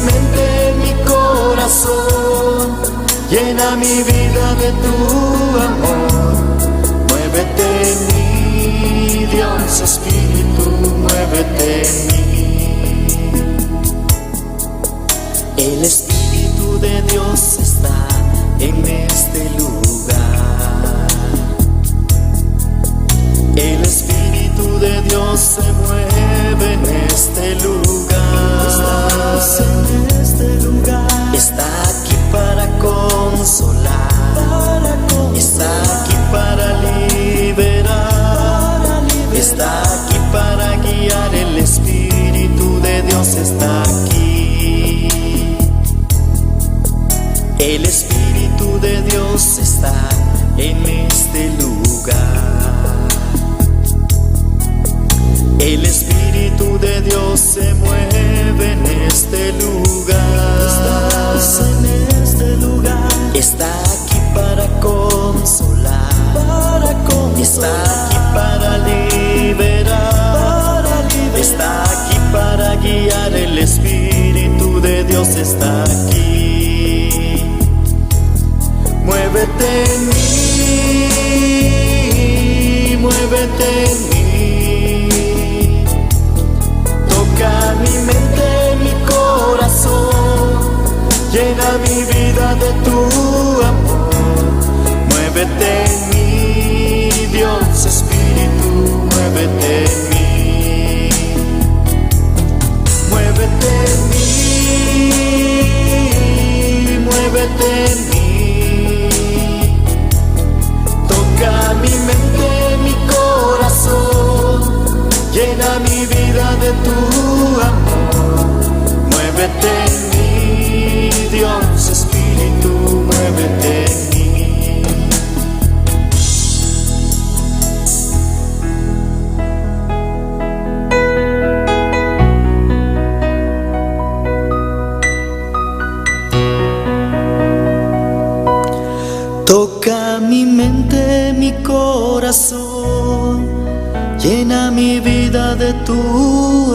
mente, mi corazón, llena mi vida de tu amor. Muévete en mí, Dios Espíritu, muévete en mí. El Espíritu de Dios está en este lugar. El Espíritu de Dios se mueve en este lugar. En este lugar. Está aquí para consolar. Está aquí para liberar. Está aquí para guiar. El Espíritu de Dios está aquí. El Espíritu de Dios está en este lugar. El Espíritu de Dios se mueve en este lugar. En este lugar. Está aquí para consolar. Está aquí para liberar. Está aquí para guiar. El Espíritu de Dios está aquí. Muévete en mí, muévete en mí. Toca mi mente, mi corazón, llena mi vida de tu amor. Muévete en mí, Dios Espíritu, muévete en mí. Muévete en mí, muévete en mí. Toca mi mente, mi corazón, llena mi vida de tu amor. Muévete en mí, Dios Espíritu, muévete en mí. Toca mi mente, mi corazón, llena mi vida de tu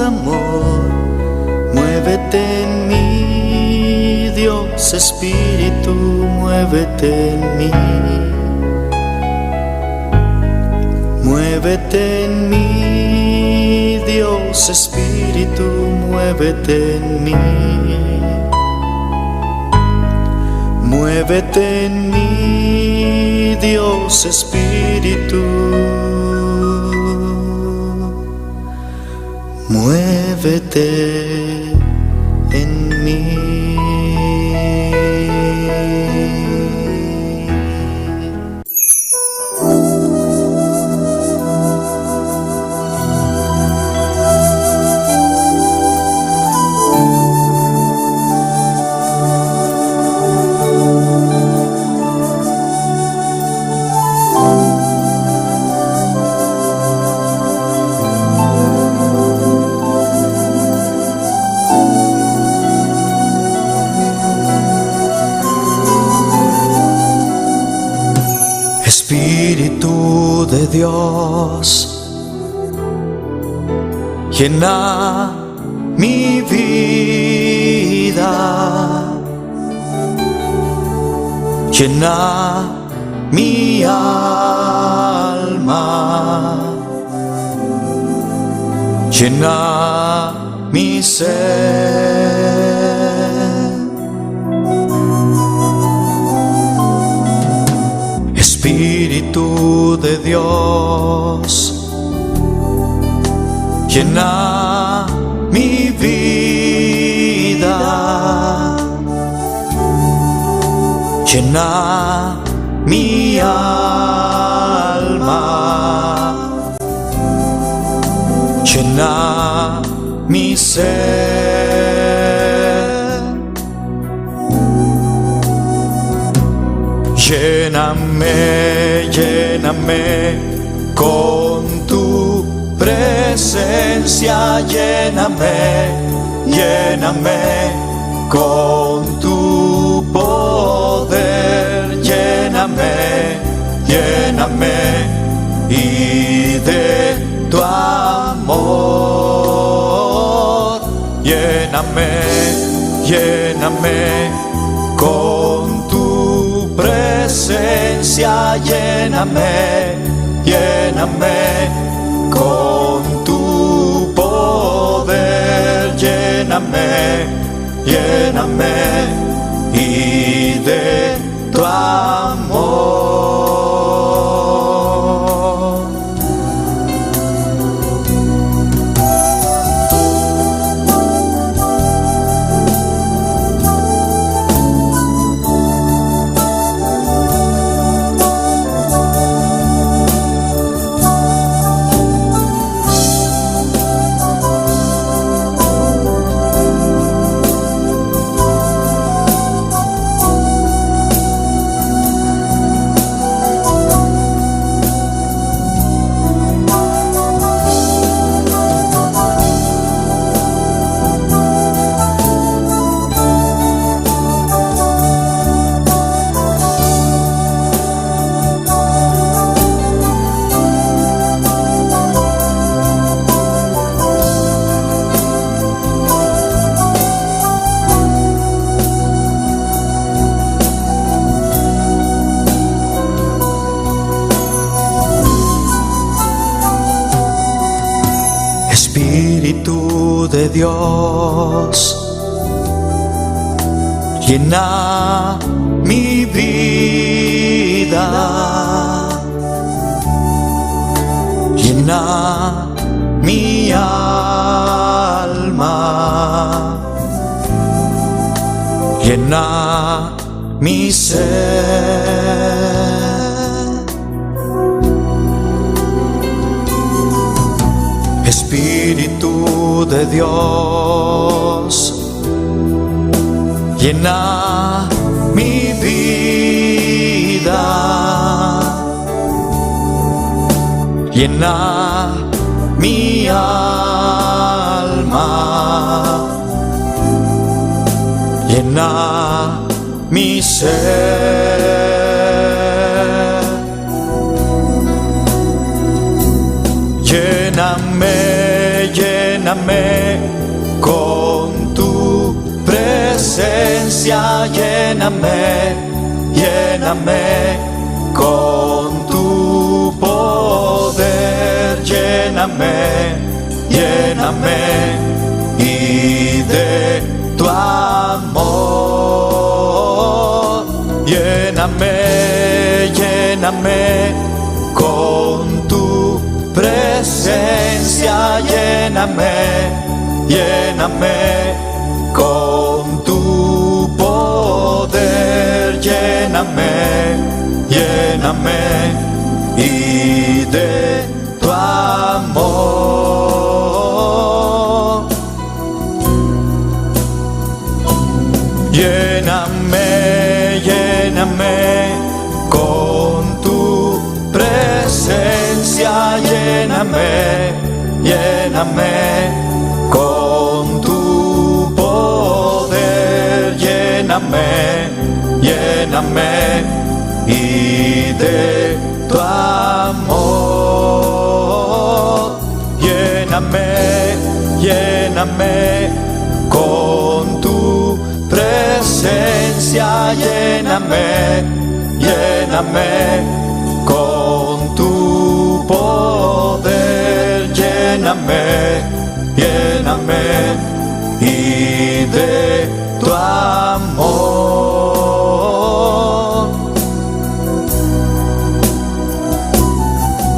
amor. Muévete en mí, Dios Espíritu, muévete en mí. Muévete en mí, Dios Espíritu, muévete en mí. Muévete en mí, Dios Espíritu. Muévete en mí. Espíritu de Dios, llena mi vida, llena mi alma, llena mi ser. Espíritu de Dios, llena mi vida, llena mi alma, llena mi ser. Lléname, lléname con tu presencia, lléname, lléname con tu poder, lléname, lléname y de tu amor, lléname, lléname con tu presencia, lléname, lléname con tu poder, lléname, lléname y de tu amor. Espíritu de Dios, llena mi vida, llena mi alma, llena mi ser. Espíritu de Dios, llena mi vida, llena mi alma, llena mi ser. Lléname, lléname con tu presencia, lléname, lléname con tu poder, lléname, lléname y de tu amor. Lléname, lléname con tu presencia, lléname, lléname con tu poder, lléname, lléname y de tu amor. Lléname, lléname con tu presencia, lléname, lléname con tu poder, lléname, lléname y de tu amor. Lléname, lléname con tu presencia, lléname, lléname con tu poder, lléname, lléname y de tu amor.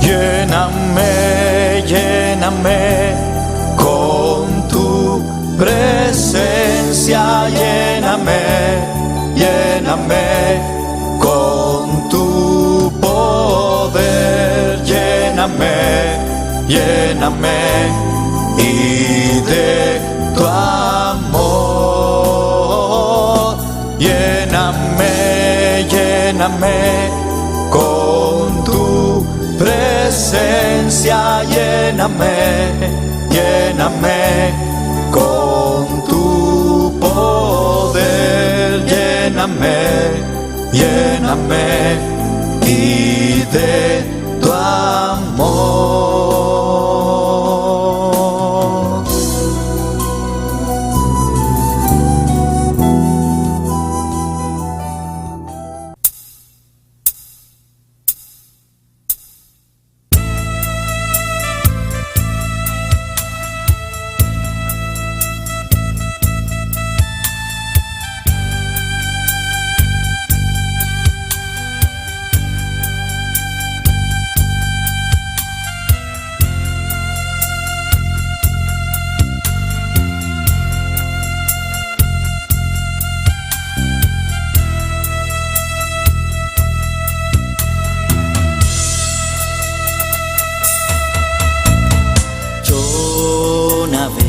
Lléname, lléname con tu presencia, lléname, lléname con tu poder, lléname, lléname y de tu amor. Lléname, lléname con tu presencia, lléname, lléname con tu poder, lléname, lléname y de tu amor.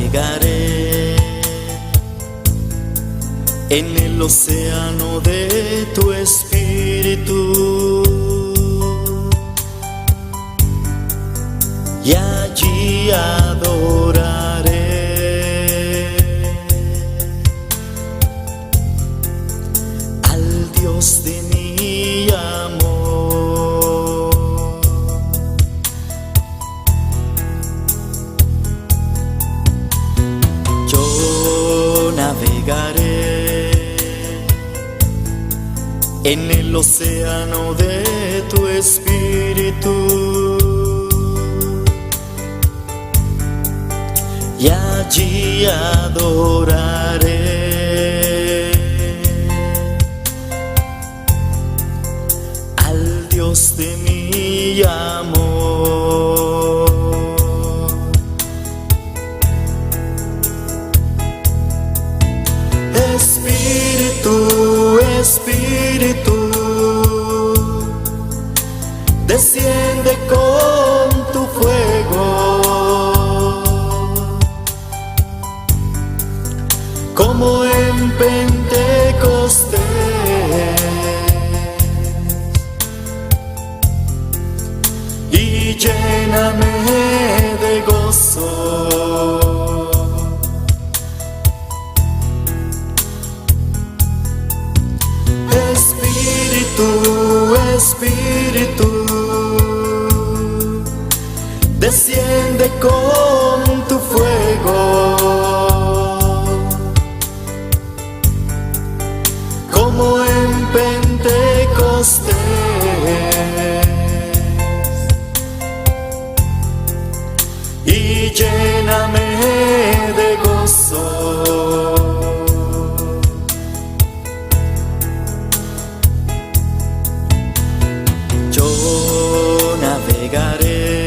navegaré en el océano de tu espíritu y allí adoraré al Dios de mi amor. Yo navegaré en el océano de tu espíritu y allí adoraré al Dios de mi amor. Espíritu, Espíritu, desciende con tu fuego, como en Pentecostés, y lléname de gozo. Espíritu, Espíritu, desciende con tu fuego, como en Pentecostés, y lléname de gozo. Yo navegaré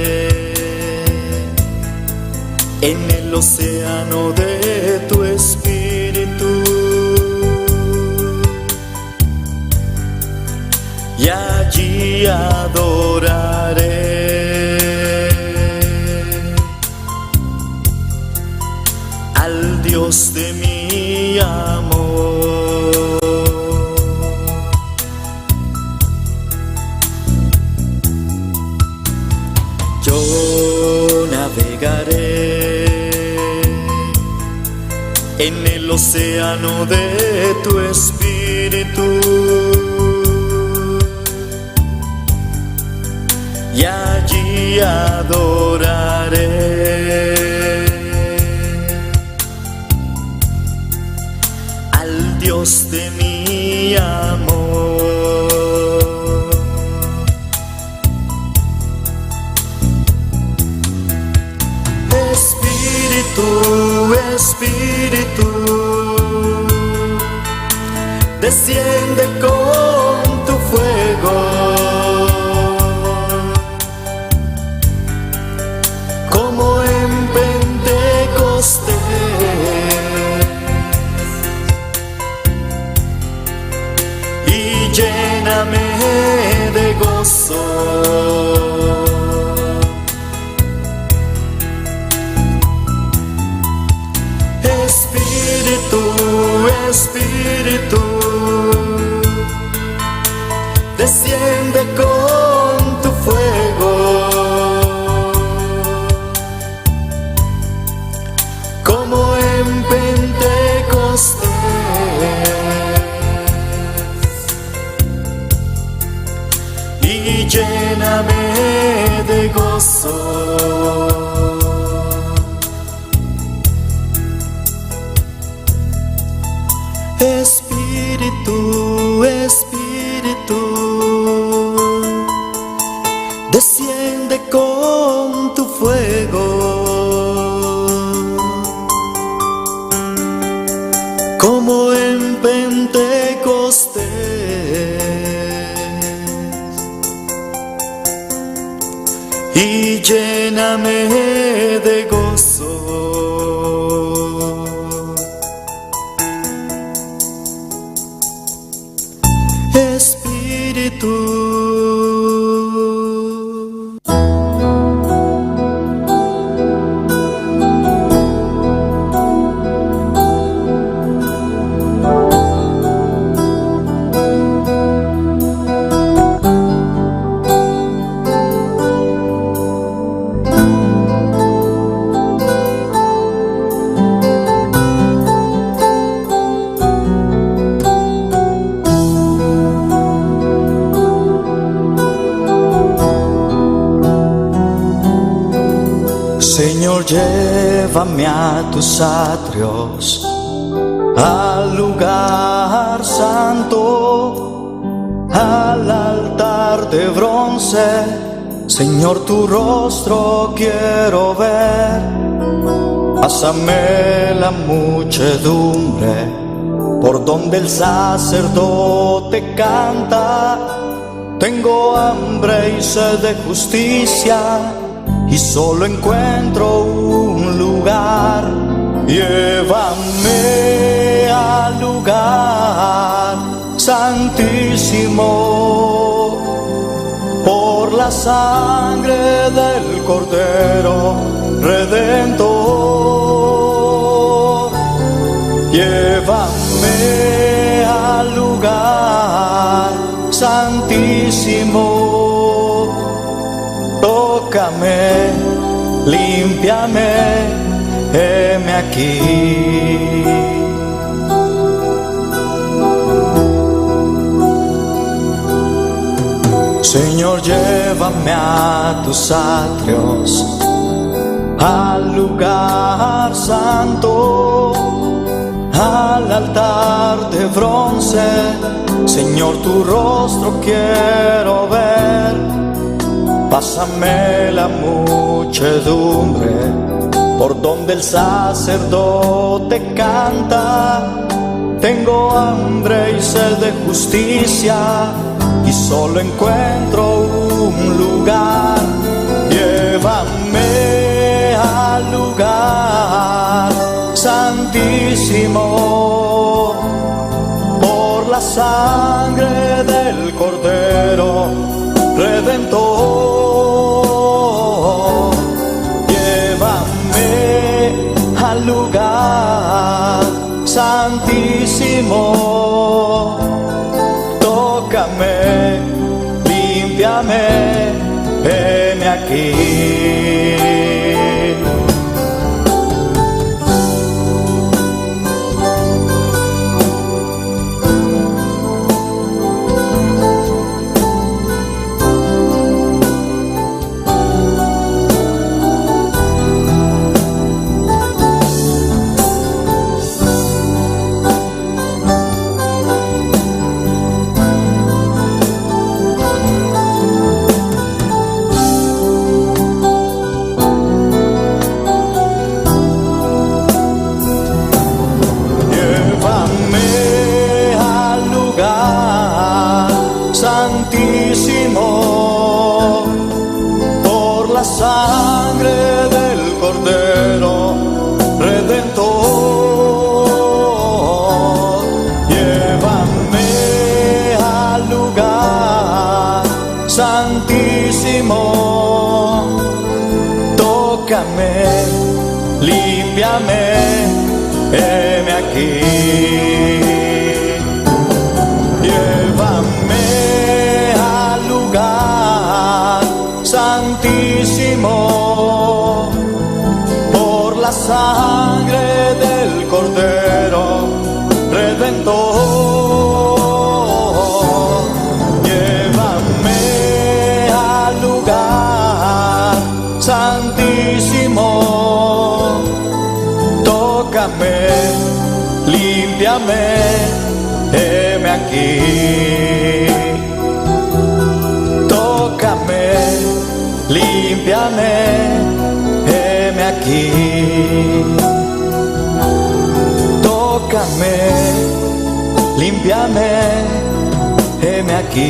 en el océano de tu espíritu y allí adoraré al Dios de mi amor. Yo navegaré en el océano de tu espíritu y allí adoraré al Dios de mi amor. Espíritu, Espíritu, desciende con tu fuego, como en Pentecostés, y lléname de gozo. Espíritu, Espíritu, desciende con tu fuego, como en Pentecostés, y lléname de gozo. Espíritu, Espíritu, desciende con tu fuego, como en Pentecostés, y lléname de gozo. Espíritu. llévame a tus atrios, al lugar santo, al altar de bronce. Señor, tu rostro quiero ver. Pásame la muchedumbre por donde el sacerdote canta. Tengo hambre y sed de justicia y solo encuentro un lugar. Llévame al lugar santísimo por la sangre del Cordero Redentor. Llévame al lugar santísimo. Tócame, límpiame, heme aquí. Señor, llévame a tus atrios, al lugar santo, al altar de bronce. Señor, tu rostro quiero ver. Pásame la muchedumbre por donde el sacerdote canta. Tengo hambre y sed de justicia y solo encuentro un lugar. Llévame al lugar santísimo por la sangre del Cordero Redentor. Llévame al lugar santísimo. Tócame, límpiame, heme aquí. Llévame al lugar santísimo por la sangre del Cordero Redentor. Llévame al lugar santísimo. Tócame, límpiame, heme aquí. Llévame al lugar santísimo por la sangre del Cordero Redentor. Llévame al lugar santísimo. Tócame, límpiame, heme aquí. Tócame, límpiame, heme aquí. Tócame, límpiame, heme aquí.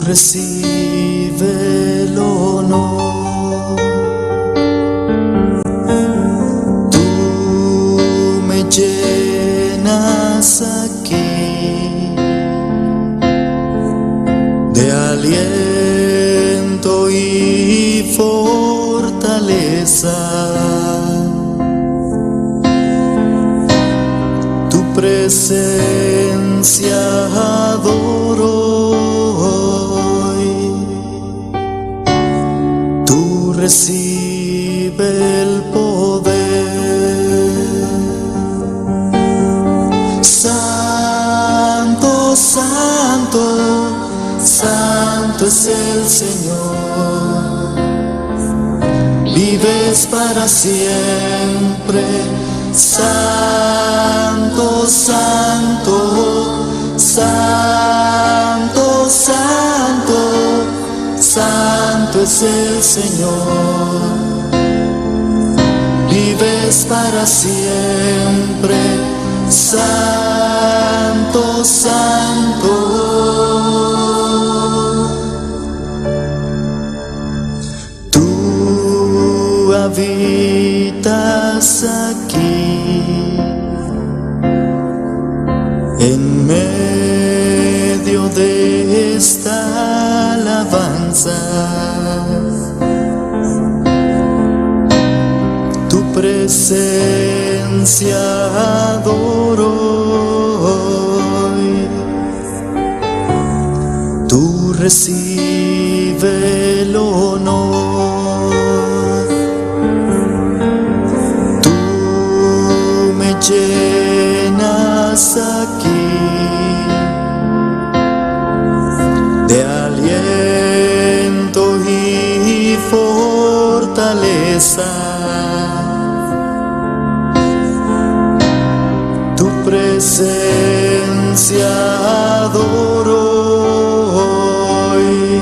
Recibe el honor. Tú me llenas aquí de aliento y fortaleza. Tu presencia adoro hoy. Tú recibe el poder. Santo, santo, santo es el Señor. Vives para siempre. Santo, santo, santo, santo, santo es el Señor. Vives para siempre, santo, santo. Tú habitas aquí en medio de esta alabanza. Tu presencia adoro hoy. Tú recibe el honor. Tú me llenas aquí de aliento y fortaleza. Tu presencia adoro hoy.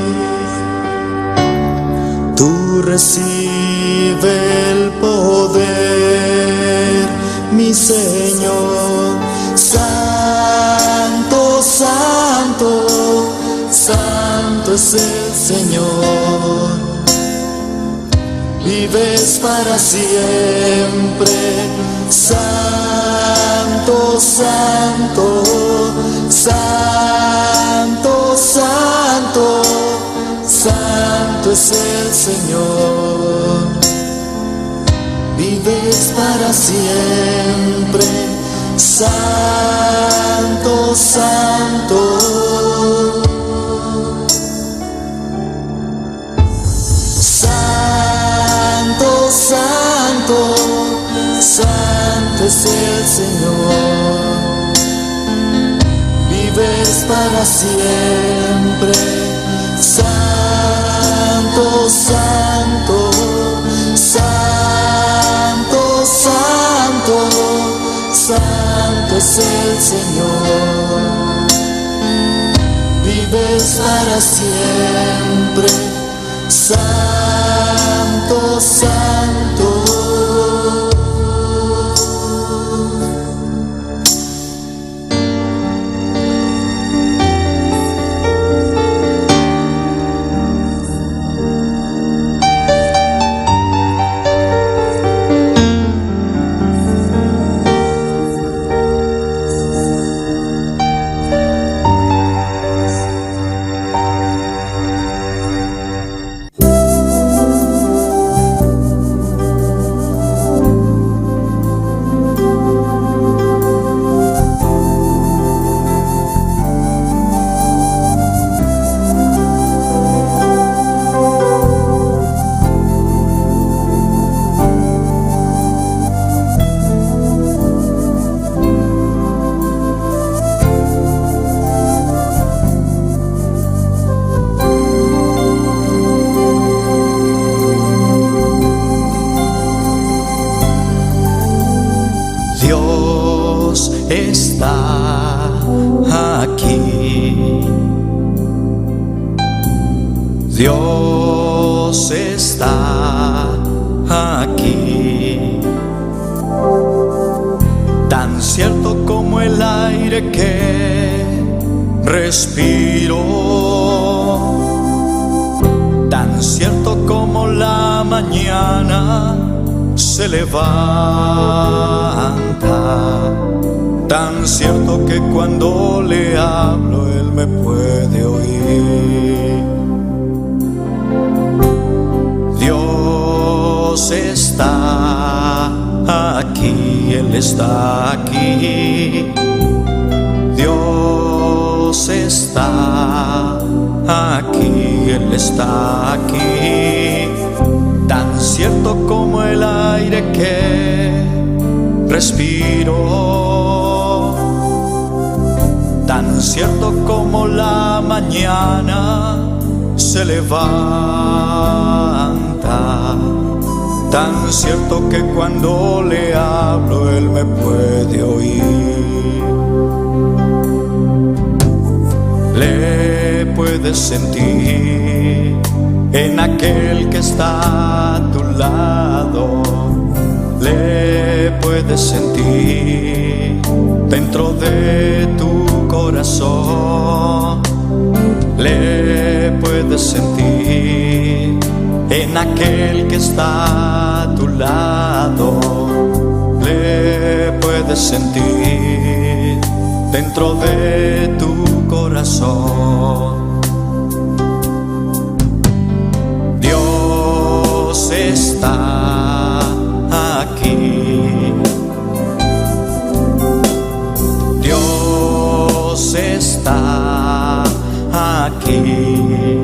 Tú recibe el poder, mi Señor. Santo, santo, santo es el Señor. Vives para siempre, santo, santo, santo, santo, santo es el Señor. Vives para siempre, santo, santo. Santo, santo, santo es el Señor. Vives para siempre, santo, santo, santo, santo, santo es el Señor. Vives para siempre, santo, santo. Dios está aquí. Dios está aquí. Tan cierto como el aire que respiro. Tan cierto como la mañana se levanta, tan cierto que cuando le hablo él me puede oír. Dios está aquí, Él está aquí. Dios está aquí, Él está aquí. Tan cierto como el aire que respiro, tan cierto como la mañana se levanta, tan cierto que cuando le hablo él me puede oír. Le puedes sentir en aquel que está a tu lado, le puedes sentir dentro de tu corazón, le puedes sentir en aquel que está a tu lado, le puedes sentir dentro de tu corazón. Dios está aquí. Dios está aquí.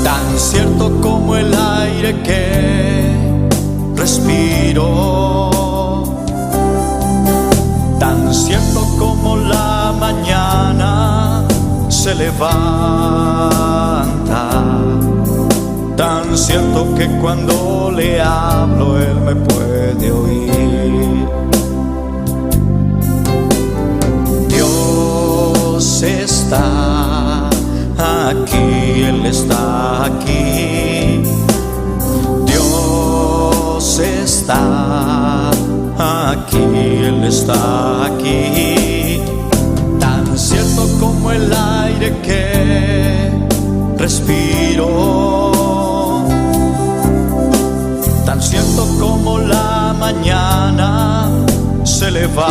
Tan cierto como el aire que respiro, tan cierto como la mañana se levanta, tan cierto que cuando le hablo él me puede oír. Dios está aquí, Él está aquí. Dios está aquí, Él está aquí. Tan cierto como el aire que respiro, tan cierto como la mañana se levanta,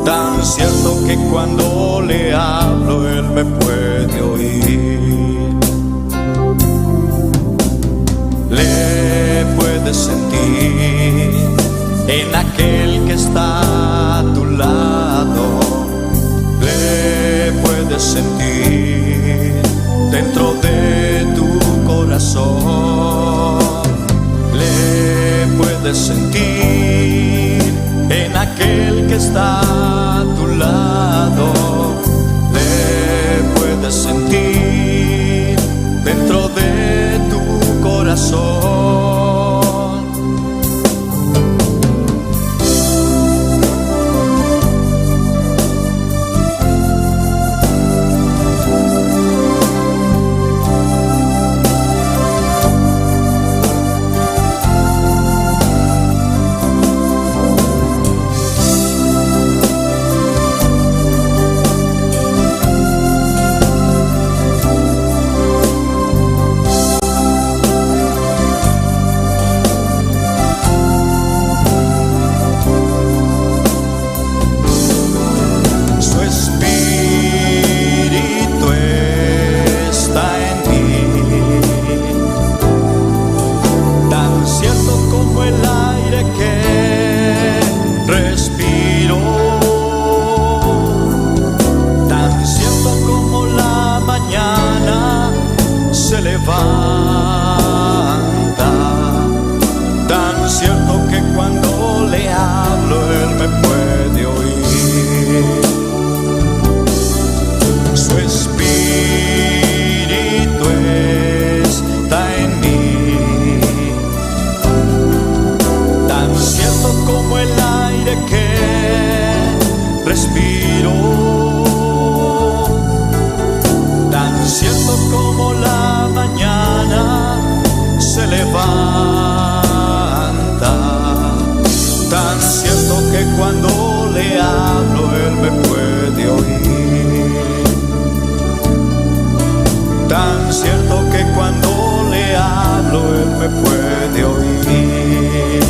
tan cierto que cuando le hablo él me puede oír. Le puedes sentir en aquel que está a tu lado, le puedes sentir dentro de tu corazón, le puedes sentir en aquel que está a tu lado, le puedes sentir dentro de tu corazón. Su espíritu está en ti, tan cierto como el aire que respiro, tan cierto como la mañana se levanta, tan cierto que cuando le hablo él me puede oír. Su espíritu está en mí, tan cierto como el aire que respiro, tan cierto como la mañana se levanta, tan cierto que cuando me puede oír.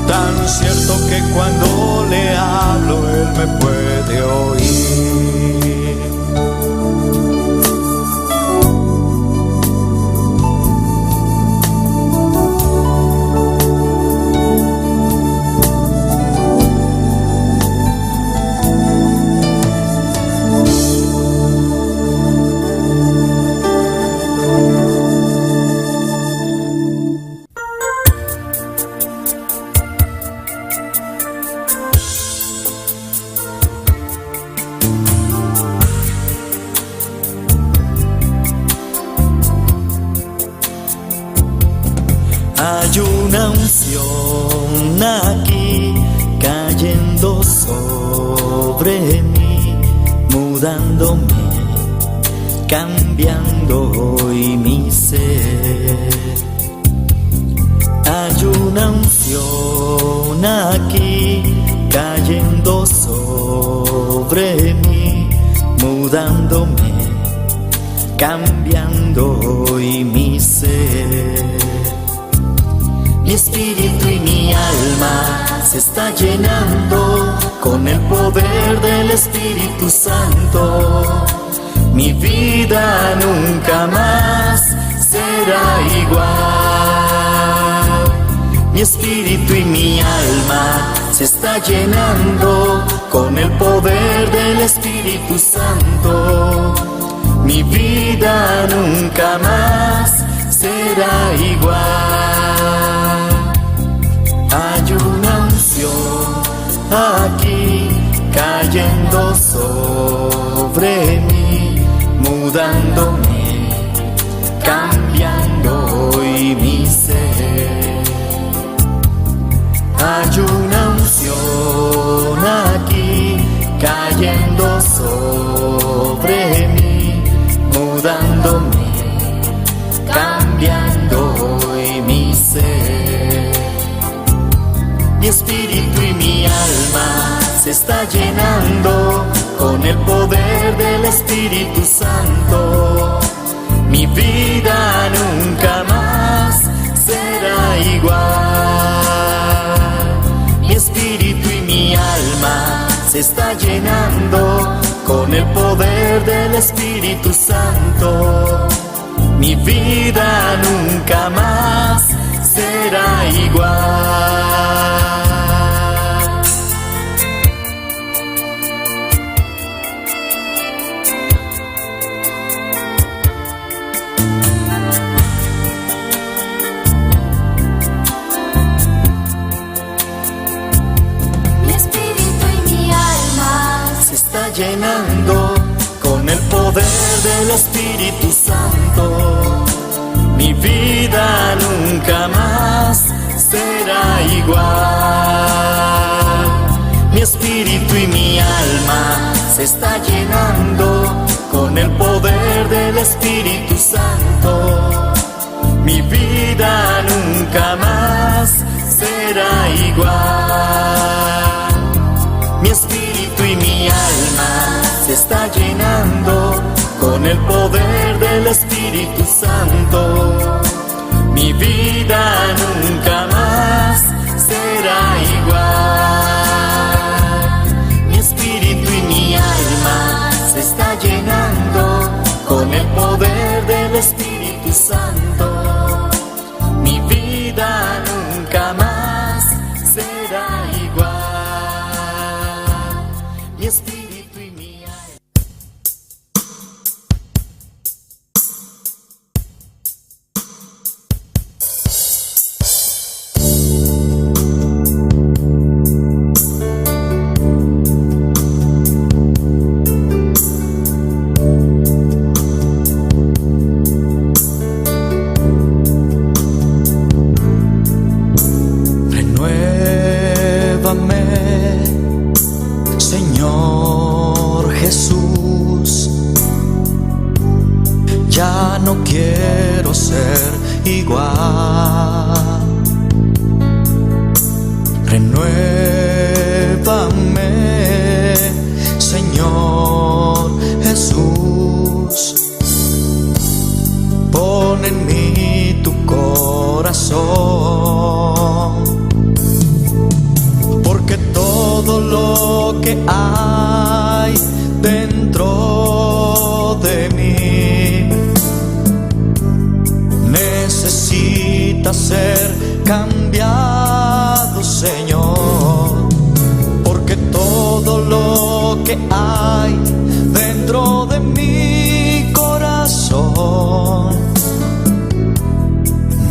Tan cierto que cuando le hablo, Él me puede oír. Hay una unción aquí cayendo sobre mí, mudándome, cambiando hoy mi ser. Hay una unción aquí cayendo sobre mí, mudándome, cambiando hoy mi ser. Mi espíritu y mi alma se está llenando con el poder del Espíritu Santo. Mi vida nunca más será igual. Mi espíritu y mi alma se está llenando con el poder del Espíritu Santo. Mi vida nunca más será igual. Hay una unción aquí cayendo sobre mí, mudándome, cambiando hoy mi ser. Hay una unción aquí cayendo sobre mí, mudándome, cambiando hoy mi ser. Mi espíritu y mi alma se está llenando con el poder del Espíritu Santo. Mi vida nunca más será igual. Mi espíritu y mi alma se está llenando con el poder del Espíritu Santo. Mi vida nunca más será igual. Mi espíritu y mi alma se está llenando con el poder del Espíritu Santo. Mi vida nunca más será igual. Mi espíritu y mi alma se está llenando con el poder del Espíritu Santo. Mi vida nunca más será igual. Mi espíritu y mi alma se está llenando con el poder del Espíritu Santo. Mi vida nunca más será igual. Mi espíritu y mi alma se está llenando con el poder del Espíritu Santo. Mi vida nunca más será igual. Mi espíritu y mi alma. Renuévame, Señor Jesús. Ya no quiero ser igual. Renuévame, Señor Jesús. Pon en mí cambiado, Señor, porque todo lo que hay dentro de mi corazón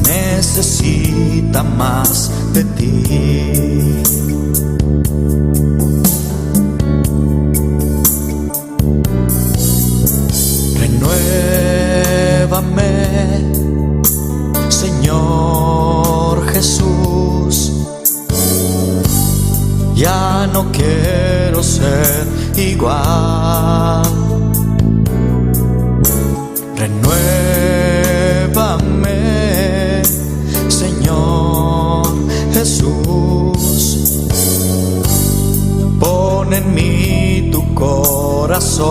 necesita más de ti. Renuévame, Señor Jesús. Ya no quiero ser igual. Renuévame, Señor Jesús. Pon en mí tu corazón,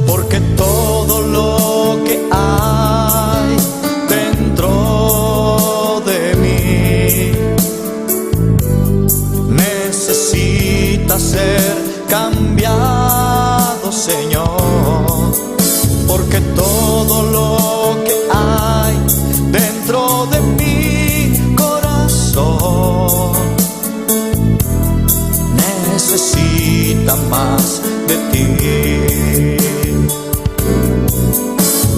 porque todo lo que hay dentro de mí necesita ser cambiado, Señor, porque todo lo que hay dentro de mi corazón necesita más de ti.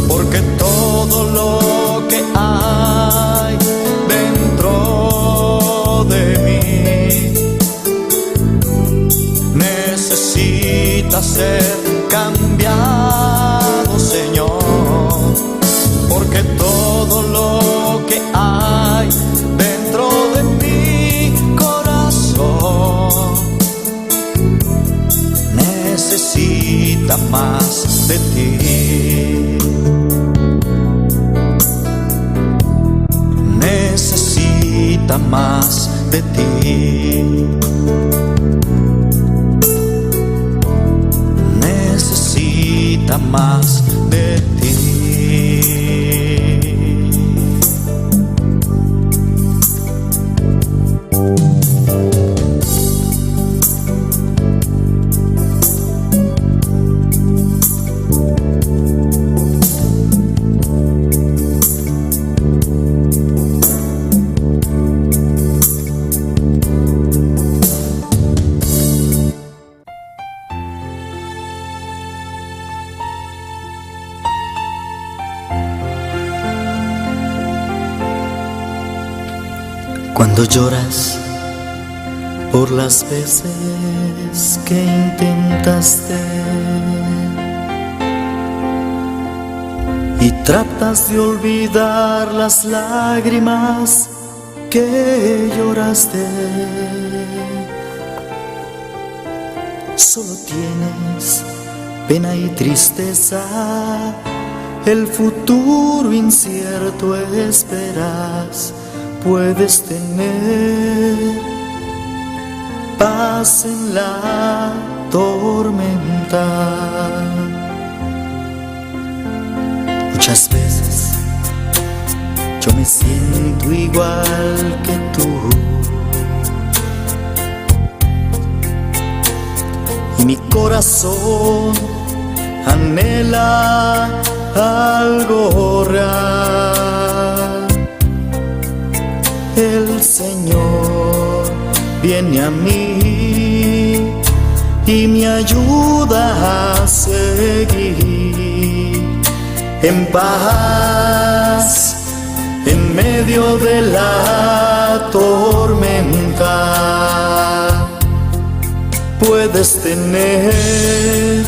Porque todo lo que hay dentro de mí necesita ser cambiado, Señor, porque todo lo que hay dentro de mi corazón necesita más de ti. Necesita más de ti. Necesita más de ti. Cuando lloras por las veces que intentaste y tratas de olvidar las lágrimas que lloraste, solo tienes pena y tristeza, el futuro incierto esperas. Puedes tener paz en la tormenta. Muchas veces yo me siento igual que tú, y mi corazón anhela algo real. El Señor viene a mí y me ayuda a seguir en paz en medio de la tormenta. Puedes tener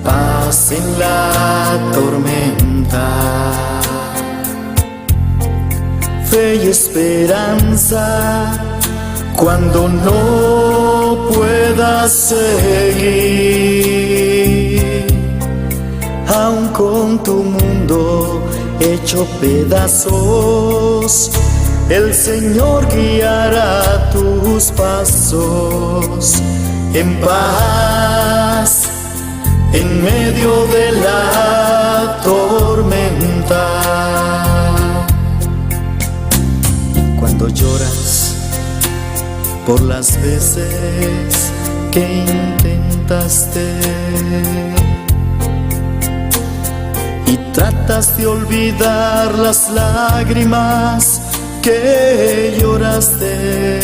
paz en la tormenta, fe y esperanza cuando no puedas seguir, aun con tu mundo hecho pedazos, el Señor guiará tus pasos en paz en medio de la tormenta. Cuando lloras por las veces que intentaste Y tratas de olvidar las lágrimas que lloraste.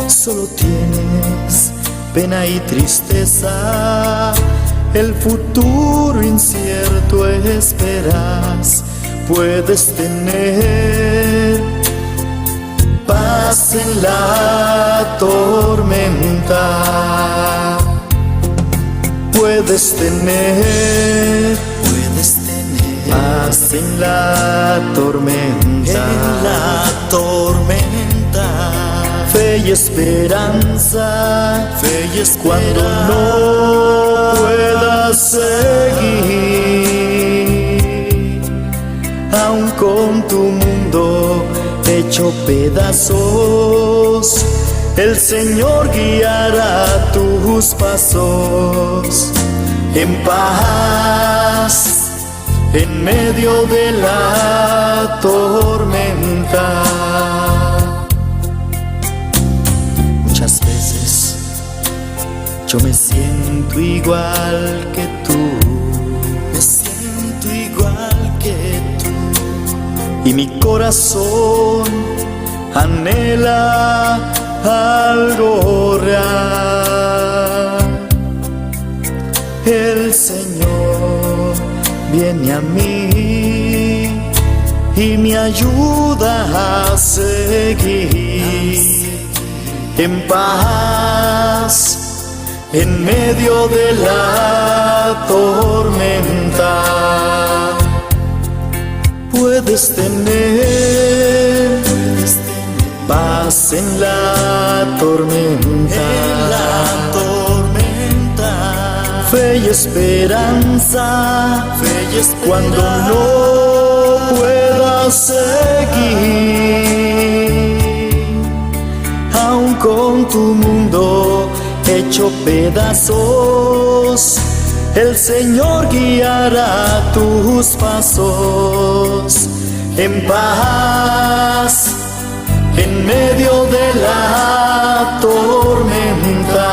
Solo tienes pena y tristeza, el futuro incierto esperas. Puedes tener paz en la tormenta. Puedes tener, puedes tener paz en la tormenta, en la tormenta. Fe y esperanza, fe y esperanza. Cuando no puedas seguir, aun con tu mundo hecho pedazos, el Señor guiará tus pasos en paz, en medio de la tormenta. Muchas veces yo me siento igual que tú, me siento igual que tú, y mi corazón anhela algo real. El Señor viene a mí y me ayuda a seguir en paz, en medio de la tormenta. Puedes tener paz en la tormenta, en la tormenta. Fe y esperanza, fe y esperanza. Cuando no puedas seguir, aun con tu mundo hecho pedazos, el Señor guiará tus pasos en paz, en medio de la tormenta.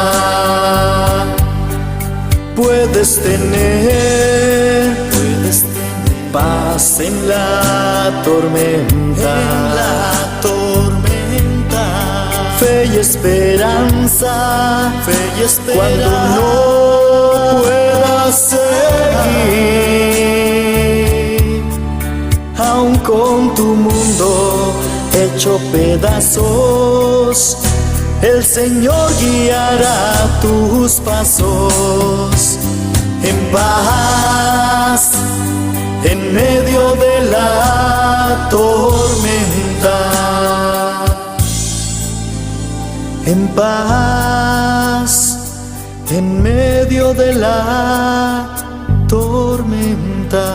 Puedes tener, puedes tener paz en la tormenta, en la tormenta. Fe y esperanza, fe y esperanza. Cuando no puedas seguir, aun con tu mundo hecho pedazos, el Señor guiará tus pasos en paz, en medio de la tormenta. En paz, en medio de la tormenta.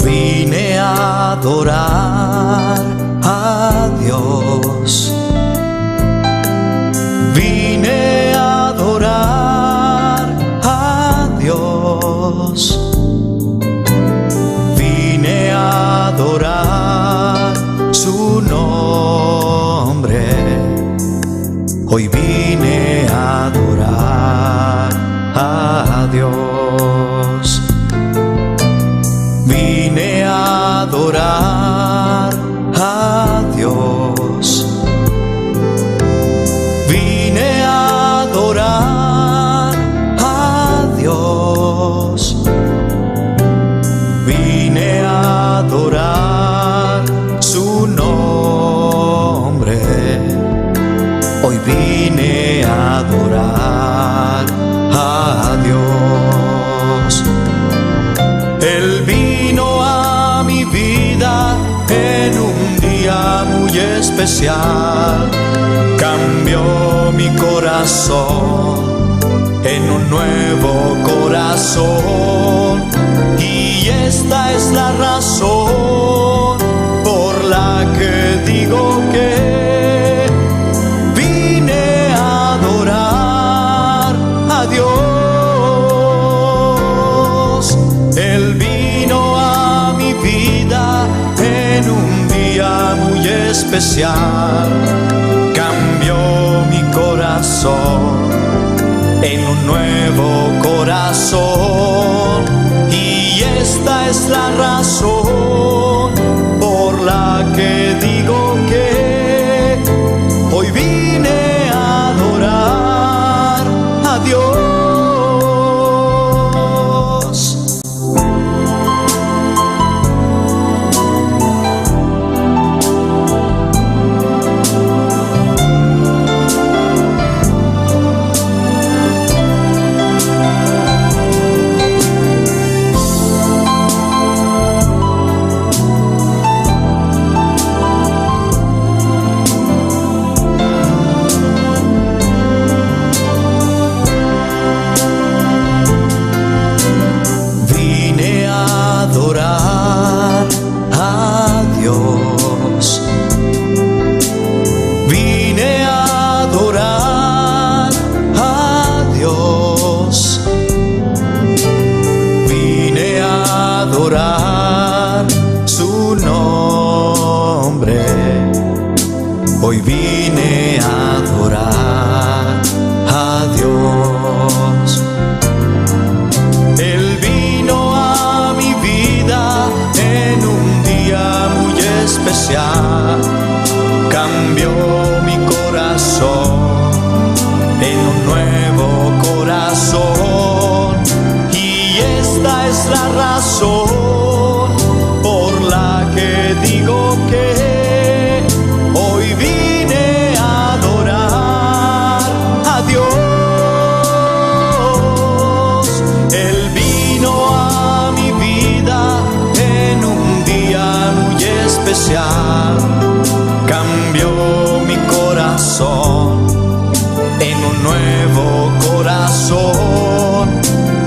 Vine a adorar a Dios. Vine a adorar a Dios. Vine a adorar su nombre. Hoy vine a adorar a Dios. Vine a adorar a Dios. Vine a adorar a Dios. Vine a adorar su nombre. Hoy vine a adorar a Dios. Él vino a mi vida. muy especial. Cambió mi corazón en un nuevo corazón. Y esta es la razón por la que digo que vine a adorar a Dios. Él vino a mi vida en un día muy especial. Cambió mi corazón en un nuevo corazón. Y esta es la razón por la que digo que hoy vine a adorar a Dios. Vine a adorar a Dios. Vine a adorar a Dios. Vine a adorar su nombre. Hoy vine a adorar a Dios. Él vino a mi vida en un día muy especial. Cambió mi corazón en un nuevo corazón. Y esta es la razón por la que digo que hoy vine a adorar a Dios. Él vino a mi vida en un día muy especial. Cambió mi corazón en un nuevo corazón.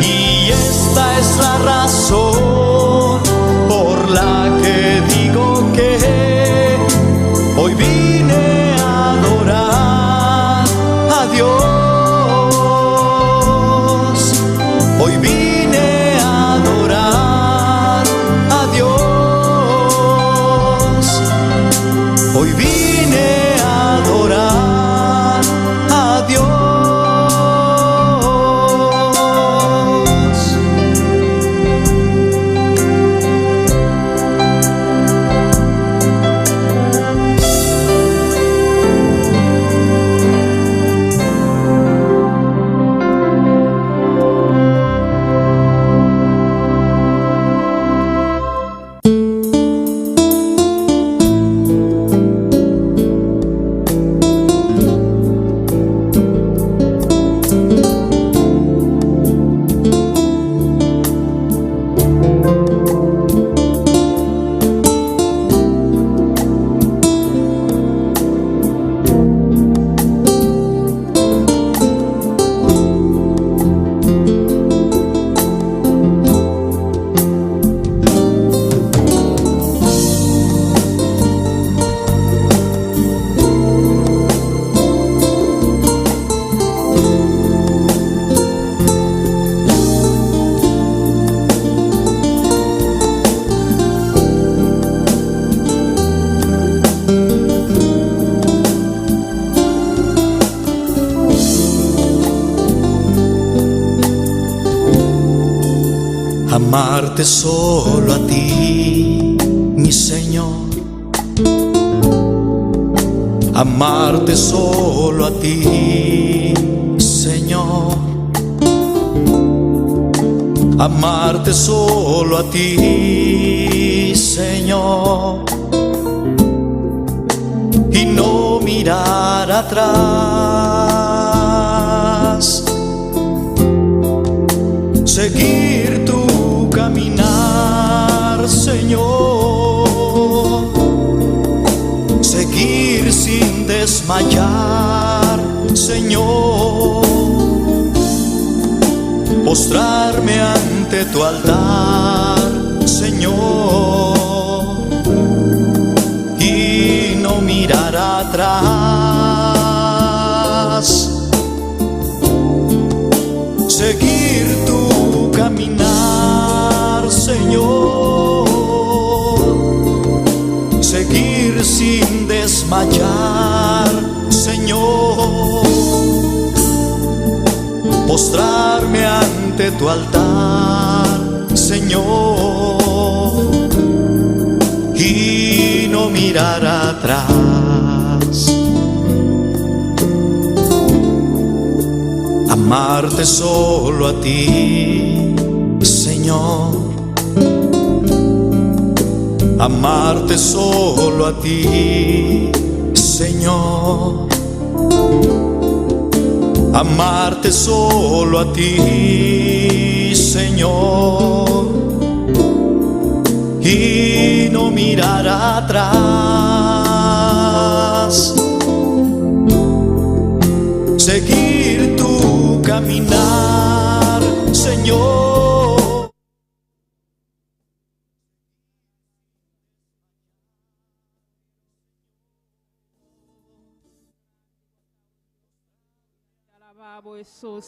Y esta es la razón por la que digo que hoy vine a adorar a Dios. Hoy vine a adorar a Dios. Hoy vine a adorar a Dios. Amarte solo a ti, mi Señor. Amarte solo a ti, Señor. Amarte solo a ti, Señor. Y no mirar atrás. Seguir tu caminar, Señor. Seguir Seguir sin desmayar, Señor. Postrarme ante tu altar, Señor. Y no mirar atrás. Seguir tu caminar, Señor. Seguir sin desmayar, Señor. Postrarme ante tu altar, Señor. Y no mirar atrás. Amarte solo a ti, Señor. Amarte solo a ti, Señor. Amarte solo a ti, Señor. Y no mirar atrás. Seguir tu caminar, Señor. Alabamos Jesús.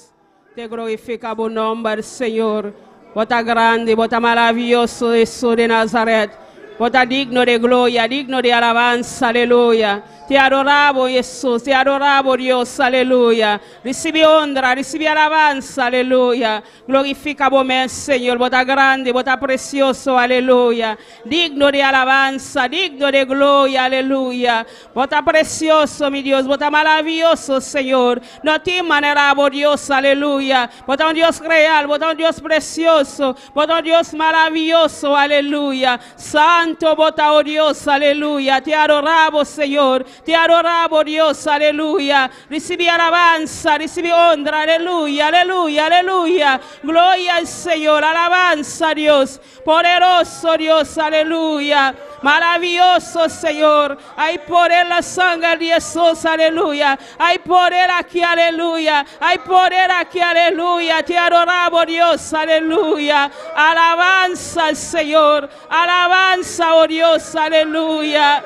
Te glorificamos nombre, Señor. Bo ta grandi, bo ta maravioso, Jesús de Nazaret. Bo ta digno di gloria, digno di alabansa, aleluya. Te adoramos, Jesús, te adoramos, Dios, aleluya. Risibí honra, risibí alabansa, aleluya. Glorifiká bo mes, Señor, bo ta grandi, bo ta presioso, aleluya. Digno di alabansa, digno di gloria, aleluya. Bo ta presioso, mi Dios, bo ta maravioso, Señor. No tin manera, bo Dios, aleluya. Bo ta un Dios real, bo ta un Dios presioso, bo ta un Dios maravioso, aleluya. Santo bo ta, oh Dios, aleluya. Te adoramos, Señor. Te adoramos, Dios, aleluya. Risibí alabansa, risibí honra, aleluya, aleluya, aleluya. Gloria al Señor, alabanza a Dios. Poderoso Dios, aleluya. Maravioso Señor. Hay poder la sangre de Jesús, aleluya. Hay poder aquí, aleluya. Hay poder aquí, aleluya. Te adoramos, Dios, aleluya. Alabanza al Señor. Alabanza, oh Dios, aleluya.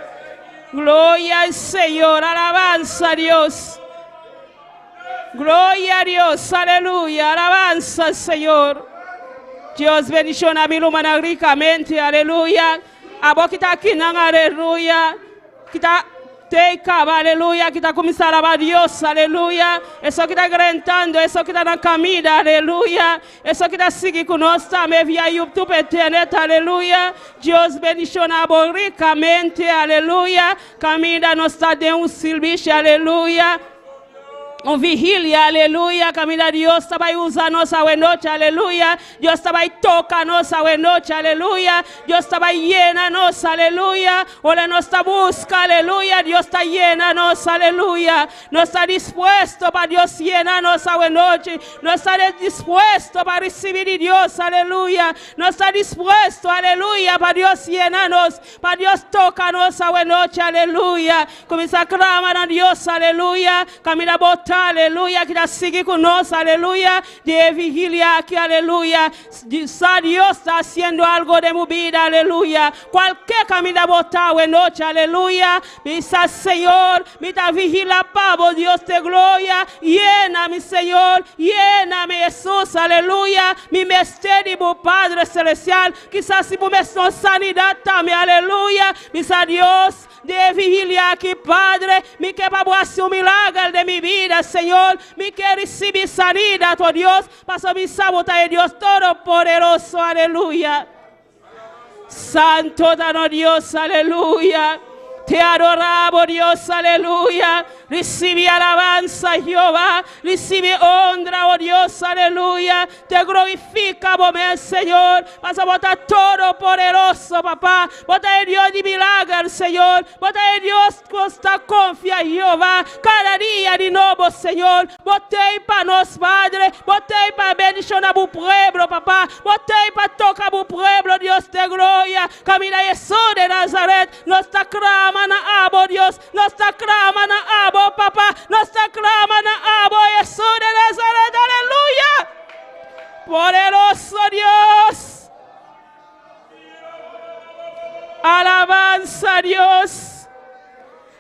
Gloria al Señor, alabanza a Dios. Gloria a Dios, aleluya. Alabanza al Señor. Dios bendishoná mi rumannan rikamente, aleluya. Abo ku ta aki nan, aleluya. Ku ta take aleluya. Ku ta kuminsá alabá Dios, aleluya. Esun ku ta gritando, esun ku ta na kaminda, aleluya. Esun ku ta sigui ku nos tambe via YouTube, internet, aleluya. Dios bendishoná bo rikamente, aleluya. Kaminda nos ta den un servisio, aleluya. Un vigilia, aleluya. Kaminda Dios ta bai usa nos anochi, aleluya. Dios ta bai toka nos anochi, aleluya. Dios ta bai yena nos, aleluya. Ora nos ta buska, aleluya. Dios ta yena nos, aleluya. Nos ta dispuesto pa Dios yena nos anochi. Nos ta dispuesto pa risibí di Dios, aleluya. Nos ta dispuesto, aleluya, pa Dios yena nos, pa Dios toka nos anochi, aleluya. Kuminsá klama na Dios, aleluya. Kaminda bo ta, aleluya. Ku ta sigui ku nos, aleluya. Di vigilia aki, aleluya. Dios ta hasiendo algu den mi bida, aleluya. Kualke kaminda bo ta anochi, aleluya. Bisa Señor, mi ta vigilá pa bo, Dios di gloria. Yena mi, Señor. Yena mi, Jesús, aleluya. Mi mester di Padre Selestial. Kisas si bo mester sanidat tambe, aleluya. Bisa Dios, di vigilia aki, Padre, mi ke pa hasi un milager den mi bida, Señor. Mi ke risibí sanidat, oh Dios. Paso mi sa bo ta Dios Todopoderoso, aleluya. Santo ta nos Dios, aleluya. Te adoramos, Dios, aleluya. Recibe alabanza, Jehová. Recibe honra, oh Dios, aleluya. Te glorifica, bo Señor. Paso bo ta todopoderoso, papá. Bo ta e Dios di milager, Señor. Bo ta e Dios ku ta konfia, Jehová. Kada dia di nobo, Señor. Bo t'ei pa nos, Padre. Bo t'ei pa bendishoná bo pueblo, papá. Bo t'ei pa toka bo pueblo, Dios di gloria. Kaminda Hesus di Nazaret. Nos ta klama na abo, Dios. Nos ta klama na abo, papá. Nos ta klama na abo, Hesus di Nazaret. Aleluya. Poderoso Dios. Alabansa, Dios.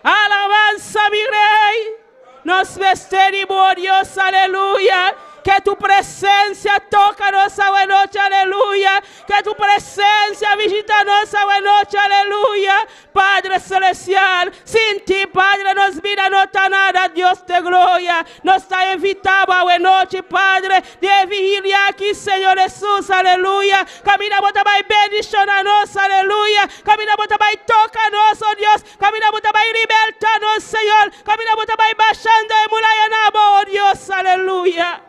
Alabansa, mi Rei. Nos mester di bo, Dios, aleluya. Que tu presencia toca-nos a noche, aleluya. Que tu presencia visita-nos a noche, aleluya. Padre Celestial, sin ti, Padre, nos bida no ta nada, Dios di gloria. Nos ta invitá awe nochi, Padre, di vigilia aki, Señor Hesus, aleluya. Kaminda bo ta bai bendishoná nos, aleluya. Kaminda bo ta bai toka nos, oh Dios. Kaminda bo ta bai libertá nos, Señor. Kaminda bo ta bai bashando e muraya na oh Dios, aleluya.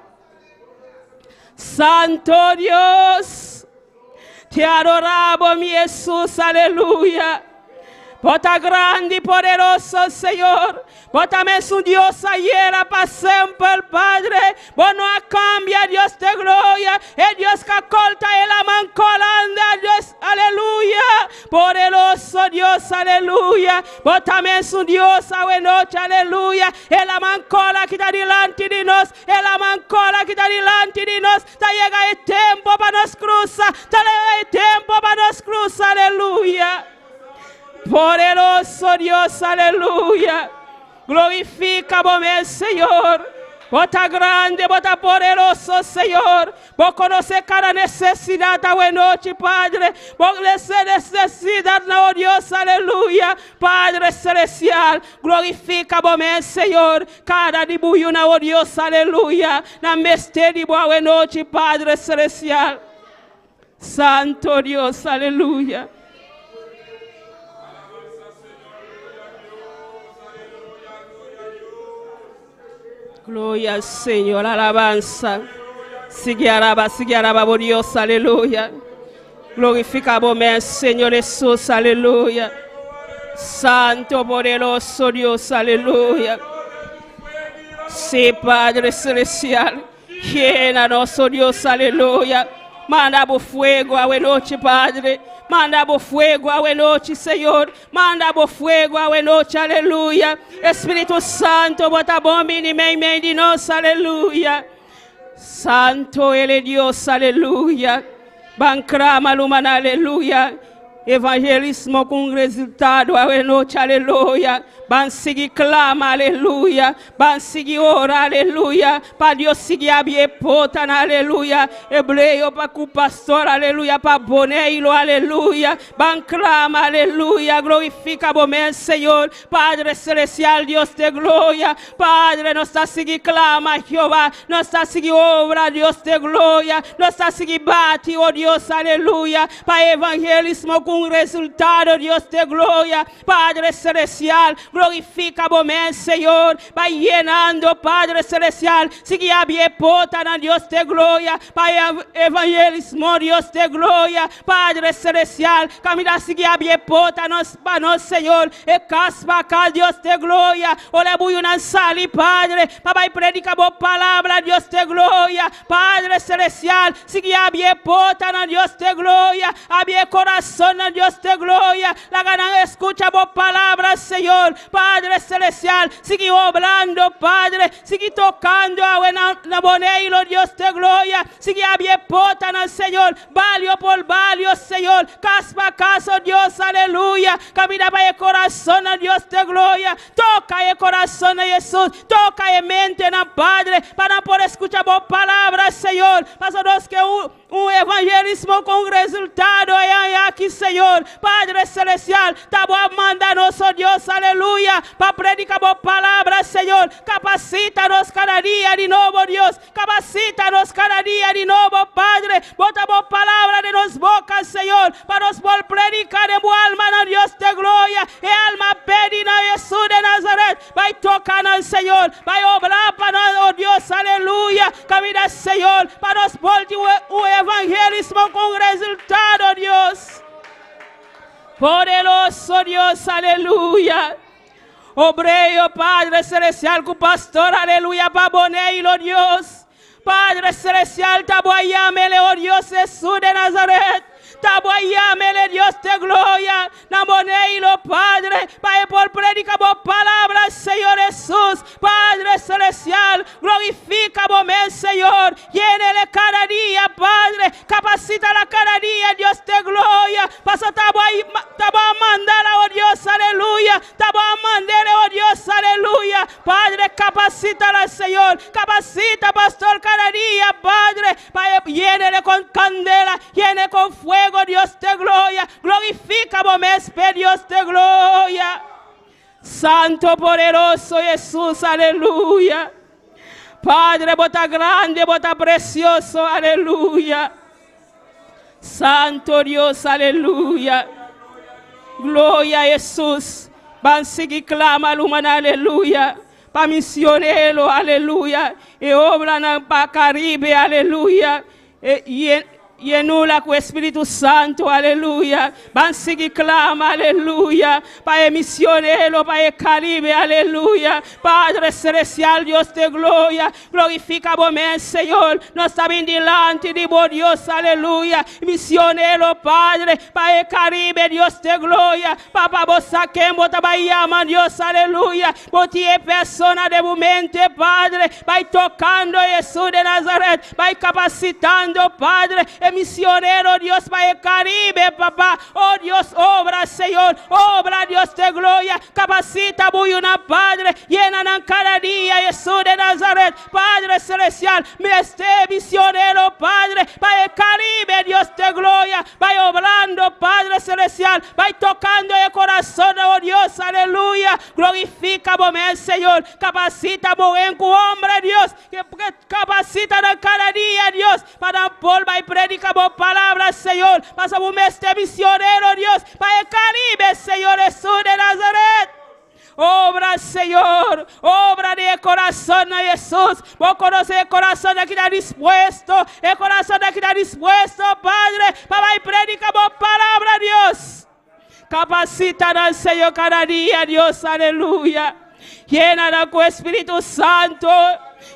Santo Dios, te adoramos, mi Hesus, aleluya. Bo ta grandi i poderoso, Señor. Bo ta mesun Dios ayera pa semper, Padre. Bo no a kambia, Dios di gloria. E Dios ku a korta e laman korá, Dios, aleluya. Poderoso Dios, aleluya. Bo ta mesun Dios, awe nochi, aleluya. E laman korá ku ta dilanti di nos. E laman korá ku ta dilanti di nos. Ta yega e tempu pa nos krusa. Ta yega e tempu pa nos krusa, aleluya. Poderoso Dios, aleluya. Glorifiká bo Señor. Bo ta grandi, bo ta poderoso, Señor. Bo konosé kada nesesidat awe nochi, Padre. Bo konosé nesesidat na oh Dios, aleluya. Padre Selestial, glorifiká bo Señor. Kada di bo na oh Dios, aleluya. Nan mester di bo awe nochi, Padre Selestial. Santo Dios, aleluya. Gloria al Señor, alabanza. Sigui alabá, sigui alabá, oh Dios, aleluya. Glorifiká bo Señor Hesus, aleluya. Santo, poderoso Dios, aleluya. Sí, Padre Celestial, llena nos, oh Dios, aleluya. Manda bo fuego awe nochi, Padre. Manda bo fuego awe nochi, Señor. Manda bo fuego awe nochi, aleluya. Spiritu Santu, bo ta bon bini meimei di nos, aleluya. Santu E Dios, aleluya. Ban klama ruman, aleluya. Evangelismo ku resultado awe nochi, aleluya. Ban sigui klama, aleluya. Ban sigui ora, aleluya. Pa Dios sigui habri porta, aleluya. Hebreo pa ku pastor, aleluya. Pa Boneiru, aleluya. Ban klama, aleluya. Glorifiká bo Señor. Padre Selestial, Dios di gloria. Padre, nos ta sigui klama, Jehová. Nos ta sigui obra, Dios di gloria. Nos ta sigui bati, oh Dios, aleluya. Pa evangelismo ku resultado, Dios di gloria. Padre Selestial, glorifiká bo Señor. Bai yenando, Padre Selestial. Sigui habri porta na Dios di gloria. Pa evangelismo, Dios di gloria. Padre Selestial, kaminda sigui habri porta nos pa nos, Señor. E kas pa kas, Dios di gloria. Ora nan sali, Padre, pa bai prediká bo palabra, Dios di gloria. Padre Selestial, sigui habri porta na Dios di gloria. Habri kurason na Dios di gloria. Laga nan skucha bo palabra, Señor. Padre Selestial, sigui obrando, Padre. Sigui tokando na, na Boneiru, Dios di gloria. Sigui habri porta na Señor. Bario pa bario, Señor. Kas pa kas, oh Dios, aleluya. Kaminda pa e kurason na Dios di gloria. Toka e kurason na Hesus. Toka e mente na Padre. Pa nan por skucha bo palabra, Señor. Pa nos ke un evangelismo ku resultado aki, Señor. Padre Selestial, ta bo a manda nos, oh Dios, aleluya, pa prediká bo palabra, Señor. Kapasitá nos kada dia di nobo, Dios. Kapasitá nos kada dia di nobo, Padre. Bota bo palabra den nos boka, Señor, pa nos por prediká di bo alma na Dios di gloria. E alma pèrdí na Hesus di Nazaret. Nazaret, bai toca nan, Señor, bai obra pa nan, oh Dios, aleluya, caminda, Señor, pa nos por tin un evangelismo cu resultado, Dios. Poderoso Dios, aleluya. Obra, Padre Celestial, cu pastor, aleluya, pa Boneiru, Dios. Padre Celestial, ta bo a yam'e, oh Dios Jesús de Nazaret. Ta bo a yam'e, Dios de gloria. Na Boneiru, Padre, pa por predica bo palabra, Señor Jesús. Padre Celestial, glorifica bo mes, Señor. Yen'e cada dia, Padre. Capacítala cada dia, Dios de gloria. Paso ta bo ta bo a mand'e, oh Dios, aleluya. Ta bo a mand'e, oh Dios, aleluya. Padre, capacítala, Señor. Capacita, pastor, cada dia, Padre. Pa yen'e cu candela, yen'e cu fuego, Dios de gloria. Glorifica bo mes, Dios de gloria. Santo, poderoso Jesús, aleluya. Padre, bo ta grandi, bo ta precioso, aleluya. Santo Dios, aleluya. Gloria a Jesús. Ban sigui clama, ruman, aleluya. Pa misionero, aleluya. E obra na pa Caribe, aleluya. E, yen'e cu Spirito Santo, aleluya. Ban sigui clama, aleluya. Pa e misionero, pa e Caribe, aleluya. Padre Celestial, Dios de gloria, glorifica bo mes, Señor. Nos ta dilanti di bo Dios, aleluya. Misionero, Padre, pa e Caribe, Dios de gloria. Papa, bo sa ken bo ta yama, Dios, aleluya. Bo tin persona den bo mente, Padre. Bai tocando Jesús de Nazaret. Bai capacitando, Padre. E misionero, Dios, pa e Caribe, Papa. Oh Dios, obra, Señor. Obra, Dios de gloria. Capacita, bo yiunan, Padre. Yena cada dia, Jesús de Nazaret. Padre Celestial, este misionero, Padre, pa e Caribe, Dios de gloria, bai obrando, Padre Celestial, bai tocando e curason, oh Dios, aleluya. Glorifica, bo Señor, capacita, bo homber, Dios, cu capacita cada dia, Dios, pa por bai predica bo palabra, Señor, pa un este misionero, Dios, pa e Caribe, Señor Jesús de Nazaret. Obra, Señor, obra den curason di Jesús. Bo conoce e curason cu ta dispuesto, e curason cu ta dispuesto, Padre, pa bai predica bo palabra, Dios. Capacita, Señor, cada dia, Dios, aleluya. Yena cu Spirito Santo.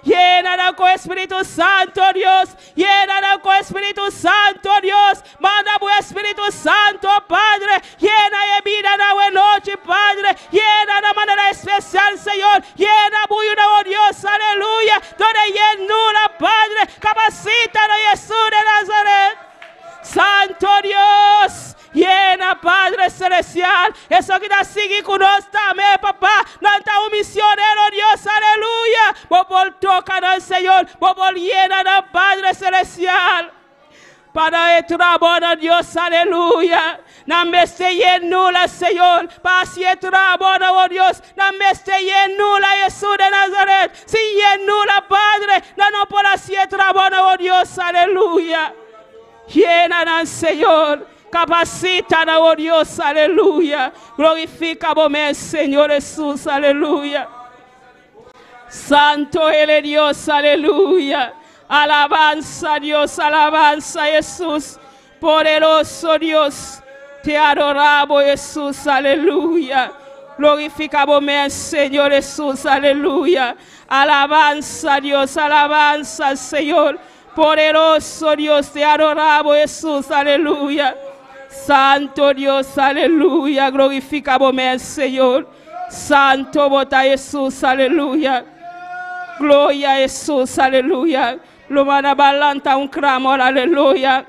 Yena cu Spirito Santo, Dios. Yena cu Spirito Santo, Dios. Manda e Spirito Santo, Padre. Yena e bida na anochi, Padre. Yena di manera special, Señor. Yena oh Dios, aleluya. Duna yenura, Padre. Capacita Jesús de Nazaret. Santo Dios. Yena, Padre Celestial. Esun cu ta sigui cu nos tambe, Papa. Nan ta un misionero, Dios, aleluya. Bo por toca nan, Señor. Bo por yena, Padre Celestial. Pa e trabou, Dios, aleluya. Nan mester yenura, Señor. Pa e trabou, oh Dios. Nan mester yenura, Jesús de Nazaret. Sin yenura, Padre. Nan no por haci e trabou, oh Dios, aleluya. Yena, Señor. Capacita, oh Dios, aleluya. Glorifica, bo Señor Jesús, aleluya. Santo eres Dios, aleluya. Alabanza Dios, alabanza Jesús. Poderoso Dios, te adoramos Jesús, aleluya. Glorifica Señor Jesús, aleluya. Alabanza Dios, alabanza Señor. Poderoso Dios, te adoramos Jesús, aleluya. Santo Dios, aleluya. Glorifica Señor. Santo bo ta Jesús, aleluya. Gloria a Jesús, aleluya. Lo lanta un clamor, aleluya.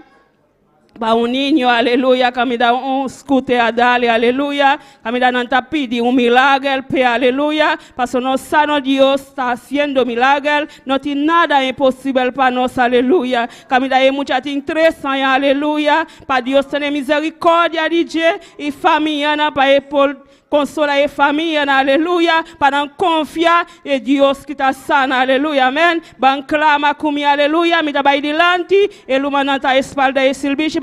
Pa un niño, aleluya, caminda un scooter a dal e, aleluya. Caminda nan ta pidi un milager, pe aleluya. Paso nos sa Dios ta haciendo milager, no tin nada imposibel pa nos, aleluya. Caminda e mucha tin 3 aña, aleluya. Pa Dios tene misericordia di dje y famia pa por consola e famia, aleluya, pa nan confia den Dios cu ta sana, aleluya, amen. Ban clama cu mi, aleluya, mi ta bay dilanti, e rumannan ta espalda e servicio,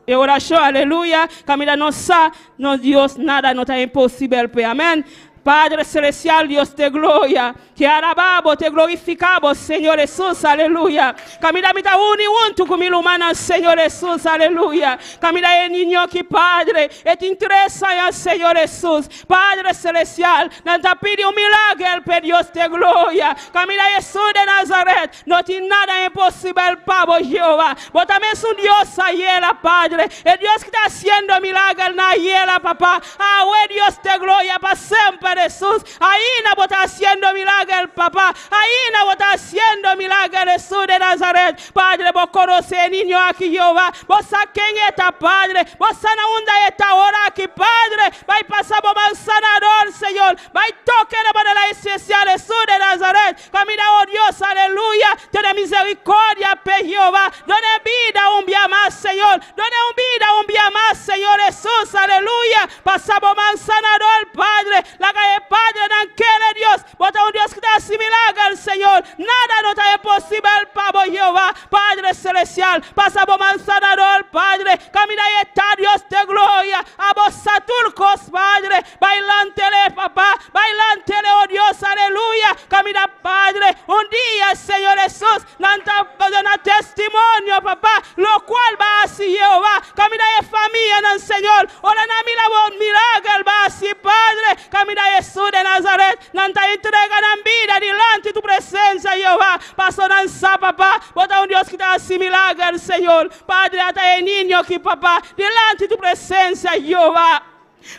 e oracion, aleluya, caminda nos sa, no Dios, nada no ta imposibel, amen. Padre Celestial, Dios de gloria, te alabamos, te glorificamos, Señor Jesús, aleluya. Kaminda mi ta uni huntu ku mi rumannan, Señor Jesús, aleluya. Kaminda e niño aki, Padre, e tin 3 aña, Señor Jesús. Padre Celestial, nan ta pidi un milager pa Dios de gloria. Kaminda Jesús de Nazaret, no tin nada imposibel pa bo, Jehová. Bo tambe ta un Dios ayera, Padre. E Dios ku ta hasiendo milager na ayera, Papa. Awe Dios de gloria pa semper, Jesús. Ainda bo ta hasiendo milager, Papa. Ainda bo ta hasiendo milager, Jesús de Nazaret. Padre, bo konosé e niño aki, Jehová. Bo sa ken e ta, Padre. Bo sa na unda e ta awor aki, Padre. Bai pasa bo man sanador, Señor. Bai toka di manera espesial, Jesús de Nazaret. Kaminda, oh Dios, aleluya. Tene miserikòrdia pa Jehová. Dun'é bida un dia mas, Señor. Dun'é un bida un dia mas, Señor Jesús, aleluya. Pasa bo man sanador, Padre. Laga e Padre nan kere Dios. Bo ta un Dios ku ta hasi milager, Señor. Nada no ta imposibel pa bo, Jehová. Padre Celestial. Pasa bo man sanador, Padre. Kaminda e ta Dios de gloria. Abo sa tur kos, Padre. Bai lant'é, Papa. Bai lant'é, oh Dios, aleluya. Kaminda, Padre. Un dia, Señor Jesús, nan ta duna testimonio, Papa. Lo kual bo a hasi, Jehová. Kaminda e famianan, Señor. Ora nan mira bo milager bo a hasi, Padre. Kaminda Jesús de Nazaret. Nan ta entrega nan bida dilanti tu presensia, Jehová. Paso nan sa, Papa. Bo ta un Dios ku ta hasi milager, Señor. Padre, ata e niño aki, Papa. Dilanti tu presensia, Jehová.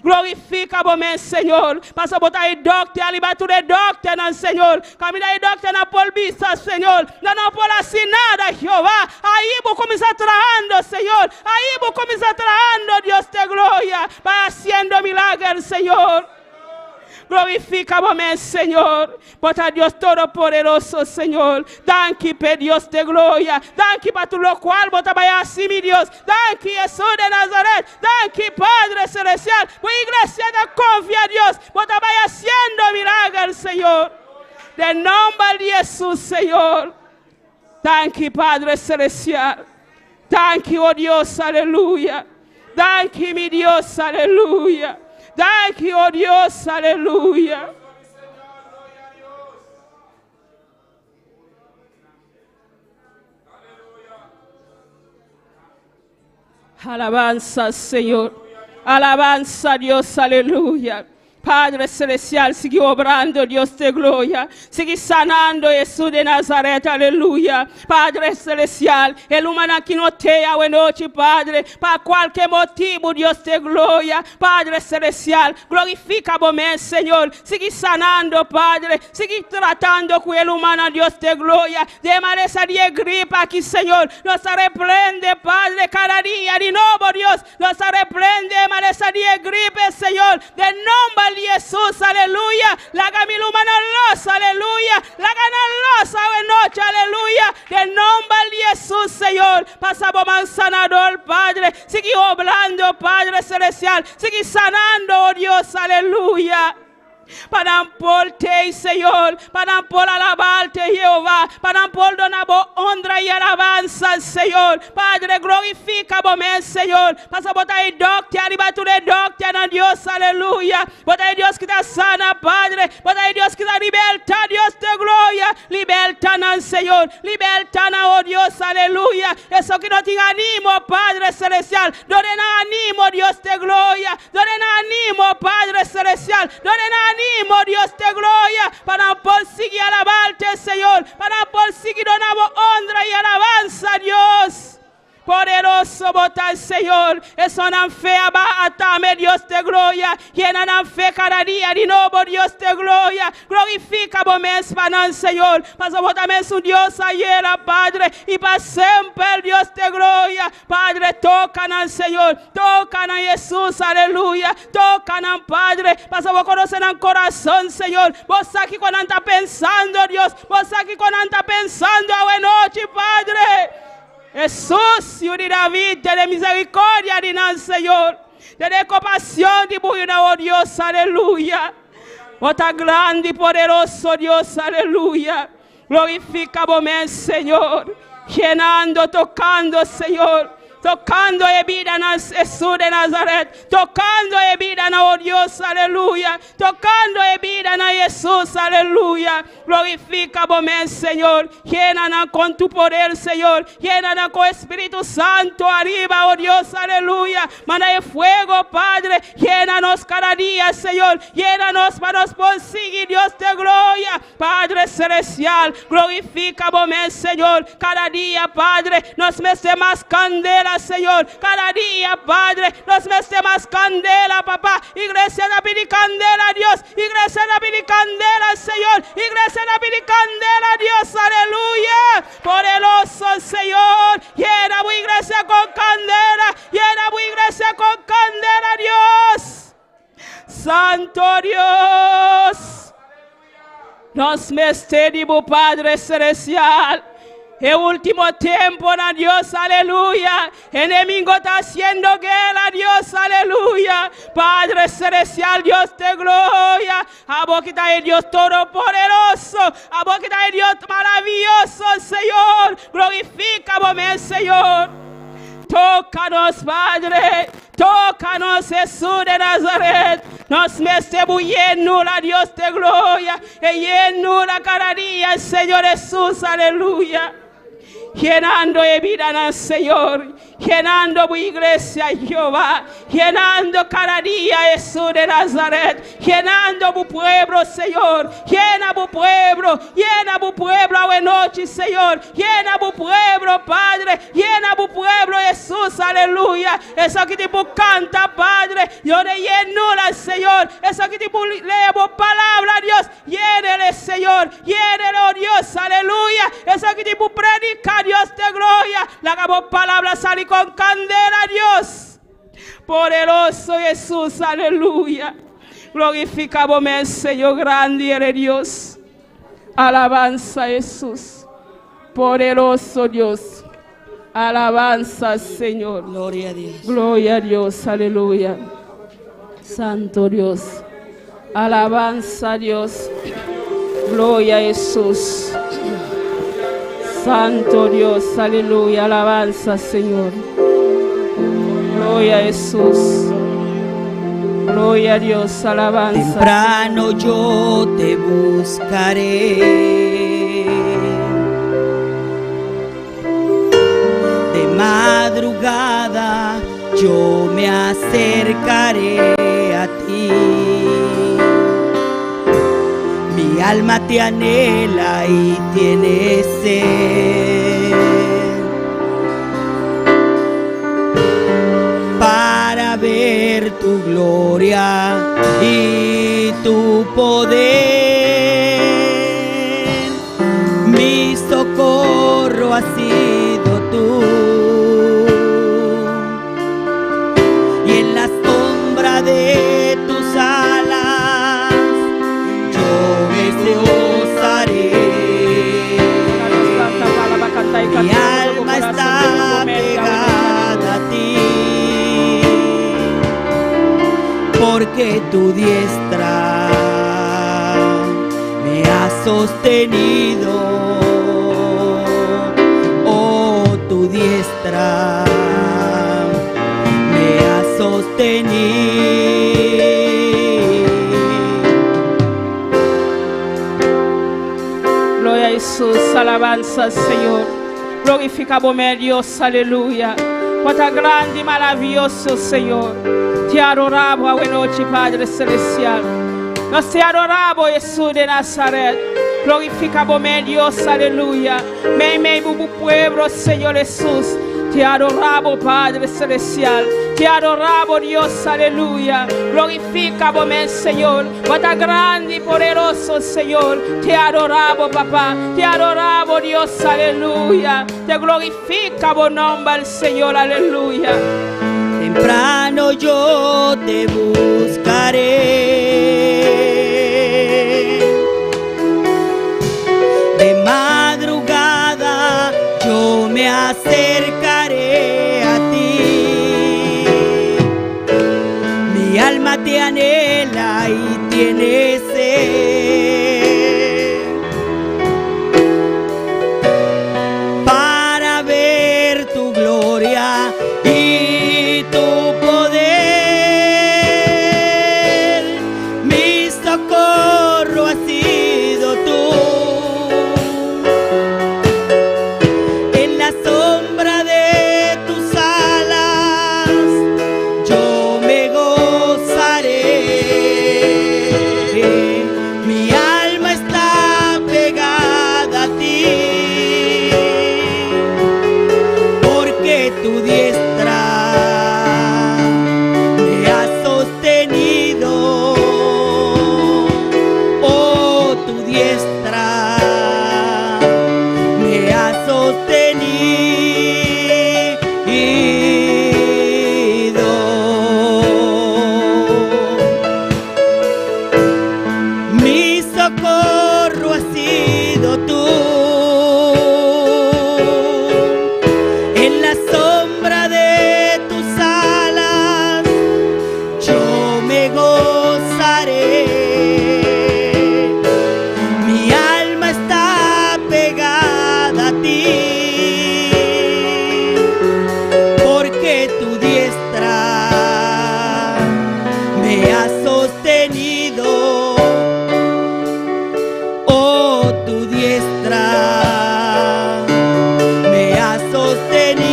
Glorifiká bo mes, Señor. Pasa bo ta e dòkter, ariba tur e dòkternan, Señor. Kaminda e dòkternan por bisa, Señor. Nan no por hasi nada, Jehová. Ei bo kuminsá trahando, Señor. Ei bo kuminsá trahando, Dios de gloria. Bai hasiendo milager, Señor. Glorifiká bo mes, Señor. Bo ta Dios Todopoderoso, Señor. Danki pa Dios de gloria. Danki pa tur lokual bo ta bai hasi, mi Dios. Danki, Jesús de Nazaret. Danki, Padre Celestial. Bo iglesia ta konfia Dios. Bo ta bai hasiendo milager, Señor. Den nòmber di Jesús, Señor. Danki, Padre Celestial. Danki, oh Dios, aleluya. Danki, mi Dios, aleluya. Danki, oh Dios, aleluya. Señor, gloria a Dios. Aleluya. Alabanza, Señor. Alabanza, Dios, aleluya. Padre Celestial, sigue obrando, Dios de gloria. Sigue sanando, Jesús de Nazaret, aleluya. Padre Celestial, e ruman aki no t'ei anochi, Padre, pa kualke motibu, Dios de gloria. Padre Celestial, glorifiká bo mes, Señor. Sigue sanando, Padre. Sigue tratando ku e ruman, Dios de gloria. Den malesa di gripe aki, Señor. Nos reprendé, Padre, kada dia di nobo, Dios. Nos reprendé malesa di gripe, Señor. Den nòmber di Jesús, aleluya. Laga mi rumannan los, aleluya. Laga nan los anochi, aleluya. Den nòmber di Jesús, Señor. Pasa bo man sanador, Padre. Sigue obrando, Padre Celestial. Sigue sanando, oh Dios, aleluya. Pa nan por t'ei, Señor. Pa nan por alabá Bo, Jehová. Pa nan por duna bo honra i alabansa, Señor. Padre, glorifiká bo mes, Señor. Pasa bo ta e dòkter, ariba tur e dòkternan, Dios, aleluya. Bo ta e Dios ku ta sana, Padre. Bo ta e Dios ku ta libertá, Dios de gloria. Libertá nan, Señor. Libertá nan, oh Dios, aleluya. Esun ku no tin ánimo, Padre Celestial. Duna ánimo, Dios de gloria. Duna ánimo, Padre Celestial. Duna ánimo, Dios de gloria. Pa nan por sigui alabá Bo, Señor. Pa nan por sigui duna honra i alabansa, Dios. Poderoso bo ta, Señor. Esun nan fe a baha tambe, Dios de gloria. Yena nan fe kada dia di nobo, Dios de gloria. Glorifiká bo mes pa nan, Señor. Paso bo tambe ta un Dios ayera, Padre. I pa semper, Dios de gloria. Padre, toka nan, Señor. Toka nan, Jesús, aleluya. Toka nan, Padre. Paso bo konosé nan kurason, Señor. Bo sa kiko nan ta pensando, Dios. Bo sa kiko nan ta pensando anochi, Padre. Jesús, Yu di David, tene miserikòrdia di nan, Señor. Tene kompashon di bo, oh Dios, aleluya. Bo ta grandi, poderoso Dios, aleluya. Glorifiká bo mes, Señor. Yenando, tokando, Señor. Tocando e bidanan Jesús de Nazaret. Tocando e bidanan, oh Dios, aleluya. Tocando e bidanan Jesús, aleluya. Glorifica bo mes, Señor. Yena con tu poder, Señor. Yena con Espíritu Santo ariba, oh Dios, aleluya. Manda e fuego, Padre. Llénanos cada día, Señor. Llénanos pa nos por sigui, Dios de gloria. Padre Celestial, glorifica bo mes, Señor. Cada dia, Padre, nos mester mas candela, Señor. Cada dia, Padre, nos mester mas candela, Papá. Iglesia ta pidi candela, Dios. Iglesia ta pidi candela, Señor. Iglesia ta pidi candela, Dios. Aleluya. Poderoso Señor. Llena bo iglesia con candela. Llena bo iglesia con candela, Dios. Santo Dios. Nos mester di bo, Padre Celestial. E ultimo temponan, Dios, aleluya. Enemigo ta haciendo guera, Dios, aleluya. Padre Celestial, Dios de gloria. Abo cu ta Dios Todopoderoso. Abo cu ta Dios maraviyoso, Señor. Glorifica bo mes, Señor. Tócanos, Padre. Tócanos, Jesús de Nazaret. Nos mester llenura, Dios de gloria. E llenura cada dia, Señor Jesús, aleluya. Llenando e bidanan, Señor. Llenando mi iglesia, Jehová. Llenando cada dia, Jesús de Nazaret. Llenando mi pueblo, Señor. Llena mi pueblo. Llena mi pueblo hoy noche, Señor. Llena mi pueblo, Padre. Llena mi pueblo, Jesús, aleluya. Esnan cu tin por canta, Padre. Dios de llenura, Señor. Esnan cu tin por lesa palabra, Dios. Llénele, Señor. Llénele, oh Dios, aleluya. Esnan cu tin por predica, Dios de gloria. Laga palabra sali con candela, Dios. Poderoso Jesús, aleluya. Glorifica bo mes, Señor, grandi eres Dios. Alabanza, Jesús. Poderoso Dios. Alabanza, Señor. Gloria a Dios. Gloria a Dios, aleluya. Santo Dios. Alabanza a Dios. Gloria a Jesús. Santo Dios, aleluya. Alabanza, Señor. Gloria a Jesús. Gloria a Dios, alabanza. Temprano yo te buscaré. De madrugada yo me acercaré a ti. Mi alma te anhela y tiene sed para ver tu gloria y tu poder. Mi socorro has sido tú. Y en la sombra de tus alas yo me gozaré. Mi alma está pegada a ti, porque tu diestra me ha sostenido. Oh, tu diestra me ha sostenido. Gloria a Jesús, alabanza, Señor. Glorifica bo Dios, aleluya. Cuanto grande y maravilloso, Señor. Te adoramos, buena noche, Padre Celestial. Nos te adoramos, Jesús de Nazaret. Glorifica bo Dios, aleluya. Meimei bo pueblo, Señor Jesús. Te adoramos, Padre Celestial. Te adoramos, Dios, aleluya. Glorifica bo Señor. Cuanto grande y poderoso, Señor. Te adoramos, papá. Te adoramos, Dios, aleluya. Te glorifica bo nomber, Señor, aleluya. Temprano yo te buscaré. De madrugada yo me acercaré a ti. Mi alma te anhela y tiene sed para ver tu gloria. diestra me ha sostenido. Mi socorro has sido tú. En la sombra de tus alas yo me gozaré. Mi alma está pegada a ti, porque tu diestra me ha sostenido. Oh, tu diestra me ha sostenido.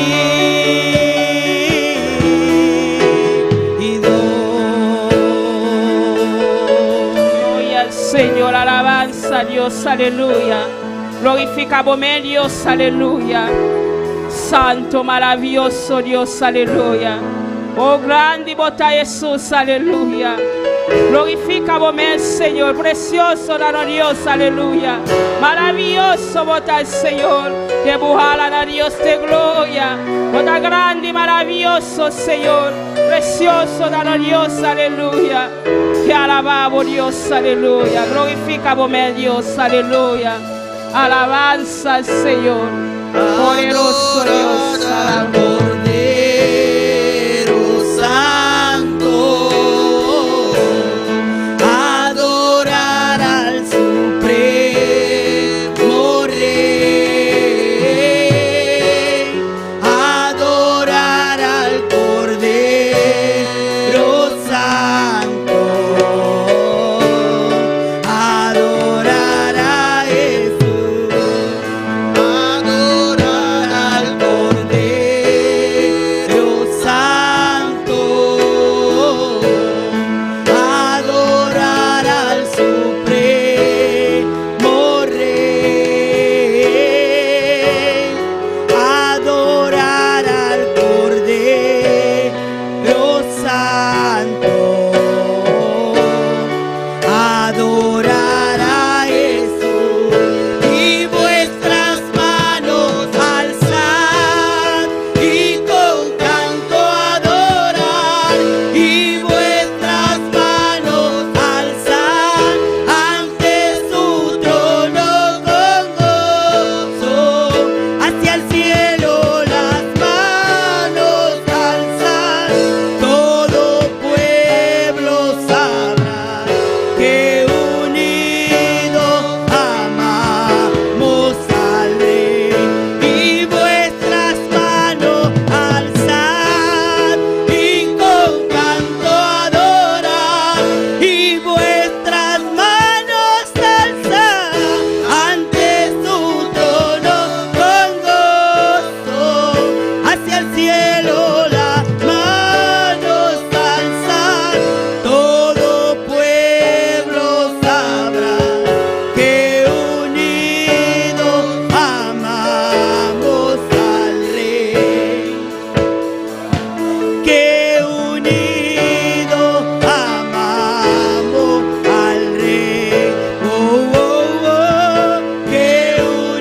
Gloria al Señor, alabanza a Dios, aleluya. Glorifica a Dios, aleluya. Santo, maravilloso Dios, aleluya. Oh, grande bota Jesús, aleluya. Glorifica a Señor, precioso dano Dios, aleluya. Maravilloso bota el Señor, te bujala a Dios de gloria. Bota grande y maravilloso, Señor. Precioso dano Dios, aleluya. Te alabamos, Dios, aleluya. Glorifica a Dios, aleluya. Alabanza al Señor. Poderoso Dios, Adorar al alabanza. Cordero Santo, adorar al Supremo Rey, adorar al Cordero Santo, adorar a Jesús. Adorar al Cordero Santo, adorar al Supremo Rey, adorar al Cordero Santo, adorar a Jesús y vuestras manos alzad y con canto adorar y vuestras manos alzad ante su trono con gozo hacia el cielo las manos alzad todo pueblo sabrá que unido amamos al Rey y vuestras manos alzad y con canto adorar y vuestras manos alzad ante su trono con gozo hacia el cielo las manos alzad todo pueblo sabrá que unido amamos al Rey que unido amamos al Rey. Oh, oh, oh, que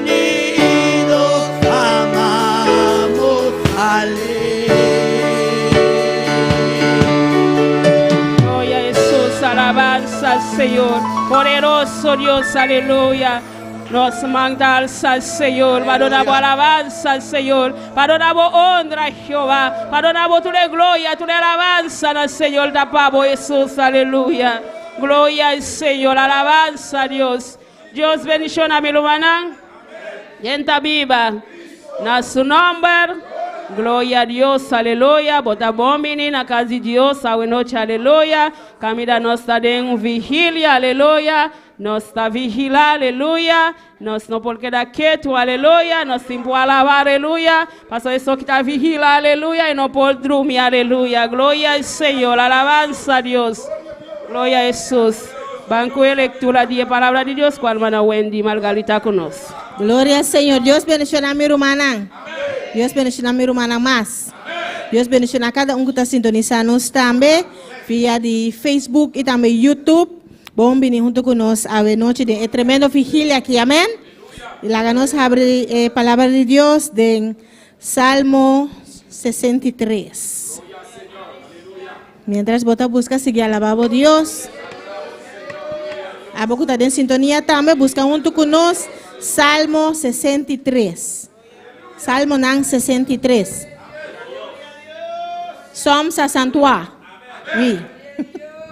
unido amamos al Rey. Gloria a Jesús, alabanza al Señor. Poderoso Dios, aleluya. Nos manda alza al Señor, para dar alabanza al Señor, para dar honra a Jehová, para dar tu gloria, tu alabanza al Señor, da pavo Jesús, aleluya. Gloria al Señor, alabanza a Dios. Dios bendiciona mi hermana. Gente viva. Na su nombre. Gloria a Dios, aleluya. Bota bombini na casa de Dios, a noite, aleluya. Camina nós está em vigília, aleluya. Nós está vigila, aleluya. Nós não pode quedar quieto, aleluya. Nós temos que alabar, aleluya. Pastor isso que está vigila, aleluya. E não pode dormir, aleluya. Glória ao Senhor, alabanza a Deus. Glória a Jesus. Banco de leitura de palavra de Deus com a irmã Wendy Margarita conosco. Gloria al Señor. Dios bendiciona mi hermana. Dios bendiciona mi hermana mas. Dios bendiciona cada un cu ta sintonisa nos tambe via di Facebook y tambe YouTube. Bon bini huntu ku nos awe nochi den e tremendo vigilia aki. Amèn. I laga nos habri e Palabra di Dios den Salmo 63. Mientras bo ta buska sigui alabá bo Dios. Abo ku ta den sintonia tambe buska huntu ku nos Salmo 63. Salmonan 63. Psalm 63. Oui.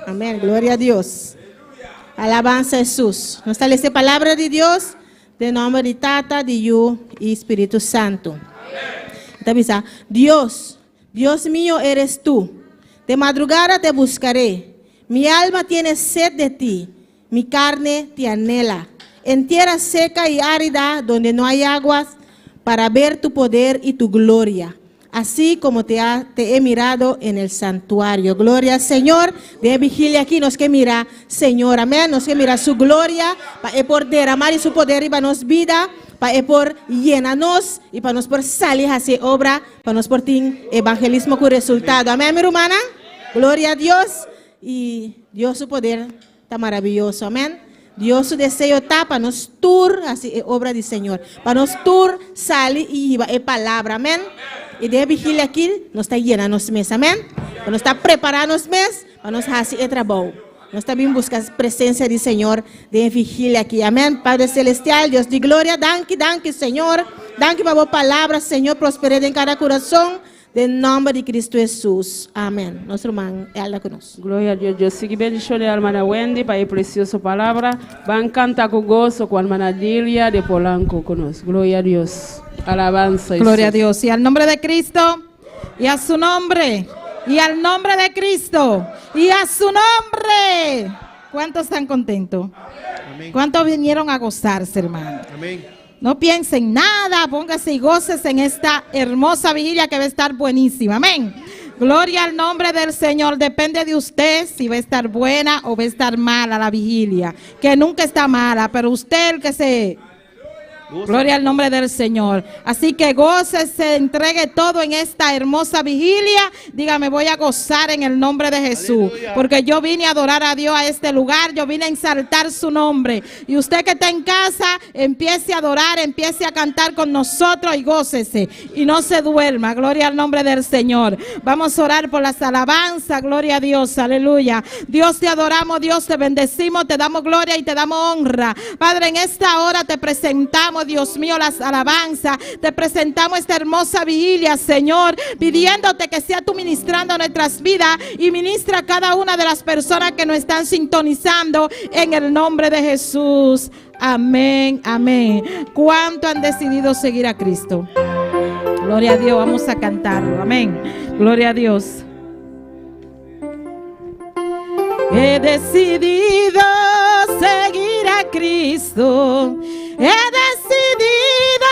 Amén. Gloria a Dios. Alabanza a Jesús. Nos ta lesa e palabra di Dios den nomber di Tata, di Yu i Spiritu Santu. Ta bisa, Dios, Dios mío eres tú. De madrugada te buscaré. Mi alma tiene sed de ti. Mi carne te anhela. En tierra seca y árida, donde no hay aguas, para ver tu poder y tu gloria. Así como te, ha, te he mirado en el santuario. Gloria al Señor. Den vigilia aki nos ke mira Señor. Amèn. Nos ke mira su gloria. Pa e por derama su poder riba nos bida. Pa e por yena nos. I pa nos por sali hasi obra. Pa nos por tin evangelismo ku resultado. Amèn, mi rumannan. Gloria a Dios. I Dios su poder ta maravioso. Amèn. Dios su deseo ta pa nos tur hasi e obra di Señor. Pa nos tur sali i hiba e palabra. Amèn. I den vigilia aki nos ta yena nos mes. Amèn. Pa nos ta prepará nos mes pa nos hasi e trabou. Nos ta bin buska presensia di Señor den vigilia aki. Amèn. Padre Selestial, Dios di gloria, danki, danki, Señor. Danki pa bo palabra, Señor, prosper'é den kada kurason. Den nòmber di Kristu Hesus. Amèn. Nos ruman Elda ku nos. Gloria a Dios. Dios sigui bendiciona hermana Wendy pa e precioso palabra. Ban canta cu gozo cu hermana Dilia de Polanco cu nos. Gloria a Dios. Alabanza Gloria a Dios. Y al nombre de Cristo y a su nombre. Y al nombre de Cristo y a su nombre. ¿Cuántos están contentos? Amén. ¿Cuántos vinieron a gozarse, hermano? Amén. No piensen nada, póngase y gócese en esta hermosa vigilia que va a estar buenísima. Amén. Gloria al nombre del Señor. Depende de usted si va a estar buena o va a estar mala la vigilia. Que nunca está mala, pero usted el que se Gloria al nombre del Señor. Así que gócese, entregue todo en esta hermosa vigilia. Dígame, voy a gozar en el nombre de Jesús. Porque yo vine a adorar a Dios a este lugar. Yo vine a exaltar su nombre. Y usted que está en casa, empiece a adorar, empiece a cantar con nosotros y gócese. Y no se duerma. Gloria al nombre del Señor. Vamos a orar por las alabanzas. Gloria a Dios. Aleluya. Dios te adoramos, Dios te bendecimos, te damos gloria y te damos honra. Padre, en esta hora te presentamos, Dios mío, las alabanzas. Te presentamos esta hermosa vigilia, Señor, pidiéndote que sea tú ministrando nuestras vidas y ministra a cada una de las personas que nos están sintonizando en el nombre de Jesús. Amén, amén. ¿Cuánto han decidido seguir a Cristo? Gloria a Dios, vamos a cantarlo. Amén. Gloria a Dios. He decidido seguir a Cristo. He decidido.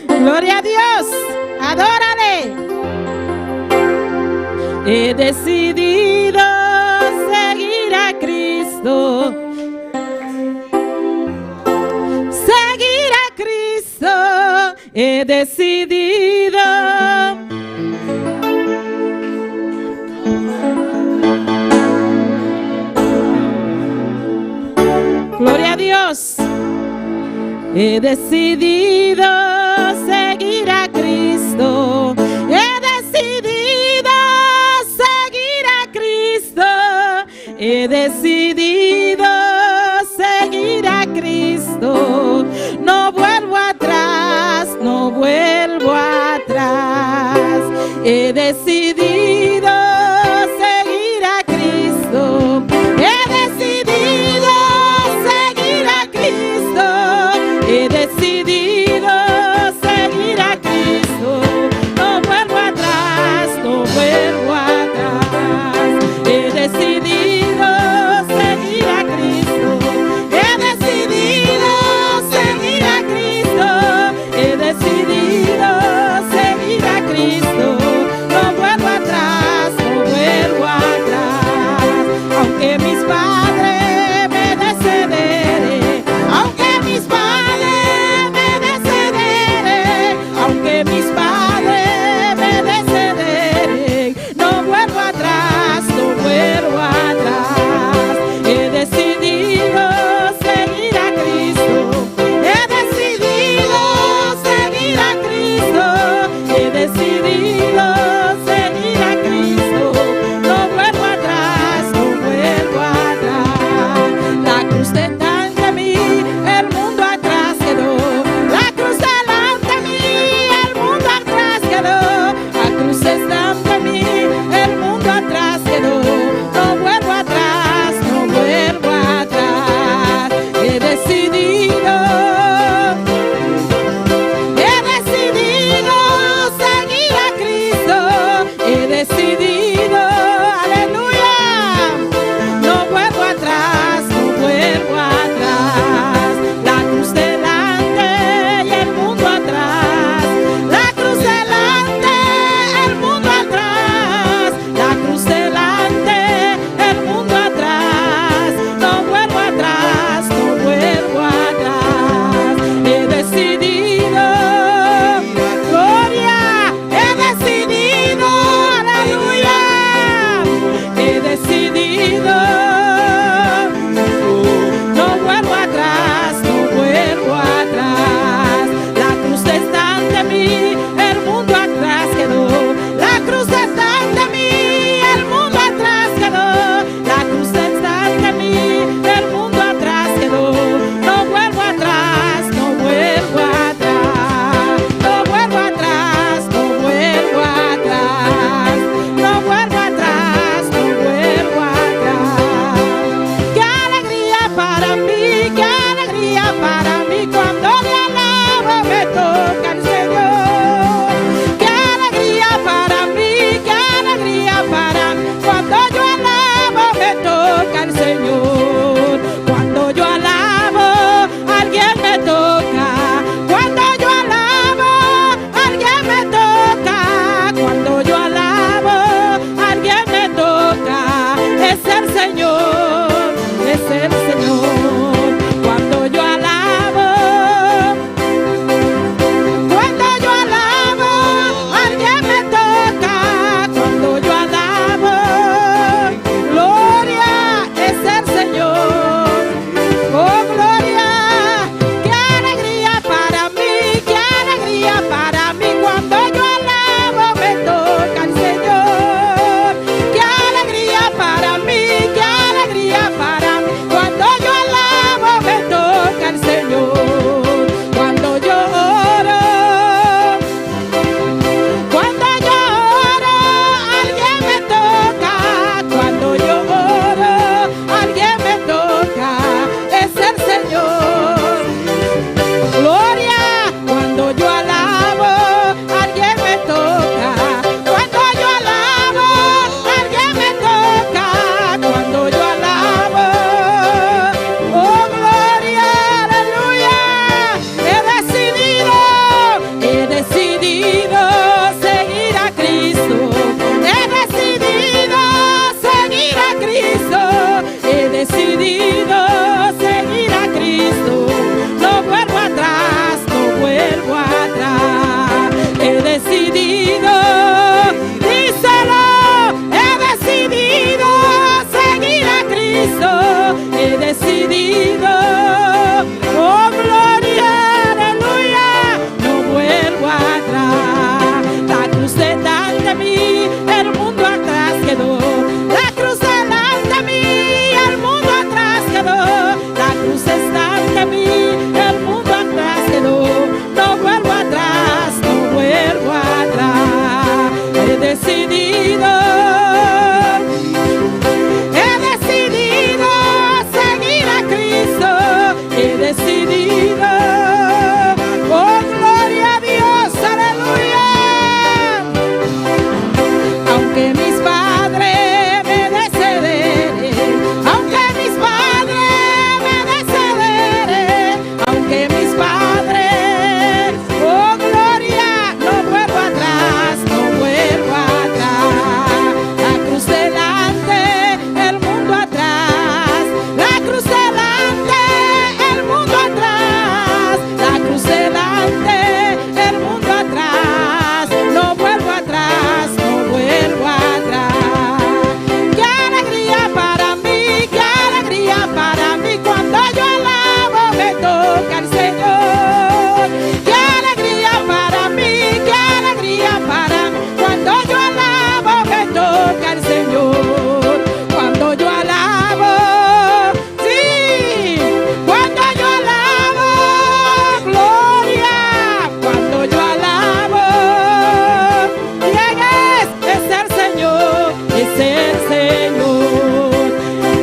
Gloria a Dios. Adórale. He decidido seguir a Cristo. Seguir a Cristo. He decidido. Gloria a Dios. He decidido seguir a Cristo. He decidido seguir a Cristo. He decidido seguir a Cristo. No vuelvo atrás, no vuelvo atrás. He decidido seguir a Cristo. He decidido seguir a Cristo. He decidido seguir a Cristo. No vuelvo atrás, no vuelvo atrás. He decidido seguir a Cristo. He decidido seguir a Cristo. He decidido seguir a Cristo. No vuelvo atrás, no vuelvo atrás. Aunque mis padres me desherederen, aunque mis padres me desherederen, aunque mis padres me desherederen, no vuelvo atrás, el Señor. Cuando yo alabo, alguien me toca. Cuando yo alabo, alguien me toca. Cuando yo alabo, alguien me toca. Es el Señor, es el Señor. Cuando yo alabo, cuando yo alabo, alguien me toca. Cuando yo alabo, gloria es el Señor. Oh, gloria, qué alegría para mí, qué alegría para mí. Cuando yo alabo, me toca el Señor. Qué alegría para mí, qué alegría para mí. Cuando yo alabo, me toca el Señor. Cuando yo oro, cuando yo oro, alguien me toca. Cuando yo oro, alguien me toca. Es el Señor. Gloria, cuando yo alabo, alguien me toca. Cuando yo alabo, alguien me toca. Cuando yo alabo, oh gloria, aleluya. He decidido seguir a Cristo. He decidido seguir a Cristo. He decidido seguir a Cristo. No vuelvo atrás, no vuelvo atrás. He decidido, díselo, he decidido seguir a Cristo. He decidido, oh gloria, aleluya, no vuelvo atrás. La cruz delante de mí, el mundo atrás quedó. La cruz delante de mí, el mundo atrás quedó. La cruz está ante mí, el mundo atrás quedó. No vuelvo atrás, no vuelvo atrás. He decidido, he decidido seguir a Cristo. He decidido, oh gloria a Dios, aleluya. Aunque mis padres me deshereden, aunque mis padres me deshereden, aunque mis padres, oh gloria, no vuelvo atrás, no vuelvo atrás. La cruz delante, el mundo atrás. La cruz delante, el mundo atrás. La cruz delante, el mundo atrás. No vuelvo atrás, no vuelvo atrás. Qué alegría para mí, qué alegría para mí. Cuando yo alabo me toca el Señor. Qué alegría para mí, qué alegría para mí. Cuando yo alabo me toca el Señor. Cuando yo alabo, sí, cuando yo alabo, gloria. Cuando yo alabo, ¿quién es? Es el Señor, es el Señor.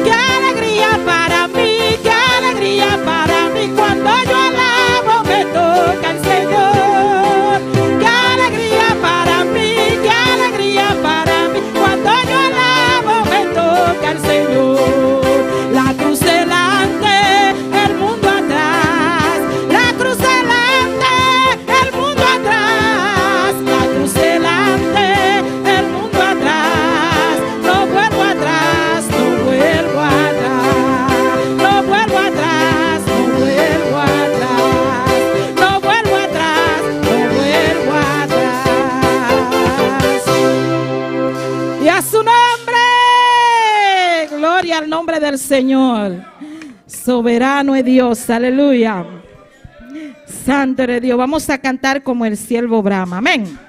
Qué alegría para mí, qué alegría para mí. Cuando yo alabo me toca el Señor. Qué alegría para mí, qué alegría para mí. Cuando yo alabo me toca el Señor. La cruz delante, el mundo atrás. La cruz delante, el mundo atrás. La cruz delante, el mundo atrás. No vuelvo atrás, no vuelvo atrás. No vuelvo atrás, no vuelvo atrás. No vuelvo atrás, no vuelvo atrás. Y a su nombre, gloria al nombre del Señor. Soberano es Dios, aleluya. Santo eres Dios. Vamos a cantar como el siervo brama. Amén.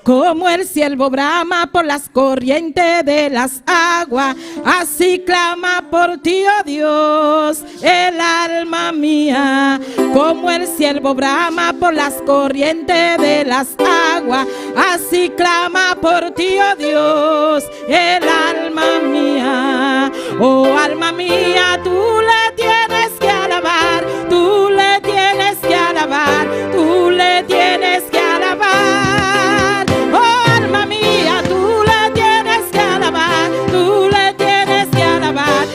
Como el siervo brama por las corrientes de las aguas, así clama por ti, oh Dios, el alma mía. Como el siervo brama por las corrientes de las aguas, así clama por ti, oh Dios, el alma mía. Oh alma mía, tú le tienes que alabar, tú le tienes que alabar, tú le tienes que alabar. Oh alma mía, tú le tienes que alabar, tú le tienes que alabar,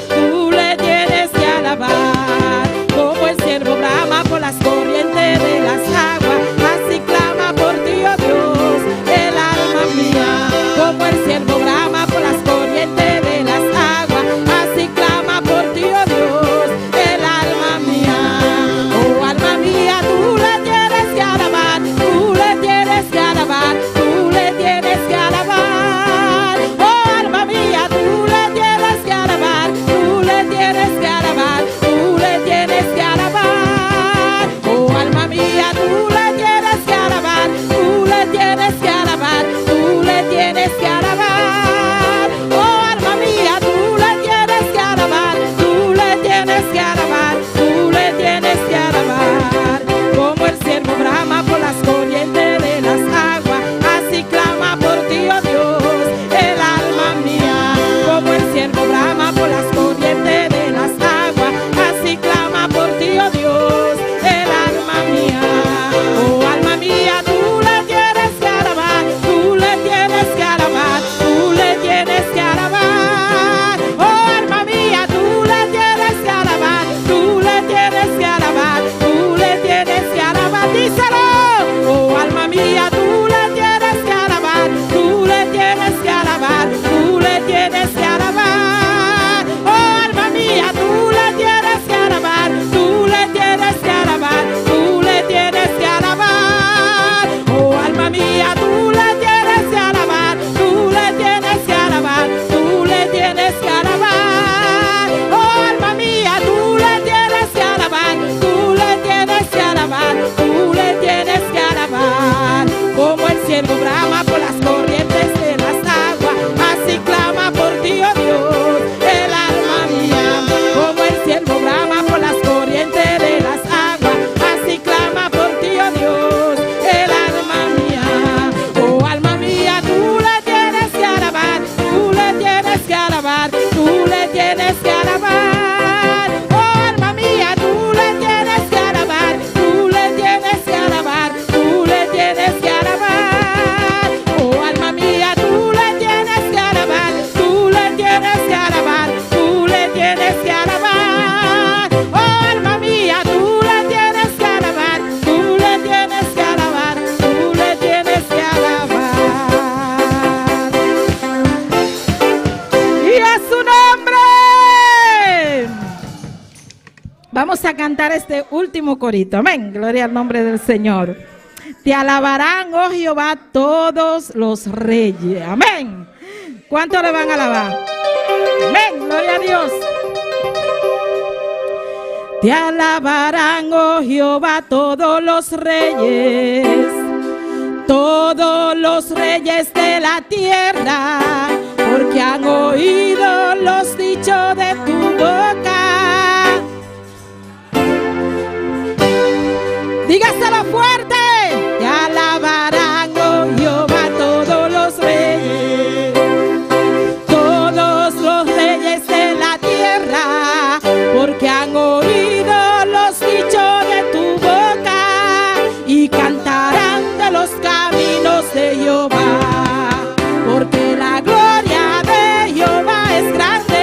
le tienes que alabar. Oh alma mía, tú le tienes que alabar, tú le tienes que alabar, tú le tienes que alabar. Oh alma mía, tú le tienes que alabar, tú le tienes que alabar, tú le tienes que alabar. Oh alma mía, tú le tienes que alabar, tú le tienes que alabar, tú le tienes que alabar. Y a su nombre. Vamos a cantar este último corito. Amén. Gloria al nombre del Señor. Te alabarán, oh Jehová, todos los reyes. Amén. ¿Cuánto le van a alabar? Amén. Gloria a Dios. Te alabarán, oh Jehová, todos los reyes, todos los reyes de la tierra, porque han oído los dichos de tu boca. Dígaselo fuerte. Te alabarán, oh Jehová, todos los reyes, todos los reyes de la tierra, porque han oído los dichos de tu boca y cantarán de los caminos de Jehová, porque la gloria de Jehová es grande.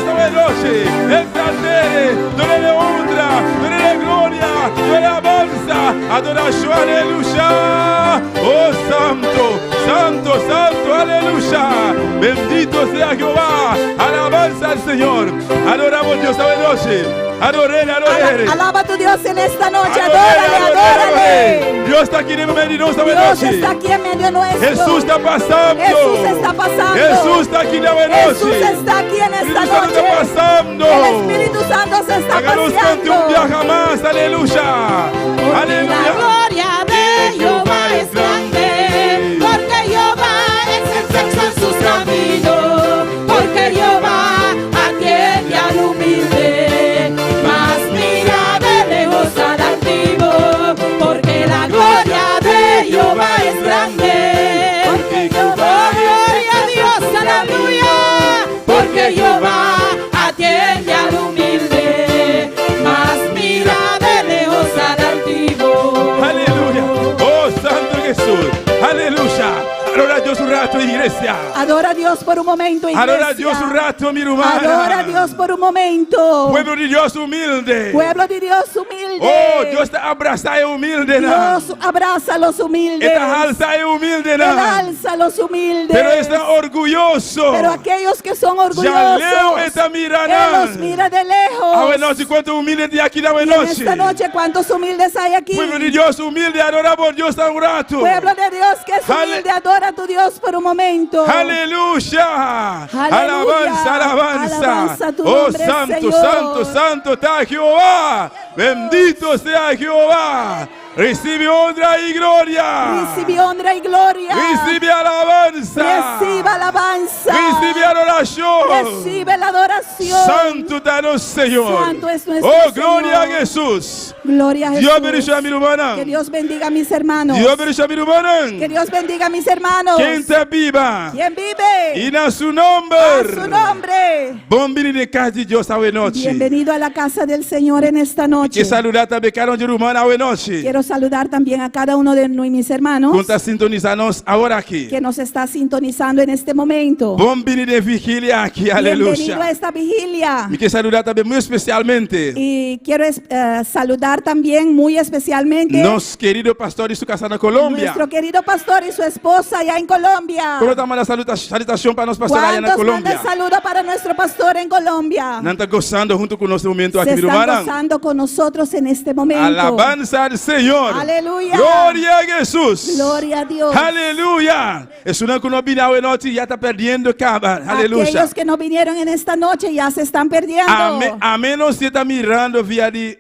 Dios awe nochi. Exalt'é, dun'é honra, dun'é gloria, dun'é alabansa, adorashon, aleluya. Oh Santo, Santo, Santo, aleluya. Bendito sea Jehová. Alabanza al Señor. Adoramos Dios awe nochi. Ador'é, ador'é. Alaba tu Dios en esta noche. Ador'é, Adórale, ador'é, adórale. ador'é. Dios ta aki den medio di nos awe Dios nochi. está aquí en medio nuestro. Jesús ta pasando. Jesús está pasando. Jesús ta aki awe nochi. Jesús está aquí en esta Espíritu Santo noche. ta pasando. El Espíritu Santo se está Laga nos kanta un paseando. biaha mas. Aleluya. Porque la Aleluya. gloria de Jehová es grande, porque Jehová es excelso en sus caminos, porque Jehová atiende al humilde, mas mira de lejos al altivo, porque la gloria de Jehová es grande, porque Jehová, gloria a Dios, aleluya, porque Jehová atiende al humilde, mas mira de lejos al altivo. Aleluya. Oh, Santo Jesús. Aleluya. Adora a Dios un rato, iglesia. Adora a Dios por un momento, iglesia. Adora a Dios un rato, mi hermana. Adora a Dios por un momento. Pueblo de Dios humilde. Pueblo de Dios humilde. Oh, Dios ta brasa e humilde. Dios abraza a los humildes. E ta halsa e humilde. Él alza a los humildes. Pero esnan orguyoso. Pero aquellos que son Djaleu orgullosos, e ta mira Él los mira de lejos. Awe nochi, kuantu humilde tin aki Y awe en nochi. esta noche, ¿cuántos humildes hay aquí? Pueblo de Dios humilde, adora por Dios un rato. Pueblo de Dios que es humilde, adora a tu Dios por un momento. Aleluya. Aleluya. Alabanza, alabanza. Alabanza tu Oh, nombre, santo, Señor. santo, santo ta Jehová. Bendito sea Jehová. Recibe honra y gloria. Recibe honra y gloria. Recibe alabanza. Recibe alabanza. Recibe adoración. Recibe la adoración. Santo ta Señor. Santo es nuestro Oh, gloria a Señor. Jesús. Gloria a Jesús. Dios bendiga a mi hermana. Que Dios bendiga a mis hermanos. Dios bendiga a mi hermana. Que Dios bendiga a mis hermanos. Ken ta biba? ¿Quién vive? Y na su nomber. A su nombre. Bon bini na kas di Dios awe nochi. Bienvenido a la casa del Señor en esta noche. Ke saludá tambe kada un di ruman awe nochi. Quiero saludar también a cada uno de mis hermanos Ku ta sintonisá nos awor aki. que nos está sintonizando en este momento. Bon bini den vigilia aki, Bienvenido aleluya. a esta vigilia. Mi ke saludá tambe masha espesialmente Y quiero saludar también muy especialmente nos kerido pastor i su kasá na Colombia. nuestro querido pastor y su esposa allá en Colombia. Kuantu ta manda salutashon pa nos pastor aya na ¿Cuántos Colombia? mandan saludo para nuestro pastor en Colombia? Nan ta gosando huntu ku nos den e momento Se aki, están ruman. gozando con nosotros en este momento. Alabanza al Señor. Aleluya. Gloria a Jesús. Gloria a Dios. Aleluya. Esnan ku no a bini awe nochi ya ta perdiendo kaba. Aleluya. Aquellos que no vinieron en esta noche ya se están perdiendo. A, a menos si ta mirando via di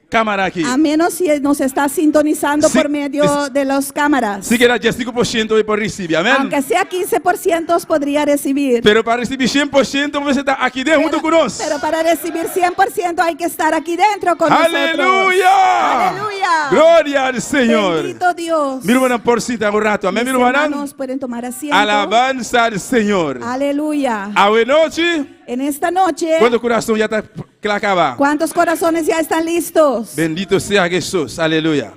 kámara aki. A menos si nos está sintonizando Sí, por medio de las cámaras. Sikiera 5% por risibí. Amèn? Aunque sea 15% podría recibir. Pero pa risibí 100% bo ta aki den huntu ku nos. Pero para recibir 100% hay que estar aquí dentro con nosotros. Aleluya. Aleluya. Gloria al Señor. Bendito Dios. Mi ruman por sinta un ratu. Amèn, Mis mi ruman. hermanos pueden tomar asiento. Alabanza al Señor. Aleluya. Awe nochi, En esta noche, kuantu kurason ya ta kla kaba? ¿cuántos corazones ya están listos? Bendito sea Jesús. Aleluya.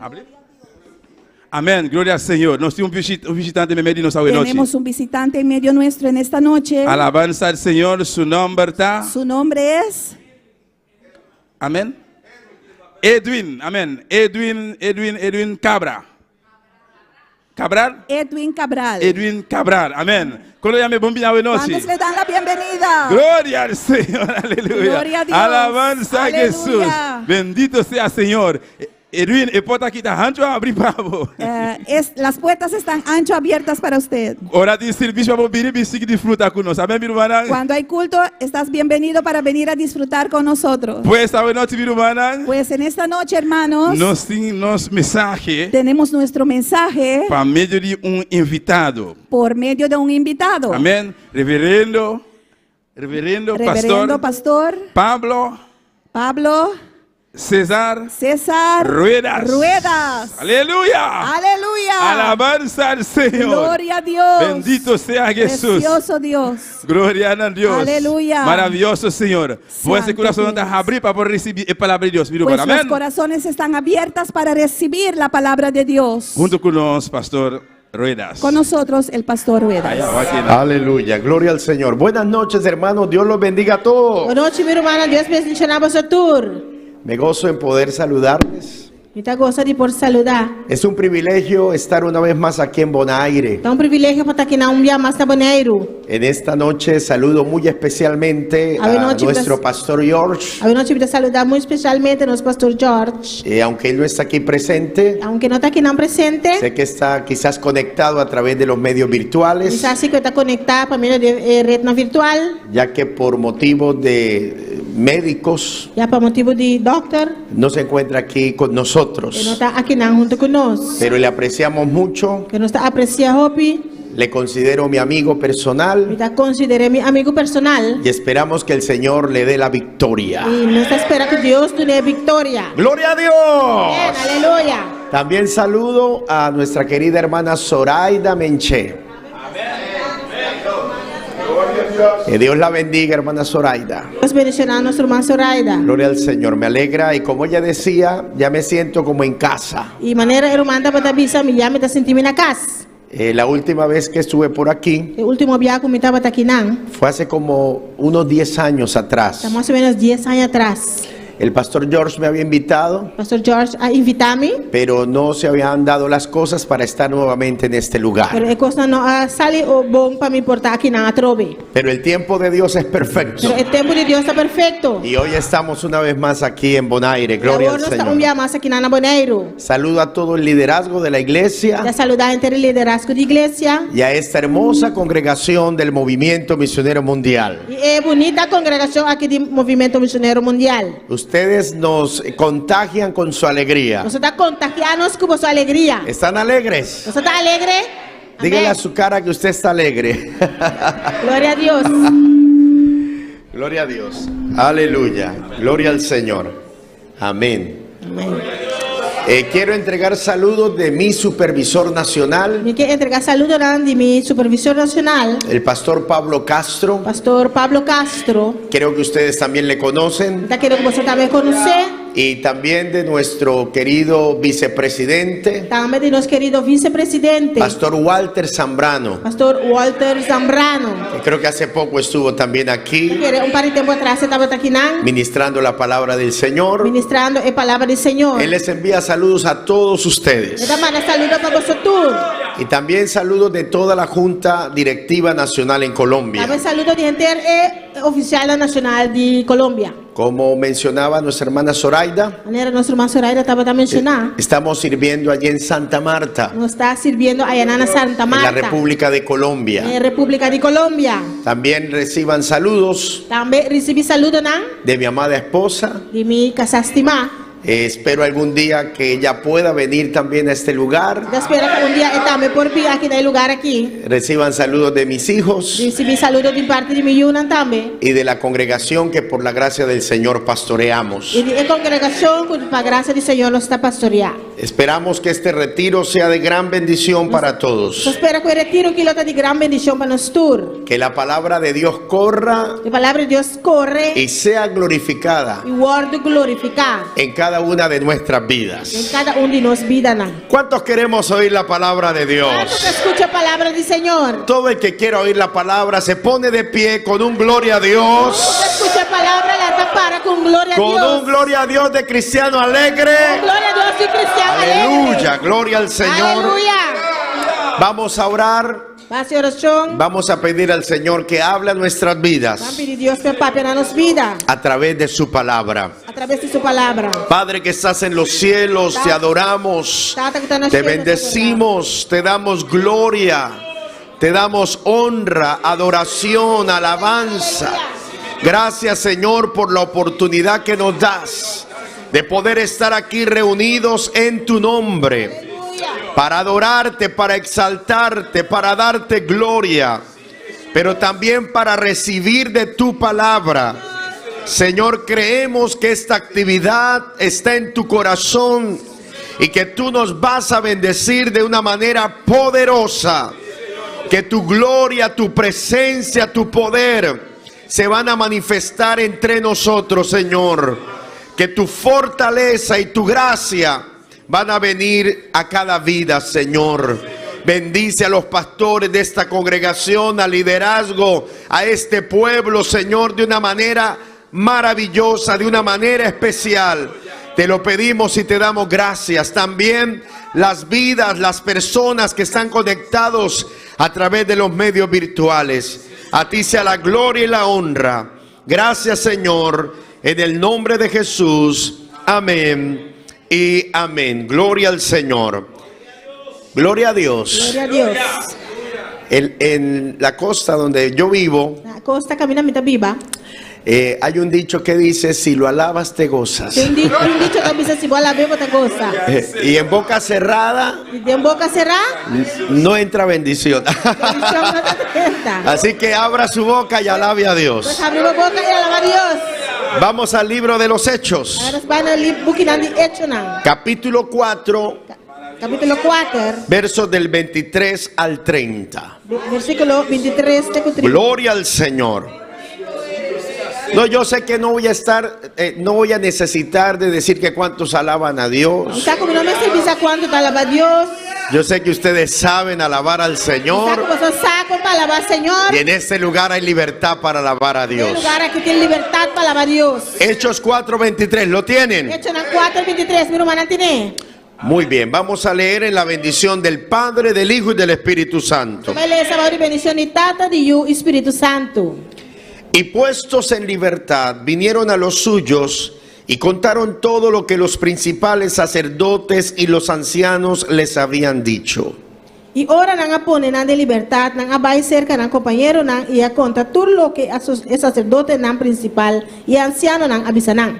Hable. Amèn. Gloria al Señor. Nos tin un bishitante meimei di nos awe nochi. Tenemos un visitante en medio nuestro en esta noche. Alabanza al Señor. Su nomber ta. Su nombre es Amèn. Edwin. Amèn. Edwin, Edwin, Edwin Cabra. Cabral? Edwin Cabral. Edwin Cabral. Amèn. Kuantu ta yam'é bon bini awe nochi. ¿Cuántos le dan la bienvenida? Gloria al Señor, aleluya. Gloria a Dios. Alabanza a Aleluya. Jesús. Bendito sea Señor. Edwin, e porta aki ta hanchu habrí pa bo. Las puertas están ancho abiertas para usted. Ora di servisio pa bo bini bin sigui disfrutá ku nos. Amèn, mi ruman. Cuando hay culto, estás bienvenido para venir a disfrutar con nosotros. Pues awe nochi, mi ruman. Pues en esta noche, hermanos, Nos tin nos mensahe tenemos nuestro mensaje pa medio di un invitado. por medio de un invitado. Amèn. Reverendo, Reverendo, Reverendo Pastor Pastor Pablo Pablo César César Ruedas. Ruedas. Aleluya. Aleluya. Alabanza al Señor. Gloria a Dios. Bendito sea Jesús. Precioso Dios. Gloria a Dios. Aleluya. Maravioso Señor. Pues Santo e kurason Dios. ta habrí pa por risibí e palabra di Dios. Mira, Pues amèn. los corazones están abiertos para recibir la palabra de Dios. Huntu ku nos, Pastor. Ruedas. Con nosotros el pastor Ruedas. Aleluya, gloria al Señor. Buenas noches, hermanos. Dios los bendiga a todos. Bon nochi, mi rumannan. Dios bendishoná boso tur. Me gozo en poder saludarles. Mi ta gosa di por saludá. Es un privilegio estar una vez más aquí en Bonaire. Ta un privilegio pa ta akinan un bia mas na Boneiru. En esta noche saludo muy especialmente A a noche, nuestro pastor George. Awe nochi mi ta saludá muy spesialmente nos pastor George. Eh, aunque él no está aquí presente, Aunke e no ta akinan presente, sé que está quizás conectado a través de los medios virtuales, mi sa si ku e ta konektá pa medio di e retnan virtual. ya que por motivos de médicos Ya pa motibu di dòkter no se encuentra aquí con e no nosotros. ta akinan huntu ku nos. Pero le apreciamos mucho, Pero nos ta apresiá hopi. le considero mi amigo personal. Mi ta konsider'é mi amigu personal. Y esperamos que el Señor le dé la victoria. I nos ta spera ku Dios dun'é e viktoria. Gloria a Dios. Amén, aleluya. También saludo a nuestra querida hermana Zoraida Menché. Que Dios la bendiga, hermana Zoraida. Dios bendishoná nos ruman Zoraida. Gloria al Señor, me alegra y como ella decía, ya me siento como en casa. I manera e ruman tabata bisa, mi ya mi ta sinti mi na kas. Eh, la última vez que estuve por aquí E último bia ku mi tabata akinan, fue hace como unos 10 años atrás. ta mas o ménos dies aña atras. El pastor George me había invitado, Pastor George a invitá mi, pero no se habían dado las cosas para estar nuevamente en este lugar. pero e kosnan no a sali o bon pa mi por ta akinan atrobe. Pero el tiempo de Dios es perfecto. Pero e tempu di Dios ta perfekto. Y hoy estamos una vez más aquí en Bonaire. Gloria Awor al nos ta un Señor. bia mas akinan na Boneiru. Saludo a todo el liderazgo de la iglesia. Ta saludá henter e liderazgo di iglesia. Y a esta hermosa congregación del Movimiento Misionero Mundial. I e bunita kongregashon aki di Movimiento Misionero Mundial. Ustedes nos contagian con su alegría. Boso ta kontagiá nos ku boso alegria. ¿Están alegres? Boso ta alegre? Dígale Amén. a su cara que usted está alegre. Gloria a Dios. Gloria a Dios. Aleluya. Gloria al Señor. Amén. Eh, quiero entregar saludos de mi supervisor nacional, Mi ke entregá saludonan di mi supervisor nashonal, el pastor Pablo Castro. Pastor Pablo Castro. Creo que ustedes también le conocen. Mi ta kere ku boso tambe konosé. Y también de nuestro querido vicepresidente, Tambe di nos kerido visepresidente, Pastor Walter Zambrano. Pastor Walter Zambrano. Que creo que hace poco estuvo también aquí. Kere un par di tempu atras e tabata akinan. Ministrando la palabra del Señor. Ministrando e palabra di Señor. Él les envía saludos a todos ustedes. E ta manda saludo pa boso tur. Y también saludos de toda la Junta Directiva Nacional en Colombia. Tambe saludo di henter e oficialnan nacional di Colombia. Como mencionaba nuestra hermana Zoraida, Manera nos ruman Zoraida tabata menshoná, estamos sirviendo allí en Santa Marta, nos ta sirbiendo ayanan na Santa en la Marta, República de Colombia. en República di Colombia. También reciban saludos Tambe risibí saludonan de mi amada esposa. di mi kasá stimá. Eh, espero algún día que ella pueda venir también a este lugar. Ta spera ku un dia e tambe por bin aki na e lugar aki. Reciban saludos de mis hijos. Risibí saludo di parti di mi yunan tambe. Y de la congregación que por la gracia del Señor pastoreamos. I di e kongregashon ku pa grasia di Señor nos ta pastoriá. Esperamos que este retiro sea de gran bendición para todos. Nos ta spera ku e retiro aki lo ta di gran bendishon pa nos tur. Que la palabra de Dios corra E palabra di Dios kore y sea glorificada i wòrdu glorifiká en cada una de nuestras vidas. den kada un di nos bidanan. ¿Cuántos queremos oír la palabra de Dios? ¿Cuántos ke skucha e palabra di Señor? Todo el que quiera oír la palabra se pone de pie con un gloria a Dios. Tur ku skucha e palabra lanta para ku un gloria a Con Dios. un gloria a Dios de cristiano alegre. Un gloria a Dios di cristian alegre. Aleluya, gloria al Señor. Aleluya. Vamos a orar. Ban hasi orashon. Vamos a pedir al Señor que hable a nuestras vidas. Ban pidi Dios pa papia na nos bida. A través de su palabra. A través di su palabra. Padre que estás en los cielos, te adoramos. Tata ku ta na Te shelu, bendecimos, te damos gloria, te damos honra, adoración, alabanza. Gracias, Señor, por la oportunidad que nos das de poder estar aquí reunidos en tu nombre para adorarte, para exaltarte, para darte gloria, pero también para recibir de tu palabra. Señor, creemos que esta actividad está en tu corazón y que tú nos vas a bendecir de una manera poderosa. Que tu gloria, tu presencia, tu poder se van a manifestar entre nosotros, Señor. Que tu fortaleza y tu gracia van a venir a cada vida, Señor. Bendice a los pastores de esta congregación, al liderazgo, a este pueblo, Señor, de una manera maravillosa, de una manera especial. Te lo pedimos y te damos gracias. También las vidas, las personas que están conectados a través de los medios virtuales. A ti sea la gloria y la honra. Gracias, Señor, en el nombre de Jesús. Amén y amén. Gloria al Señor. Gloria a Dios. Gloria a Dios. En la costa donde yo vivo, Na kosta kaminda mi ta biba. hay un dicho que dice, si lo alabas te gozas. Tin un dicho, un dicho ku ta bisa si bo alab'é bo ta gosa. Y en boca cerrada I den boka será, no entra bendición. bendishon no ta drenta. Así que abra su boca y alabe a Pues Dios. habri bo boka i alabá Dios. Vamos al libro de los Hechos, Awor nos bai na bukinan di Echonan, capítulo 4, kapítulo 4, versos del 23 al 30. versíkulo 23 te ku 30. Gloria al Señor. No, yo sé que no voy a estar, no voy a necesitar de decir que cuántos alaban a Dios. Mi sa ku mi no mester bisa kuantu ta alabá Dios. Yo sé que ustedes saben alabar al Mi sa Señor. ku boso sa kon pa alabá Señor. Y en este lugar hay libertad para alabar a Den Dios. lugá aki tin libertat pa alabá Dios. Hechos 4:23, ¿lo tienen? Echonan 4, 23, mi rumannan tin'é. Muy bien, vamos a leer en la bendición del Padre, del Hijo y del Espíritu Santo. Bai lesa bou di bendishon di Tata, di Yu i Spiritu Santu. Y puestos en libertad, vinieron a los suyos y contaron todo lo que los principales sacerdotes y los ancianos les habían dicho. I ora nan a pone nan den libertat, nan a bai serka nan kompañeronan i a konta tur loke e saserdotenan prinsipal i e ansianonan a bisa nan.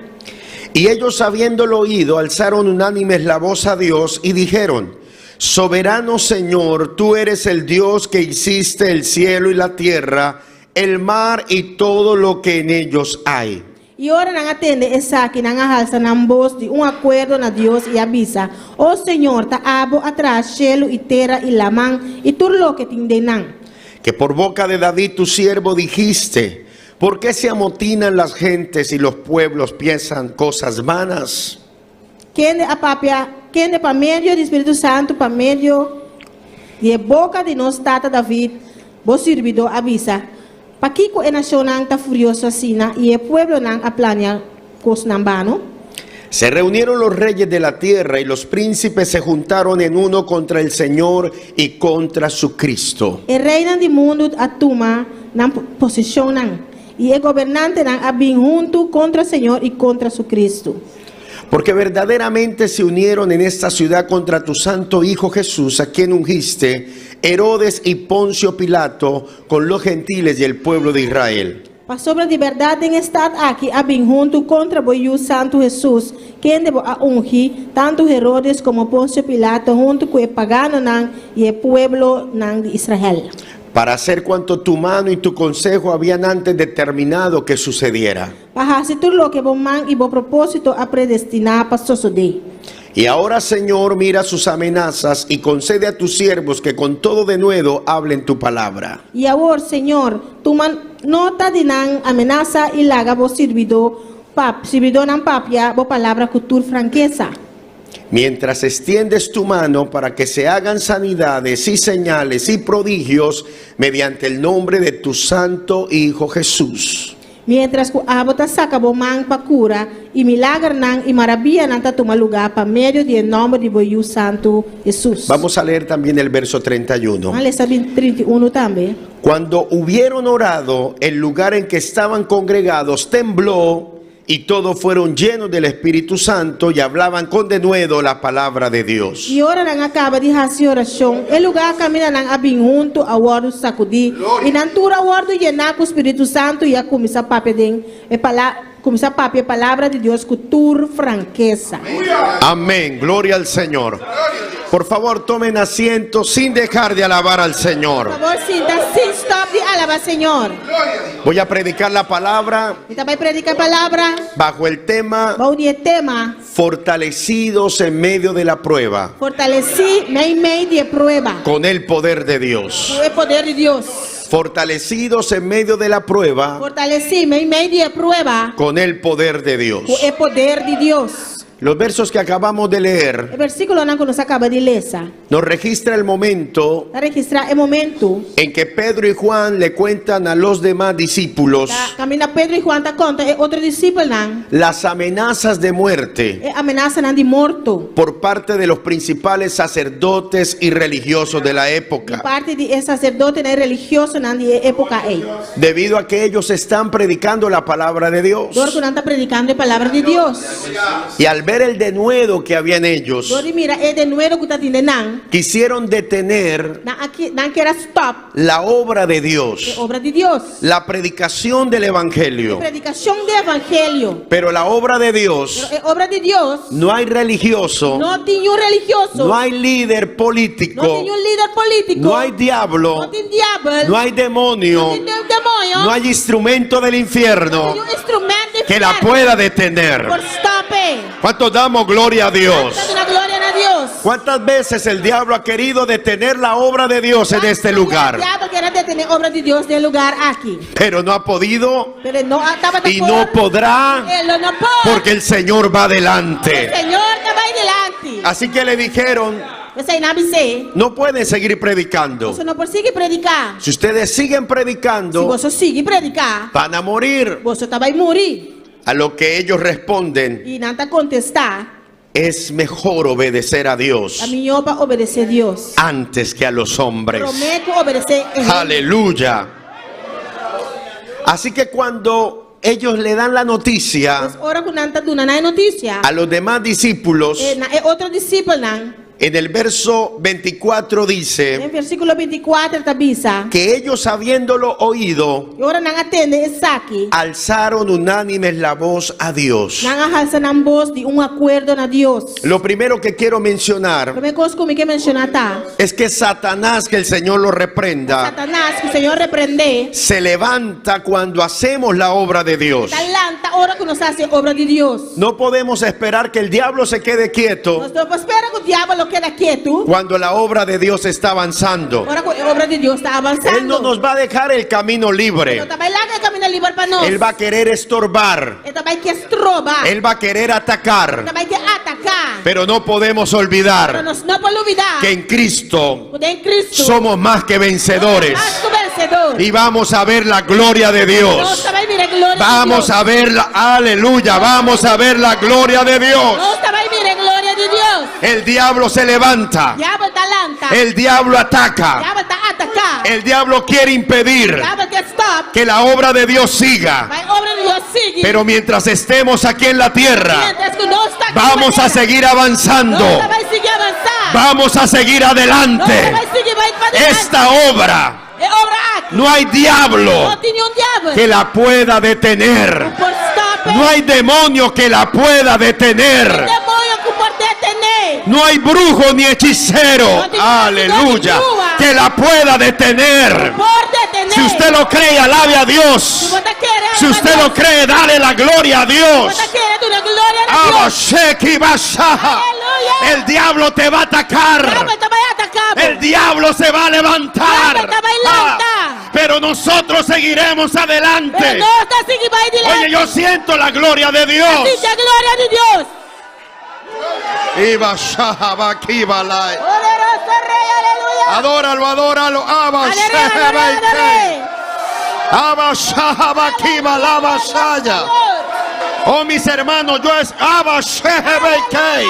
Y ellos, habiéndolo oído, alzaron unánimes la voz a Dios y dijeron, Soberano Señor, tú eres el Dios que hiciste el cielo y la tierra, el mar y todo lo que en ellos hay. I ora nan a tende esaki, nan a halsa nan bos di un akuerdo na Dios i a bisa, O Señor, ta abo a traha shelu i tera i laman i tur loke tin den nan. Que por boca de David tu siervo dijiste, ¿por qué se amotinan las gentes y los pueblos piensan cosas vanas? Kende a papia, kende pa medio di Spiritu Santu, pa medio di e boka di nos tata David, bo sirbidó, a bisa, Pakiko e nashonnan ta furioso asina i e pueblonan a plania kosnan bano? Se reunieron los reyes de la tierra y los príncipes se juntaron en uno contra el Señor y contra su Cristo. E reinan di mundu a tuma nan posishonnan, i e gobernantenan a bin huntu kontra Señor i kontra su Cristo. Porque verdaderamente se unieron en esta ciudad contra tu santo Hijo Jesús, a quien ungiste, Herodes y Poncio Pilato, con los gentiles y el pueblo de Israel. Pasobra di bèrdat den e stat aki a bin huntu kontra bo Yu Santu Hesus, kende bo a ungi, tantu Herodes komo Poncio Pilato huntu ku e paganonan i e pueblonan di Israel. Para hacer cuanto tu mano y tu consejo habían antes determinado que sucediera. Pa hasi tur loke bo man i bo propósito a predestiná pa sosodé. Y ahora, Señor, mira sus amenazas y concede a tus siervos que con todo denuedo hablen tu palabra. I awor, Señor, tuma nota di nan amenasa i laga bo sirbidó pap, sirbidónan papia bo palabra ku tur frankesa. Mientras extiendes tu mano para que se hagan sanidades y señales y prodigios mediante el nombre de tu santo Hijo Jesús. Miéntras ku abo ta saka bo man pa kura, i milagernan i marabianan ta tuma lugá pa medio di e nòmber di bo Yu Santu, Hesus. Vamos a leer también el verso 31. Ban lesa 31 tambe. Cuando hubieron orado, el lugar en que estaban congregados tembló y todos fueron llenos del Espíritu Santo y hablaban con denuedo la palabra de Dios. I ora nan a kaba di hasi orashon, e lugá kaminda nan a bin huntu a wòrdu sakudí, i nan tur a wòrdu yená ku Spiritu Santu i a kuminsá papia den e pala kuminsá papia e palabra di Dios ku tur frankesa. Amén, gloria al Señor. Por favor, tomen asiento sin dejar de alabar al Señor. Por fabor, sinta sin stòp di alabá Señor. Voy a predicar la palabra. Mi ta bai prediká palabra. Bajo el tema. Bou di e tema. Fortalecidos en medio de la prueba. Fortalesí meimei di e prueba. Con el poder de Dios. Ku e poder di Dios. Fortalecidos en medio de la prueba. Fortalesí meimei di e prueba. Con el poder de Dios. Ku e poder di Dios. Los versos que acabamos de leer E versíkulonan ku nos a kaba di lesa nos registra el momento ta registrá e momentu en que Pedro y Juan le cuentan a los demás discípulos ta kaminda Pedro i Juan ta konta e otro disipelnan las amenazas de muerte e amenasanan di morto por parte de los principales sacerdotes y religiosos de la di época, parti di e saserdotenan i religiosonan di e époka ei, debido a que ellos están predicando la palabra de Dios. dor ku nan ta predikando e palabra di Dios. Y al ver el denuedo que había en ellos, Dor di mira e denuedo ku ta tin den nan, quisieron detener nan a ki nan kier a stòp la obra de e Dios, obra di Dios, la predicación del e Evangelio. predikashon di evangelio. Pero la obra de Dios, Pero e obra di Dios, no hay religioso, no tin niun religioso, no hay líder no político, tin niun lider polítiko, no hay no diablo, tin diabel, no hay demonio, no tin niun demoño, no hay instrumento del no infierno tin niun instrumento di que la infierno pueda detener. por stòp e. ¿Cuántos damos gloria a Dios? Ta duna gloria na Dios. ¿Cuántas veces el diablo ha querido detener la obra de Dios en este lugar? Diabel kier a detené obra di Dios den e lugá aki. Pero no ha podido Pero e no tabata y no podrá E lo no por. porque el Señor va E adelante. Señor ta bai dilanti. Así que le dijeron, P'esei nan a bis'é. no pueden seguir predicando. Boso no por sigui prediká. Si ustedes siguen Si predicando, boso sigui prediká, van a morir. boso ta bai muri. A lo que ellos responden, I nan ta kontestá, es mejor obedecer a Dios Ta mihó pa obedesé Dios. antes que a los hombres. Promé ku obedesé e hende. Aleluya. Así que cuando ellos le dan la noticia Pues ora ku nan ta duna nan e notisia, a los demás discípulos, e na e otro disipelnan, en el verso 24 dice Den versíkulo bintikuater ta bisa. que ellos habiéndolo oído, I ora nan a tende esaki, alzaron unánimes la voz a Dios. nan a halsa nan bos di un akuerdo na Dios. Lo primero que quiero mencionar Promé kos ku mi ke menshoná ta, es que Satanás, que el Señor lo reprenda, Satanas, ku Señor reprendé, se levanta cuando hacemos la obra de Dios. ta lanta ora ku nos hasi obra di Dios. No podemos esperar que el diablo se quede quieto Nos no por spera ku diabel lo keda ketu cuando la obra de Dios está avanzando. ora ku e obra di Dios ta Él no avansando. nos va a dejar el camino E libre. no ta bai laga e kaminda liber pa nos. Él va a querer estorbar. E ta bai ke stroba. Él va a querer E ta atacar. bai ke ataká. Pero no podemos Pero olvidar nos no por lubidá que en Cristo ku den Cristo somos más que vencedores. Nos ta mas ku vensedor. Y vamos a ver la gloria de Nos Dios. ta bai mira e gloria di Vamos Dios. a ver la, aleluya, vamos a ver la gloria de Dios. Nos ta bai mira e gloria di Dios. El diablo se levanta. Diabel ta lanta. El diablo ataca. Diabel ta ataká. El diablo quiere impedir Diabel ke stòp. que la obra de Dios siga. Pa e obra di Dios sigui. Pero mientras estemos aquí en la tierra, Mientras ku nos ta aki vamos a seguir avanzando. Nos ta bai sigui avansá. Vamos a seguir Nos ta adelante. bai sigui bai padilanti. Esta obra, E obra aki. no hay diablo No tin niun diabel que la pueda detener. Ku por stòp e. No hay demonio que la pueda detener. Demoño ku por detené. No hay brujo ni hechicero, aleluya, que la pueda detener. Por detené. Si usted lo cree, alabe a Si Dios. bo ta kere, Si usted lo cree, dale la gloria a Dios. Bo ta kere, duna gloria na Dios. Abasheki bashaja. Aleluya. El diablo te va a atacar. Diabel ta bai ataká bo. El diablo se va a levantar. Diabel ta bai lanta. Ah, pero nosotros seguiremos Pero adelante. nos ta sigui bai dilanti. Oye, yo siento la gloria de Dios. Sinti e gloria di Dios. Iba shaha ba kiba lai. Poderoso Rei, aleluya. Adóralo, adóralo. Abba, Adoré, adoré, adoré. Abba, shaha, ba, kiba, la, ba, shaya. Oh, mis hermanos, yo es Abba, shehe, ba, kei.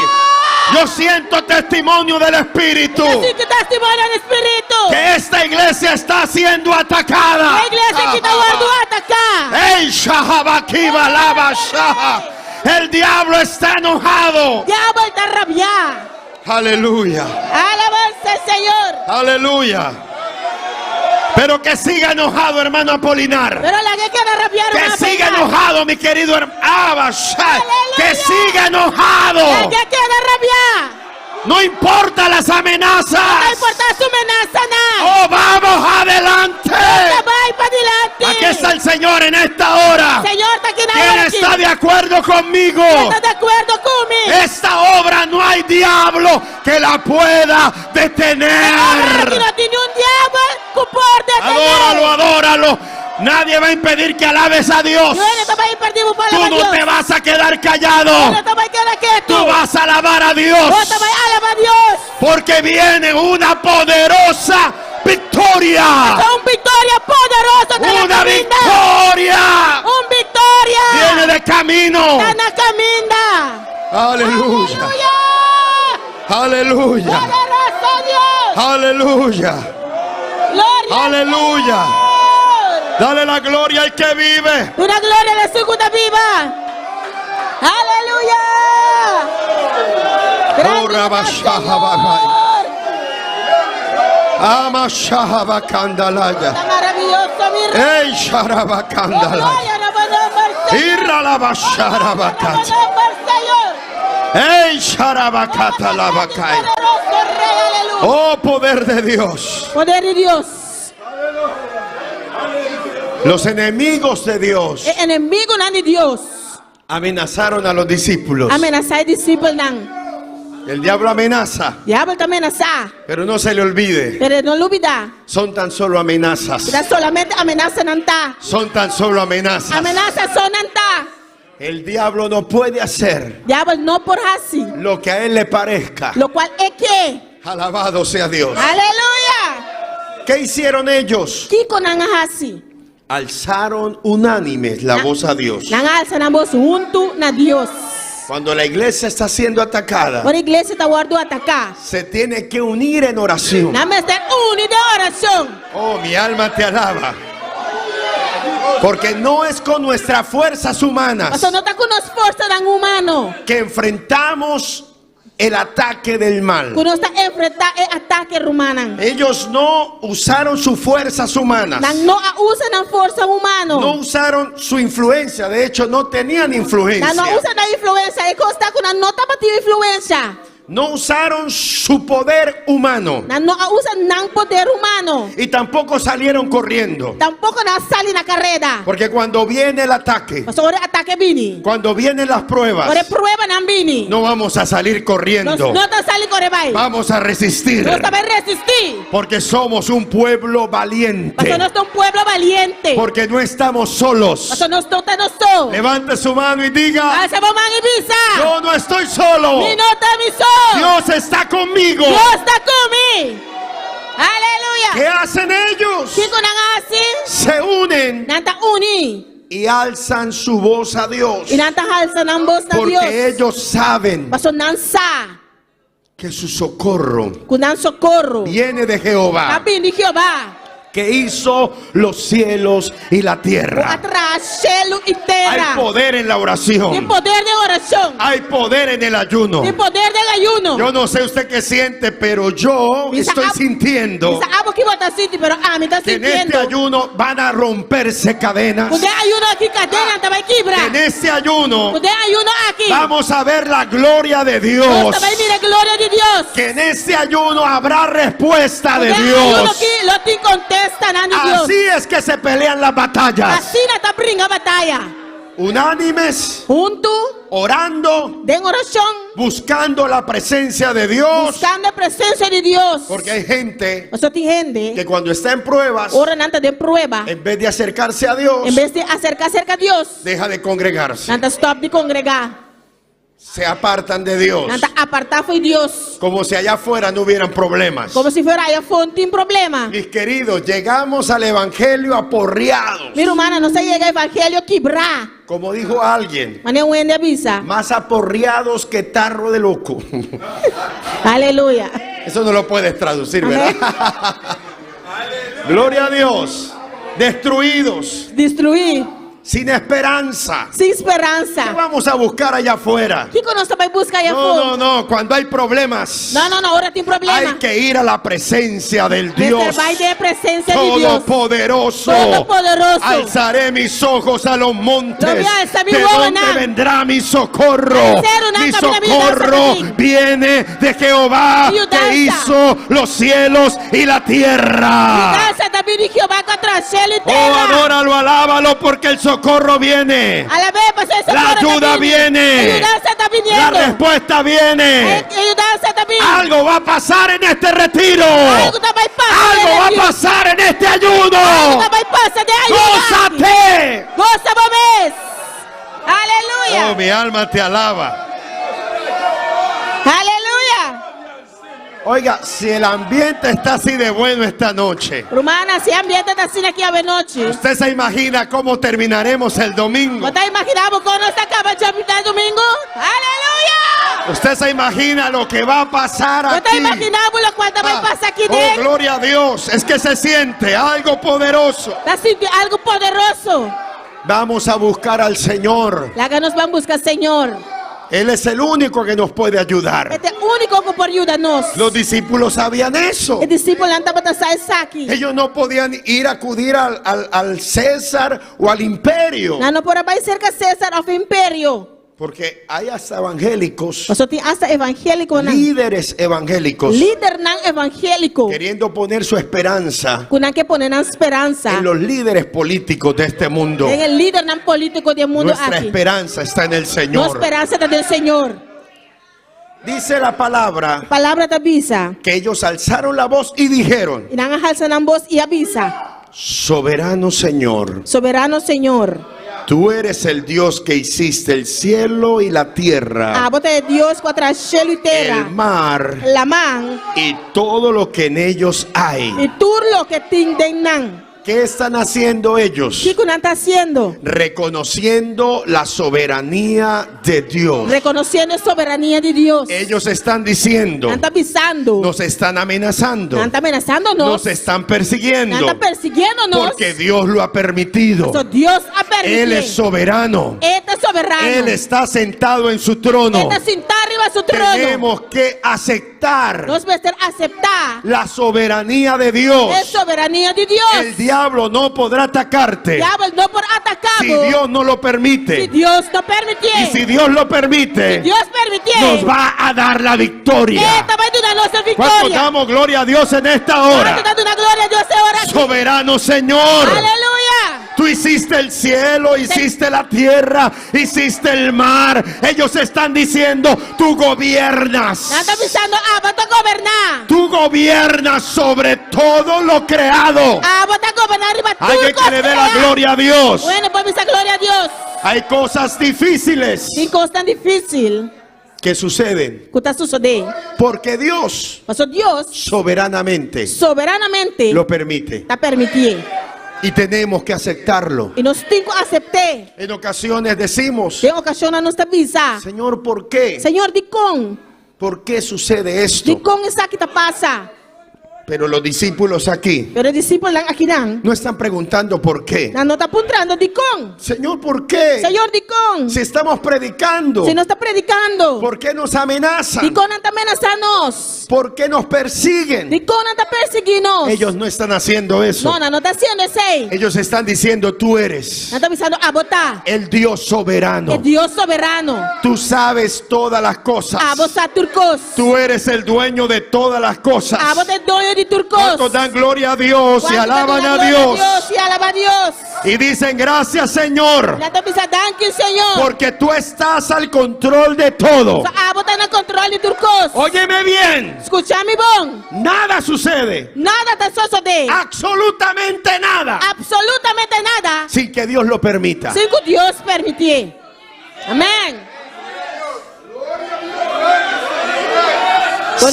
Yo siento testimonio del Espíritu Mi ta sinti testimonio di Spiritu. que esta iglesia está siendo atacada. E iglesia aki ta wòrdu ataká. Ey, shaha, ba, kiba, la, ba, shaha. El diablo está enojado. Diabel ta rabiá. Aleluya. Alabansa na Señor. Aleluya. Pero que siga enojado, hermano Apolinar. Pero lag'é keda rabiá, Que ruman siga Apolinar. enojado, mi querido hermano. Aleluya. Que siga enojado. Lag'é keda rabiá. No importa las amenazas. No ta importá su menasanan. Oh, vamos adelante. Ta bai padilanti. Aquí está el Señor en esta hora. Señor ta aki na ¿Quién ora aki. está de acuerdo conmigo? Ken ta di akuerdo ku mi? Esta obra no hay diablo que la pueda Obra detener. aki no tin niun diabel ku por detené. Adóralo, adóralo. Nadie va a impedir que alabes a Dios. Niun hende no ta bai impedí bo pa Tu alabá. no Dios. te vas a quedar callado. Bo no ta bai keda ketu. Tú vas a alabar a Dios. Bo ta bai alabá Dios. Porque viene una poderosa victoria. Ta un viktoria poderoso ta na Una kaminda. victoria. Un viktoria. Viene de camino. Ta na kaminda. Aleluya. Aleluya. Aleluya. Poderoso Dios. Aleluya. Gloria. al Aleluya. Señor. Dale la gloria al que vive. Duna gloria na esun ku ta biba. Aleluya. Oh, Rabashahabarai. Amashahabakandalaya. Ta maravioso, mi rei. Ey, Sharabakandalaya. Irralabasharabakata. Ey, Sharabakatalabakaya. Oh, poder de Dios. Poder di Dios. Los enemigos de Dios E enemigunan di Dios. amenazaron a los discípulos. A menasá e disipelnan. El diablo amenaza, Diabel ta menasá. pero no se le olvide. Pero no lubidá. Son tan solo amenazas. Ta solamente amenasa nan ta. Son tan solo amenazas. Amenasa so nan ta. El diablo no puede hacer Diabel no por hasi. lo que a él le parezca. Lokual e ke. Alabado sea Dios. Aleluya. ¿Qué hicieron ellos? Kiko nan a hasi. Alzaron unánimes la voz a Dios. Nan a alsa nan bos huntu na Dios. Cuando la iglesia está siendo atacada, Ora iglesia ta wòrdu ataká. se tiene que unir en oración. Nan mester uni den orashon. Oh, mi alma te alaba. Porque no es con nuestras fuerzas humanas Paso no ta ku nos forsanan humano. que enfrentamos el ataque del mal. Ku nos ta enfrentá e atake rumannan. Ellos no usaron sus fuerzas humanas. Nan no a usa nan forsa humano. No usaron su influencia. De hecho, no tenían influencia. Nan no a usa nan influensia. E kos ta ku nan no tabatin influensia. No usaron su poder humano. Nan no a usa nan poder humano. Y tampoco salieron corriendo. Tampoko nan a sali na kareda. Porque cuando viene el ataque, Paso ora atake bini. cuando vienen las pruebas, Ora pruebanan bini. no vamos a salir Nos corriendo. no ta sali kore bai. Vamos a resistir. Nos ta bai resistí. Porque somos un pueblo valiente. Paso nos ta un pueblo valiente. Porque no estamos solos. Paso nos no ta nos so. Levante su mano y diga, Alsa bo man i bisa. yo no estoy solo. Mi no ta mi so. Dios está conmigo. Dios ta ku mi. Aleluya. ¿Qué hacen ellos? Kiko nan a hasi? Se unen Nan ta uni. y alzan su voz a Dios. I nan ta halsa nan bos na Porque Dios. ellos saben Paso nan sa. que su socorro Ku nan sokorro. viene de Jehová, Ta bin di Jehová. que hizo los cielos y la Ku tierra. a traha shelu i Hay tera. poder en la Tin oración. poder den orashon. Hay poder en el ayuno. Tin poder den ayuno. Yo no sé usted qué siente, pero yo Misa estoy ab- sintiendo Mi sa abo ki bo ta sinti, pero ami ta que en este sintiendo. ayuno van a romperse cadenas. Ku den ayuno aki kadenanan ta bai kibra. En este ayuno Ku den ayuno aki. vamos a ver la gloria de Dios. Nos ta bai mira gloria di Dios. Que en este ayuno habrá respuesta de Den ayuno Dios. aki lo tin kontestanan di Dios. Así es que se pelean las batallas. Asina ta bringa bataya. Unánimes, Huntu, orando, den orashon, buscando la presencia de Dios. buskando e presensia di Dios. Porque hay gente Paso tin hende, que cuando está en pruebas, ora nan ta den prueba, en vez de acercarse a Dios, en bes di aserká serka Dios, deja de congregarse. nan ta stòp di kongregá. Se apartan de Dios. Nan ta apartá for di Dios. Como si allá afuera no hubieran problemas. Komo si fuera ayafó no tin problema. Mis queridos, llegamos al Evangelio aporreados. Mi rumannan, nos a yega evangelio kibrá. Como dijo alguien, Manera un hende a bisa. más aporreados que tarro de loco. Aleluya. Eso no lo puedes traducir, ¿verdad? Gloria a Dios. Destruidos. Destruí. Sin esperanza. Sin speransa. ¿Qué vamos a buscar allá afuera? Kiko nos ta bai buska ayafó? No, no, no. Cuando hay problemas, No, no, no. Ora tin problema. hay que ir a la presencia del Dios Mester bai den presensia di Dios. Todopoderoso. Todopoderoso. Alzaré mis ojos a los montes. Lo voy a alzar mi ¿De wowo dónde nan. vendrá mi socorro? Cero nan Mi kabila mi socorro danza viene de Jehová Mi que yudansa. hizo los cielos y la tierra. Yudansa ta bin di Jehová ku a traha shelu i Oh, tera. adóralo, alábalo, porque el socorro viene. Alab'é, paso e La socorro ta ayuda bini. viene. E yudansa ta La biniendo. respuesta viene. E yudansa ta bini. Algo va a pasar en este retiro. Algu ta bai pasa. Algo va a pasar en este ayuno. Algu ta bai pasa den ayuno. Gózate. Gosa bo mes. Aleluya. Aleluya. Oh, mi alma te alaba. Aleluya. Oiga, si el ambiente está así de bueno esta noche, Rumannan, si e ambiente ta asina aki awe nochi. ¿usted se imagina cómo terminaremos el domingo? Bo ta imaginá bo kon nos ta kaba djadumingu? Aleluya! ¿Usted se imagina lo que va a pasar Bo ta aquí? imaginá bo loke ta bai pasa aki Oh, den? gloria a Dios. Es que se siente algo poderoso. Ta sinti algu poderoso. Vamos a buscar al Señor. Laga nos ban buska Señor. Él es el único que nos puede ayudar. E ta e úniko ku por yuda nos. Los discípulos sabían eso. E disipelnan tabata sa esaki. Ellos no podían ir a acudir al, al- al César o al imperio. Nan no por a bai serka César òf imperio. Porque hay hasta evangélicos, Paso tin hasta evangéliko nan. líderes evangélicos, Lidernan evangéliko. queriendo poner su esperanza Ku nan ke pone nan speransa. en los líderes políticos de este mundo. Den e lidernan polítiko di e mundu Nuestra aki. esperanza está en el Nos Señor. speransa ta den Señor. Dice la palabra Palabra ta bisa. que ellos alzaron la voz y dijeron, I nan a halsa nan bos i a bisa. soberano Señor, Soberano Señor. tú eres el Dios que hiciste el cielo y la tierra, Abo ta e Dios ku a traha shelu i tera. el mar Laman. y todo lo que en ellos hay. I tur loke tin den nan. ¿Qué están haciendo ellos? Kiko nan ta hasiendo? Reconociendo la soberanía de Dios. Rekonosiendo e soberania di Dios. Ellos están diciendo, Nan ta bisando. nos están amenazando, Nan ta amenasando nos. nos están persiguiendo, Nan ta persiguiendo nos. porque Dios lo ha permitido. Paso Dios a permití. Él es soberano. E ta soberano. Él está sentado en su trono. E ta sintá riba su trono. Tenemos que aceptar Nos mester aseptá la soberanía de Dios. e soberania di Dios. El diablo no podrá atacarte Diabel no por ataká si bo. Dios no lo permite. Si Dios no permití. Y si Dios lo permite, Si Dios permití. nos va a dar la victoria. E ta bai duna nos ¿Cuántos viktoria? damos gloria a Dios en esta hora? Kuantu ta duna gloria na Dios e ora aki? Soberano Señor. Aleluya. Tú hiciste el cielo, hiciste la tierra, hiciste el mar. Ellos están diciendo, tú gobiernas. Nan ta bisando, abo ta goberná. Tú gobiernas sobre todo lo creado. Abo ta goberná riba Alguien que le dé la gloria a Dios. Bueno, por bisa gloria na Dios. Hay cosas difíciles Tin kosnan difísil que suceden ku ta sosodé. porque Dios Paso Dios soberanamente soberanamente lo permite. ta permití. Y tenemos que aceptarlo. I nos tin ku asept'é. En ocasiones decimos, Den okashon nos ta bisa. Señor, ¿por qué? Señor, dikon? ¿Por qué sucede esto? Dikon esaki ta pasa? Pero los discípulos aquí Pero e disipelnan akinan. no están preguntando por qué. Nan no ta puntrando dikon. Señor, ¿por qué? Señor, dikon. Si estamos predicando, Si nos ta predikando. ¿por qué nos amenazan? Dikon nan ta menasá nos? ¿Por qué nos persiguen? Dikon nan ta persiguí nos? Ellos no están haciendo eso. No, nan no ta hasiendo esei. Ellos están diciendo, tú eres Nan ta bisando abo ta. el Dios soberano. E Dios soberano. Tú sabes todas las cosas. Abo sa tur kos. Tú eres el dueño de todas las cosas. Abo ta e doño di tur kos. ¿Cuántos dan gloria a Dios y Kuantu ta alaban duna a gloria Dios? Dios i alabá Dios. Y dicen, gracias Señor, Nan ta bisa danki Señor. porque tú estás al control de todo. So, abo ta na kontròl di tur kos. Óyeme bien, Skucha mi bon. nada sucede, Nada ta sosodé. absolutamente nada, Absolutamente nada. sin que Dios lo permita. Sin ku Dios permití. Amèn.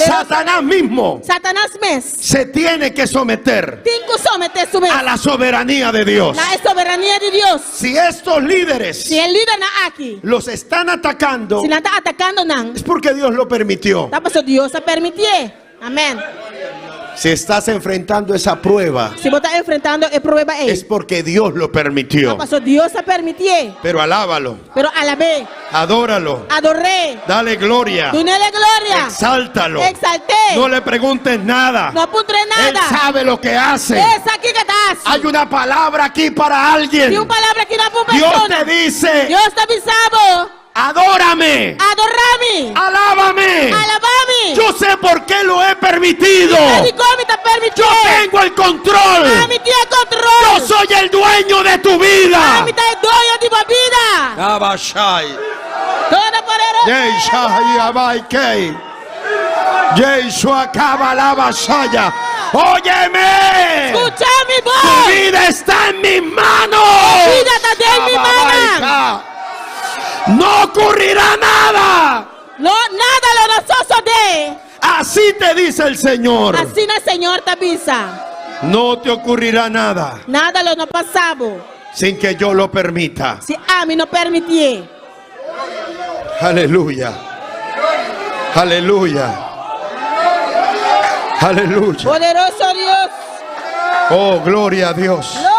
Satanás mismo Satanas mes. se tiene que someter Tin ku someté su mes. a la soberanía de Dios. Na soberania di Dios. Si estos líderes Si e lidernan aki. los están atacando, Si nan ta atakando nan. es porque Dios lo permitió. Ta paso Dios a permití. Amèn. Si estás enfrentando esa prueba, Si bo ta enfrentando e prueba es ei. porque Dios lo permitió. Paso Dios a permití. Pero alábalo, Pero alab'é, adóralo, ador'é, dale gloria, dun'é gloria, exáltalo. Exalt'é. No le preguntes nada. No puntr'é Él nada. sabe lo que hace. E sa kiko e ta hasi. Hay una palabra aquí para alguien. Tin un palabra aki pa un Dios persona. te dice, Dios ta bisa bo. adórame, Adorá mi. alábame. Alabá mi. Yo sé por qué lo he permitido. Mi sa dikon mi ta permití. Yo tengo el control. Ami tin e kontròl. Yo soy el dueño de tu vida. Ami ta e doño di bo bida. Abashai. Todopoderoso. Yeshai Abaikei. Yeshua Kabalabashaya. Óyeme. Skucha mi Tu bon. vida está en mis manos. Bo bida ta den mi man. Ababaika. No ocurrirá nada. Lo, nada lo no sosodé. Así te dice el Señor. Asina Señor ta bisa. No te ocurrirá nada. Nada lo no pasa bo. Sin que yo lo permita. Si ami no permitié. Aleluya. Aleluya. Aleluya. Poderoso Dios. Oh, gloria a Dios. Gloria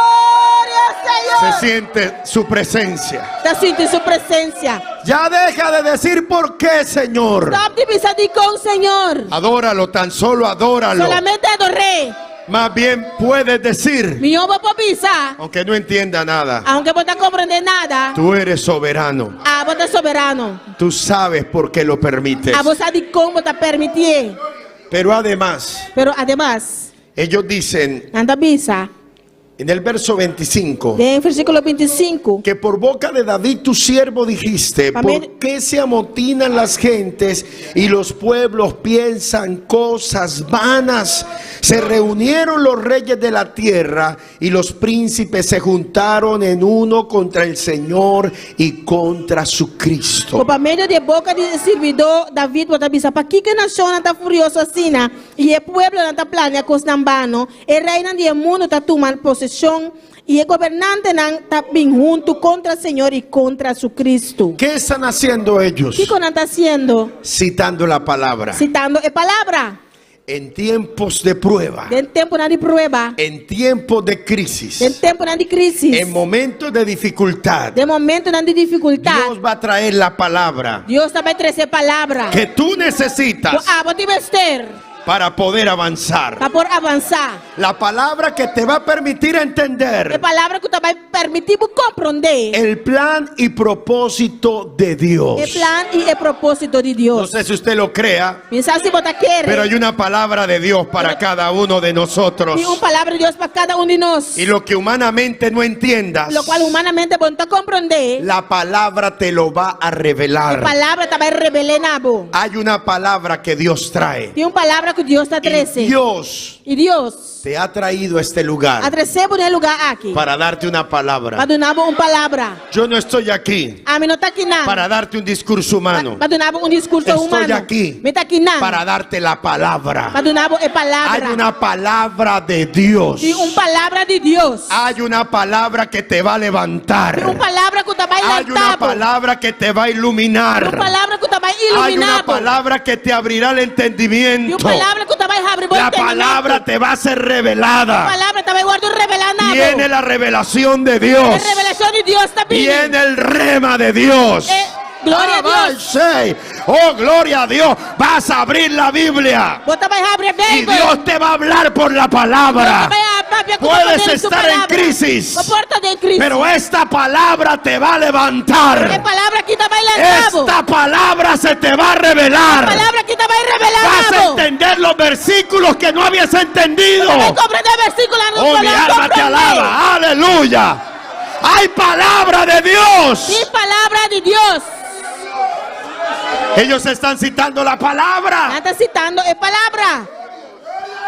al Se Señor. siente su presencia. Ta sinti su presensia. Ya deja de decir por qué, Señor. Stòp di bisa dikon, Señor. Adóralo, tan solo adóralo. Solamente ador'é. Más bien puedes decir, Mihó bo por bisa, aunque no entienda nada, aunke bo no ta komprondé nada, tú eres soberano. abo ta soberano. Tú sabes por qué lo permites. Abo sa dikon bo ta permitié. Pero además, Pero ademas, ellos dicen nan ta bisa en el verso 25 den versíkulo 25. que por boca de David tu siervo dijiste, ¿por qué se amotinan las gentes y los pueblos piensan cosas vanas? Se reunieron los reyes de la tierra y los príncipes se juntaron en uno contra el Señor y contra su Cristo. Pa medio di boka di sirbidó David bo ta bisa, Pakiko e nashonnan ta furioso asina, i e pueblonan ta plania kosnan bano? E reinan di e mundu ta tuma poseshon, i e gobernantenan ta bin huntu kontra Señor i kontra su Kristu. ¿Qué están haciendo ellos? Kiko nan ta hasiendo? Citando la palabra. Sitando e palabra. En tiempos de prueba. Den tempunan di prueba. En tiempos de crisis. Den tempunan di krísis. En momentos de dificultad. Den momentunan di difikultat. Dios va a traer la palabra. Dios ta bai trese e palabra. Que tú necesitas. Ku abo tin mester. Para poder avanzar. Pa por avansá. La palabra que te va a permitir entender. E palabra ku ta bai permití bo komprondé. El plan y propósito de Dios. E plan i e propósito di Dios. No sé si usted lo crea. Mi sa si bo ta kere. Pero hay una palabra de Dios para cada uno de nosotros. Tin un palabra di Dios pa kada un di nos. Y lo que humanamente no entiendas. Lokual humanamente bo no ta komprondé. La palabra te lo va a revelar. E palabra ta bai revel'é na bo. Hay una palabra que Dios trae. Tin un palabra ku Dios ta trese. Y Dios I Dios te ha traído a este lugar. A trese bo na e lugá aki. Para darte una palabra. Pa duna bo un palabra. Yo no estoy aquí. Ami no ta akinan. Para darte un discurso humano. Pa duna bo un discurso Estoy humano. aquí. Mi ta akinan. Para darte la palabra. Pa duna bo e palabra. Hay una palabra de Dios. Tin un palabra di Dios. Hay una palabra que te va a levantar. Tin un palabra ku ta bai Hay lanta una bo. palabra que te va a iluminar. Tin un palabra ku ta bai Hay una iluminá bo. palabra que te abrirá el entendimiento. Tin un palabra ku ta bai habri bo La entendimiento. palabra te va a ser revelada. E palabra ta bai wòrdu revelá na bo. Viene la revelación de Dios. E revelashon di Dios ta bini. Viene el rema de Dios. E gloria a Dios. Ay, Oh, gloria a Dios. Vas a abrir la Biblia. Bo ta bai habri e Y Beibel. Dios te va a hablar por la palabra. Dios ta bai a papia ku Puedes poder di su estar en palabra. crisis. Bo por ta den crisis. Pero esta palabra te va a levantar. E palabra aki ta bai lanta bo. Esta palabra se te va a revelar. E palabra aki ta bai revelá Vas a bo. entender los versículos que no habías entendido. Bo ta bai komprendé versíkulonan Oh, ku mi no alma te komprendé. alaba. Aleluya. Hay palabra de Dios. Tin palabra di Dios. Ellos están citando la palabra. Nan ta sitando e palabra.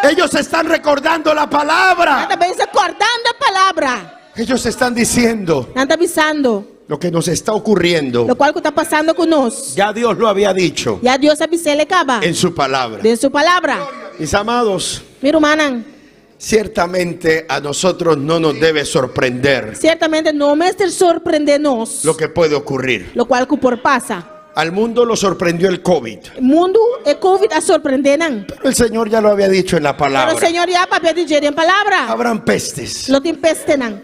Ellos están recordando la palabra. Nan ta bezig kòrdando e palabra. Ellos están diciendo Nan ta bisando lo que nos está ocurriendo. lokual ku ta pasando ku nos. Ya Dios lo había dicho Ya Dios a bis'é kaba en su palabra. Den su palabra. Mis amados, Mi rumannan, ciertamente a nosotros no nos debe sorprender siertamente no mester sorprendé nos lo que puede ocurrir. lokual ku por pasa. Al mundo lo sorprendió el COVID. Mundu e COVID a sorprendé nan. Pero el Señor ya lo había dicho en la palabra. Pero Señor ya a papia di dje den palabra. Habrán pestes. Lo tin pestenan.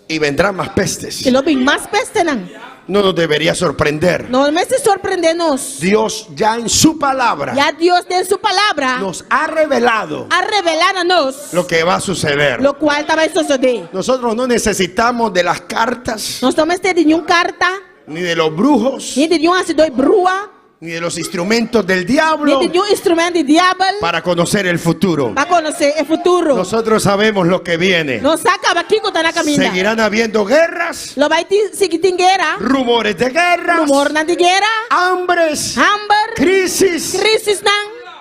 Y vendrán más pestes. I lo bin mas pestenan. No nos debería sorprender. No mester sorprendé nos. Dios ya en su palabra Ya Dios den su palabra nos ha revelado a revelá na nos lo que va a suceder. lokual ta bai sosodé. Nosotros no necesitamos de las cartas, Nos no mester di niun karta, ni de los brujos, ni di niun hasidó di brua, ni de los instrumentos del diablo ni di niun instrumènt di diabel para conocer el futuro. pa konosé e futuro. Nosotros sabemos lo que viene. Nos sa kaba kiko ta na kaminda. Seguirán habiendo guerras, Lo bai tin, sigui tin guera, rumores de guerras, rumornan di guera, hambres, hamber, crisis. krisisnan.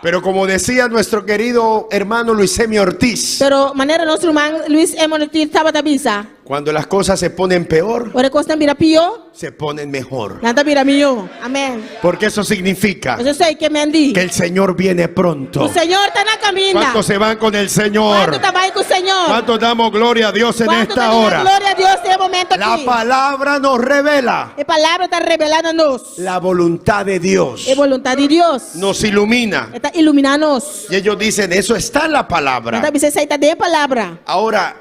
Pero como decía nuestro querido hermano Luis Emi Ortiz, Pero manera nos ruman Luis M. Ortiz tabata bisa. Cuando las cosas se ponen peor, Ora kosnan bira pió, se ponen mejor. nan ta bira mihó. Amèn. Porque eso significa Pasobra esei ke men di. que el Señor viene pronto. Ku Señor ta na kaminda. ¿Cuántos se van con el Señor? Kuantu ta bai ku Señor? ¿Cuántos damos gloria a Dios en Kuantu esta ta duna hora? gloria a Dios den e momento La aki? palabra nos revela E palabra ta revelá na nos la voluntad de Dios. e boluntat di Dios. Nos ilumina. E ta iluminá nos. Y ellos dicen, eso está en la Nan palabra. ta bisa esei ta den e palabra. Ahora,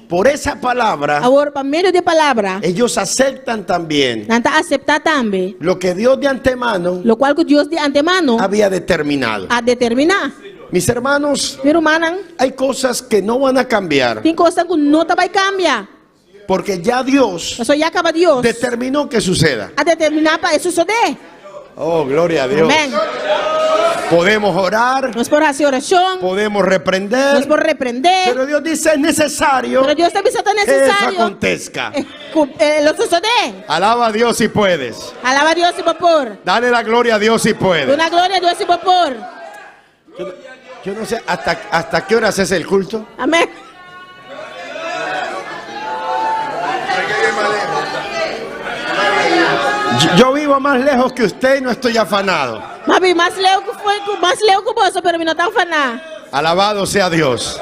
por esa palabra, Awor, pa medio di e palabra, ellos aceptan también nan ta aseptá tambe lo que Dios de antemano lokual ku Dios di antemano había determinado. a determiná. Mis hermanos, Mi rumannan, hay cosas que no van a cambiar tin kosnan ku no ta bai kambia, porque ya Dios pasobra ya kaba Dios determinó que suceda. a determiná pa e sosodé. Oh, gloria a Dios. Amén. Podemos orar, Nos por hasi orashon, podemos reprender, nos por reprendé, pero Dios dice es necesario pero Dios ta bisa ta que eso nesesario acontezca. ku lo sosodé. Alaba a Dios si puedes. Alaba Dios si bo por. Dale la gloria a Dios si puedes. Duna gloria a Dios si bo por. Yo no sé hasta, hasta qué horas es el culto. Amén. Yo vivo más lejos que usted y no estoy afanado. M'a biba mas leu ku foi ku mas leu ku boso, pero mi no ta afaná. Alabado sea Dios.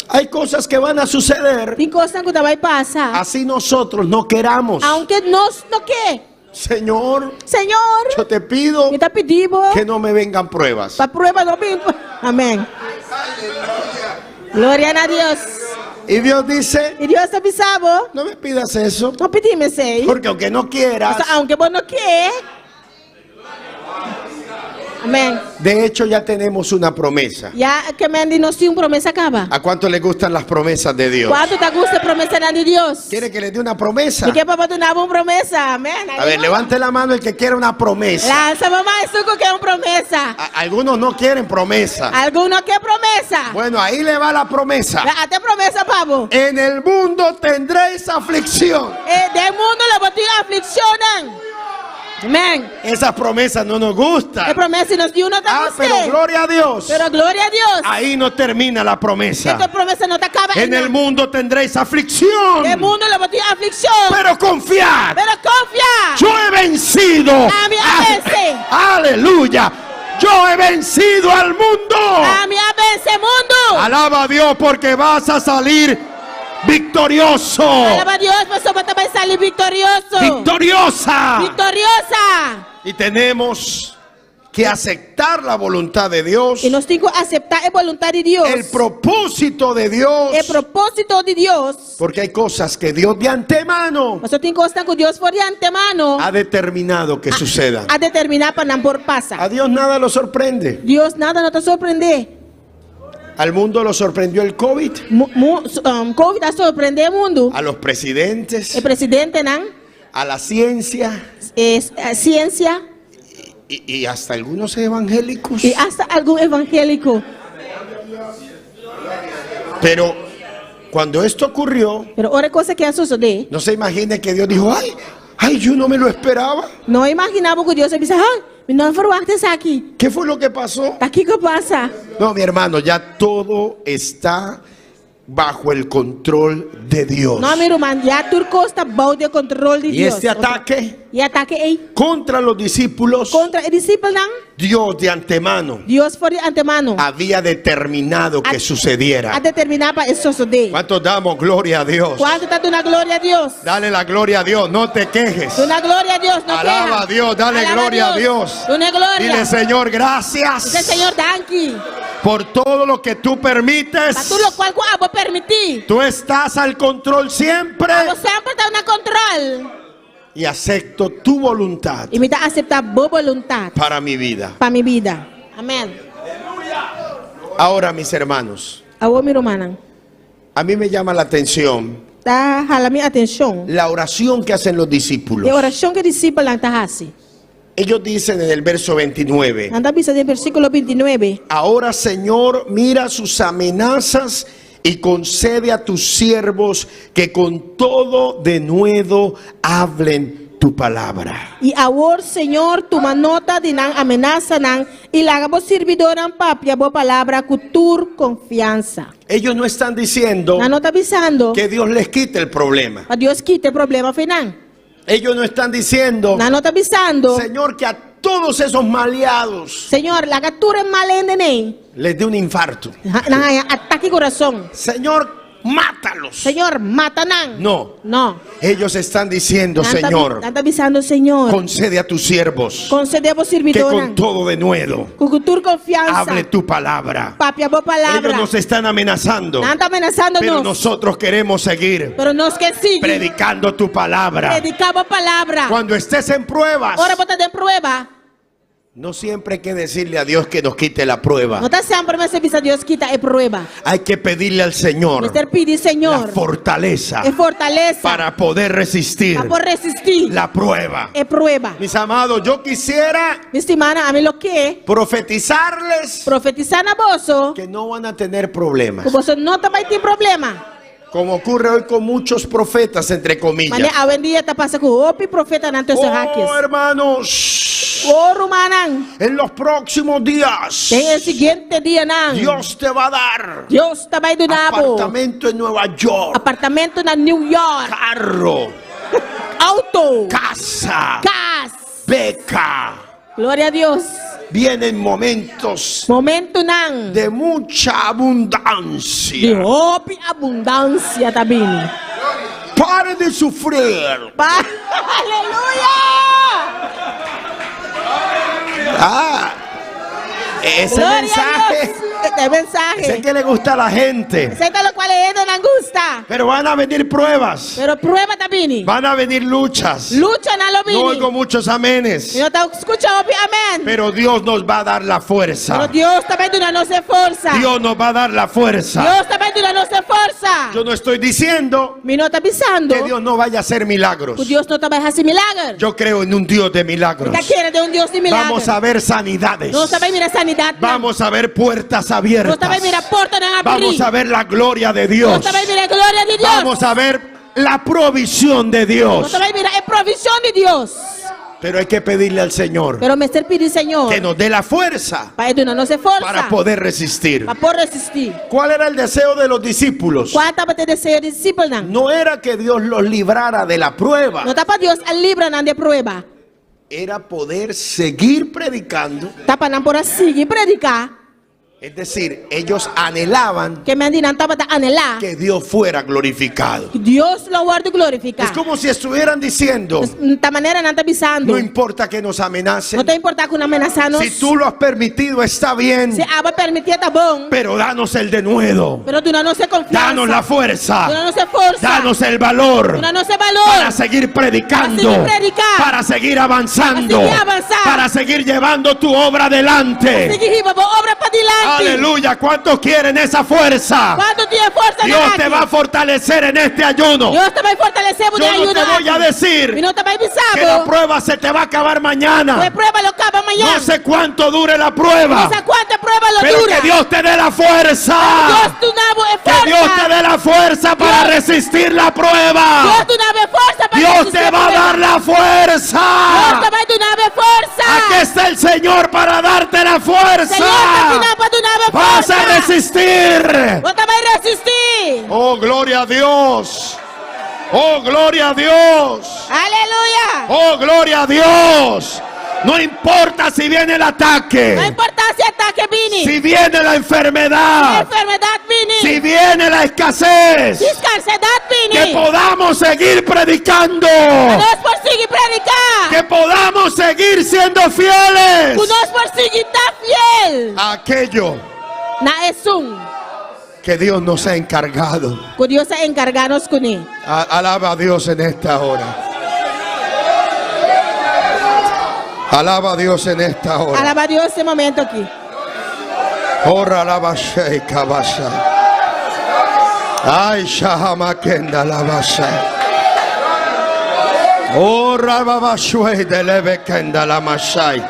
Hay cosas que van a suceder Tin kosnan ku ta bai pasa. así nosotros no queramos. Aunke nos no ke. Señor, Señor, yo te pido mi ta pidi bo que no me vengan pruebas. pa prueba no bin. Amén. Gloria na Dios. Y Dios dice, I Dios ta bisa bo, no me pidas eso, no pidi mi esei. porque aunque no quieras, Pasobra aunke bo no ke. Amén. de hecho ya tenemos una promesa. Ya ke men di nos tin un promesa kaba. ¿A cuánto le gustan las promesas de Dios? Kuantu ta gusta promesanan di Dios? ¿Quiere que le dé una promesa? Mi ke pa bo duna bo un promesa. Amén. A ver, levante la mano el que quiera una promesa. Lansa bo man esun ku ke un promesa. Algunos no quieren promesa. Algun no ke promesa. Bueno, ahí le va la promesa. Ata e promesa pa bo. En el mundo tendréis aflicción. Eh, den mundo lo bo tin afliccionnan. Amén. Esas promesas no nos gustan. E promesa nos niun no ta Ah, gusta. pero gloria a Dios. Pero gloria a Dios. Ahí no termina la promesa. Esta promesa no ta kaba. En el mundo tendréis aflicción. Den mundo lo bo tin aflicción. Pero confiad. Pero konfia. Yo he vencido. Ami a vense. Aleluya. Yo he vencido al mundo. Ami a vense mundo. Alaba a Dios porque vas a salir victorioso. Alaba Dios, pasobra bo ta bai sali viktorioso. Victoriosa. Viktoriosa. Y tenemos que aceptar la voluntad de Dios. I nos tin ku aseptá e boluntat di Dios. El propósito de Dios. E propósito di Dios. Porque hay cosas que Dios de antemano Pasobra tin kosnan ku Dios for di antemano ha determinado que sucedan. a determiná pa nan por pasa. A Dios nada lo sorprende. Dios nada no ta sorprendé. Al mundo lo sorprendió el COVID. Um, COVID a sorprendé mundu. A los presidentes. E presidentenan. A la ciencia. Es, eh, ciencia. Y, y hasta algunos evangélicos. I asta algun evangéliko. Pero cuando esto ocurrió, Pero ora e kos aki a sosodé. no se imagine que Dios dijo, ay, ay, yo no me lo esperaba. No imaginá bo ku Dios a bisa, ay, mi no a verwagt esaki. ¿Qué fue lo que pasó? Ta kiko a pasa? No, mi hermano, ya todo está bajo el control de Dios. No, mi ruman, ya tur kos ta bou di e control di Y Dios. este ataque E atake ei contra los discípulos, kontra e disipelnan, Dios de antemano Dios for di antemano había determinado que sucediera. a determiná pa e sosodé. ¿Cuántos damos gloria a Dios? Kuantu ta duna gloria a Dios? Dale la gloria a Dios, no te quejes. Duna gloria a Dios, no Alaba keha. a Dios, dale Alaba gloria a Dios. Duna gloria. Dile, Señor, gracias. Dile, Señor, danki. Por todo lo que tú permites. Pa tur lokual ku abo permití. Tú estás al control siempre. Abo semper ta na control. Y acepto tu voluntad. I mi ta aseptá bo boluntat. Para mi vida. Pa mi bida. Amèn. Ahora, mis hermanos. Awor, mi rumannan. A mí me llama la atención. Ta hala mi atenshon. La oración que hacen los discípulos. E orashon ku e disipelnan ta hasi. Ellos dicen en el verso 29. Nan ta bisa den versíkulo 29. Ahora, Señor, mira sus amenazas y concede a tus siervos que con todo denuedo hablen. tu palabra. I awor, Señor, tuma nota di nan amenasanan i laga bo sirbidónan papia bo palabra ku tur konfiansa. Ellos no están diciendo Nan no ta bisando que Dios les quite el problema. pa Dios kita e problema fo'i nan. Ellos no están diciendo, Nan no ta bisando, Señor, que a todos esos maleados Señor, laga tur e mal hendenan ei les dé un infarto. nan haña atake kurason. Señor, mátalos. Señor, mata nan. No. No. Ellos están diciendo, Nan ta bi- Señor, nan ta bisando, Señor, concede a tus siervos konsedé bo que sirbidónan con todo denuedo ku ku tur konfiansa hable tu palabra. papia bo palabra. Ellos nos están amenazando, Nan ta amenasando pero nos, nosotros queremos seguir pero nos ke sigui predicando tu palabra. prediká bo palabra. Cuando estés en pruebas, Ora bo ta den prueba, no siempre hay que decirle a Dios que nos quite la prueba. no ta semper mester bisa Dios kita e prueba. Hay que pedirle al Señor Mester pidi la Señor fortaleza e fortalesa para poder resistir pa por resistí la prueba. e prueba. Mis amados, yo quisiera Mi stimánan, ami lo ke profetizarles profetisá na boso que no van a tener problemas. ku boso no ta bai tin problema. Como ocurre hoy con muchos profetas, entre comillas. Manera awendia ta pasa ku hopi profetanan tussen haakjes. Oh, hermanos, Oh, rumannan, en los próximos días, den e siguiente dianan, Dios te va a dar Dios ta bai duna bo apartamento en Nueva York, apartamento na New York, carro, auto, casa, kas. beca. Gloria a Dios. Vienen momentos Momentonan de mucha di abundancia. hopi abundansia ta bini. Pare de sufrir. Pa Aleluya! Ah, ese Gloria a mensaje Dios. E mensahe. es el que le gusta a la gente. Esei ta lokual e hendenan gusta. Pero van a venir pruebas, Pero prueba ta bini. van a venir luchas. Luchanan lo No oigo bini. muchos amenes. Mi no ta skucha hopi amèn. Pero Dios nos va a dar la fuerza. Pero Dios ta bai duna nos e forsa. Dios nos va a dar la fuerza. Dios ta bai duna nos e forsa. Yo no estoy diciendo Mi no ta bisando que Dios no vaya a hacer milagros. ku Dios no ta bai hasi milager. Yo creo en un Dios de milagros. Mi ta kere den un Dios di milager. Vamos a ver sanidades. Nos ta bai mira sanidat. Vamos a ver puertas Nos abiertas. ta bai mira portanan habrí. Vamos a ver la gloria de Dios. Nos ta bai mira gloria di Dios. Vamos a ver la provisión de Nos Dios. ta bai mira e provishon di Dios. Pero hay que pedirle al Señor Pero mester pidi Señor que nos dé la fuerza pa E duna nos e forsa para poder resistir. pa por resistí. ¿Cuál era el deseo de los discípulos? Kua tabata e deseo di disipelnan? No era que Dios los librara de la prueba. No ta pa Dios a libra nan di e prueba. Era poder seguir predicando. Ta pa nan por a sigui prediká. Es decir, ellos anhelaban Ke men di nan tabata anhelá. que Dios fuera glorificado. Dios lo wòrdu glorifiká. Es como si estuvieran diciendo, Ta manera nan ta bisando. no importa que nos amenacen. No ta importá ku nan menasá nos. Si tú lo has permitido, está bien. Si abo a permitié ta bon. Pero danos el denuedo. Pero duna nos e konfiansa. Danos la fuerza. Duna nos e forsa. Danos el valor. Duna nos e balor. Para seguir predicando. Pa sigui prediká. Para seguir avanzando. Pa sigui avansá. Para seguir llevando tu obra adelante. Pa sigui hiba bo obra padilanti. Aleluya. ¿Cuántos quieren esa fuerza? Kuantu tin e forsa Dios te va a fortalecer en este ayuno. Dios ta bai fortalesé bo Yo den no te ayuno voy a aki. decir Mi no ta bai bisa que la bo. prueba se te va a acabar mañana. Ku e prueba lo kaba mañan. No sé cuánto dure la prueba. No sa kuantu e prueba lo Pero dura. que Dios te dé la fuerza. Dios duna bo e Que Dios forsa. te dé la fuerza para Dios resistir la prueba. Dios duna bo e forsa pa Dios resistí te va a prueba. dar la fuerza. Dios ta bai duna bo e forsa. Aquí está el Señor para darte la fuerza. Señor ta akinan pa duna bo Vas a forsa. resistir. Bo ta bai resistí. Oh, gloria a Dios. Oh, gloria a Dios. Aleluya. Oh, gloria a Dios. No importa si viene el ataque. No importá si atake bini. Si viene la enfermedad. Si enfermedat bini. Si viene la escasez. Si skarsedat bini. Que podamos seguir predicando. Pa nos por sigui prediká. Que podamos seguir siendo fieles. Ku nos por sigui ta fiel. A aquello Na esun. que Dios nos ha encargado. Ku Dios a enkargá nos kuné. Alaba a Dios en esta hora. Alaba a Dios en esta hora. Alabá Dios e momento aki. Ora alaba sheika basha. Ay shahama kenda laba sha. Ora baba shui de leve kenda la mashai.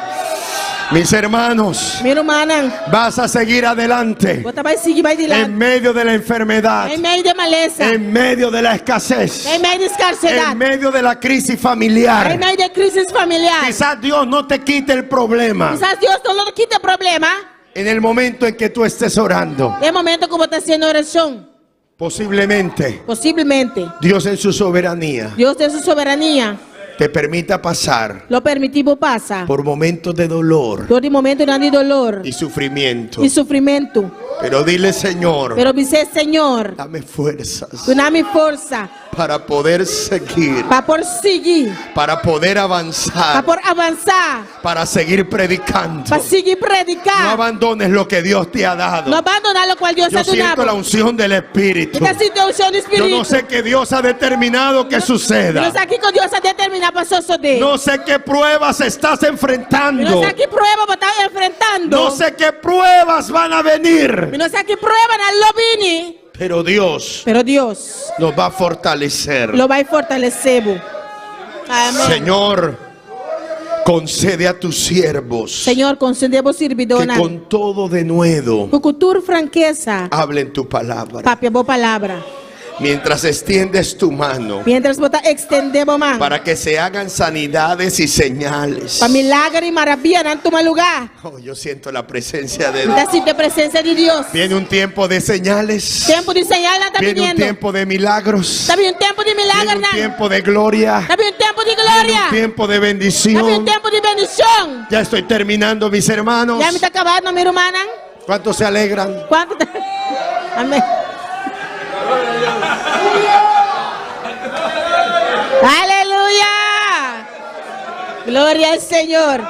Mis hermanos, Mi rumannan. vas a seguir adelante Bo ta bai sigui bai dilanti. en medio de la enfermedad, Den medio di malesa. en medio de la escasez, Den medio di skarsedat. en medio de la crisis familiar. Den medio di krísis familiar. Quizás Dios no te quite el problema Kisas Dios no lo kita e problema. en el momento en que tú estés orando. Den momento ku bo ta hasiendo orashon. Posiblemente Posiblemente. Dios en su soberanía Dios den su soberania te permita pasar lo permití bo pasa por momentos de dolor dor di momentonan di dolor y sufrimiento. i sufrimentu. Pero dile, Señor, Pero bis'é, Señor, dame fuerzas duna mi forsa para poder seguir, pa por sigui, para poder pa avanzar, por avansá, para seguir predicando. pa sigui No prediká. abandones lo que Dios te ha dado. No bandoná lokual Dios Yo a duna siento bo. la unción del Espíritu. Mi ta sinti unshon di Yo Spiritu. no sé qué Dios ha determinado que suceda. No sa kiko Dios a determiná pa sosodé. No sé qué pruebas estás enfrentando. No sa ki prueba bo ta enfrentando. No sé qué pruebas van a venir. No sa ki pruebanan lo bini. Pero Dios Pero Dios nos va a fortalecer. lo bai fortalesé bo. Amèn. Señor, concede a tus siervos Señor, konsedé bo que sirbidónan. con todo denuedo Ku tur frankesa hablen tu palabra. papia bo palabra. Mientras extiendes tu mano Mientras bo ta ekstendé bo man. para que se hagan sanidades y señales. Pa milager i maravianan tuma lugá. Oh, yo siento la presencia de Mi Dios. ta sinti presensia di Dios. Viene un tiempo de señales. Tempu di señalnan ta Viene un biniendo. tiempo de milagros. Ta bini un tempu di Viene milager un nan. tiempo de gloria. Ta bini un tempu di Viene gloria. un tiempo de Ta bini un bendición. tempu di bendishon. Ya estoy terminando, mis hermanos. Ya mi ta kabando, mi rumannan. ¿Cuántos se alegran? Kuantu ta? Amèn. Aleluya. Gloria al Señor.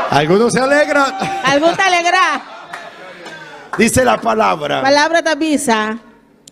Algunos se alegran. Algun ta alegrá. Dice la palabra Palabra ta bisa.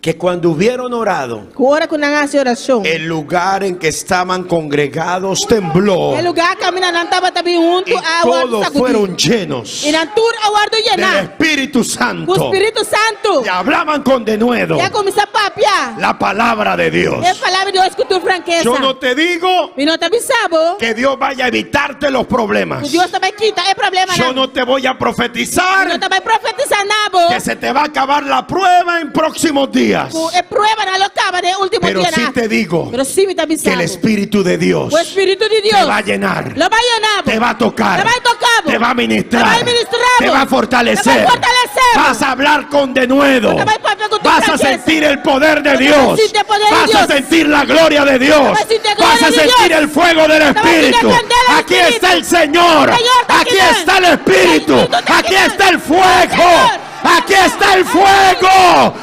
que cuando hubieron orado, Ku ora ku nan a hasi orashon. el lugar en que estaban congregados tembló E lugá kaminda nan tabata bin huntu y a wòrdu todos sakudí. fueron llenos I nan tur a wòrdu del yená Espíritu ku Santo Spiritu Santu. y hablaban con denuedo I a kuminsá papia la palabra de Dios. e palabra di Dios ku tur frankesa. Yo no te digo Mi no ta bisa bo que Dios vaya a evitarte los problemas. ku Dios ta bai kita e problemanan. Yo no te voy a Mi profetizar no ta bai profetisá na bo que se te va a acabar la prueba en próximos días. ku e pruebanan lo kaba den último Pero dianan sí te digo Pero sí mi ta que el bisa bo Espíritu de Dios ku e Spiritu di te Dios va a llenar, lo bai yena bo, te va a tocar, te bai toka bo, te va a ministrar, te bai ministrá bo, te va a fortalecer, te bai fortalesé bo. vas a hablar con denuedo, Te bai papia ku tur vas a frankesa. sentir el poder de Te bai Dios, sinti e poder di vas a Dios. sentir la gloria de Dios, Te bai sinti e gloria vas a di sentir Dios. el fuego del Te bai sinti e Espíritu. kandela di Aquí Spiritu. está el Señor, Señor ta aquí akinan. está el Espíritu, Espíritu ta aquí akinan. está el fuego, Señor. aquí está el fuego,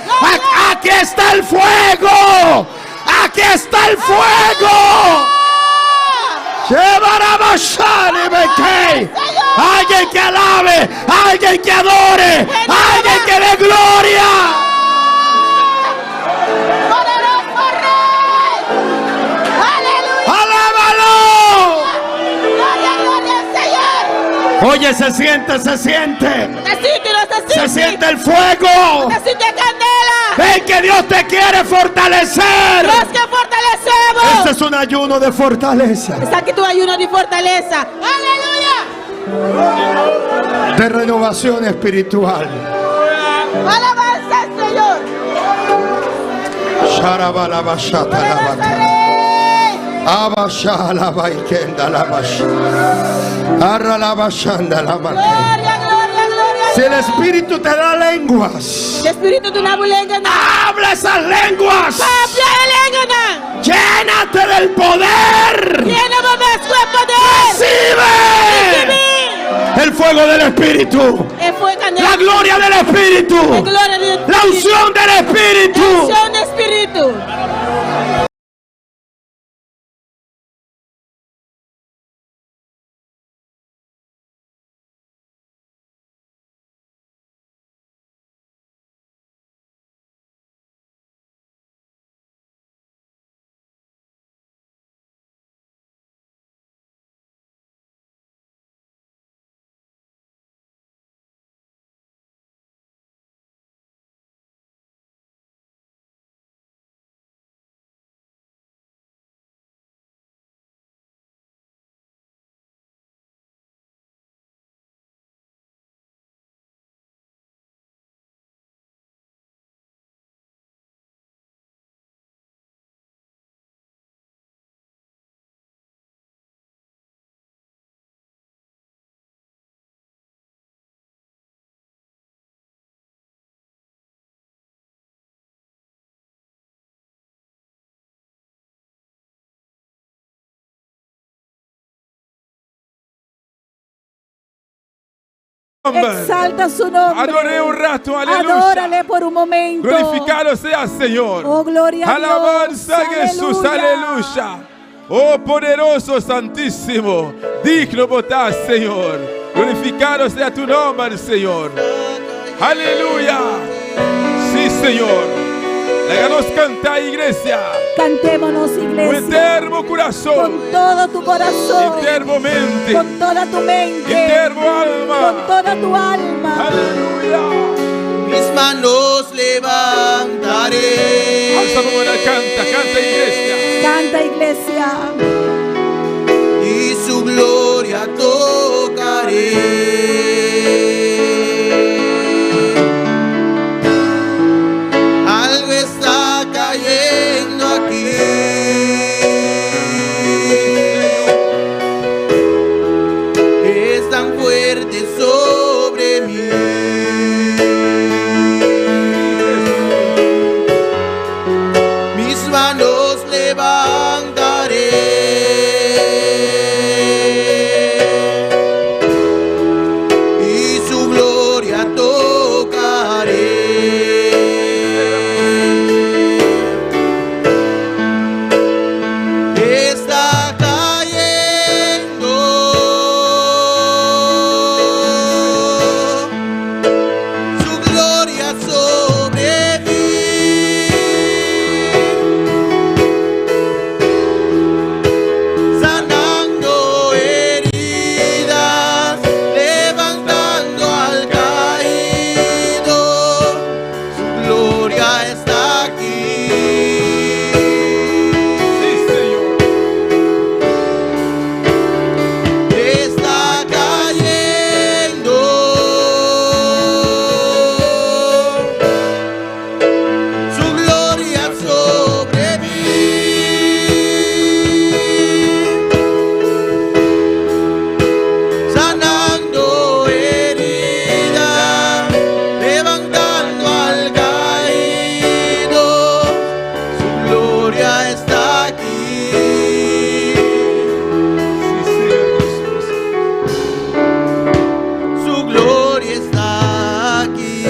aquí está el fuego, aquí está el fuego. Alguien que alabe, alguien que adore, alguien que dé gloria. ¡Poderoso Rey! ¡Aleluya! ¡Alábalo! ¡Gloria, gloria al Señor! Oye, se siente, se siente. Ta sinti, nos ta Se sinti. siente el fuego. Ta sinti e kandela. Ven que Dios te quiere fortalecer. Dios ke fortalesé bo. Este es un ayuno de fortaleza, Esaki ta un ayuno di fortalesa. Aleluya. de renovación espiritual. Alabansa al Señor. Sharabalabashatalabaka. Abashalabaikendalavasha. Arralabashandalabaka. Gloria, gloria, gloria. Si el Espíritu te da lenguas, Si Spiritu duna bo lenganan. habla esas lenguas. Papia e lenganan. Llénate del poder. Yena bo mes ku e poder. Recibe Risibí el fuego del Espíritu, E fuego kandela. la gloria del Espíritu, E gloria di la unción del Espíritu. Unshon di Spiritu. Exalta su nombre. Adoré un rato, aleluya. Adórale por un momento. Glorificado sea Señor. Oh, gloria a Dios. Alabanza a Jesús, Aleluya. aleluya. Oh poderoso, santísimo, digno botás, Señor. Glorificado sea tu nombre, Señor. Aleluya. Sí, Señor. Háganos cantar, iglesia. Cantémonos, Con iglesia. eterno corazón, Con todo tu corazón. eterno mente, Con toda tu mente. eterno alma. Con toda tu alma. Aleluya. Mis manos levantaré. Alza tu mano, canta, canta, iglesia. Canta, iglesia. Y su gloria tocaré. Algo está cayendo aquí. Es tan fuerte sobre mí. Mis manos levantaré y su gloria tocaré. Está cayendo su gloria sobre mí. Sanando heridas, levantando al caído, su gloria está aquí. Sí, Señor. Está cayendo su gloria sobre mí, sanando heridas, levantando al caído, su gloria está aquí. Sí, Señor Jesús. Su gloria está aquí.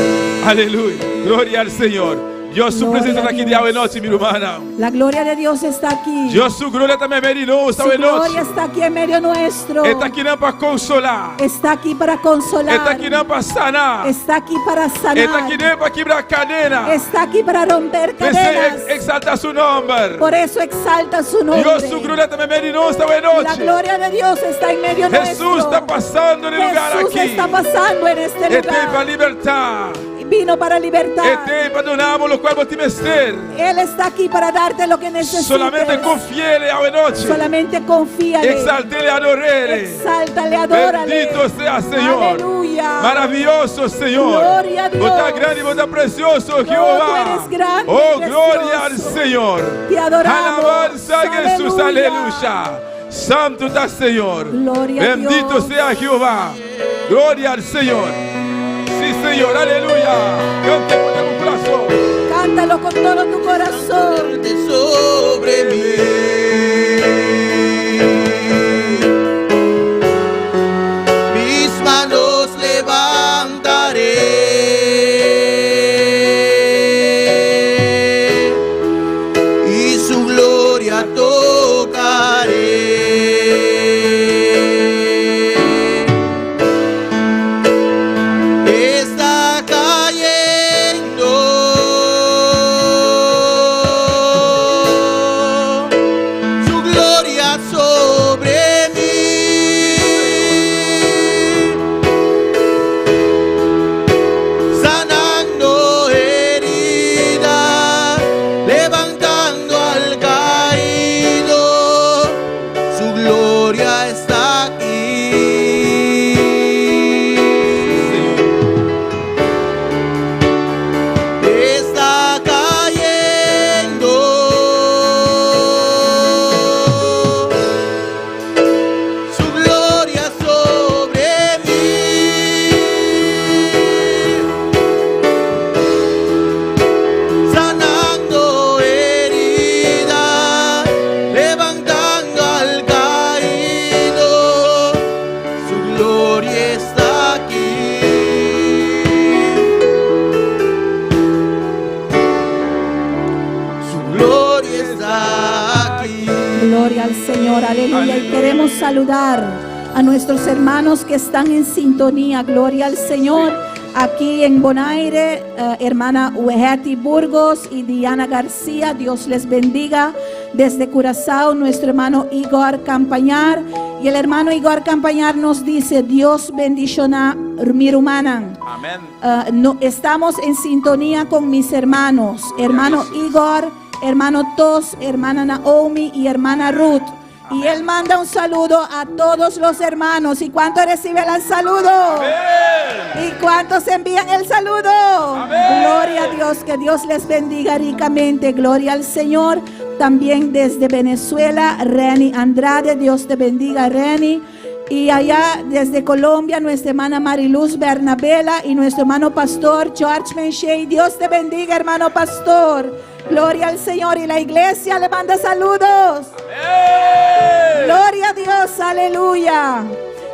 Aleluya. Gloria al Señor. Dios su Gloria presencia está a aquí Dios. de noche, mi hermana. La gloria de Dios está aquí. Dios su gloria también me Su esta noche. gloria está aquí en medio nuestro. Está aquí no para consolar. Está aquí para consolar. Está aquí no para sanar. Está aquí para sanar. Está aquí no para quebrar cadena. Está aquí para romper cadenas. Exalta su nombre. Por eso exalta su nombre. Dios su gloria también me esta La noche. gloria de Dios está en medio Jesús nuestro. está pasando en el lugar Jesús aquí. está pasando en este Este para lugar. libertad. Vino para libertar. Este para donarnos lo cual vos ser. Él está aquí para darte lo que necesitas. Solamente confiele a noche. Solamente confíale. Exaltele, adorele. Exáltale, adórale. Bendito sea Señor. Aleluya. Maravilloso Señor. Gloria a Dios. Vos estás grande y vos estás precioso, Jehová. tú eres grande y Oh, gloria al precioso. Señor. Te adoramos. Alabanza a Jesús, Aleluya. aleluya. Santo está Señor. Gloria a Bendito Dios. sea Jehová. Gloria al Señor. Sí, Señor, aleluya. Cante con el corazón. Cántalo con todo tu corazón. Sobre mí. Mis manos levantaré y su gloria tocaré. Está cayendo Señor, aleluya. Y queremos saludar a nuestros hermanos que están en sintonía. Gloria al Señor. Aquí en Bonaire, eh, hermana Uejeti Burgos y Diana García, Dios les bendiga. Desde Curazao, nuestro hermano Igor Campañar. Y el hermano Igor Campañar nos dice, Dios bendiciona mi hermana. Amén. Ah, no, estamos en sintonía con mis hermanos, hermano Igor, hermano Tos, hermana Naomi y hermana Ruth. Y él manda un saludo a todos los hermanos. ¿Y cuántos reciben el saludo? ¿Y cuántos envían el saludo? Gloria a Dios, que Dios les bendiga ricamente. Gloria al Señor. También desde Venezuela, Reni Andrade. Dios te bendiga, Reni. Y allá desde Colombia, nuestra hermana Mariluz Bernabela y nuestro hermano pastor George Menchey. Dios te bendiga, hermano pastor. Gloria al Señor. Y la iglesia le manda saludos. Gloria a Dios, aleluya.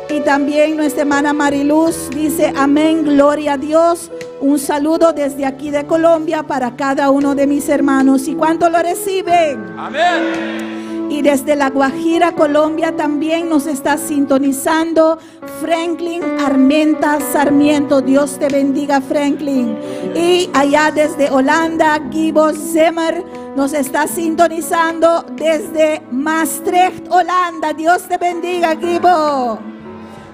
Y también nuestra hermana Mariluz dice, amén, gloria a Dios. Un saludo desde aquí de Colombia para cada uno de mis hermanos. ¿Y cuánto lo reciben? Amén. Y desde La Guajira, Colombia, también nos está sintonizando Franklin Armenta Sarmiento. Dios te bendiga, Franklin. Y allá desde Holanda, Gibo Zemmer nos está sintonizando desde Maastricht, Holanda. Dios te bendiga, Gibo.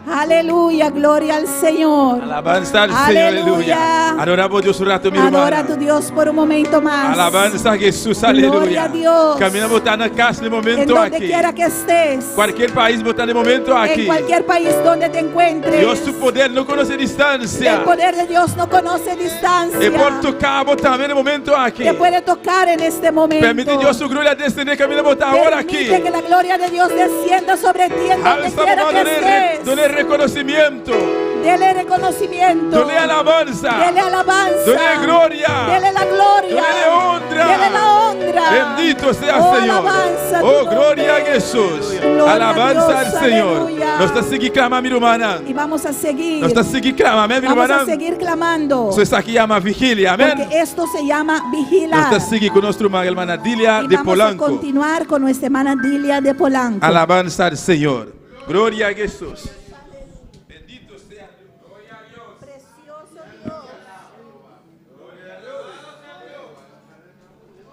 Aleluya, gloria al Señor. Alabanza al Señor, aleluya. Adoramos a Dios un rato, mi Adora hermana. a tu Dios por un momento más. Alabanza a Jesús, aleluya. Gloria a Dios. Caminamos en la casa de En momento donde aquí. quiera que estés. Cualquier país, botar de momento aquí. En cualquier país donde te encuentres. Dios, su poder no conoce distancia. El poder de Dios no conoce distancia. E por tocar, botar en el momento aquí. Te puede tocar en este momento. Permite Dios su gloria descender, camina botar ahora aquí. Permite que la gloria de Dios descienda sobre ti en donde Alza quiera mano, que dele, estés. dele reconocimiento. Dele reconocimiento. Dele alabanza. Dele alabanza. Dele gloria. Dele la gloria. Dele honra. Dele la honra. Bendito sea Oh, Señor. alabanza tu Oh, gloria a nombre. Jesús. Gloria a Alabanza Dios, al Señor. aleluya. Nos está seguir clamando, mi hermana. Y vamos a seguir. Nos está seguir clamando, mi Vamos a hermana. seguir clamando. Eso está aquí llama vigilia, amén. Porque esto se llama Nos vigilar. está seguir con nuestro hermana Dilia Y de vamos a Polanco. continuar con nuestra hermana Dilia de Polanco. Alabanza al Señor. Gloria a Jesús.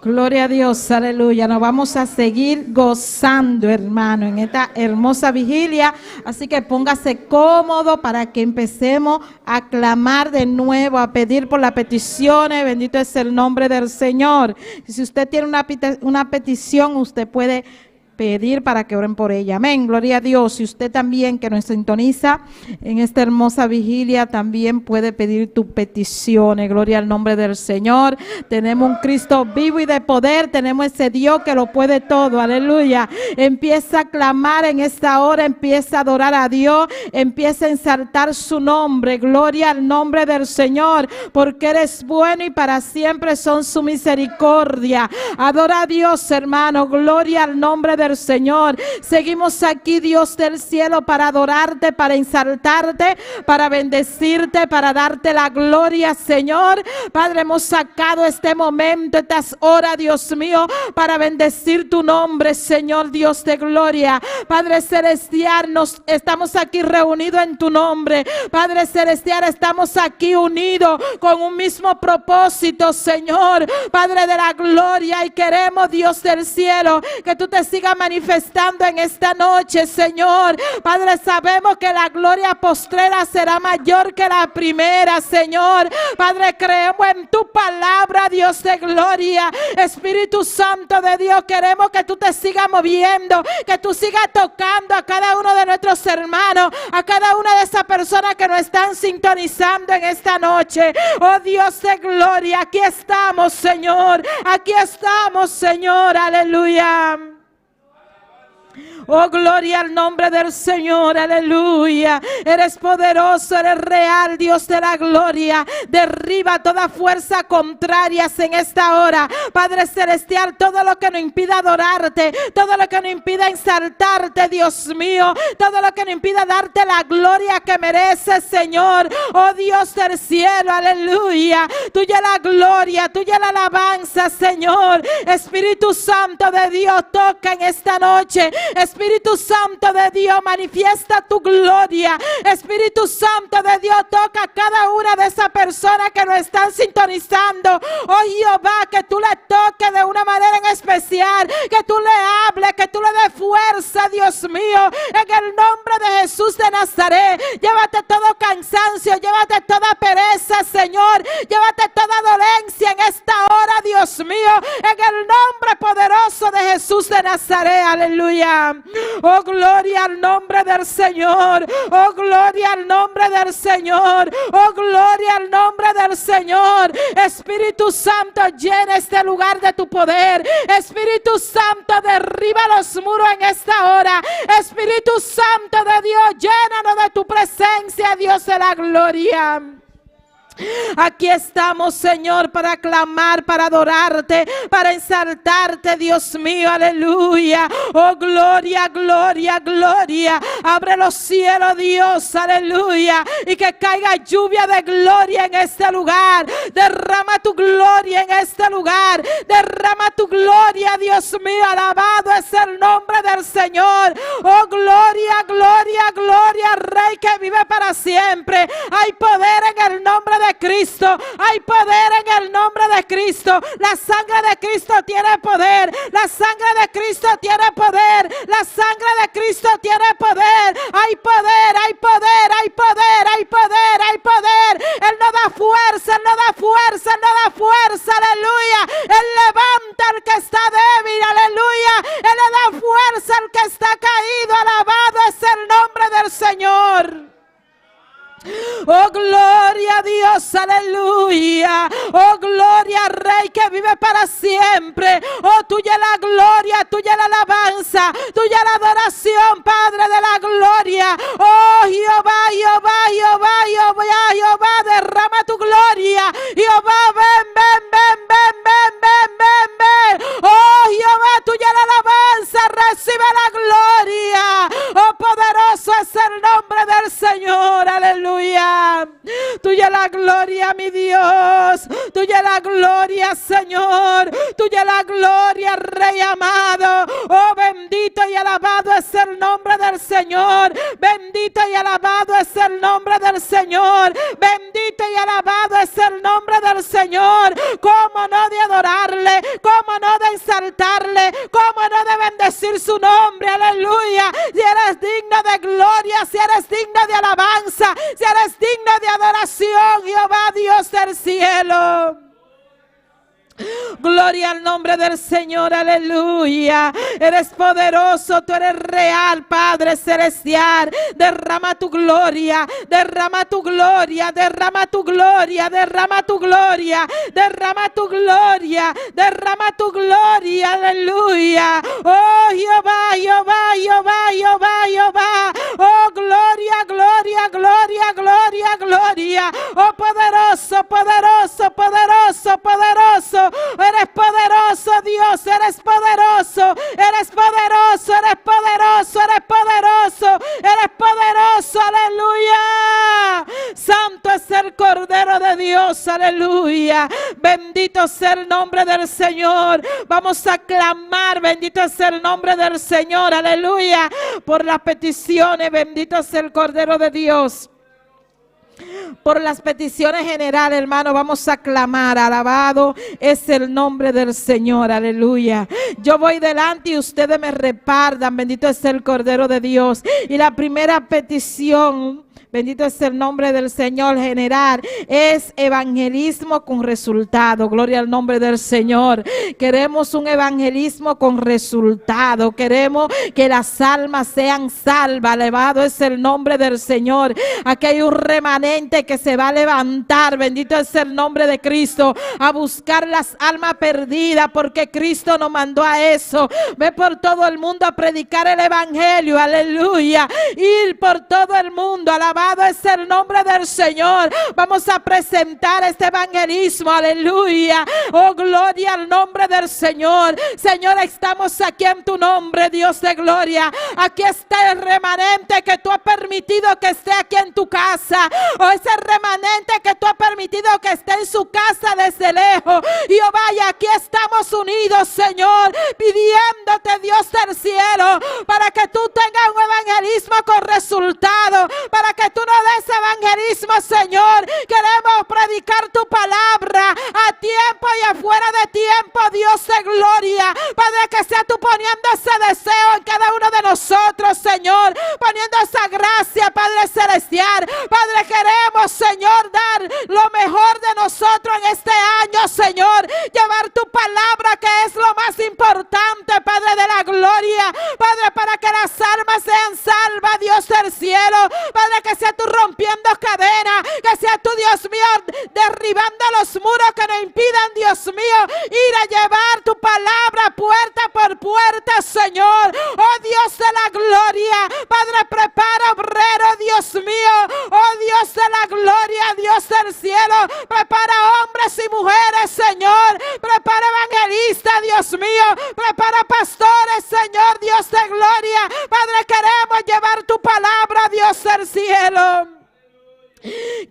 Gloria a Dios, aleluya. Nos vamos a seguir gozando, hermano, en esta hermosa vigilia. Así que póngase cómodo para que empecemos a clamar de nuevo, a pedir por las peticiones. Bendito es el nombre del Señor. Y si usted tiene una, una petición, usted puede pedir para que oren por ella. Amén. Gloria a Dios. Y usted también que nos sintoniza en esta hermosa vigilia, también puede pedir tus peticiones. Gloria al nombre del Señor. Tenemos un Cristo vivo y de poder. Tenemos ese Dios que lo puede todo. Aleluya. Empieza a clamar en esta hora. Empieza a adorar a Dios. Empieza a ensaltar su nombre. Gloria al nombre del Señor. Porque eres bueno y para siempre son su misericordia. Adora a Dios, hermano. Gloria al nombre del Señor. Seguimos aquí, Dios del cielo, para adorarte, para ensaltarte, para bendecirte, para darte la gloria, Señor. Padre, hemos sacado este momento, estas horas, Dios mío, para bendecir tu nombre, Señor Dios de gloria. Padre celestial, nos estamos aquí reunidos en tu nombre. Padre celestial, estamos aquí unidos con un mismo propósito, Señor. Padre de la gloria, y queremos, Dios del cielo, que tú te sigas manifestando en esta noche, Señor. Padre, sabemos que la gloria postrera será mayor que la primera, Señor. Padre, creemos en tu palabra, Dios de gloria. Espíritu Santo de Dios, queremos que tú te sigas moviendo, que tú sigas tocando a cada uno de nuestros hermanos, a cada una de esas personas que nos están sintonizando en esta noche. Oh Dios de gloria, aquí estamos, Señor. Aquí estamos, Señor. Aleluya. Oh, gloria al nombre del Señor, aleluya. Eres poderoso, eres real, Dios de la gloria. Derriba toda fuerza contraria en esta hora. Padre Celestial, todo lo que nos impida adorarte, todo lo que nos impida exaltarte, Dios mío, todo lo que nos impida darte la gloria que mereces, Señor. Oh Dios del cielo, aleluya. Tuya la gloria, tuya la alabanza, Señor. Espíritu Santo de Dios, toca en esta noche. Espíritu Santo de Dios, manifiesta tu gloria. Espíritu Santo de Dios, toca a cada una de esas personas que nos están sintonizando. Oh Jehová, que tú le toques de una manera en especial, que tú le hables, que tú le des fuerza, Dios mío, en el nombre de Jesús de Nazaret. Llévate todo cansancio, llévate toda pereza, Señor. Llévate toda dolencia en esta hora, Dios mío, en el nombre poderoso de Jesús de Nazaret. Aleluya. Oh, gloria al nombre del Señor. Oh, gloria al nombre del Señor. Oh, gloria al nombre del Señor. Espíritu Santo, llena este lugar de tu poder. Espíritu Santo, derriba los muros en esta hora. Espíritu Santo de Dios, llénanos de tu presencia, Dios de la gloria. Aquí estamos, Señor, para clamar, para adorarte, para exaltarte, Dios mío, aleluya. Oh, gloria, gloria, gloria. Abre los cielos, Dios, aleluya. Y que caiga lluvia de gloria en este lugar. Derrama tu gloria en este lugar. Derrama tu gloria, Dios mío. Alabado es el nombre del Señor. Oh, gloria, gloria, gloria, Rey que vive para siempre. Hay poder en el nombre de Cristo. Hay poder en el nombre de Cristo. La sangre de Cristo tiene poder. La sangre de Cristo tiene poder. La sangre de Cristo tiene poder. Hay poder, hay poder, hay poder, hay poder, hay poder. Él no da fuerza, Él no da fuerza, Él no da fuerza. Aleluya. Él levanta al que está débil. Aleluya. Él le da fuerza al que está caído. Alabado es el nombre del Señor. Oh, gloria a Dios, aleluya. Oh, gloria Rey que vive para siempre. Oh, tuya la gloria, tuya la alabanza, tuya la adoración, Padre de la gloria. Oh, Jehová, Jehová, Jehová, Jehová, Jehová, derrama tu gloria. Jehová, ven, ven, ven, ven, ven, ven, ven, ven. Oh, Jehová, tuya la alabanza, recibe la gloria. Oh, poderoso es el nombre del Señor, aleluya. Tuya la gloria, mi Dios. Tuya la gloria, Señor. Tuya la gloria, Rey amado. Oh, bendito y alabado es el nombre del Señor. Bendito y alabado es el nombre del Señor. Bendito y alabado es el nombre del Señor. ¿Cómo no de adorarle? ¿Cómo no de exaltarle? ¿Cómo no de bendecir su nombre? Aleluya. Si eres digno de gloria, si eres digno de alabanza, si eres digno de adoración, Jehová Dios del cielo. Gloria al nombre del Señor, aleluya. Eres poderoso, tú eres real, Padre celestial. Derrama tu gloria, derrama tu gloria, derrama tu gloria, derrama tu gloria, derrama tu gloria, derrama tu gloria, aleluya. Oh Jehová, Jehová, Jehová, Jehová, Jehová. Oh gloria, gloria, gloria, gloria, gloria. Oh poderoso, poderoso, poderoso, poderoso. Eres poderoso, Dios, eres poderoso, eres poderoso, eres poderoso, eres poderoso, eres poderoso, aleluya. Santo es el Cordero de Dios, aleluya. Bendito sea el nombre del Señor. Vamos a clamar, bendito es el nombre del Señor, aleluya. Por las peticiones, bendito sea el Cordero de Dios. Por las peticiones generales, hermano, vamos a clamar. Alabado es el nombre del Señor, aleluya. Yo voy delante y ustedes me repartan. Bendito es el Cordero de Dios. Y la primera petición, bendito es el nombre del Señor, general, es evangelismo con resultado. Gloria al nombre del Señor. Queremos un evangelismo con resultado. Queremos que las almas sean salvas. Alabado es el nombre del Señor. Aquí hay un remanente que se va a levantar. Bendito es el nombre de Cristo. A buscar las almas perdidas, porque Cristo nos mandó a eso. Ve por todo el mundo a predicar el evangelio. Aleluya. Ir por todo el mundo. Alabado es el nombre del Señor. Vamos a presentar este evangelismo. Aleluya. Oh, gloria al nombre del Señor. Señor, estamos aquí en tu nombre, Dios de gloria. Aquí está el remanente que tú has permitido que esté aquí en tu casa. O ese remanente que tú has permitido que esté en su casa desde lejos. Y oh, vaya, aquí estamos unidos, Señor, pidiéndote, Dios del cielo, para que tú tengas un evangelismo con resultado, para que tú no des evangelismo, Señor. Queremos predicar tu palabra a tiempo y afuera de tiempo, Dios de gloria. Padre, que sea tú poniendo ese deseo en cada uno de nosotros, Señor, poniendo esa gracia, Padre celestial. Padre, queremos, Señor, dar lo mejor de nosotros en este año, Señor. Llevar tu palabra, que es lo más importante, Padre de la gloria. Padre, para que las almas sean salvas, Dios del cielo. Padre, que sea tú rompiendo cadenas, que sea tú, Dios mío, derribando los muros que nos impidan, Dios mío, ir a llevar tu palabra puerta por puerta, Señor. Oh Dios de la gloria, Padre, prepara obrero, Dios mío. Oh Dios de la gloria, Dios del cielo, prepara hombres y mujeres, Señor. Prepara evangelistas, Dios mío. Prepara pastores, Señor, Dios de gloria. Padre, queremos llevar tu palabra, Dios del cielo.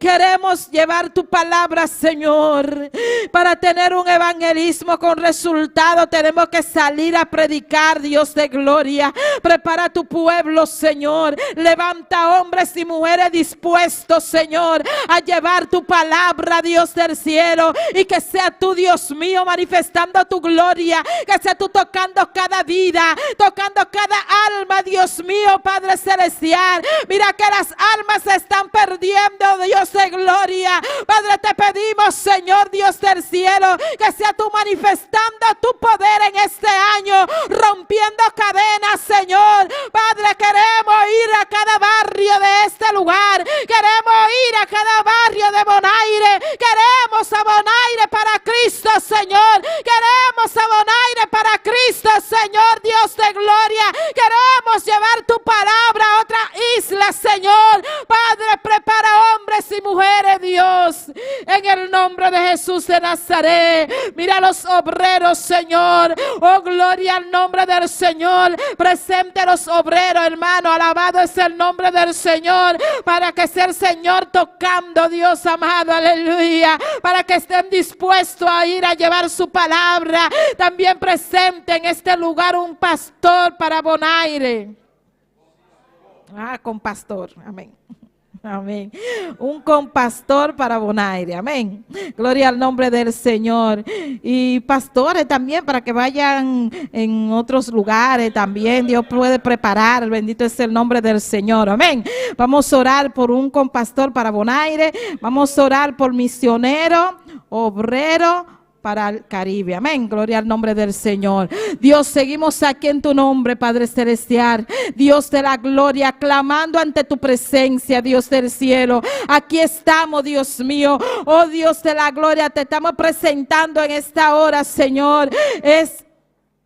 Queremos llevar tu palabra, Señor. Para tener un evangelismo con resultado, tenemos que salir a predicar, Dios de gloria. Prepara tu pueblo, Señor. Levanta hombres y mujeres dispuestos, Señor, a llevar tu palabra, Dios del cielo. Y que sea tú, Dios mío, manifestando tu gloria. Que sea tú tocando cada vida, tocando cada alma, Dios mío, Padre celestial. Mira que las almas se están perdiendo, Dios de gloria. Padre, te pedimos, Señor Dios del cielo, que sea tú manifestando tu poder en este año, rompiendo cadenas, Señor. Padre, queremos ir a cada barrio de este lugar. Queremos ir a cada barrio de Bonaire. Queremos a Bonaire para Cristo, Señor. Queremos a Bonaire para Cristo, Señor Dios de gloria. Queremos llevar tu palabra a otra isla, Señor. Padre, prepara hombres y mujeres, Dios, en el nombre de Jesús de Nazaret. Mira a los obreros, Señor. Oh, gloria al nombre del Señor. Presente a los obreros, hermano. Alabado es el nombre del Señor. Para que sea el Señor tocando, Dios amado. Aleluya. Para que estén dispuestos a ir a llevar su palabra. También presente en este lugar un pastor para Bonaire. Ah, con pastor. Amén. Amén. Un compastor para Bonaire. Amén. Gloria al nombre del Señor. Y pastores también para que vayan en otros lugares también. Dios puede preparar. Bendito es el nombre del Señor. Amén. Vamos a orar por un compastor para Bonaire. Vamos a orar por misionero, obrero para el Caribe. Amén. Gloria al nombre del Señor. Dios, seguimos aquí en tu nombre, Padre Celestial. Dios de la gloria, clamando ante tu presencia, Dios del cielo. Aquí estamos, Dios mío. Oh Dios de la gloria, te estamos presentando en esta hora, Señor. Es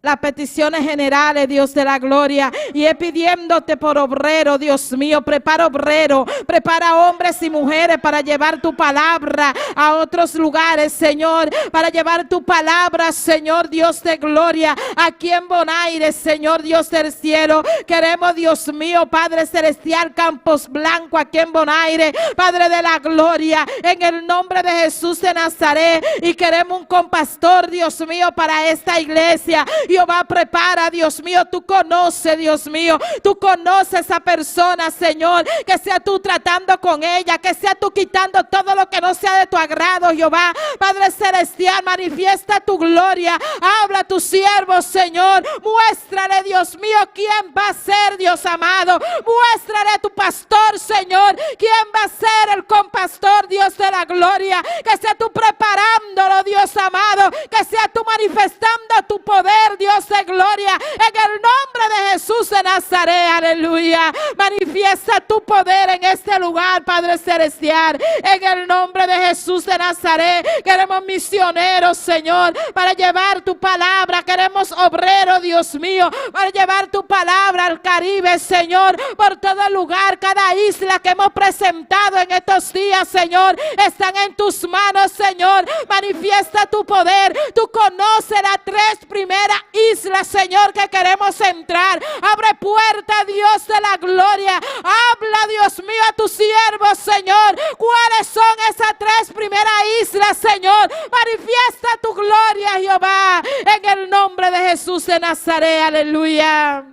las peticiones generales, Dios de la gloria. Y es pidiéndote por obrero, Dios mío. Prepara obrero, prepara hombres y mujeres para llevar tu palabra a otros lugares, Señor. Para llevar tu palabra, Señor Dios de gloria, aquí en Bonaire, Señor Dios del cielo. Queremos, Dios mío, Padre celestial, Campos Blanco, aquí en Bonaire, Padre de la gloria, en el nombre de Jesús de Nazaret. Y queremos un compastor, Dios mío, para esta iglesia. Jehová, prepara, Dios mío, tú conoces, Dios mío, tú conoces a esa persona, Señor, que sea tú tratando con ella, que sea tú quitando todo lo que no sea de tu agrado, Jehová. Padre celestial, manifiesta tu gloria, habla a tu siervo, Señor, muéstrale, Dios mío, quién va a ser, Dios amado, muéstrale a tu pastor, Señor, quién va a ser el compastor, Dios de la gloria, que sea tú preparándolo, Dios amado, que sea tú manifestando tu poder, poder, Dios de gloria, en el nombre de Jesús de Nazaret, aleluya. Manifiesta tu poder en este lugar, Padre Celestial, en el nombre de Jesús de Nazaret. Queremos misioneros, Señor, para llevar tu palabra. Queremos obreros, Dios mío, para llevar tu palabra al Caribe, Señor, por todo lugar, cada isla que hemos presentado en estos días, Señor, están en tus manos, Señor. Manifiesta tu poder. Tú conoces las tres primeras islas, Señor, que queremos entrar. Abre puerta, Dios de la gloria. Habla, Dios mío, a tu siervo, Señor. ¿Cuáles son esas tres primeras islas, Señor? Manifiesta tu gloria, Jehová, en el nombre de Jesús de Nazaret. Aleluya.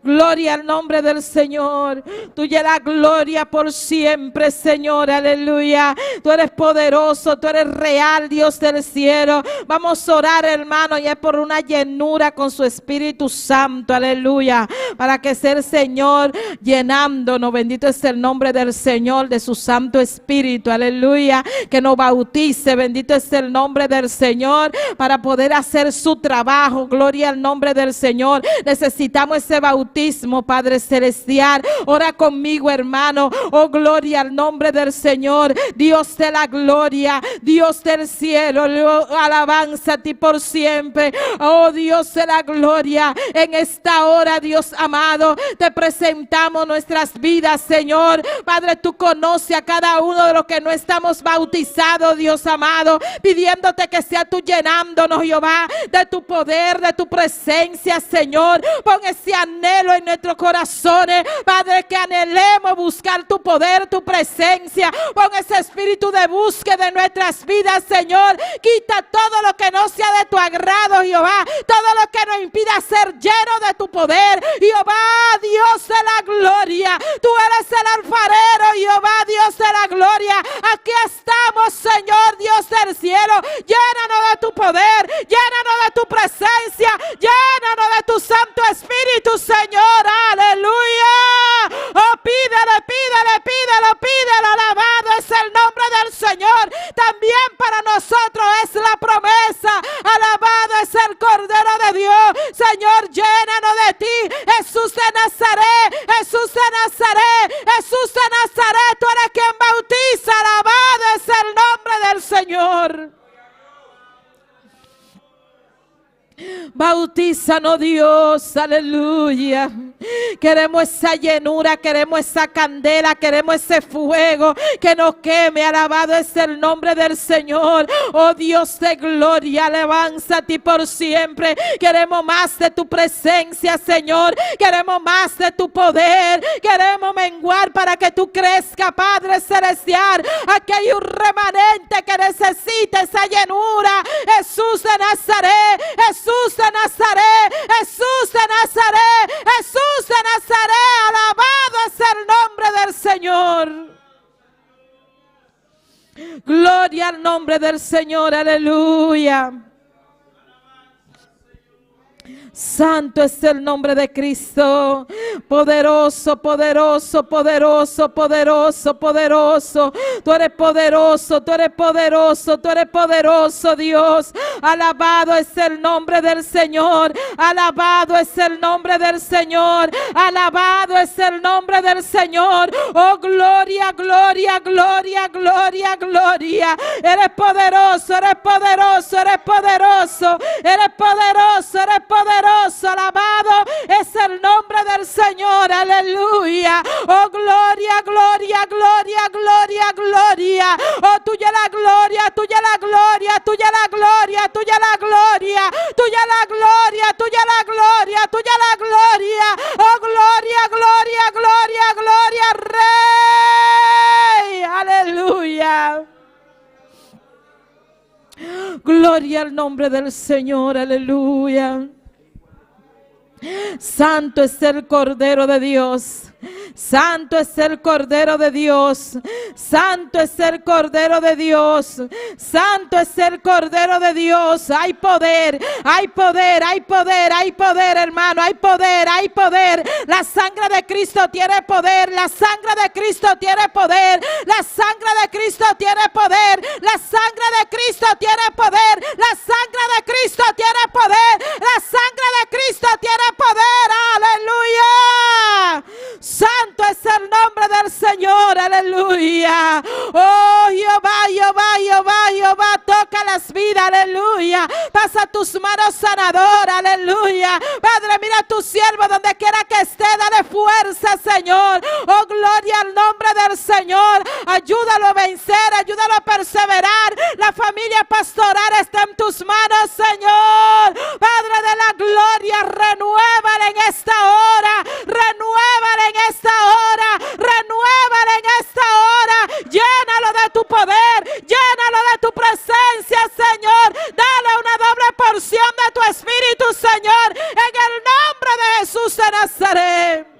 Gloria al nombre del Señor. Tuya la gloria por siempre, Señor. Aleluya. Tú eres poderoso, tú eres real, Dios del cielo. Vamos a orar, hermano, ya por una llenura con su Espíritu Santo. Aleluya. Para que sea el Señor llenándonos. Bendito es el nombre del Señor, de su Santo Espíritu. Aleluya. Que nos bautice. Bendito es el nombre del Señor para poder hacer su trabajo. Gloria al nombre del Señor. Necesitamos ese bautismo, Padre Celestial. Ora conmigo, hermano. Oh, gloria al nombre del Señor. Dios de la gloria, Dios del cielo. Alabanza a ti por siempre. Oh, Dios de la gloria. En esta hora, Dios amado, te presentamos nuestras vidas, Señor. Padre, tú conoces a cada uno de los que no estamos bautizados, Dios amado, pidiéndote que sea tú llenándonos, Jehová, de tu poder, de tu presencia, Señor. Pon ese anhelo en nuestros corazones, Padre, que anhelemos buscar tu poder, tu presencia. Pon ese espíritu de búsqueda en nuestras vidas, Señor. Quita todo lo que no sea de tu agrado, Jehová. Todo lo que nos impida ser lleno de tu poder, Jehová, Dios de la gloria. Tú eres el alfarero, Jehová, Dios de la gloria. Aquí estamos, Señor, Dios del cielo. Llénanos de tu poder, llénanos de tu presencia, llénanos de tu Santo Espíritu, Señor. Aleluya. Oh, pídele, pídele, pídelo, pídelo. Alabado es el nombre del Señor. También para nosotros es la promesa. Alabado es el Cordero de Dios. Señor, llénanos de ti. Jesús de Nazaret, Jesús de Nazaret, Jesús de Nazaret. Tú eres quien bautiza. Alabado es el nombre del Señor. Bautízanos, Dios, aleluya. Queremos esa llenura, queremos esa candela, queremos ese fuego que nos queme. Alabado es el nombre del Señor. Oh Dios de gloria, alabanza a ti por siempre. Queremos más de tu presencia, Señor. Queremos más de tu poder. Queremos menguar para que tú crezcas, Padre Celestial. Aquí hay un remanente que necesita esa llenura. Jesús de Nazaret, Jesús de Nazaret, Jesús de Nazaret, Jesús de Nazaret, alabado es el nombre del Señor. Gloria al nombre del Señor, aleluya. Santo es el nombre de Cristo. Poderoso, poderoso, poderoso, poderoso, poderoso. Tú eres poderoso, tú eres poderoso, tú eres poderoso, Dios. Alabado es el nombre del Señor. Alabado es el nombre del Señor. Alabado es el nombre del Señor. Oh, gloria, gloria, gloria, gloria, gloria. Eres poderoso, eres poderoso, eres poderoso. Eres poderoso, eres poderoso. Alabado es el nombre del Señor, aleluya. Oh, gloria, gloria, gloria, gloria, gloria. Oh, tuya la gloria, tuya la gloria, tuya la gloria, tuya la gloria, tuya la gloria, tuya la gloria, tuya la gloria. Oh, gloria, gloria, gloria, gloria, Rey. Aleluya. Gloria al nombre del Señor, aleluya. Santo es el Cordero de Dios. Santo es el Cordero de Dios. Santo es el Cordero de Dios. Santo es el Cordero de Dios. Hay poder, hay poder, hay poder, hay poder, hermano. Hay poder, hay poder. La sangre de Cristo tiene poder. La sangre de Cristo tiene poder. La sangre de Cristo tiene poder. La sangre de Cristo tiene poder. La sangre de Cristo tiene poder. La sangre de Cristo tiene poder. Aleluya. Santo es el nombre del Señor. Aleluya. Oh Jehová, Jehová, Jehová, Jehová, toca las vidas. Aleluya. Pasa tus manos sanadoras. Aleluya. Padre, mira a tu siervo donde quiera que esté. Dale fuerza, Señor. Oh, gloria al nombre del Señor. Ayúdalo a vencer, ayúdalo a perseverar. La familia pastoral está en tus manos, Señor. Padre de la gloria, renuévala en esta hora. Renuévala en esta hora. Renuévala en esta hora. Llénalo de tu poder. Llénalo de tu presencia, Señor. Dale una doble porción de tu espíritu, Señor. En el nombre de Jesús de Nazaret.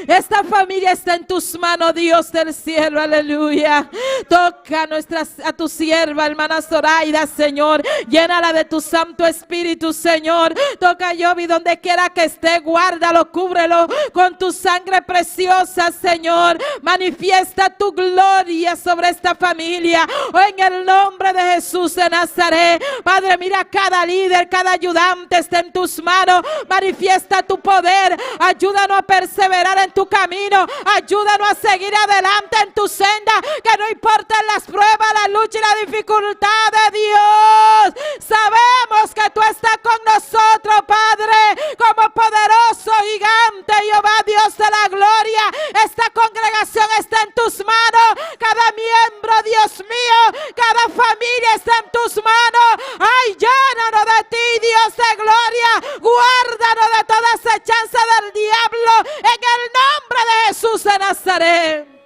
Esta familia está en tus manos, Dios del cielo, aleluya. Toca a, nuestra, a tu sierva, hermana Zoraida, Señor. Llénala de tu Santo Espíritu, Señor. Toca a Yovi donde quiera que esté, guárdalo, cúbrelo con tu sangre preciosa, Señor. Manifiesta tu gloria sobre esta familia. Oh, en el nombre de Jesús de Nazaret. Padre, mira cada líder, cada ayudante está en tus manos. Manifiesta tu poder. Ayúdanos a perseverar en tu camino. Ayúdanos a seguir adelante en tu senda. Que no importen las pruebas, la lucha y la dificultad de Dios. Sabemos que tú estás con nosotros, Padre, como poderoso gigante, Jehová Dios de la gloria. Esta congregación está en tus manos. Cada miembro, Dios mío, cada familia está en tus manos. Ay, llénanos de ti, Dios de gloria. Guárdanos de toda acechanza del diablo. En el nombre de Jesús de Nazaret.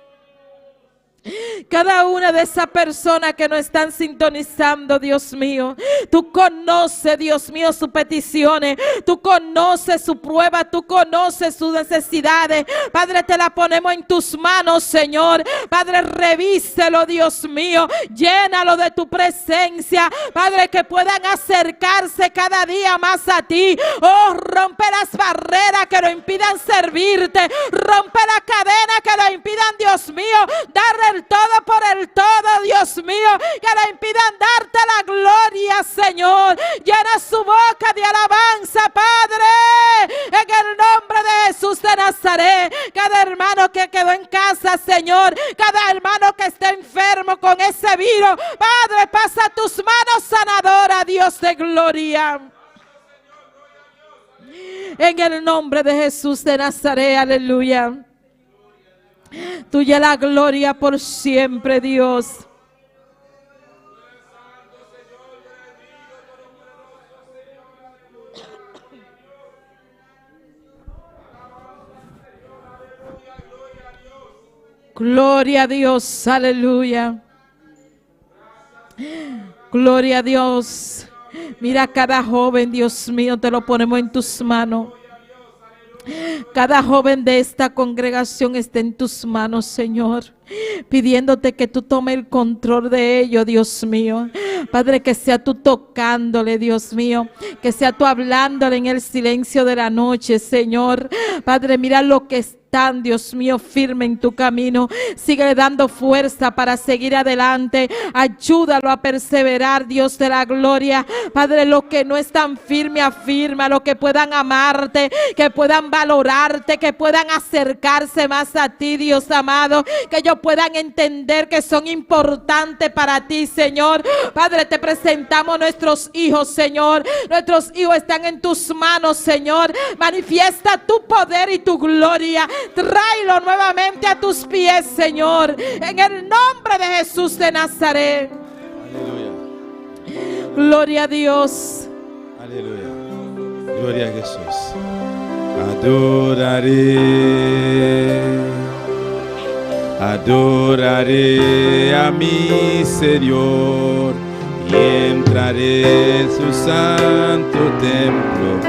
Cada una de esas personas que nos están sintonizando, Dios mío, tú conoces, Dios mío, sus peticiones, tú conoces su prueba, tú conoces sus necesidades. Padre, te la ponemos en tus manos, Señor. Padre, revíselo, Dios mío, llénalo de tu presencia. Padre, que puedan acercarse cada día más a ti. Oh, rompe las barreras que lo impidan servirte, rompe la cadena que lo impidan, Dios mío, darle el todo por el todo, Dios mío, que le impidan darte la gloria, Señor. Llena su boca de alabanza, Padre, en el nombre de Jesús de Nazaret. Cada hermano que quedó en casa, Señor, cada hermano que está enfermo con ese virus, Padre, pasa tus manos sanadoras, Dios de gloria. En el nombre de Jesús de Nazaret, aleluya. Tuya la gloria por siempre, Dios. Gloria a Dios, aleluya. Gloria a Dios. Mira cada joven, Dios mío, te lo ponemos en tus manos. Cada joven de esta congregación está en tus manos, Señor, pidiéndote que tú tomes el control de ellos, Dios mío. Padre, que sea tú tocándole, Dios mío, que sea tú hablándole en el silencio de la noche, Señor. Padre, mira lo que están, Dios mío, firme en tu camino. Síguele dando fuerza para seguir adelante. Ayúdalo a perseverar, Dios de la gloria. Padre, lo que no están firme, afirma. Lo que puedan amarte, que puedan valorarte, que puedan acercarse más a ti, Dios amado. Que ellos puedan entender que son importantes para ti, Señor. Padre, te presentamos nuestros hijos, Señor. Nuestros hijos están en tus manos, Señor. Manifiesta tu poder y tu gloria. Tráelo nuevamente a tus pies, Señor. En el nombre de Jesús de Nazaret. Aleluya. Gloria a Dios. Aleluya. Gloria a Jesús. Adoraré. Adoraré a mi Señor y entraré en su santo templo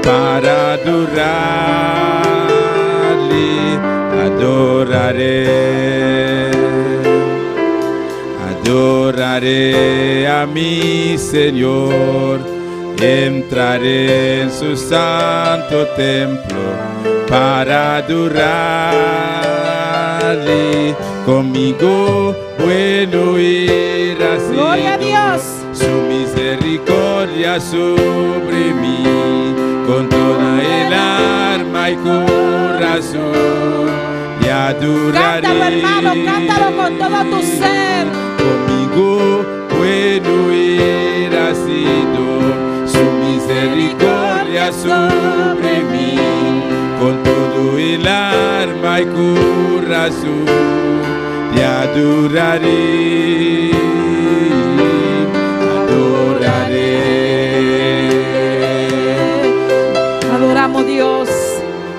para adorar. Adoraré, adoraré a mi Señor, entraré en su santo templo para adorarle. Conmigo bueno era Gloria a Dios. Su misericordia sobre mí, con toda el alma y corazón, y adoraré. Cántalo, hermano, cántalo con todo tu ser. Conmigo bueno era sido su misericordia sobre mí, con todo el alma y corazón, te adoraré, adoraré. Adoramos Dios,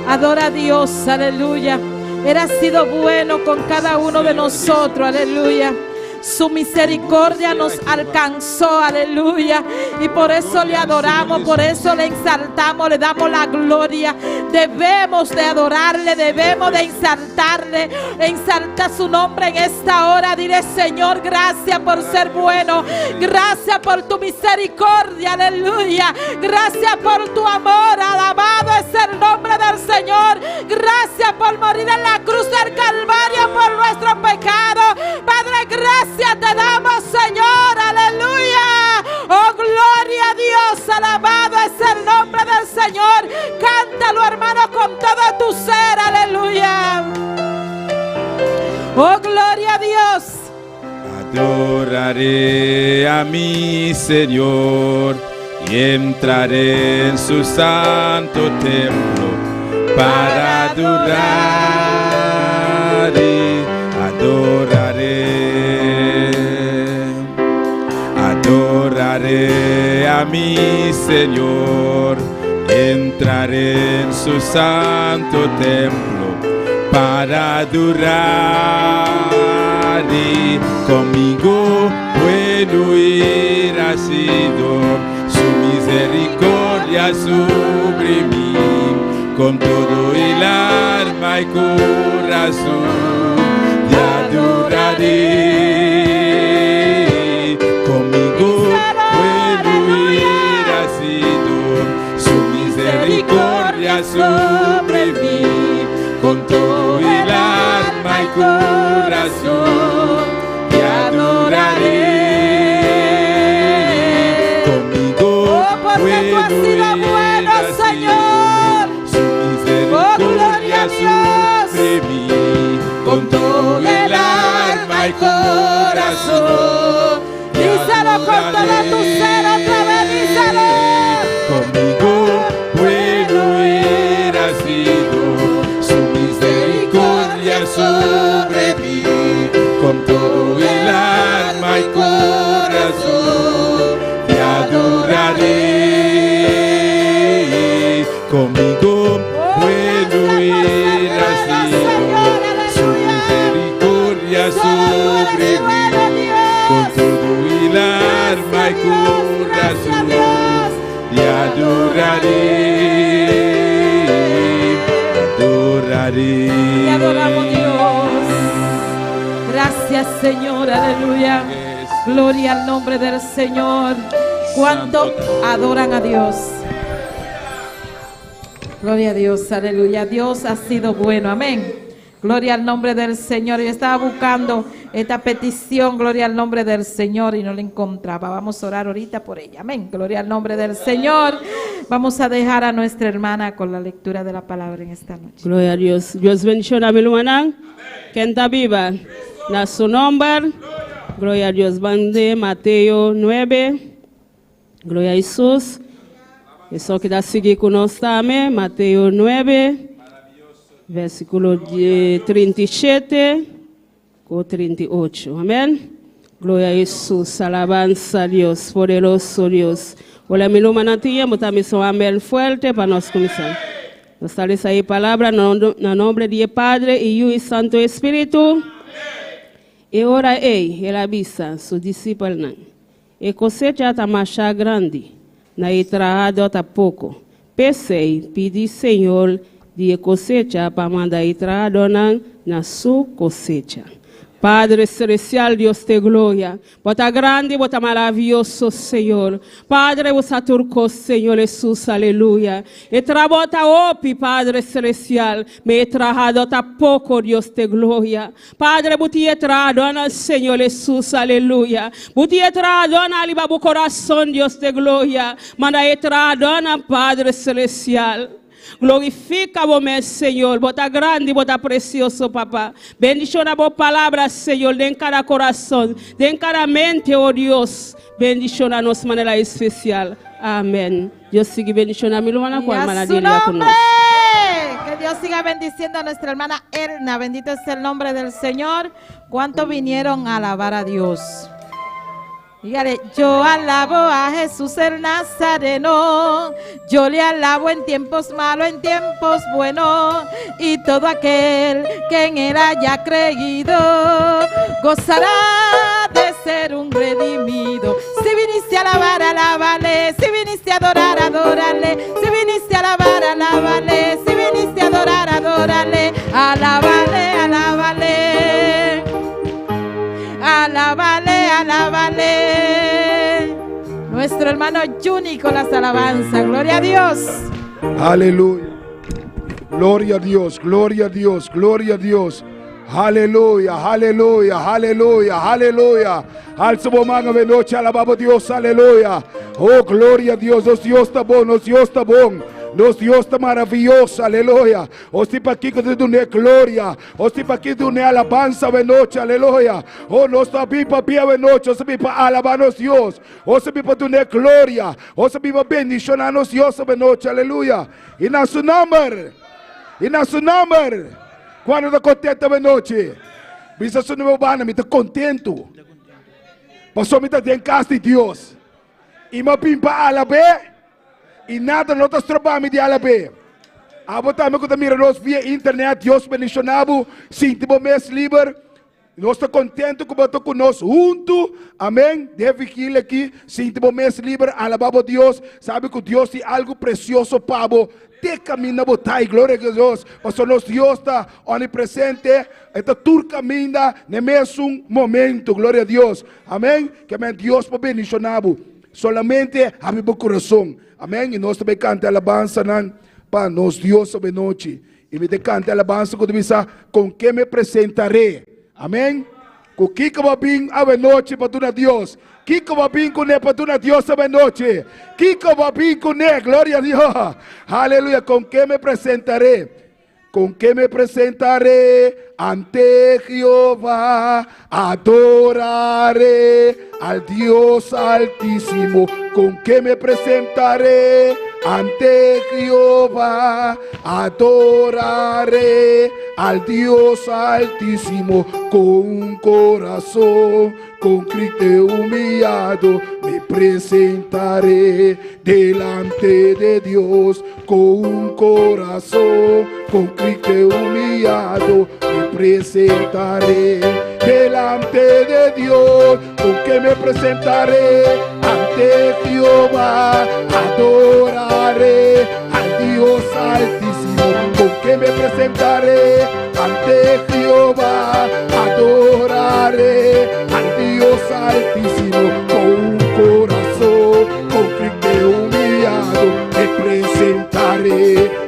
adora a Dios, aleluya. Él ha sido bueno con cada uno de nosotros, aleluya. Su misericordia nos alcanzó, aleluya. Y por eso le adoramos, por eso le exaltamos, le damos la gloria. Debemos de adorarle, debemos de exaltarle. Exalta su nombre en esta hora. Dile, Señor, gracias por ser bueno. Gracias por tu misericordia, aleluya. Gracias por tu amor. Alabado es el nombre del Señor. Gracias por morir en la cruz del Calvario por nuestro pecado. Padre, gracias te damos, Señor. Aleluya. Oh, gloria a Dios. Alabado es el nombre del Señor. Cántalo, hermano, con todo tu ser. Aleluya. Oh, gloria a Dios. Adoraré a mi Señor y entraré en su santo templo para adorarle. Adoraré, adoraré a mi Señor, entraré en su santo templo para adorarle. Conmigo bueno hubiera sido su misericordia sobre mí, con todo el alma y corazón te adoraré. Conmigo bueno hubiera sido su misericordia sobre mí, con todo el alma y corazón te adoraré. Conmigo Oh, porque tú has sido bueno, Señor. Su Oh, gloria misericordia a Dios. sobre mí, con todo el alma y corazón. te Díselo con todo tu ser otra vez, díselo. Conmigo bueno hubiera sido su misericordia sobre mí, con todo el alma y corazón te adoraré. Conmigo bueno hubiera sido su misericordia sobre mí, con todo el alma y corazón te adoraré, adoraré. Te adoramos, Dios. Gracias, Señor. Aleluya. Gloria al nombre del Señor. ¿Cuánto adoran a Dios? Gloria a Dios, aleluya. Dios ha sido bueno, amén. Gloria al nombre del Señor. Yo estaba buscando esta petición, gloria al nombre del Señor, y no la encontraba. Vamos a orar ahorita por ella, amén. Gloria al nombre del Señor. Vamos a dejar a nuestra hermana con la lectura de la palabra en esta noche. Gloria a Dios. Dios bendiciona mi hermana. Ken ta biba. Na su nomber. Gloria a Dios. Ban den Mateo 9. Gloria a Jesús. Esun ku ta sigui ku nos tambe. Mateo 9. Versíkulo 37 ku 38. Amèn. Gloria a Jesús. Alabansa na Dios. Poderoso Dios. Hola, mi ruman, tiempo tambe un amèn fuerte pa nos kuminsá. Nos ta lesa e palabra na nòmber di Padre i Yu i Santu Spiritu. E ora ei, el a bisa su disipelnan. E kosecha ta masha grandi, ma e trahadó ta poko. P'esei, pidi Señor. di e kosecha pa manda e trahadónan na su kosecha. Padre Celestial, Dios te gloria. Bo ta grandi, bo ta maravioso, Señor. Padre, bo sa tur kos, Señor Hesus, aleluya. E trabou ta hopi, Padre Celestial, ma e trahadó ta poko, Dios te gloria. Padre, bo tin e trahadónan, Señor Hesus, aleluya. Bo tin e trahadónan riba bo korason, Dios te gloria. Manda e trahadónan, Padre Celestial. Glorifica bo mes, Señor. Bo ta grandi, bo ta precioso, Papa. Bendiciona bo palabra, Señor, den cada corazon, den cada mente, oh Dios. Bendiciona nos manera especial. Amen. Dios sigui bendiciona mi lumana cu Y a hermana su Delia cu nombre. nos. Que Dios siga bendiciendo a nuestra hermana Erna. Bendito es el nombre del Señor. ¿Cuántos vinieron a alabar a Dios? Dígale, yo alabo a Jesús el Nazareno, yo le alabo en tiempos malos, en tiempos buenos, y todo aquel que en él haya creído gozará de ser un redimido. Si viniste a alabar, alábale, si viniste a adorar, adórale, si viniste a alabar, alábale, si viniste a adorar, adórale, alábale, alábale. Alábale, alábale. Nuestro hermano Juni con las alabanzas. Gloria a Dios. Aleluya. Gloria a Dios, gloria a Dios, gloria a Dios. Aleluya, aleluya, aleluya, aleluya. Alsa bo man awe nochi, alabá bo Dios, aleluya. Oh, gloria a Dios, nos Dios ta bon, nos Dios ta bon. Nos Dios ta maravioso, aleluya. Nos tin pakiko di dun'é gloria. Nos tin paki dun'é alabansa awe nochi, aleluya. Oh, nos ta bin pabia awe nochi, nos ta bin pa alabá nos Dios. Nos ta bin pa dun'é gloria. Nos ta bin pa bendishoná nos Dios awe nochi, aleluya. I na su nòmber, i na su nòmber. Kuantu ta kontentu awe nochi? Bisa su nuevo banda, mi ta kontentu. Pasobra mi ta den kas di Dios. I mi a bin pa alab'é. I nada no ta stroba mi di alab'é. Abo tambe ku ta mira nos via internet, Dios bendishoná bo. Sinti bo mes liber. Nos ta kontentu ku bo ta ku nos huntu. Amen. Den vigilia aki, sinti bo mes liber, alabá bo Dios. Sabi ku Dios tin algu presioso pa bo. Te kaminda bo ta i gloria a Dios, pasobra nos Dios ta omnipresente, e ta tur kaminda na e mesun momento. Gloria a Dios. Amen. Ke men Dios por bendishoná bo. Solamente habri bo kurason. Amen. I nos ta bai kanta alabansanan pa nos Dios abenochi. I mi ta kanta alabansa ku ta bisa, Kon ke me presentaré? Amen. Ku kiko bo a bin awenochi pa duna Dios? Kiko bo a bin kuné pa duna Dios awenochi? Kiko bo a bin kuné? Gloria a Dios! Aleluya! Kon ke me presentaré? Kon ke me presentaré ante Jehová? Adoraré al Dios Altísimo. Kon ke me presentaré ante Jehová? Adoraré al Dios Altísimo. Con un corazón contrito y humillado me presentaré delante de Dios. Con un corazón contrito y humillado me presentaré delante de Dios. Con que me presentaré ante Jehová, adoraré al Dios Altísimo. Con que me presentaré ante Jehová, adoraré al Dios Altísimo. Con un corazón contrito y humillado me presentaré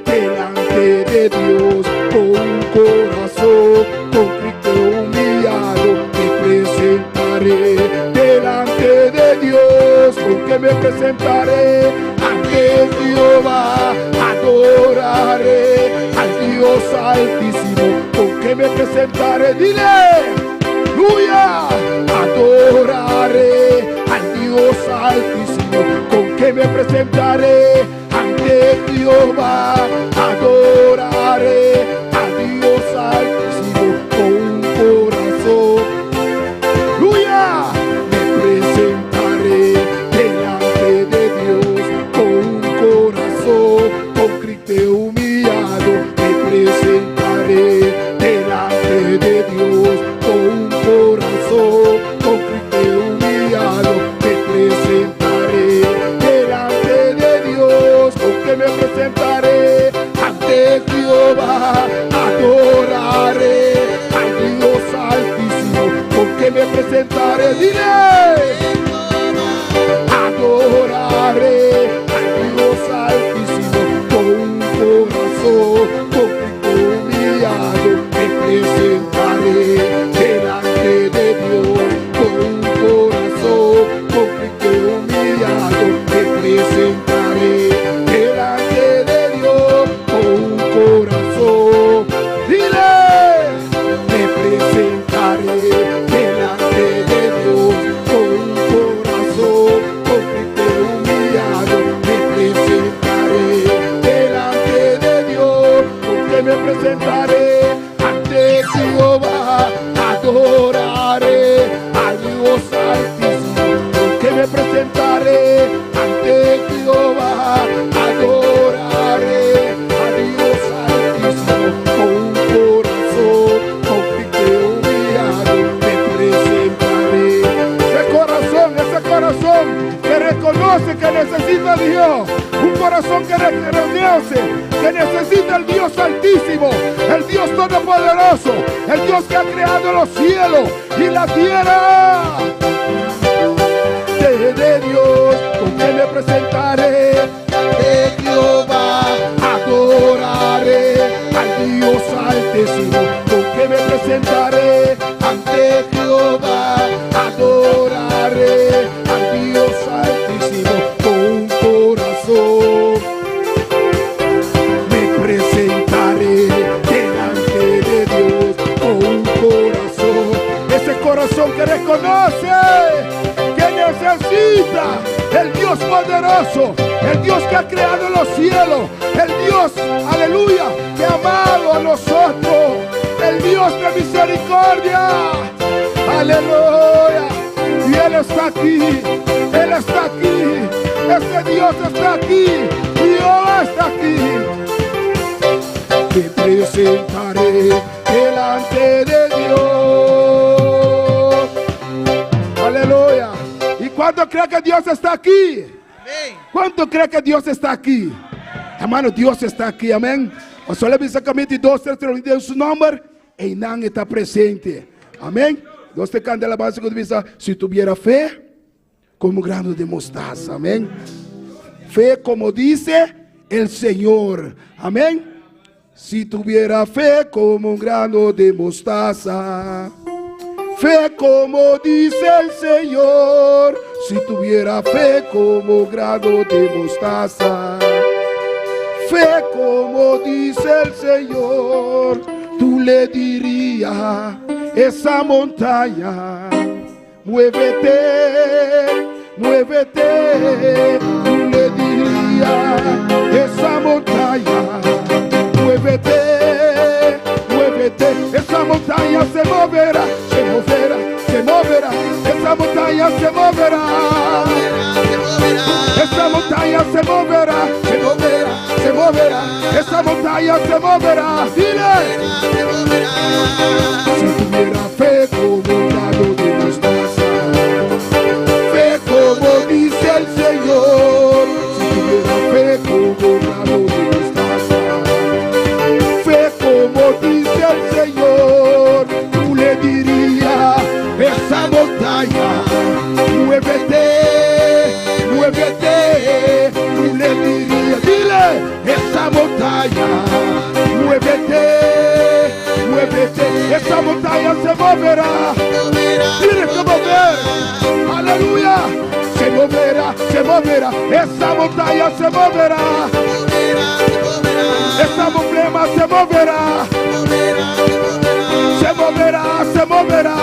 delante de Dios. Con un corazón contrito y humillado me presentaré delante de Dios. Con que me presentaré ante Jehová, adoraré al Dios Altísimo. Con que me presentaré, dile, aleluya, adoraré al Dios Altísimo. Con que me presentaré ante Jehová, adoraré al Dios Altísimo con un corazón. Aleluya, me presentaré delante de Dios con un corazón contrito y humillado. Me presentaré delante de Dios con un corazón contrito y humillado. Me presentaré delante de Dios, con que me presentaré ante Jehová. Dile. Adoraré al Dios Altísimo con un corazón contrito humillado. Me presentaré delante de Dios con un corazón contrito humillado. Me presentaré delante de Dios con un corazón. Dile, me presentaré delante de Dios con un corazón contrito humillado. Me presentaré delante de Dios, porque me presentaré ante Jehová, adoraré a Dios Altísimo, porque me presentaré ante Jehová, adoraré a Dios Altísimo, con un corazón contrito y humillado, me presentaré. Ese corazón, ese corazón que reconoce que necesita a Dios, un corazón que reconoce que necesita el Dios Altísimo, el Dios Todopoderoso, el Dios que ha creado los cielos y la tierra. De, de Dios, con quien me presentaré, de Jehová adoraré al Dios Altísimo, con quien me presentaré ante Jehová, adoraré al Dios Altísimo con un corazón. Me presentaré delante de Dios con un corazón, ese corazón que reconoce que necesita el Dios poderoso, el Dios que ha creado los cielos, el Dios, aleluya, que ha amado a nosotros, el Dios de misericordia, aleluya. Y Él está aquí, Él está aquí, ese Dios está aquí, Dios está aquí. Me presentaré delante de Dios. Aleluya. ¿Y cuánto cree que Dios está aquí? ¿Cuánto cree que Dios está aquí? Hermano, Dios está aquí, amén. O solo exactamente 2, 3, 3, su nombre, y nan está presente. Amén. Dios te canta la base cuando si tuviera fe, como grano de mostaza. Amén. Fe como dice el Señor. Amén. Si tuviera fe como un grano de mostaza. Fe como dice el Señor. Si tuviera fe como grano de mostaza. Fe como dice el Señor. Tú le dirías esa montaña, muévete, muévete. Tú le dirías esa montaña, muévete, muévete. Esa montaña se moverá, se moverá, se moverá. Esa montaña se moverá. Esa montaña se moverá, se moverá, se moverá. Esa montaña se moverá. Dile. Si tuviera fe como un grano de mostaza, fe como dice el Señor. Si tuviera fe como un grano de mostaza, fe como dice el Señor, tú le dirías esa montaña, muévete, muévete. Tú le dirías, dile, esa montaña, muévete, muévete. Esa montaña se moverá. Tiene que mover. Aleluya. Se moverá, se moverá. Esa montaña se moverá. Esa problema se moverá. Se moverá, se moverá.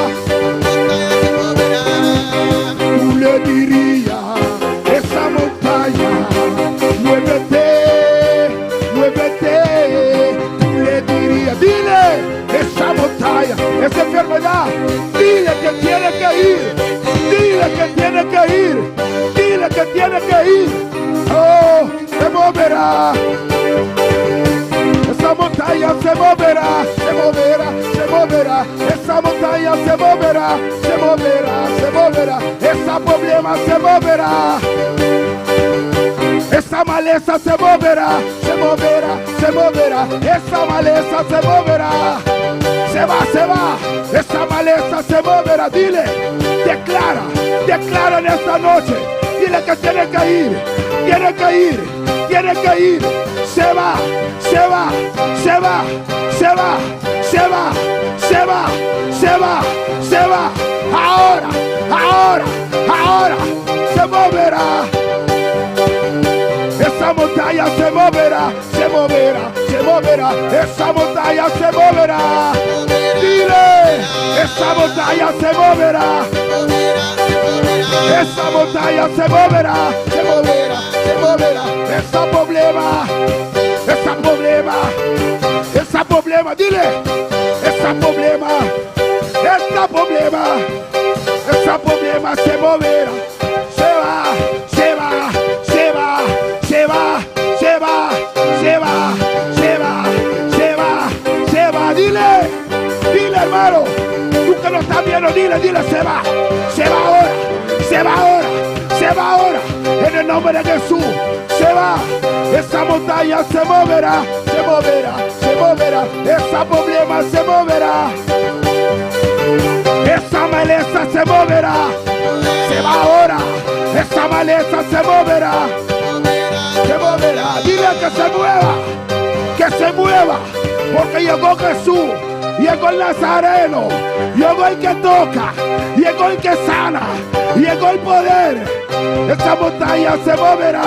Tú le dirías esa montaña, muévete, muévete. Tú le dirías, dile, esa montaña, esa enfermedad, dile que tiene que ir, dile que tiene que ir, dile que tiene que ir. Oh, se moverá. Esa montaña se moverá, se moverá, se moverá. Esa montaña se moverá, se moverá, se moverá. Esa problema se moverá. Esa maleza se moverá, se moverá, se moverá. Esa maleza se moverá. Se va, se va. Esa maleza se moverá. Dile, declara, declara en esta noche. Dile que tiene que ir, tiene que ir, tiene que ir. Se va, se va, se va, se va, se va, se va, se va, se va. Ahora, ahora, ahora se moverá. Esa montaña se moverá, se moverá, se moverá. Esa montaña se moverá. Dile, esa montaña se moverá. Esa montaña se moverá, se moverá, se moverá. Esa problema, esa problema, esa problema, dile, esa problema, esa problema, esa problema se moverá. Se va, se va, se va, se va, se va, se va, se va, se va, se va. Dile, dile hermano, tú que no estás viendo, dile, dile, se va, se va ahora, se va ahora, se va ahora. En el nombre de Jesús, se va. Esa montaña se moverá, se moverá, se moverá. Esa problema se moverá. Esa maleza se moverá. Se va ahora. Esa maleza se moverá. Se moverá. Dile que se mueva. Que se mueva. Porque llegó Jesús. Llegó el Nazareno. Llegó el que toca. Llegó el que sana. Llegó el poder. Esa montaña se moverá.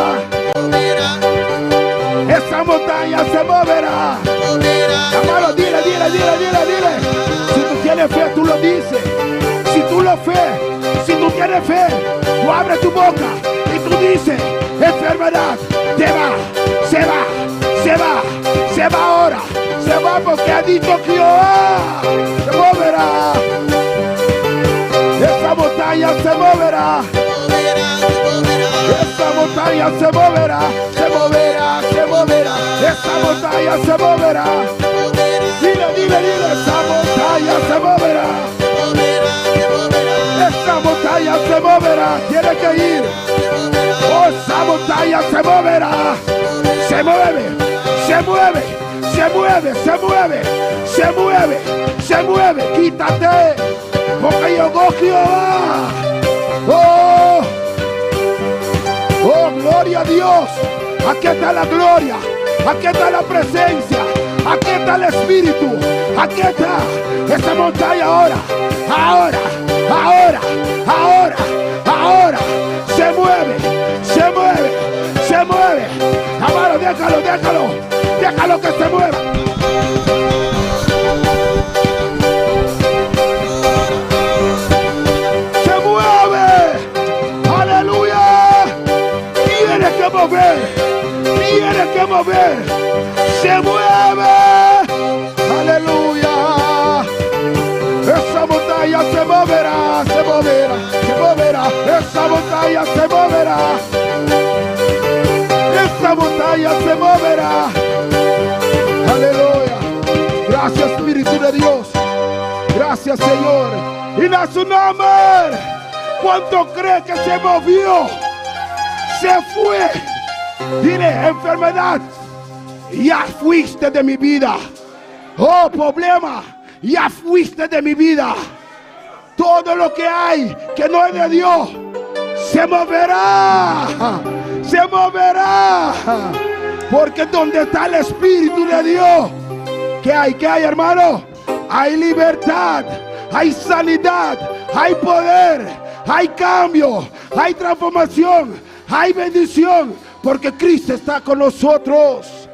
Esa montaña se moverá. Hermano, dile, dile, dile, dile, dile. Si tú tienes fe, tú lo dices. Si tú lo fe, si tú tienes fe, tú abres tu boca y tú dices, enfermedad, te va, se va, se va, se va ahora. Se va porque ha dicho Jehová. Se moverá. Esa montaña se moverá. Esa montaña se moverá, se moverá, se moverá. Esa montaña se moverá. Dile, dile, dile, esa montaña se moverá. Esa montaña se moverá, tiene que ir. Oh, esa montaña se moverá. Se mueve, se mueve, se mueve, se mueve, se mueve, se mueve. Quítate, porque llegó Jehová. Oh, oh, gloria a Dios. Aquí está la gloria. Aquí está la presencia. Aquí está el Espíritu. Aquí está esa montaña ahora. Ahora, ahora, ahora, ahora. Se mueve, se mueve, se mueve. Amado, déjalo, déjalo. Déjalo que se mueva. Se mueve. Aleluya. Tiene que mover. Tiene que mover. Se mueve. Aleluya. Esa montaña se moverá, se moverá, se moverá. Esa montaña se moverá. Esa montaña se moverá. Aleluya. Gracias, Espíritu de Dios. Gracias, Señor. Y a su nombre. ¿Cuánto cree que se movió? Se fue. Dile, enfermedad, ya fuiste de mi vida. Oh, problema, ya fuiste de mi vida. Todo lo que hay que no es de Dios se moverá. Se moverá. Porque donde está el Espíritu de Dios, ¿qué hay? ¿Qué hay, hermano? Hay libertad, hay sanidad, hay poder, hay cambio, hay transformación, hay bendición. Porque Cristo está con nosotros.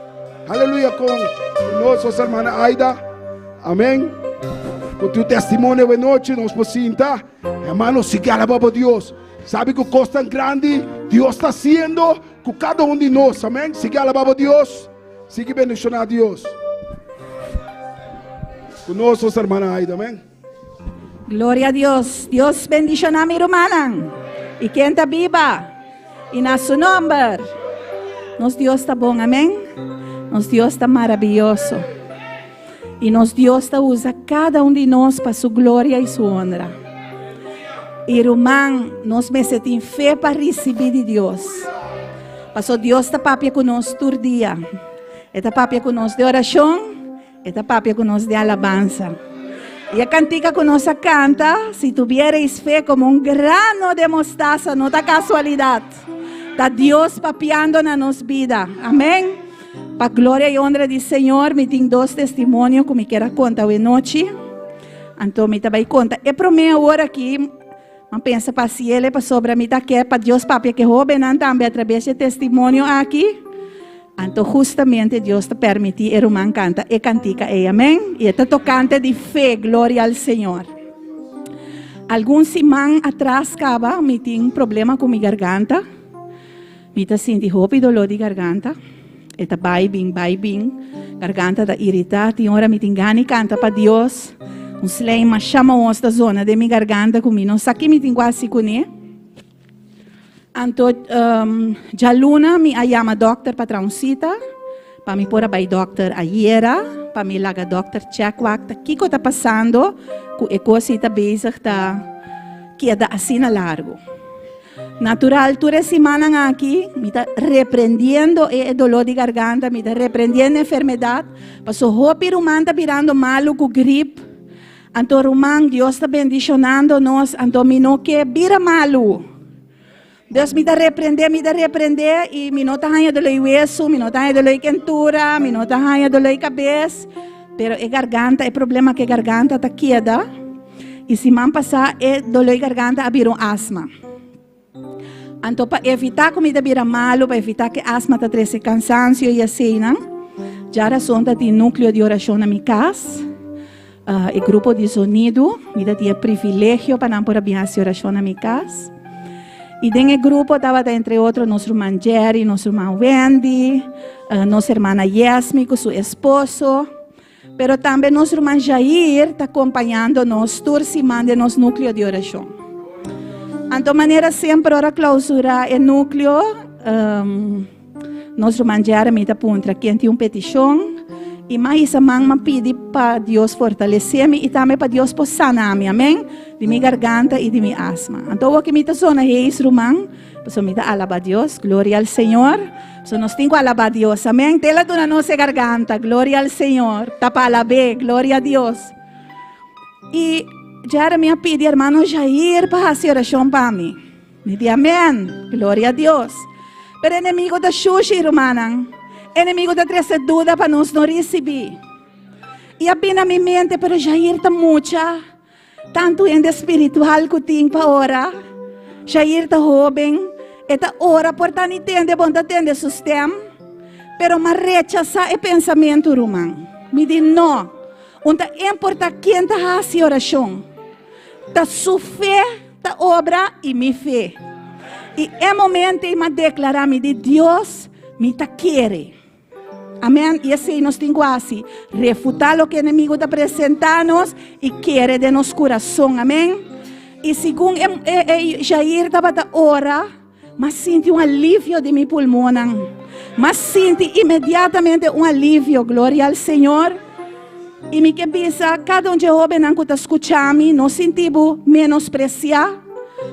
Aleluya, con nosotros, hermana Aida. Amén. Con tu testimonio de noche nos posinta. Hermano, sigue alabando a Dios. Sabe que cosa tan grande Dios está haciendo con cada uno de nosotros. Amén. Sigue alabando a Dios. Sigue bendiciendo a Dios. Con nosotros, hermana Aida. Amén. Gloria a Dios. Dios bendiciona mi hermana. Y quien está viva. Y na su nombre. Nos Dios está bom, amén. Nos Dios está maravilloso. Y nos Dios está usa cada um de nós para su gloria y su honra. Y ruman, nos mester tin fe pa recibi di Dios. Paso Dios ta papia cu nos tur dia. E ta papia cu nos den oracion, e ta papia cu nos den alabansa. I e kantika ku nos a kanta, Si tuviereis fe como un grano de mostaza, no ta kasualidat. Ta Dios papiando na nos bida. Amèn. Pa gloria i honra di Señor, mi tin dos testimonio ku mi kier a konta awe nochi. Anto mi ta bai konta e promé awor aki. Mi a pensa pa hasi el pasobra mi ta ke pa Dios papia ku e hóbennan tambe atrabes di e testimonio aki. Anto hustamente Dios ta permití e ruman kanta e kantika ei. Amèn. I e ta tokante di fe. Gloria al Señor. Algun siman atras kaba mi tin problema ku mi garganta. Mi ta sinti hopi doló di garganta. E ta bai bin, bai bin. Garganta ta iritá. Tin ora mi tin gana di kanta pa Dios. Un slijm masha mahos ta zona den mi garganta ku mi no sa ki mi tin ku hasi kuné. Anto djaluna mi a yama dòkter pa traha un sita pa mi por a bai dòkter ayera pa mi laga dòkter chèk wak ta kiko ta pasando ku e kos ei ta bezig ta keda asina largu. Natural tur e simannan aki mi ta reprendiendo e doló di garganta, mi ta reprendiendo enfermedat paso hopi ruman ta birando malu ku grip. Anto ruman, Dios ta bendishonando nos, anto mi no ke bira malu. Dios mi ta reprende, mi ta reprende i mi no ta haña doló i wesu, mi no ta haña doló i kentura, mi no ta haña doló i kabes, pero e garganta, e problema ku e garganta ta keda. I siman pasá e doló i garganta a bira un asma. Anto pa evitá ku mi ta bira malu, pa evitá ku e asma ta trese kansansio i aseinan, djarason ta tin núkleo di orashon na mi kas. E grupo di zonidu, mi ta tin e privilegio pa nan por a bin hasi orashon na mi kas. I den e grupo tabata entre otro nos ruman Jerry, nos ruman Wendy, nos hermana Yesmi ku su esposo. Pero tambe nos ruman Jair ta kompañando nos tur siman den nos núkleo di orashon. Anto manera semper ora klausurá e núkleo, nos ruman Jeremy ta puntra ken tin un petishon i m'a hisa man m'a pidi pa Dios fortalesé mi i tambe pa Dios por sana mi, amén, di mi garganta i di mi asma. Anto awor ki mi ta zona heis ruman, Pasobra mi ta alabá Dios, gloria al Señor. So nos tin ku alabá Dios, amén. Te el a duna nos e garganta, gloria al Señor. Ta pa alab'é, gloria a Dios. I Jeremy a pidi hermano Jair pa hasi orashon pa mi. Mi di amén, gloria a Dios. Pero enemigo ta shushi, rumannan. Enemigo ta trese duda pa nos no risibí. I a bini na mi mente, pero Jair ta mucha. Tantu hende spiritual ku tin pa ora. Jair ta hóben, e ta ora por ta ni tende bon ta tende su stèm. Pero m'a rechasá e pensamentu, ruman. Mi di no. Un ta importá ken ta hasi orashon. Ta su fe ta obra i mi fe. I e momento ei m'a deklará, mi di, Dios, mi ta kere. Amen. I esei nos tin ku hasi, refutá loke enemigu ta presentá nos i kere den nos kurason. Amen. I segun e, e, e Jair tabata ora, m'a sinti un alivio di mi pulmonnan. M'a sinti inmediatamente un alivio. Gloria al Señor. I mi ke bisa kada un dje hóbennan ku ta skucha mi, no sinti bo menospresiá,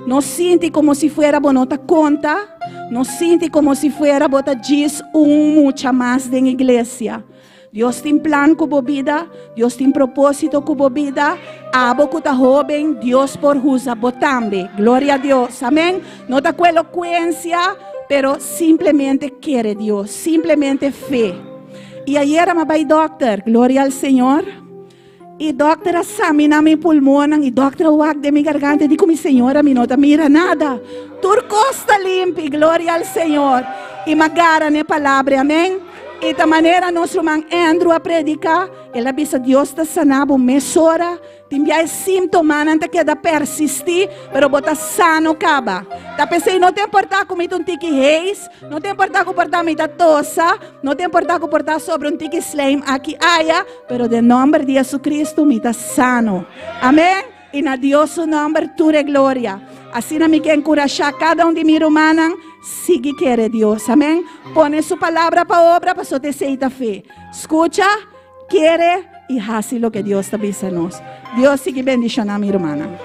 no sinti komo si fuera bo no ta konta, no sinti komo si fuera bo ta djis un mucha mas den iglesia. Dios tin plan ku bo bida, Dios tin propósito ku bo bida. Abo ku ta hóben, Dios por usa bo tambe. Gloria a Dios. Amén. No ta ku elokuensia, pero simplemente kere Dios, simplemente fe. I ayera m'a bai dòkter, gloria al Señor. I dòkter a saminá mi pulmonnan i dòkter a wak den mi garganta i di ku mi, Señora, mi no ta mira nada. Tur kos ta limpi, gloria al Señor. I m'a gara n'e palabra, amén. I ta manera nos ruman Andrew a prediká, el a bisa Dios ta sana bo mesora. Tin bia e síntomanan ta keda persistí, pero bo ta sano kaba. Ta p'esei no ta importá ku mi ta un tiki heis, no ta importá ku por ta mi ta tosa, no ta importá ku por ta sobra un tiki slijm aki aya, pero den nòmber di Jesucristo mi ta sano. Amén! I na Dios su nòmber tur e gloria. Asina mi ke enkurashá kada un di mi rumannan, sigui kere Dios. Amén! Pone su palabra pa obra, pasobra esei ta fe. Skucha. Kere i hasi loke Dios ta bisa nos. Dios sigui bendiciona mi rumannan.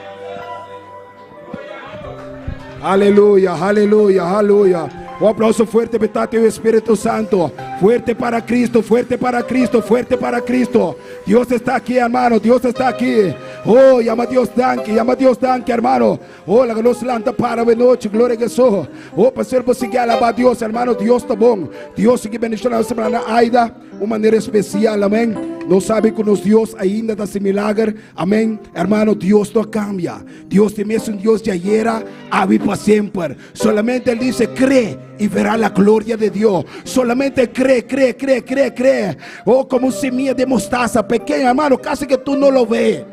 Aleluya, aleluya, aleluya. Un aplauso fuerte pa e Tata i Spiritu Santu. Fuerte para Cristo, fuerte para Cristo, fuerte para Cristo. Dios está aquí, hermano. Dios está aquí. Oh, yama Dios danki, yama Dios danki, hermano. Oh, laga nos lanta para awe nochi, gloria a Hesus. Oh, pastor, bo sigui alabá Dios, hermano. Dios ta bon. Dios sigui bendiciona nos hermana Aida un manera especial, amén. Nos sabe cu nos Dios ainda ta haci milager, amén. Hermano, Dios no a cambia. Dios ta e mesun Dios di ayera, awe y pa semper. Solamente Él dice, cree y verá la gloria de Dios. Solamente cree, cree, cree, cree, cree. Oh, como un semilla de mostaza pequeña, hermano, casi que tú no lo ves.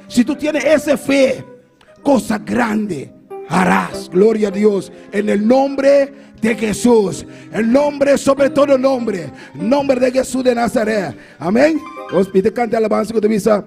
Si tú tienes esa fe, cosa grande harás. Gloria a Dios. En el nombre de Jesús. El nombre sobre todo nombre. Nombre de Jesús de Nazaret. Amén. Os pide cante alabanza que te visa.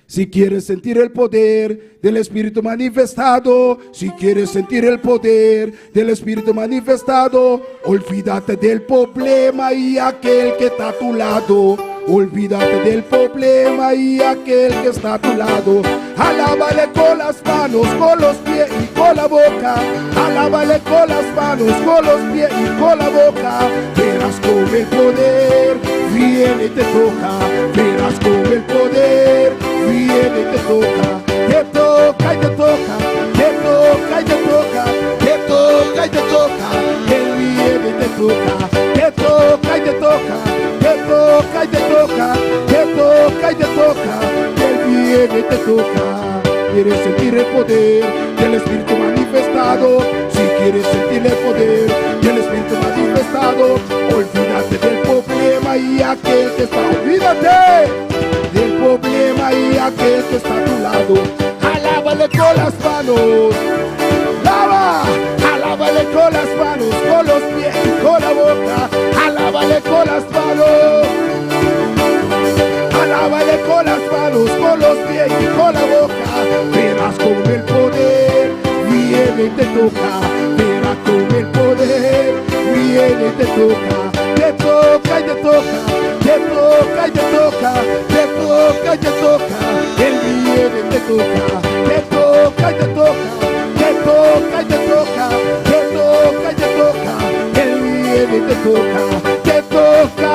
Si quieres sentir el poder del Espíritu manifestado, si quieres sentir el poder del Espíritu manifestado, olvídate del problema y aquel que está a tu lado. Olvídate del problema y aquel que está a tu lado. Alábale con las manos, con los pies y con la boca. Alábale con las manos, con los pies y con la boca. Verás con el poder viene y te toca. Verás con el poder viene y te toca. Te toca y te toca. Te toca y te toca. Te toca y te toca. Él viene y te toca. Te toca y te toca. Te toca y te toca. Te toca y te toca. Él viene y te toca. Quieres sentir el poder del Espíritu manifestado. Si quieres sentir el poder del Espíritu manifestado, olvídate del problema y aquel que está. Olvídate del problema y aquel que está a tu lado. Alábale con las manos. Alaba, alábale con las manos, con los pies y con la boca. Alábale con las manos. Alábale con las manos, con los pies y con la boca. Verás con el poder viene y te toca. Verás con el poder viene y te toca. Te toca y te toca. Te toca y te toca. Te toca y te toca. Él viene y te toca. Te toca y te toca. Te toca y te toca. Te toca y te toca. Él viene y te toca. Te toca.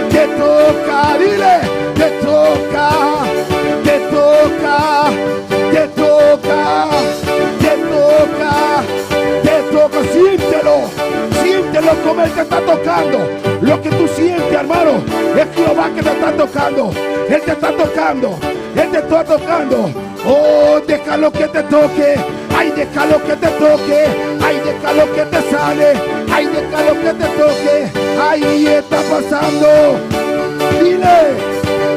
Te toca, dile, te toca, te toca, te toca, te toca, te toca, siéntelo, siéntelo como Él te está tocando. Lo que tú sientes, hermano, es Jehová que te está tocando. Él te está tocando, Él te está tocando. Oh, déjalo que te toque. Ay, déjalo que te toque. Ay, déjalo que te sane. Ay, déjalo que te toque. Ahí está pasando. Dile,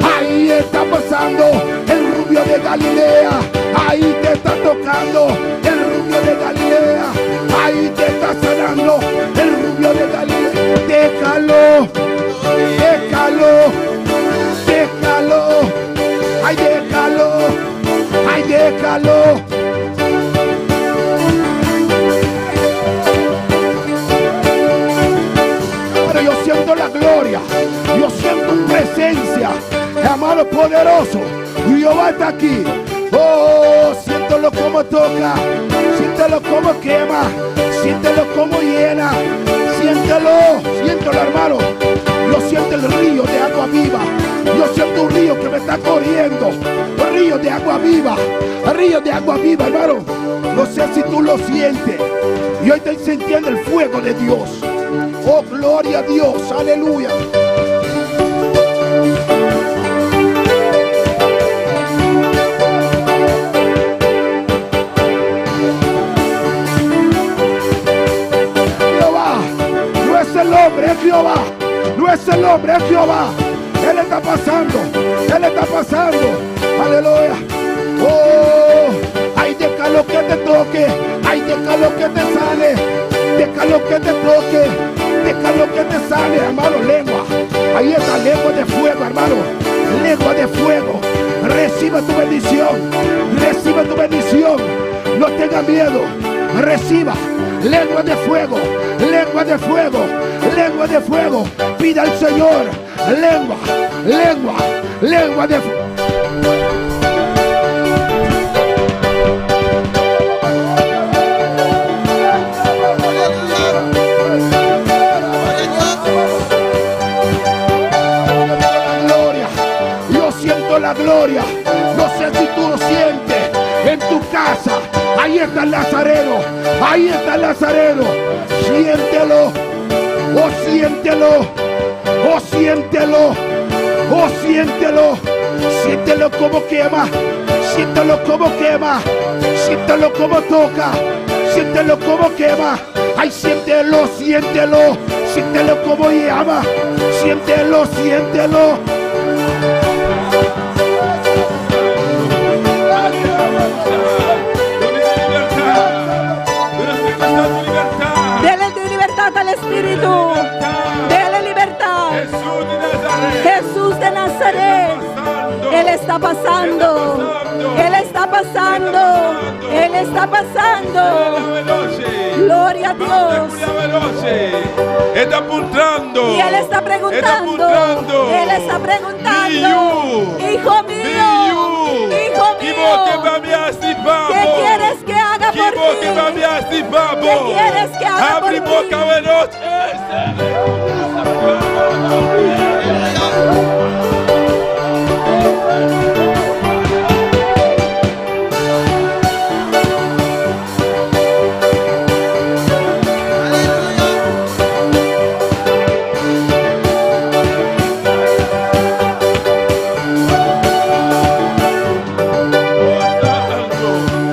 ahí está pasando el rubio de Galilea. Ahí te está tocando el rubio de Galilea. Ahí te está sanando el rubio de Galilea. Déjalo, déjalo, déjalo. Ay, déjalo, ay, déjalo. Pero yo siento la gloria, yo siento tu presencia, hermano poderoso. Jehová está aquí. Oh, siéntelo como toca, siéntelo como quema, siéntelo como llena, siéntelo, siéntelo, hermano. Yo siento el río de agua viva. Yo siento un río que me está corriendo. Un río de agua viva. Río de agua viva, hermano. No sé si tú lo sientes. Y hoy estoy sintiendo el fuego de Dios. Oh, gloria a Dios. Aleluya. Jehová, no es el hombre, es Jehová. No es el hombre, es Jehová. Él está pasando, Él está pasando. Aleluya. Oh, ay, déjalo que te toque. Ay, déjalo que te sane. Déjalo que te toque. Déjalo que te sane, hermano. Lengua. Ahí está, lengua de fuego, hermano. Lengua de fuego. Recibe tu bendición. Recibe tu bendición. No tenga miedo. Reciba. Lengua de fuego. Lengua de fuego. Lengua de fuego. Pida al Señor. Lengua. Lengua. Lengua de fuego. Siento la gloria. No sé si tú lo sientes en tu casa. Ahí está el Nazareno. Ahí está el Nazareno. Siéntelo. Oh, siéntelo. Oh, siéntelo. Oh, siéntelo. Siéntelo como quema. Siéntelo como quema. Siéntelo como toca. Siéntelo como quema. Ay, siéntelo, siéntelo. Siéntelo como llama. Siéntelo, siéntelo. Dele libertad al Espíritu. Dele libertad. Jesús de Nazaret. Él está pasando. Él está pasando. Él está pasando. Gloria a Dios. Está apuntando. Y él está preguntando. Él está preguntando. Hijo mío. Hijo mío. ¿Qué quieres que haga por ti? ¿Qué quieres que haga por ti?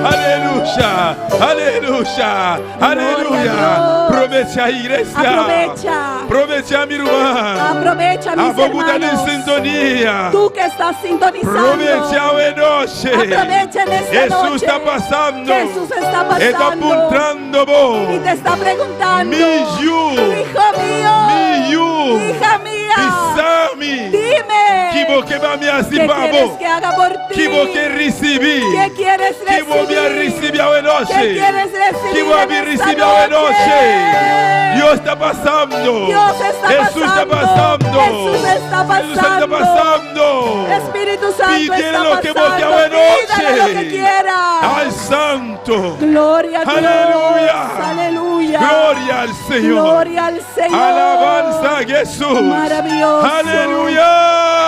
Aleluya, aleluya, aleluya. Aprovecha, iglesia. Aprovecha. Aprovecha, mi hermano. Aprovecha, mis A Bogotá en hermanos. sintonía. Tú que estás sintonizando. Aprovecha hoy noche. Aprovecha en esta Jesús noche. está pasando. Jesús está pasando. Está apuntando vos. Y te está preguntando. Mi yu. Hijo mío. Mi yu. Hija mía. Pisami. Dime. ¿Qué vos que va a mi ¿Qué quieres que haga por ti? ¿Qué vos que recibí? ¿Qué quieres ¿Qué vos me recibir? recibí hoy noche? ¿Qué quieres recibir ¿Qué vos en me esta recibí hoy noche? noche? Dios está pasando. Dios está Jesús está pasando. pasando. Jesús está Jesús está pasando. pasando. Espíritu Santo Pídele está lo que vos pasando. quieras Pídale lo noche. que quiera. Al Santo. Gloria a Dios. Aleluya. Aleluya. Gloria al Señor. Gloria al Señor. Alabanza a Jesús. Maravilloso. Aleluya.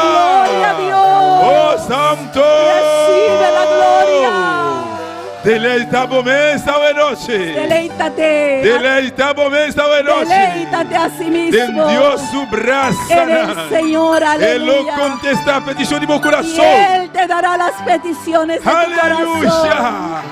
Gloria a Dios. Oh Santo. Recibe la gloria. Deleita esta noche. Deleítate. Deleita esta noche. Deleítate a sí mismo. Den Dios su brazo. En el Señor, Él lo aleluya. contesta a petición de mi Y corazón. Él te dará las peticiones de tu corazón. Aleluya.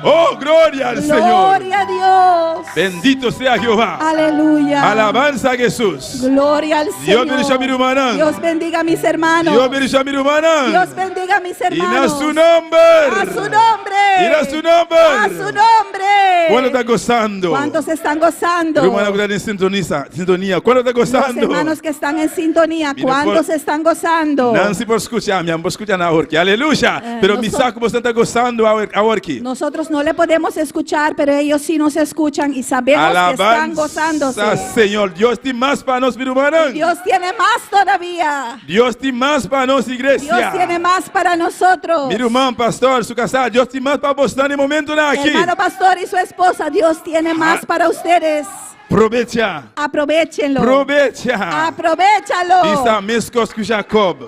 Oh, gloria al Señor. Gloria a Dios. Bendito sea Jehová. Aleluya. Alabanza a Jesús. Gloria al Dios Señor. bendiga a mi hermana. Dios bendiga a mis hermanos. Dios bendiga a mi hermana. Dios bendiga a mis Y a hermanos. su nombre. A su nombre. Y a su nombre. A su nombre. ¿Cuántos están gozando? ¿Cuántos están gozando? Hermano que están en sintonía, sintonía. ¿Cuántos están Los gozando? hermanos que están en sintonía, Mira, ¿cuántos por- están gozando? Nancy por escuchar, mi amor, escucha ahora. Aleluya. Pero mi saco vos está gozando ahora aquí. Nosotros no le podemos escuchar, pero ellos sí nos escuchan y sabemos que están gozándose. Alabanza, Señor. Dios tiene más para nos, mi hermano. Dios tiene más todavía. Dios tiene más para nos, iglesia. Dios tiene más para nosotros. Mi hermano, pastor, su casa, Dios tiene más para vos en el momento aquí. Hermano pastor y su esposa, Dios tiene más para ustedes. Aprovecha. Aprovechenlo. Aprovecha. Aprovechalo. Isa mescos que Jacob.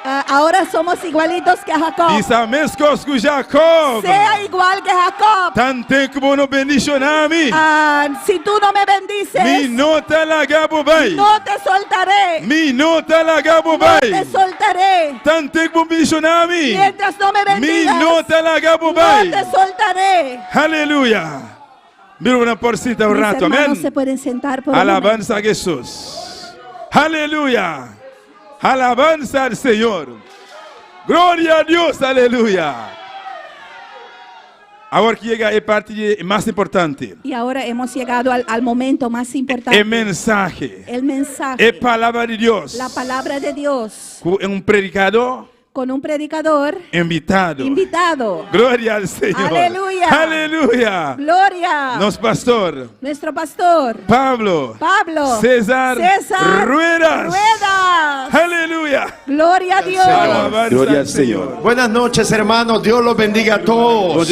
Ah, ahora somos igualitos que Jacob. Isa mescos que Jacob. Sea igual que Jacob. Tanto como no bendicionami. Ah, si tú no me bendices, Mi no te la gabo bay. no te soltaré. Mi no te la gabo No bay. te soltaré. Tanto como bendicionami. Mientras no me Mi bendigas, no te la gabo no bay. te soltaré. Aleluya. Mira una porcita un Mis rato. hermanos Amén. se pueden sentar por un momento. Alabanza a Jesús. Aleluya. Alabanza al Señor. Gloria a Dios. Aleluya. Ahora que llega el parte más importante. Y ahora hemos llegado al, al momento más importante. El mensaje. El mensaje. Es palabra de Dios. La palabra de Dios. Con Un predicador Con un predicador invitado. invitado. Gloria al Señor. Aleluya. Aleluya. Gloria. Nos pastor. Nuestro pastor. Pablo. Pablo. César. César Ruedas. Ruedas. Aleluya. Gloria a Dios. Alabanza Gloria al Señor. Buenas noches, hermanos. Dios los bendiga a todos.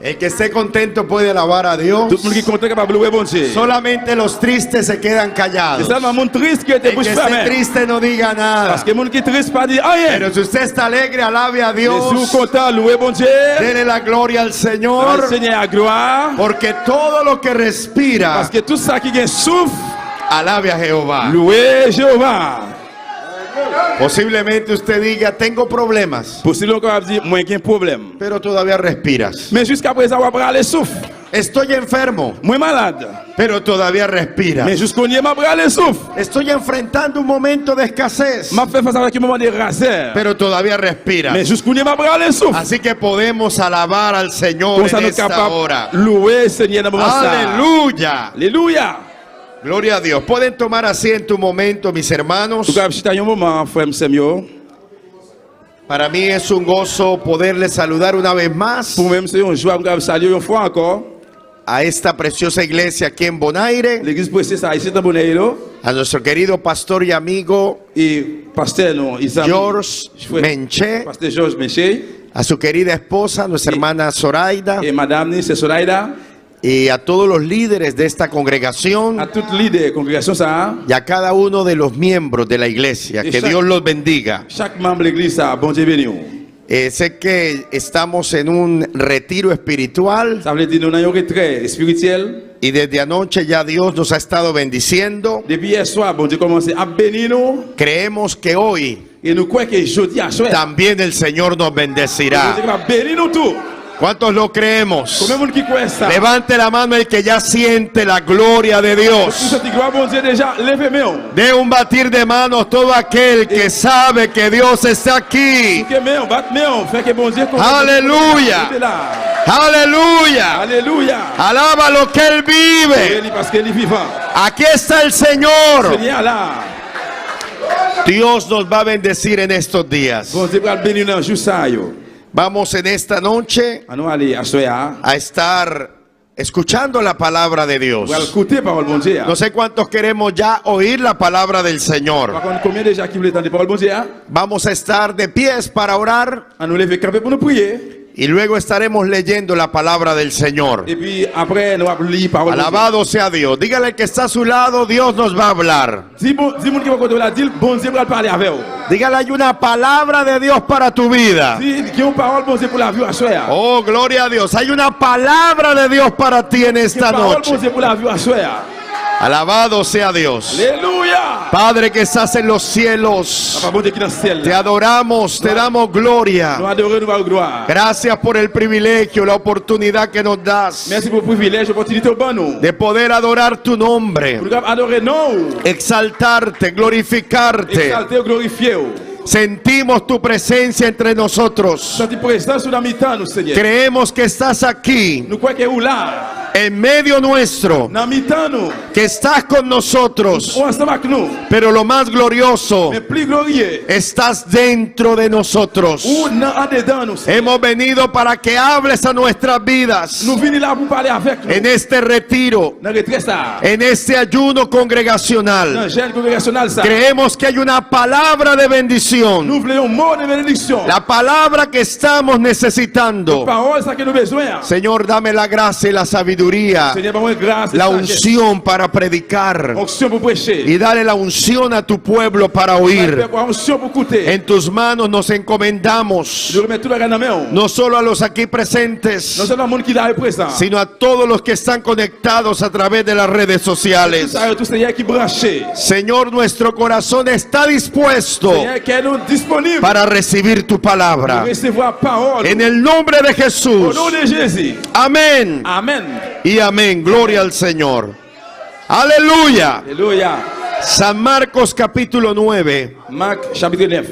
El que esté contento puede alabar a Dios. Tout moun ki kontan kapab louwe Bondye. Solamente los tristes se quedan callados. Se sèlman moun tris ki rete El bouch que esté fèmen. triste no diga nada. Paske moun ki tris pa di anyen. Pero si usted está alegre, alabe a Men si ou Dios. kontan, louwe Bondye. Dele la gloria al Bay Señor. Senyè a glwa. Porque todo lo que respira, Paske tout sa ki gen souf, alabe a Jehová. louwe Jewova. Posiblemente usted diga, tengo problemas, Posibleman ou kapab di, mwen gen pwoblèm. pero todavía respiras. Men jiskaprezan w ap rale souf. Estoy enfermo, Mwen malad. pero todavía respiras. Men jiskounye m ap rale souf. Estoy enfrentando un momento de escasez, M ap fè fas avèk yon moman de razè. pero todavía respiras. Men jiskounye m ap rale souf. Así que podemos alabar al Señor Konsa en nou esta kapab hora. louwe Senyè nan moman sa. Aleluya. Aleluya. Gloria a Dios. Pueden tomar asiento un momento, mis hermanos. Nou kapab chita yon moman, frè m sè m yo. Para mí es un gozo poderles saludar una vez más Pou mwen se yon jwa m kapab salye yon fwa ankò. a esta preciosa iglesia aquí en Bonaire, Legliz presye sa isit nan Bonaire yo. a nuestro querido pastor y amigo E pastè nou, Izami, George frè- Menché, Pastè George Menché. a su querida esposa, nuestra hermana Zoraida, E madam ni, sè Zoraida. y a todos los líderes de esta congregación A tout lidè kongregasyon sa. y a cada uno de los miembros de la iglesia. Y Que Dios los bendiga. Chak manm legliz sa, Bondye beni ou. Eh, sé que estamos en un retiro espiritual Sa vle di nou nan yon retrè espirityèl. y desde anoche ya Dios nos ha estado bendiciendo. Depi yè swa, Bondye kòmanse ap beni nou. Creemos que hoy E nou kwè ke jodi aswè, también el Señor nos bendecirá. Bondye kapab beni nou tou. ¿Cuántos lo creemos? Konbyen moun ki kwè sa? Levante la mano el que ya siente la gloria de Ou Dios. santi glwa Bondye deja, leve men ou. De un batir de manos todo aquel que sabe que Dios está aquí. Souke men ou, bat men ou, fè ke Bondye konnen. Aleluya. Bondye la. Aleluya. Aleluya. Alaba lo que Él vive. Li paske li vivan. Aquí está el Señor. Senyè a la. Dios nos va a bendecir en estos días. Bondye pral beni nou nan jou sa yo. Vamos en esta noche An nou ale aswè a. a estar escuchando la palabra de Dios. Pral koute pawòl Bondye a. No sé cuántos queremos ya oír la palabra del Señor. Pa konn konbyen deja ki vle tande pawòl Bondye a. Vamos a estar de pies para orar An nou leve kanpe pou nou priye. y luego estaremos leyendo la palabra del Señor. Epi apre nou ap li pawòl Bondye. Alabado sea Dios. Dígale al que está a su lado, Dios nos va a hablar. Di bon, di moun ki bò kote w la, di l Bondye pral pale avè w. Dígale, hay una palabra de Dios para tu vida. Di gen yon pawòl Bondye pou lavi w aswè a. Oh, gloria a Dios. Hay una palabra de Dios para ti en Gen esta pawòl noche. Bondye pou lavi w aswè a. Alabado sea Dios. Aleluya! Padre que estás en los cielos, Papa Bondye ki nan syèl te la. adoramos, te damos gloria. Nou adore nou ba ou glwa. Gracias por el privilegio, la oportunidad que nos das Mèsi pou privilèj, opòtinite ou ban nou. de poder adorar tu nombre, Pou nou kab adore non ou. exaltarte, glorificarte. Egzalte ou, glorifye ou. Sentimos tu presencia entre nosotros. Santi prezans ou nan mitan nou, Senyè. Creemos que estás aquí, Nou kwè ke ou la, en medio nuestro, nan mitan nou, que estás con nosotros. ou ansanm ak nou. Pero lo más glorioso, Men pli gloriye, estás dentro de nosotros. ou nan andedan nou, Senyè. Hemos venido para que hables a nuestras vidas Nou vini la pou pale avèk nou. en este retiro, Nan retrè sa, en este ayuno congregacional. nan jèn kongregasyonal sa. Creemos que hay una palabra de bendición, Nou vle yon mo de benediksyon. la palabra que estamos necesitando. Pawòl sa ke nou bezwen an. Señor, dame la gracia y la sabiduría, Senyè, ban mwen gras, la sajès, unción para predicar onksyon pou preche. y dale la unción a tu pueblo para Bay oír. pèp ou onksyon pou koute. En tus manos nos encomendamos, Nou remèt tout bagay nan men ou. no solo a los aquí Non presentes, sèlman moun ki la yo prezan. sino a todos los que están conectados a través de las redes Tout sociales. sa yo, tout Senyè ki branche. Señor, nuestro corazón está dispuesto Senyè, kè nou disponib para recibir tu palabra. pou resevwa pawòl. En el nombre de Au Jesús. nom de Jezi. Amén Amen. y amén. Gloria al Señor. Aleluya. Aleluya. San Marcos capítulo 9. Marc chapitre 9.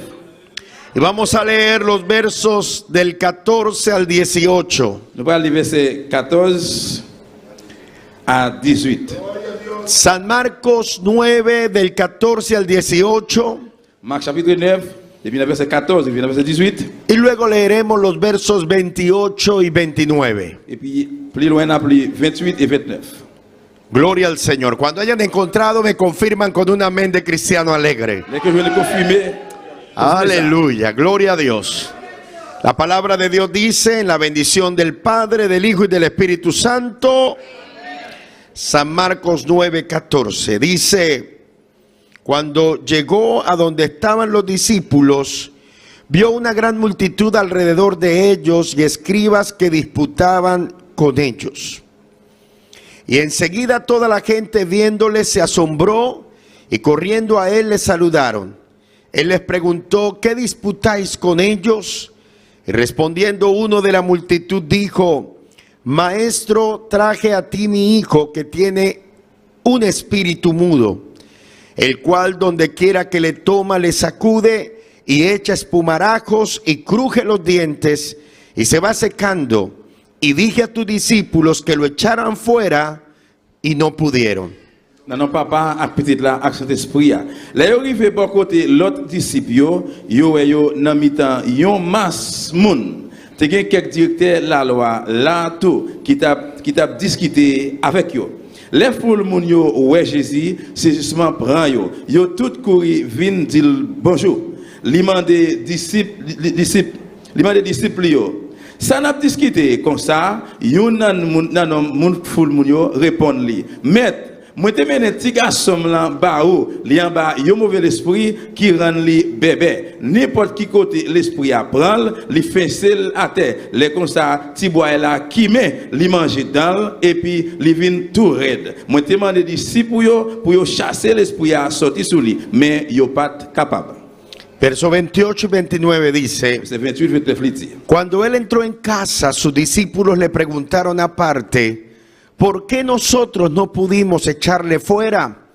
Y vamos a leer los versos del 14 al 18. Nou pral li vèsè 14 a 18. San Marcos 9 del 14 al 18. Marc chapitre 9, depi nan vèsè 14 rive nan vèsè 18. Y luego leeremos los versos 28 y 29. Epi pli lwen n ap li 28 e 29. Gloria al Señor. Cuando hayan encontrado, me confirman con un amén de cristiano alegre. Lè ke jwenn li konfime. Aleluya, gloria a Dios. La palabra de Dios dice en la bendición del Padre, del Hijo y del Espíritu Santo, San Marcos 9:14, dice, cuando llegó a donde estaban los discípulos, vio una gran multitud alrededor de ellos y escribas que disputaban con ellos. Y enseguida toda la gente viéndole se asombró y corriendo a él le saludaron. Él les preguntó, ¿qué disputáis con ellos? Y respondiendo uno de la multitud dijo, Maestro, traje a ti mi hijo que tiene un espíritu mudo, el cual donde quiera que le toma le sacude y echa espumarajos y cruje los dientes y se va secando. Y dije a tus discípulos que lo echaran fuera y no pudieron. Nan non Papa a ak Pitit la ak Sentespri a. Lè yo rive bò kote lòt disip yo, yo wè yo nan mitan yon mas moun. Te gen kèk direktè lalwa la tou ki t ap ki t ap diskite avèk yo. Lè foul moun yo wè Jezi, sezisman pran yo. Yo tout kouri vin di l bonjou. Li mande disip disip li mande disip li yo, Sa n ap diskite konsa? Youn nan moun nan moun foul moun yo reponn li, Mèt, mwen te mennen ti gason m lan ba ou, li anba yon move lespri ki rann li bèbè. Nenpòt ki kote lespri a pran l, li fense l atè. Lè konsa, ti bway la kimen, li manje dan l, epi li vin tou rèd. Mwen te mande disip ou yo pou yo chase lespri a sòti sou li, men yo pa t kapab. Verso 28 y 29 dice, Vèsè 28, 29 li di. Cuando él entró en casa, sus discípulos le preguntaron aparte, ¿por qué nosotros no pudimos echarle fuera?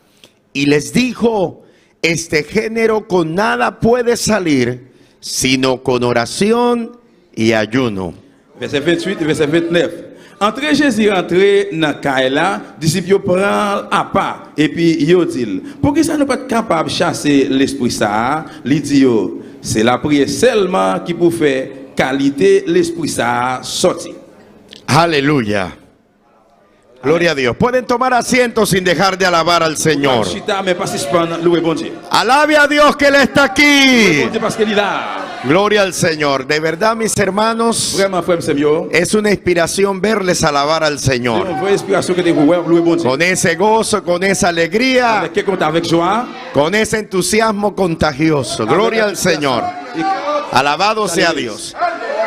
Y les dijo, este género con nada puede salir, sino con oración y ayuno. Vèsè 28 e vèsè 29 Antre Jezi rantre nan kay la, disip yo pran l apa, epi yo di l, Poukisa nou pa t kapab chase lespri sa a? Li di yo, Se lapriyè sèlman ki pou fè kalite lespri sa a sòti. Aleluya! Gloria a Dios. Pueden tomar asiento sin dejar de alabar al Ou Señor. kab chita, men pa sispann louwe Bondye. Alabe a Dios que Él está Louwe aquí. Bondye paske li la. Gloria al Señor. De verdad, mis hermanos, Vrèman, frè m sè m yo, es una inspiración verles alabar al se Señor. yon vrè enspirasyon ke te wè w ap louwe Bondye. Con ese gozo, con esa alegría, Avèk kè kontan, avèk jwa, con ese entusiasmo contagioso. avèk Gloria al antouziyasm. Señor. Alabado sea Dios.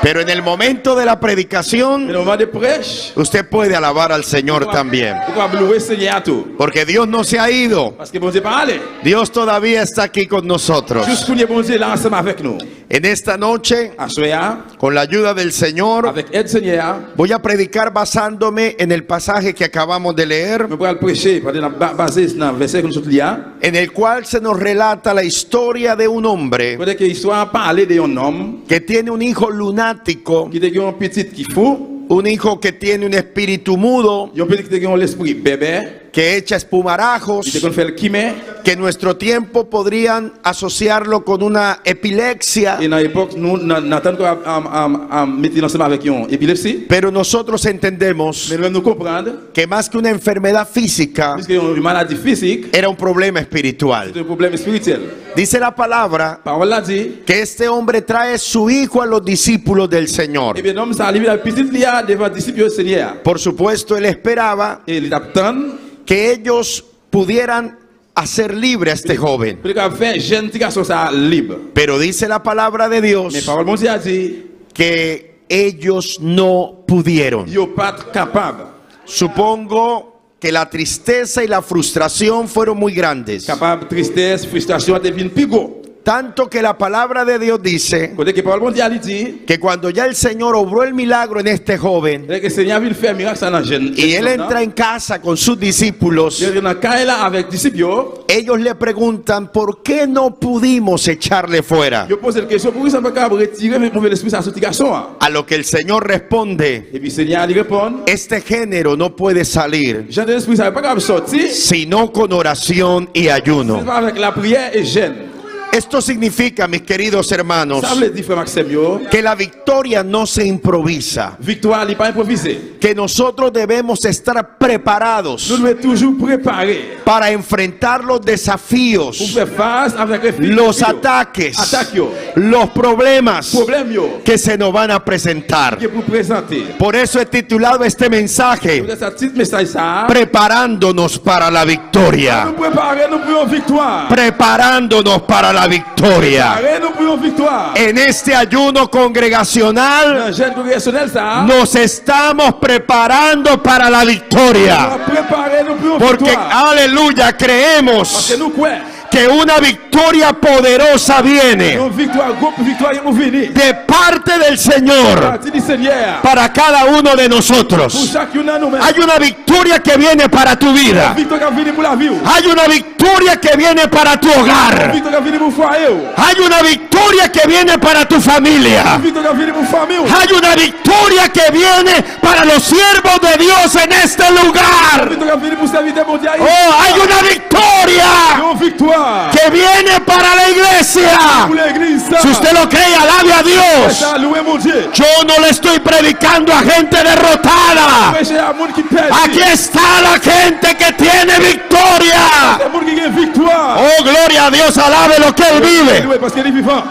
Pero en el momento de la predicación, Men nan moman de prèch, usted puede alabar al Señor también. ou kapab louwe Senyè a tou. Porque Dios no se ha ido. Paske Bondye pa ale. Dios todavía está aquí con nosotros. Jis kounye Bondye la ansanm avèk nou. En esta noche, Aswè a, con la ayuda del Señor, avèk èd Senyè a, voy a predicar basándome en el pasaje que acabamos de leer, mwen pral preche pandan n ap ba- baze nan vèsè ke nou sot li a, en el cual se nos relata la historia de un hombre kote ke istwa a pale de yon nonm que tiene un hijo lunático, ki te gen yon pitit ki fou, un hijo que tiene un espíritu mudo, yon pitit ki te gen yon lespri bèbè, que echa espumarajos, li te konn fè l kimen, que en nuestro tiempo podrían asociarlo con una epilepsia, e nan epòk nou, nan nan tan nou kapab am am am mete l ansanm avèk yon epilepsi, pero nosotros entendemos men nou menm nou konprann, que más que una enfermedad física, plis ke yon maladi fizik, era un problema espiritual. se te yon pwoblèm espirityèl. Dice la palabra Pawòl la di, que este hombre trae su hijo a los discípulos del Señor. Ebyen nonm sa a li vin ak pitit li a devan disip yo Senyè a. Por supuesto, él esperaba E li t ap tann que ellos pudieran hacer libre a este joven. pou li kapab fè jèn ti gason sa a lib. Pero dice la palabra de Dios Men pawòl Bondye a di, que ellos no pudieron. yo pa t kapab. Supongo que la tristeza y la frustración fueron muy grandes. Kapab tristès, fristrasyon an te vin pi gwo. Tanto que la palabra de Dios dice Kote ke pawòl Bondye a li di, que cuando ya el Señor obró el milagro en este joven lè ke Senyè a vin fè mirak sa nan jèn y él nonm nan, entra en casa con sus discípulos, li antre nan kay la avèk disip yo, ellos le preguntan por qué no pudimos echarle fuera. yo poze l kesyon, poukisa nou pa kapab retire move lespri sa sou ti gason an? A lo que el Señor responde, Epi Senyè a li reponn, este género no puede salir Jan de lespri sa yo pa kapab sòti, sino con oración y si ayuno. se pa avèk lapriyè e jèn. Esto significa, mis queridos hermanos, Sa vle di, frè m ak sè m yo, que la victoria no se improvisa. Viktwa li pa enpwovize. Que nosotros debemos estar preparados Nou dwe toujou prepare para enfrentar los desafíos, pou fè fas avèk refi, los defi yo, ataques, atak yo, los problemas pwoblèm yo que se nos van a presentar. ki pou prezante. Por eso he titulado este mensaje Poutèt sa tit mesaj sa a, Preparándonos para la victoria. Nou prepare nou pou yon viktwa. Preparándonos para la victoria. Prepare nou pou yon viktwa. En este ayuno congregacional Nan jèn kongregasyonèl sa a, nos estamos preparando para la nou victoria. ap prepare nou pou yon Porque, viktwa. aleluya, creemos Paske nou kwè que una victoria poderosa viene yon viktwa, gwo viktwa gen pou vini. de parte del Señor Pati di Senyè a. para cada uno de Pou nosotros. chak youn nan nou menm. Hay una victoria que viene para tu vida. Yon viktwa k ap vini pou lavi ou. Hay una victoria que viene para tu Yon hogar. viktwa k ap vini pou fwaye ou. Hay una victoria que viene para tu familia. Yon viktwa k ap vini pou fanmi ou. Hay una victoria que viene para los siervos de Dios en este Yon lugar. viktwa k ap vini pou sèvitè Bondye a Oh, hay una victoria Yon viktwa que viene para la iglesia. pou legliz sa. Si usted lo cree, alabe a Dios. Sa louwe Bondye. Yo no le estoy predicando a gente derrotada. Preche a moun ki pèdi. Aquí está la gente que tiene victoria. Se moun ki gen viktwa. Oh, gloria a Dios, alabe lo que Él vive. Louwe paske li vivan.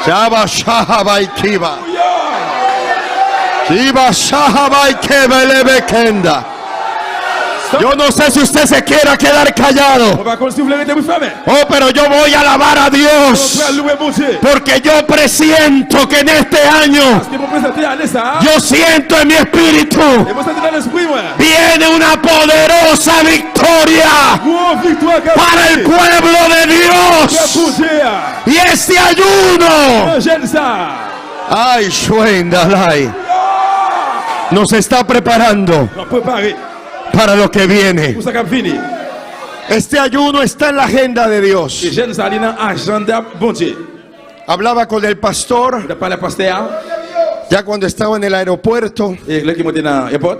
Shaba, shaba y kiba. Yeah. Kiba, shaba y kebelebe kenda. Yo no sé si usted se quiera quedar callado. Mwen pa konn si ou vle rete bouch fèmen. Oh, pero yo voy a alabar a Mwen Dios. pral louwe Bondye. Porque yo presiento que en este año, Paske mwen presante ane sa a. yo siento en mi espíritu, E mwen santi nan lespri mwen. viene una poderosa victoria Gwo viktwa k ap para el vini. pueblo de Pèp Dios. Bondye a. Y este ayuno, Nan jèn sa a. ay, Shuendalai, nos está preparando Nou ap prepare para lo que viene. pou sa k ap vini. Este ayuno está en la agenda de Dios. E jèn sa li nan ajanda Bondye. Hablaba con el pastor Mwen t ap pale ak pastè a. ya cuando estaba en el aeropuerto E lè ke mwen te nan èpòt.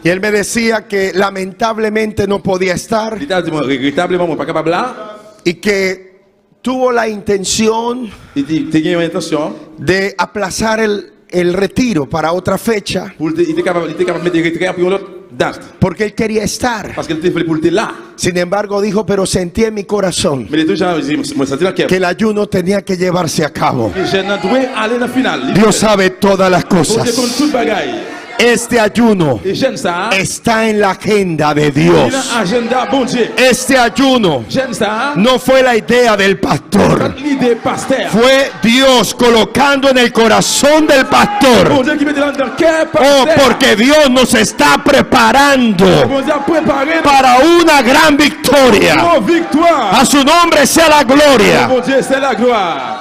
y él me decía que lamentablemente no podía estar Li ta di mwen regretableman mwen pa kapab la. y que tuvo la intención Li di te gen yon entansyon de aplazar el, el retiro para otra fecha pou l te li te kapab li te kapab mete retrè a pou yon lòt dat. porque él quería estar. Paske li te vle pou l te la. Sin embargo, dijo, pero sentí en mi corazón Men li tou jan di mwen santi nan kè m. que el ayuno tenía que llevarse a cabo. Ke jèn nan dwe ale nan final. Li Dios sabe todas las Bondye konn cosas. tout bagay. Este ayuno E jèn sa a está en la agenda de li Dios. nan ajenda Bondye. Este ayuno Jèn sa a no fue la idea del pastor. lide pastè a. Fue Dios colocando en el corazón del pastor. Bondye ki mete l anndan kè Oh, pastè a. porque Dios nos está preparando Bondye ap prepare nou para una gran victoria. pou yon viktwa. A su nombre sea la gloria. Bondye se laglwa.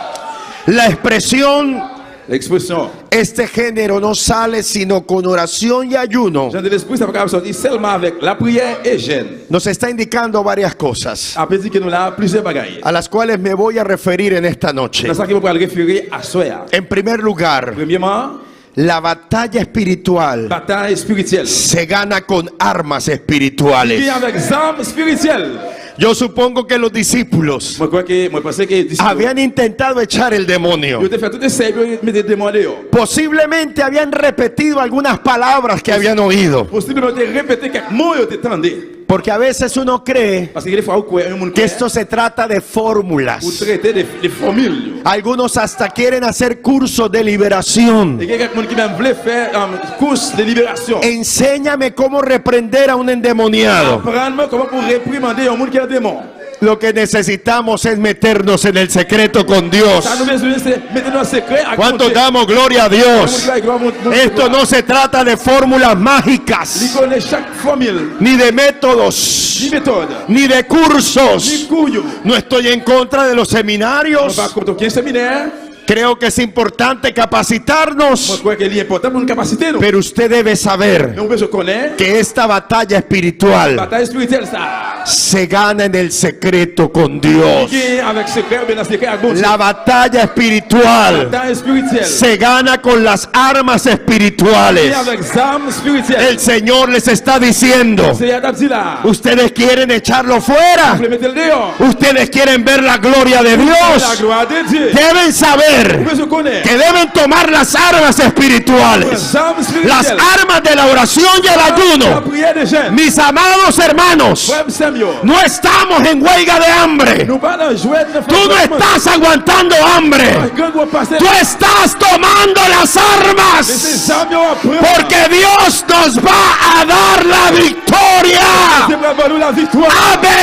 La expresión Ekspresyon este género no sale sino con oración y ayuno Jan de lespri sa pa kapab sòti sèlman avèk lapriyè e jèn. nos está indicando varias cosas Ap endike nou la plizyè bagay. a las cuales me voy a referir en esta noche. Nan sa ke mwen pral refere aswè a. En primer lugar, Premyeman, la batalla espiritual batay espirityèl. se gana con armas espirituales. Ki avèk zam espirityèl. Yo supongo que los discípulos Mwen kwè ke, mwen panse ke disip yo, habían intentado echar el demonio. yo te fè tout esè pou yo mete demon deyò. Posiblemente habían repetido algunas palabras que habían oído. Posibleman yo te repete kèk mo yo te tande. Porque a veces uno cree Paske gen de fwa ou kwè, yon moun que kwè, esto se trata de ou fórmulas. trete de, de fòmil yo. Algunos hasta quieren hacer cursos de liberación. E gen kèk moun ki menm vle fè um, kous de liberasyon. Enséñame cómo reprender a un endemoniado. Aprann mwen kòman pou reprimande yon moun ki an demon. Lo que necesitamos es meternos en el secreto con Dios. Sa nou bezwen se mete nou an sekrè ak ¿Cuántos Bondye. damos gloria a Dios? Moun ki bay glwa, moun- moun ki Esto glwa. no se trata de fórmulas Li mágicas, konnen chak fòmil, ni de ni métodos, metòd, ni de ni cursos. kou yo. No estoy en contra de los Mwen seminarios. pa kont okenn seminè. Creo que es importante capacitarnos. Mwen kwè ke li enpòtan pou nou kapasite nou. Pero usted debe saber Men ou bezwen konnen que esta batalla espiritual batay espirityèl sa a se gana en el secreto con li Dios. genyen avèk sekrè oubyen nan sekrè ak Bondye. La batalla espiritual Batay espirityèl se gana con las armas espirituales. genyen avèk zam espirityèl. El Señor les está diciendo, Seyè a t ap di la a, ustedes quieren echarlo fuera, vle mete l deyò. ustedes quieren ver la gloria de La Dios. glwa de Dye. Deben saber Ou bezwen konnen que deben tomar las armas espirituales, zam las espirityèl. armas de la oración y el ayuno. Lapriyè de jèn. Mis amados hermanos, Frè m sè m yo, no estamos en huelga de hambre. nou pa nan jwèt nan fè Tú no jwèt manje. estás aguantando hambre. Grangou ap pase. Tú estás tomando las Men se armas. zam yo ap pran. Porque Dios nos va a dar la victoria. Bondye pral ban nou laviktwa. Ave,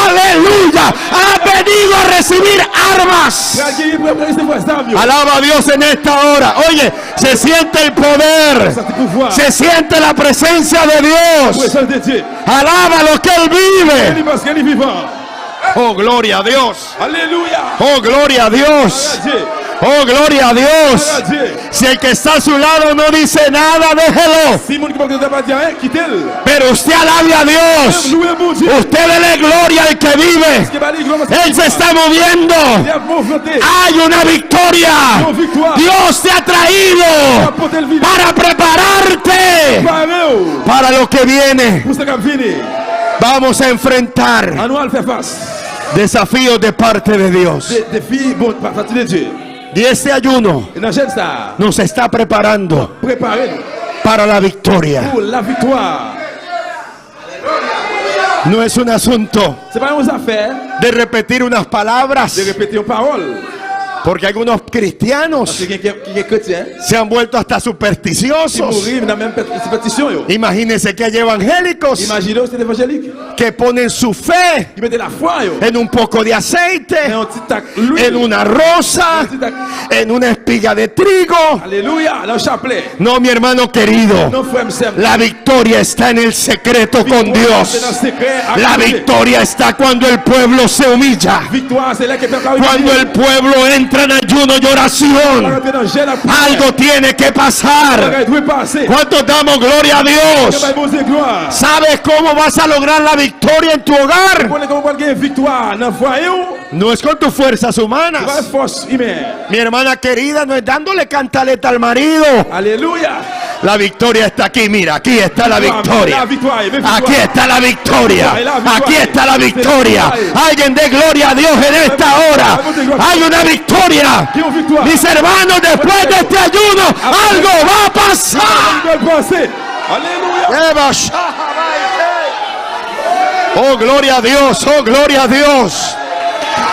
aleluya. Ha venido a recibir armas. Pral genyen pou pral resevwa zam yo. Alaba a Dios en esta hora. Oye, se siente el poder. Santi pouvwa. Se siente la presencia de Dios. Prezans de Dye. Alaba lo que Él Li vive. paske li vivan. Oh, gloria a Dios. Alelouya. Oh, gloria a Dios. Gloire à Dieu. Oh, gloria a Dios. Gloire à Dieu. Si el que está a su lado no dice nada, déjelo. Si moun ki pa kote ta pa di anyen, kite l. Pero usted alabe a Dios. Louwe Bondye. Usted dele gloria al que vive. Paske ba li glwa paske Él se está moviendo. Li ap mouvante. Hay una victoria. Yon viktwa. Dios te ha traído Apote l vini. para prepararte Pare ou para lo que viene. pou sa k ap vini. Vamos a enfrentar An nou al fè fas. desafíos de parte de Dios. De defi bon pa pati de Dye. Y este ayuno E nan jèn sa, nos está preparando prepare nou para la victoria. pou la viktwa. No es un asunto Se pa yon zafè de repetir unas palabras, de repete yon pawòl. porque algunos cristianos Paske gen ki gen kretyen se han vuelto hasta ki supersticiosos. mouri nan menm pet- sipèstisyon yo. Imagínense que hay evangélicos Imajine ou se te evanjelik que ponen su fe ki mete lafwa yo en un poco de aceite, nan yon ti tak lwil. en una rosa, en una espiga de trigo. Alelouya, nan chaplè. No, mi hermano querido, Non frè m sè m. la victoria está en el secreto con Viktwa se Dios. nan sekrè ak La Bondye. victoria está cuando el pueblo se humilla, Viktwa se lè ke pèp la cuando imilye. el pueblo entra en ayuno y oración. Rantre nan jèn ak priyè. Algo tiene que pasar. Bagay dwe pase. ¿Cuántos damos gloria a Ke Dios? bay Bondye glwa. ¿Sabes cómo vas a lograr la victoria en tu hogar? Konnen kòman pral gen viktwa nan fwaye ou. No es con tus fuerzas Se pa humanas. fòs imen. Mi hermana querida, no es dándole cantaleta al marido. Alelouya. La victoria está aquí, mira, aquí está la victoria. La victoire, la victoire. Aquí está la victoria. Aquí está la victoria. Alguien dé gloria a Dios en esta hora. Hay una victoria. Gen yon viktwa. Mis hermanos, después de este ayuno, algo va a pasar. Bagay dwe pase. Alelouya. Eva, Oh, gloria a Dios, oh, gloria a Dios.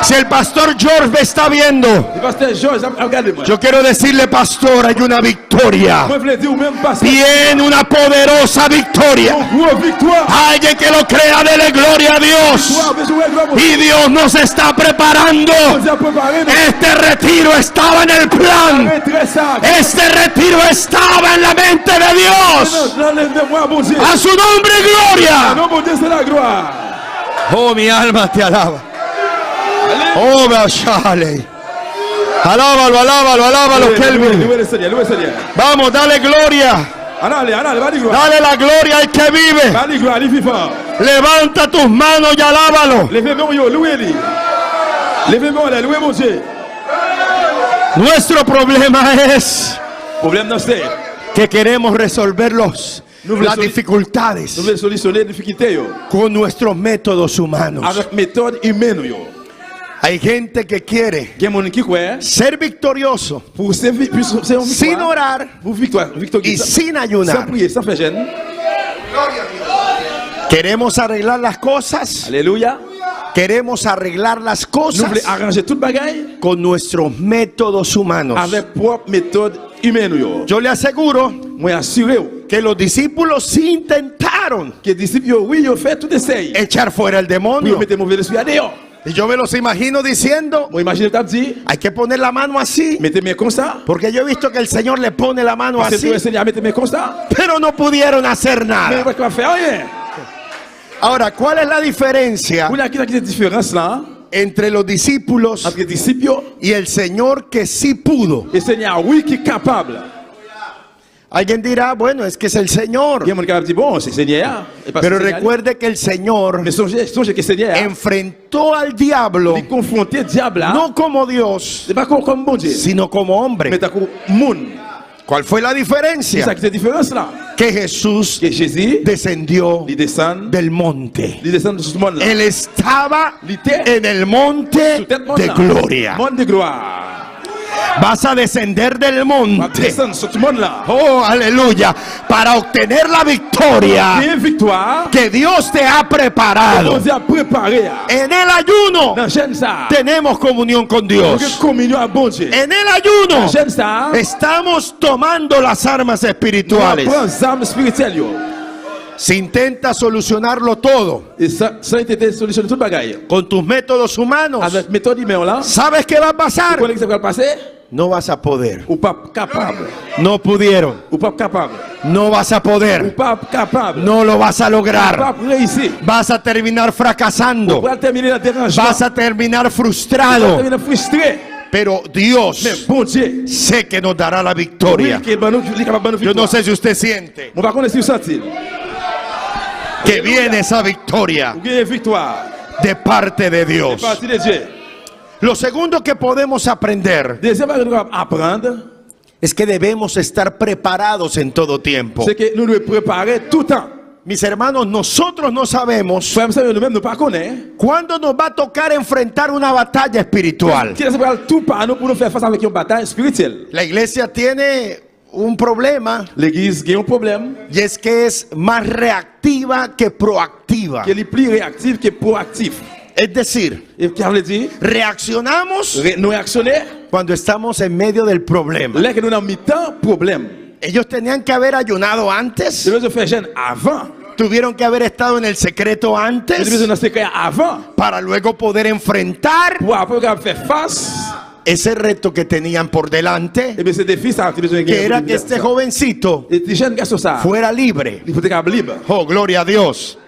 Si el pastor George me está viendo, Di pastè George ap ap gade mwen. yo quiero decirle, pastor, hay una victoria. Mwen vle di ou menm pastè. Viene una poderosa victoria. Yon gwo viktwa. Alguien que lo crea, dele gloria a Dios. Viktwa, bezwen wè glwa Bondye. Y Dios nos está preparando. Bondye ap prepare nou. Este retiro estaba en el plan. Retrè sa. Este retiro estaba en la mente de Dios. Nan nan memwa Bondye. A su nombre, gloria. Non Bondye se la glwa. Oh, mi alma te alaba. Oh, Bashale. Alábalo, alábalo, alábalo, Kelvin. Louwe le Seigneur, louwe le Seigneur. Vamos, dale gloria. An ale, an ale, ba li glwa. Dale la gloria al que vive. Ba li glwa, li vivan. Levanta tus manos y alábalo. Leve men yo, louwe li. Leve men yo, louwe Bondye. Nuestro problema es Pwoblèm nan se, que queremos resolver los, Nous voulons las soli- dificultades nou vle solisyone difikilte yo con nuestros métodos humanos. avèk metòd imen nou yo. Hay gente que quiere Gen moun ki kwè ser victorioso pou se vi, pou se yon sin viktwa, orar pou viktwa, viktwa y sin san ayunar. priye, san fè jèn. Queremos arreglar las cosas. Alelouya. Queremos arreglar las Nou vle cosas aranje tout bagay con nuestros métodos humanos. avèk pwòp metòd imen nou yo. Yo le aseguro Mwen asire ou que los discípulos sí intentaron ke disip yo, wi, yo fè tout esey echar fuera el pou yo demonio. mete move lespri a deyò. Y yo me los imagino diciendo, Mwen imajine tap di, hay que poner la mano así, mete men konsa, porque yo he visto que el Señor le pone la mano paske así, tou Seigneur mete men konsa, pero no pudieron hacer men nada. yo pa fè anyen. Ahora, ¿cuál es la diferencia Kounye a ki sa ki se diferans lan? Entre los discípulos Antre disip yo. y el Señor que sí pudo. E Senyè a wi ki kapab. Alguien dirá, bueno, es que es el Señor. Gen moun kapab di, bon, se Senyè a. E paske Pero Senyè a li. recuerde que el Señor Men sonje, sonje ke Senyè a, enfrentó al diablo li konfwonte dyab la, no como Dios, se pa kon kòm Bondye, sino como hombre. men tankou moun. ¿Cuál fue la Ki diferencia? sa ki te diferans la? Que Jesús Ke Jezi, descendió li desann, del monte. li desann sou mòn lan. Él estaba Li te en el monte sou tèt mòn de lan. gloria. Mòn de glwa. Vas a descender del W ap monte. desann sot mòn lan. Oh, aleluya. Para obtener la victoria Genyen viktwa que Dios te ha ke preparado. Bondye ap prepare a. En el ayuno Nan jèn sa a, tenemos comunión con nou gen Dios. kominyon ak Bondye. En el ayuno Nan jèn sa a, estamos tomando las armas nou ap espirituales. pran zam espirityèl yo. Si intentas solucionarlo todo E sa intente solisyone tout bagay con tus métodos humanos, avèk metòd imen w lan, ¿sabes qué va a ou pasar? konnen ki sa pral pase? No vas a poder. Ou pap kapab. No pudieron. Ou pap kapab. No vas a Ou poder. pap kapab. No lo vas a Ou lograr. pap reyisi. Vas a terminar Ou fracasando. pral tèmine nan deranjman. Vas a terminar Ou pral frustrado. tèmine fristre. Pero Dios Men Bondye, sé que nos dará la wi victoria. ke ban nou, li kapab ban nou Yo viktwa. no sé si usted siente Mwen pa konnen si ou santi l. que viene esa victoria Ou genyen viktwa de parte de de Dios. pati de Dye. Lo segundo que podemos aprender Dezyèm bagay nou kapab aprann, es que debemos estar preparados en todo tiempo. se ke nou dwe prepare toutan. Mis hermanos, nosotros no sabemos Frè m sè m yo, nou menm nou pa konnen cuándo nos va a tocar enfrentar una batalla espiritual. ki lè se pral tou pa nou pou nou fè fas avèk yon batay espirityèl. La iglesia tiene un problema Legliz gen yon pwoblèm y es que es más reactiva que proactiva. ke li pli reyaktif ke pwoaktif. Es decir, E ki sa vle di? reaccionamos Re, nou reyaksyone cuando estamos en medio del problema. lè ke nou nan mitan pwoblèm. Ellos tenían que haber ayunado antes, Yo bezwen fè jèn avan. tuvieron que haber estado en el secreto Yo te antes bezwen nan sekrè a avan para luego poder enfrentar pou apre yo kapab fè fas ese reto que tenían por delante, Ebyen se defi sa te bezwen que genyen era pou que li este jovencito E ti jèn gason sa fuera libre. li pou te kapab lib. Oh, gloria a Dios.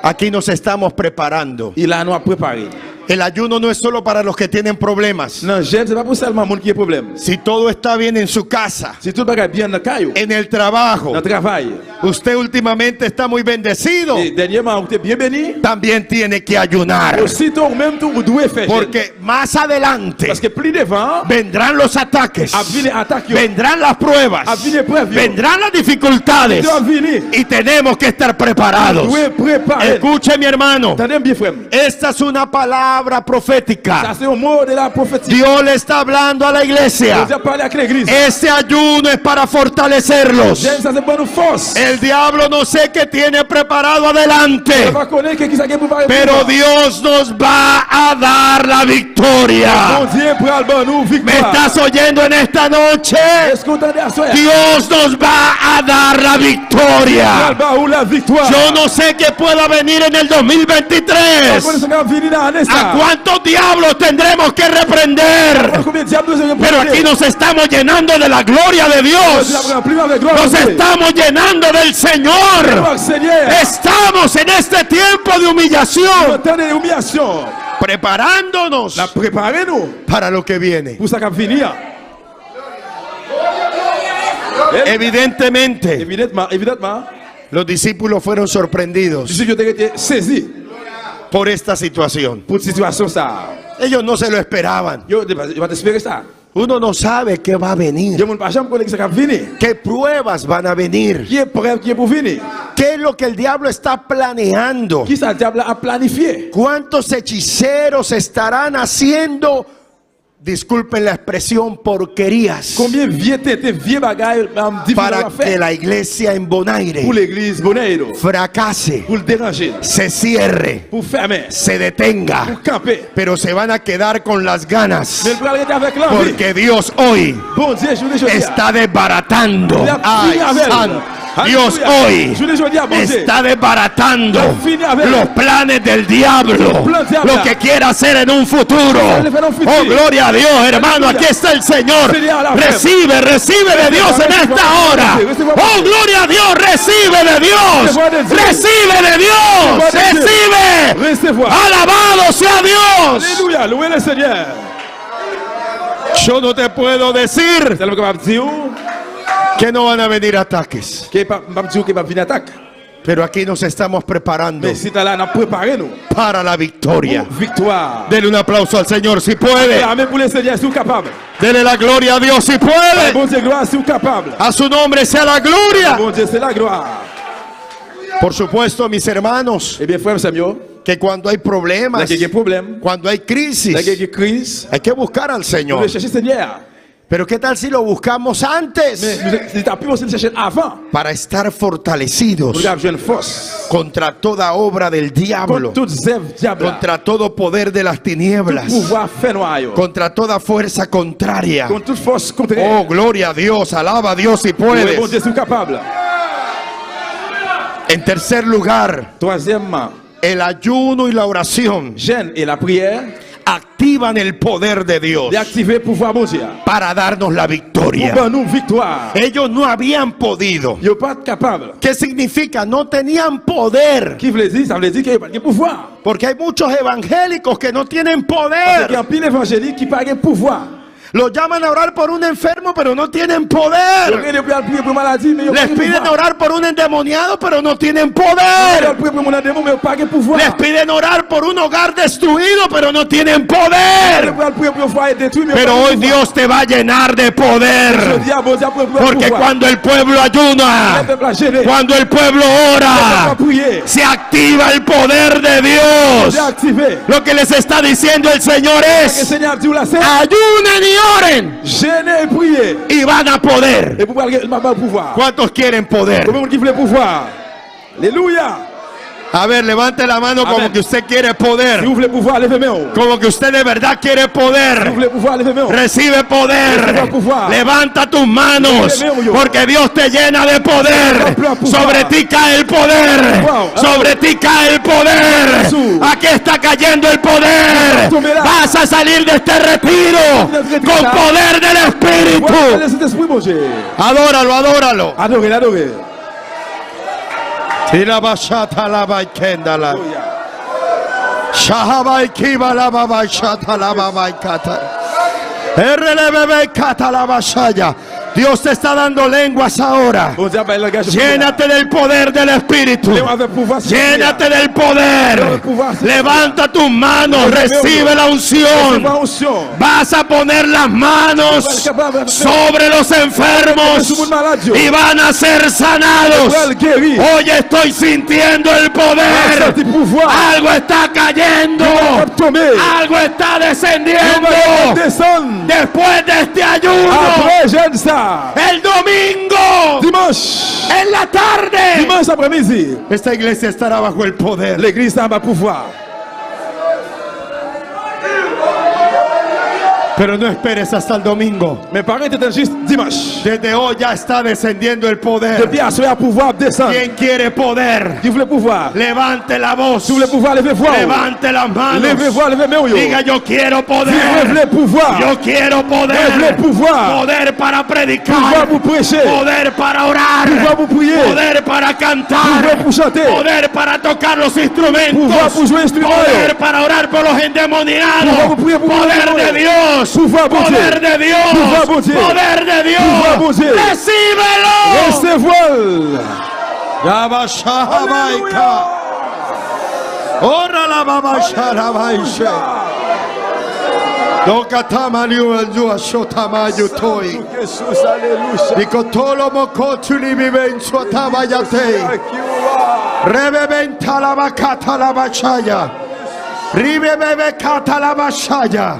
Aquí nos estamos preparando. E la nou ap prepare. El ayuno no es solo para los que tienen problemas. Nan jèn se pa pou sèlman moun ki gen pwoblèm. Si todo está bien en su casa, Si tout bagay byen nan kay ou, en el trabajo, nan travay, usted últimamente está muy bendecido, e dènyèman ou te byen beni, también tiene que ayunar. ositou ou menm tou ou dwe fè jèn. Porque más adelante Paske pli devan, vendrán los ataques, ap vini atak yo, vendrán las pruebas, ap vini eprèv yo, vendrán las dificultades yo ap vini. y tenemos que estar preparados. Dwe prepare. Escuche mi hermano, Tande m byen frè m. esta es una palabra Sa profética. se yon mo de la pwofeti. Dios le está hablando a la iglesia. Bondye ap pale ak legliz. Este ayuno es para fortalecerlos. Jèn sa se ban nou fòs. El diablo no sé qué tiene preparado adelante, Yo pa konnen ke kisa gen pou pare pou pero nou. Dios nos va a dar la victoria. Bondye pral ban nou ¿Me viktwa. estás oyendo en esta noche? Èske ou tande aswè a? Dios nos va a dar la victoria. Pral ba ou la viktwa. Yo no sé qué pueda venir en el Pa konnen 2023. sa kap vini nan ane sa. ¿A cuántos diablos tendremos que reprender? Pa konbyen dyab nou bezwen Pero aquí nos estamos llenando de la gloria de Dios. Nos estamos llenando del Señor. Senyè. Estamos en este tiempo de humillación, Tande umilyasyon. preparándonos N ap prepare nou para lo que viene. pou sa kap vini an. Evidentemente, Evidentman, evidentman, los discípulos fueron sorprendidos disip yo te rete sezi por esta situación. pou sitiyasyon sa. Ellos no se lo esperaban. Yo te pa te espere sa. Uno no sabe qué va a venir, Gen moun pa janm konnen ki sa kap vini. qué pruebas van a venir, Ki eprèv ki gen pou vini. qué es lo que el diablo está planeando, Ki sa dyab la ap planifye. cuántos hechiceros estarán haciendo, disculpen la expresión, porquerías Konbyen vye tenten, vye bagay am divin para la fè que la iglesia en Bonaire pou legliz Bonaire, fracase, pou l deranje, se cierre, pou fèmen, se detenga, pou kanpe. pero se van a quedar con las ganas Men l pral rete avèk lanvi. porque Dios hoy Bondye jounen jodi a está desbaratando. La Ay, fini avec. santo. Dios hoy está desbaratando los planes del diablo, lo que quiere hacer en un futuro. Oh, gloria a Dios, hermano, aquí está el Señor. Recibe, recibe de Dios en esta hora. Oh, gloria a Dios, recibe de Dios. Recibe de Dios, recibe. Alabado sea Dios. Aleluya, loué le Seigneur. Yo no te puedo decir que no van a venir ataques. Pero aquí nos estamos preparando para la victoria. Dele un aplauso al Señor si puede. Dele la gloria a Dios si puede. A su nombre sea la gloria. Por supuesto, mis hermanos, que cuando hay problemas, cuando hay crisis, hay que buscar al Señor. Pero qué tal si lo buscamos antes? Para estar fortalecidos contra toda obra del diablo, contra todo poder de las tinieblas, contra toda fuerza contraria. Oh, gloria a Dios, alaba a Dios si puedes. En tercer lugar, el ayuno y la oración activan el poder de Dios para darnos la victoria. Ellos no habían podido. ¿Qué significa? No tenían poder. Porque hay muchos evangélicos que no tienen poder. Los llaman a orar por un enfermo, pero no tienen poder. Les piden orar por un endemoniado, pero no tienen poder. Les piden orar por un hogar destruido, pero no tienen poder. Pero hoy Dios te va a llenar de poder. Porque cuando el pueblo ayuna, cuando el pueblo ora, se activa el poder de Dios. Lo que les está diciendo el Señor es: ayunen y oren y van a poder. ¿Cuántos quieren poder? Aleluya. A ver, levante la mano como que usted quiere poder. Como que usted de verdad quiere poder. Recibe poder. Levanta tus manos. Porque Dios te llena de poder. Sobre ti cae el poder. Sobre ti cae el poder. Aquí está cayendo el poder. Vas a salir de este retiro con poder del Espíritu. Adóralo, adóralo. Adore, Dios te está dando lenguas ahora. Llénate del poder del Espíritu. Llénate del poder. Levanta tus manos. Recibe la unción. Vas a poner las manos sobre los enfermos y van a ser sanados. Hoy estoy sintiendo el poder. Algo está cayendo. Algo está descendiendo. Después de este ayuno. El domingo, Dimanche, en la tarde, dimanche après-midi, esta iglesia estará bajo el poder. Legliz anba pouvwa. Pero no esperes hasta el domingo. Men pa rete tann jis dimanch. Desde hoy ya está descendiendo el poder. Depi aswè a pouvwa ap desann. ¿Quién quiere poder? Ki vle pouvwa? Levante la voz. Si w vle pouvwa, leve vwa w. Levante las manos. Leve vwa, leve men w yo. Diga yo quiero Di poder. mwen vle pouvwa. Yo quiero poder. Mwen vle pouvwa. Poder para predicar. Pouvwa pou preche. Poder para orar. Pouvwa pou priye. Poder para cantar. Pouvwa pou chante. Poder para tocar los instrumentos. Pouvwa pou jwe enstriman yo. Poder para orar por los endemoniados. Pouvwa pou priye pou Poder moun de yo. Dios. Pouvwa Bondye. Poder de Dios. Pouvwa Bondye. Poder de Dios. Pouvwa Bondye. Recíbelo. Resevwa l. Yabashabaika. Ora la babasharabaishe. Dokatamaliu shotamayutoi. Jesús, aleluya. Nikotolo mokotuli bibensuatabayate. Rebebentalabacatalabachaya. Ribebebekatalabachaya.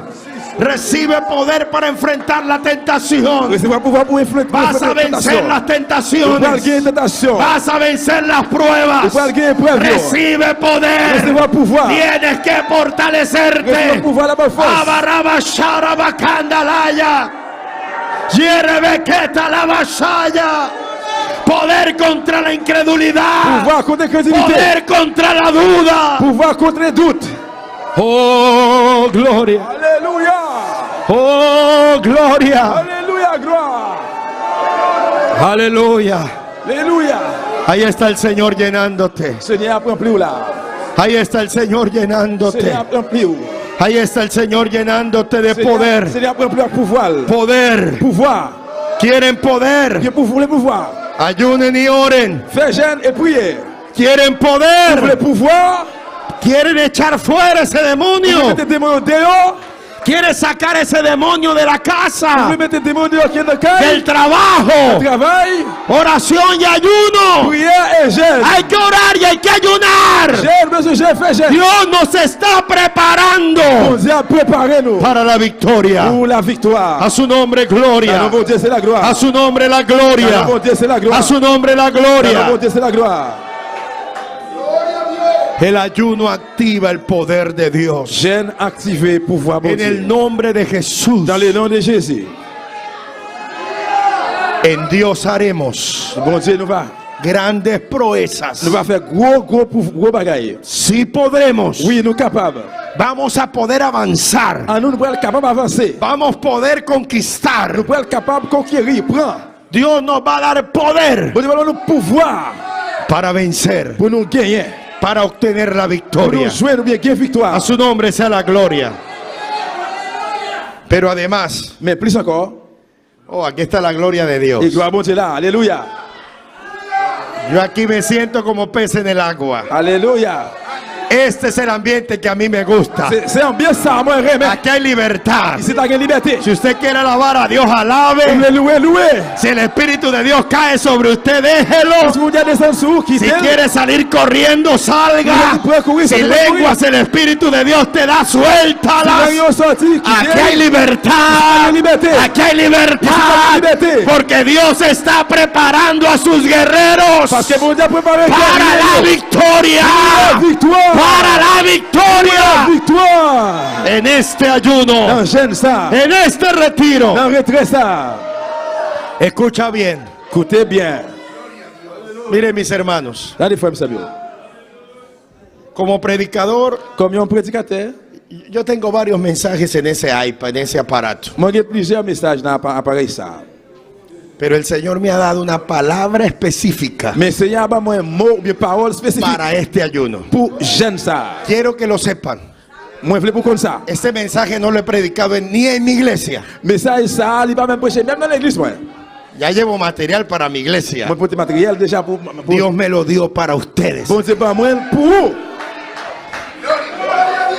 Recibe poder para enfrentar la tentación. Resevwa pouvwa pou enfrente Vas a vencer las Ou pral tentaciones. genyen tentasyon. Vas a vencer las pruebas. Ou pral genyen eprèv yo. Recibe poder. Resevwa pouvwa. Tienes que fortalecerte. Resevwa pouvwa la ba fòs. Abarabasharabacandalaya. Yerebequeta la vasalla. Poder contra la incredulidad. Pouvwa kont enkredilite. Poder contra la duda. Pouvwa kontre dout. Oh, gloria. Alelouya. Oh, gloria. Alelouya, glwa. Aleluya. Alelouya. Ahí está el Señor llenándote. Senyè ap ranpli w la. Ahí está el Señor llenándote. Senyè ap ranpli w. Ahí está el Señor llenándote de Senyè- poder. Senyè ap ranpli w ak pouvwa l. Poder. Pouvwa. Quieren poder. Yo pou vle pouvwa. Ayunen y oren. Fè jèn e priye. Quieren Ou vle poder. pouvwa. Quieren echar fuera ese Ou vle demonio. mete demon yo deyò. Quieren sacar ese demonio de la Ou casa, vle mete demon deyò ki nan kay. del trabajo. Travay. Oración y ayuno. Priye e jèn. Hay que orar y hay que ayunar. Jèn, bezwen jèn, fè jèn. Dios nos está preparando Bondye ap prepare nou para la victoria. pou la viktwa. A su nombre, gloria. Nan non Bondye se la glwa. A su nombre, la Nan gloria. non Bondye se la glwa. A su nombre, la Nan non gloria. Bondye se la glwa. El ayuno activa el poder de Dios. Jèn aktive pouvwa En el Bondye. nombre de Jesús. Dans le nom de Jésus. En Dios haremos Bondye nou va grandes proezas. nou va fè gwo gwo pou gwo bagay. Sí podremos. Wi, nou kapab. Vamos a poder avanzar. An nou nou pral kapab avanse. Vamos a poder conquistar. Nou pral kapab konkeri, pran. Dios nos va a dar poder Bondye va ban nou pouvwa para vencer, pou nou genyen, para obtener la pou nou victoria. jwenn oubyen gen viktwa. A su nombre sea la gloria. Pero además, Men plis ankò, oh, aquí está la gloria de e Dios. glwa Bondye la. Alelouya. Yo aquí me siento como pez en el agua. Alelouya. Este es el ambiente que a mí me gusta. Se se anbyans sa mwen renmen. Aquí hay libertad. Isit la gen libète. Si usted quiere alabar a Dios, alabe. Ou vle louwe, louwe. Si el Espíritu de Dios cae sobre usted, déjelo. Si Bondye desann sou ou, Si kite l. quiere salir corriendo, salga. Puede cubrir, Si se puede cubrir. lenguas el Espíritu de Dios te da, Si suéltalas. lang yo soti, Aquí kite hay l. libertad. Hay liberté. Aquí hay libertad. Liberté. Porque Dios está preparando a sus guerreros Paske Bondye prepare para la victoria. La victoire. Para la victoria. Viktwa. En este ayuno, Nan jèn sa. en este retiro. Nan retrè sa. Escucha bien. Koute byen. Miren mis hermanos, Tande frè m sè m yo. como predicador, Kòm yon predikatè, yo tengo varios mensajes en ese iPad, en ese aparato. mwen gen plizyè mesaj nan apa- aparèy sa. Pero el Señor me ha dado una palabra específica Men Senyè a ban mwen mo oubyen pawòl espesifik para este ayuno. pou jèn sa. Quiero que lo sepan. Mwen vle pou konn sa. Este mensaje no lo he predicado en- ni en mi iglesia. Mesaj sa, li pa menm preche menm nan legliz mwen. Ya llevo material para mi iglesia. Mwen pote materyèl deja pou, pou Dios me lo dio para ustedes. Bondye ban mwen pou ou.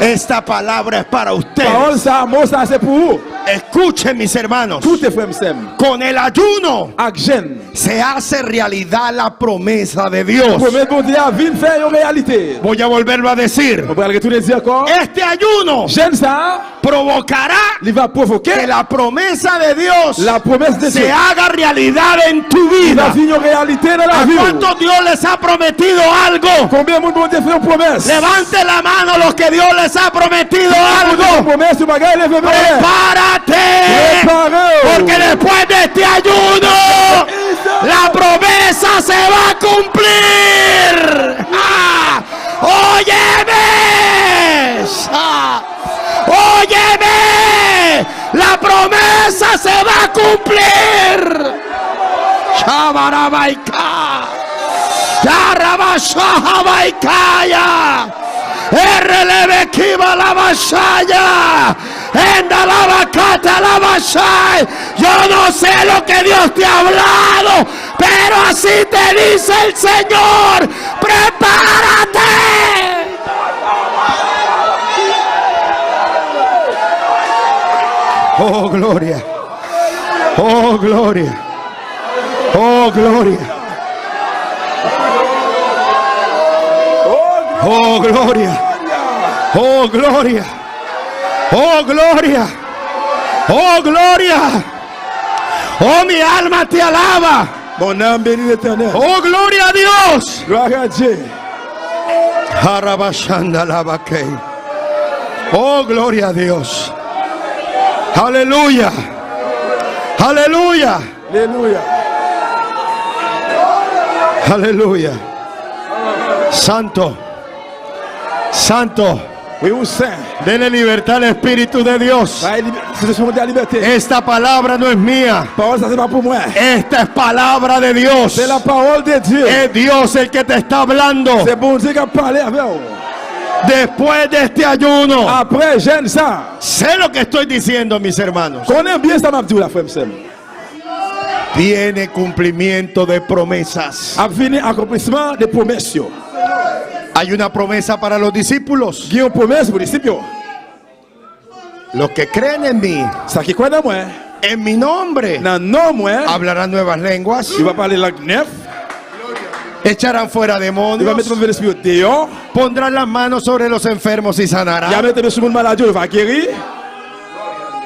Esta palabra es para Pawòl ustedes. sa, mo sa se pou ou. Escuchen mis hermanos. Koute frè m sè m. Con el ayuno Ak jèn. se hace realidad la promesa de Dios. Pwomès Bondye a vin fè yon reyalite. Voy a volverlo a decir. Mwen pral retounen di ankò. Este ayuno Jèn sa, provocará li va pwovoke que la promesa de Dios la pwomès de se Dye. haga realidad en tu Li va vida. vin yon reyalite nan ¿A lavi ou. cuántos Dios les ha prometido algo? Konbyen moun Bondye fè yon pwomès? Levante la mano los que Dios les ha prometido Bondye fè yon algo. pwomès, yon bagay, leve men. Prepárate. Prepare ou. Porque después de este ayuno, la promesa se va a cumplir. ¡Ah! ¡Óyeme! ¡Ah! ¡Óyeme! La promesa se va a cumplir. Shabarabaika. Yarabashahabaikaya. Errelebekiba la basaya. Enda la bacata la basay. Yo no sé lo que Dios te ha hablado, pero así te dice el Señor. Prepárate. Oh, gloria. Oh, gloria. Oh, gloria. Oh, gloria. Oh, gloria. Oh, gloria. Oh, gloria. Oh, mi alma te alaba. Mon âme bénit l'Éternel. Oh, gloria a Dios. Gloire à Dieu. Arabashanda labakei. Oh, gloria a Dios. Aleluya. Aleluya. Alelouya. Aleluya. Santo. Santo. Dele libertad al Espíritu de Dios. Esta palabra no es mía. Esta es palabra de Dios. Es Dios el que te está hablando. Después de este ayuno. Sé lo que estoy diciendo, mis hermanos. Viene cumplimiento de promesas. Hay una promesa para los discípulos. Los que creen en mí, en mi nombre, hablarán nuevas lenguas, echarán fuera demonios, pondrán las manos sobre los enfermos y sanarán.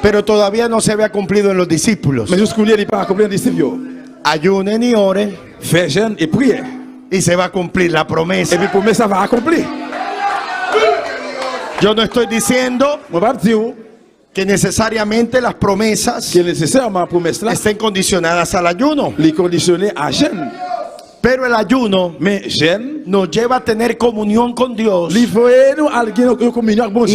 Pero todavía no se había cumplido en los discípulos. Ayunen y oren. Y se va a cumplir la promesa. Yo no estoy diciendo que necesariamente las promesas estén condicionadas al ayuno. Pero el ayuno nos lleva a tener comunión con Dios y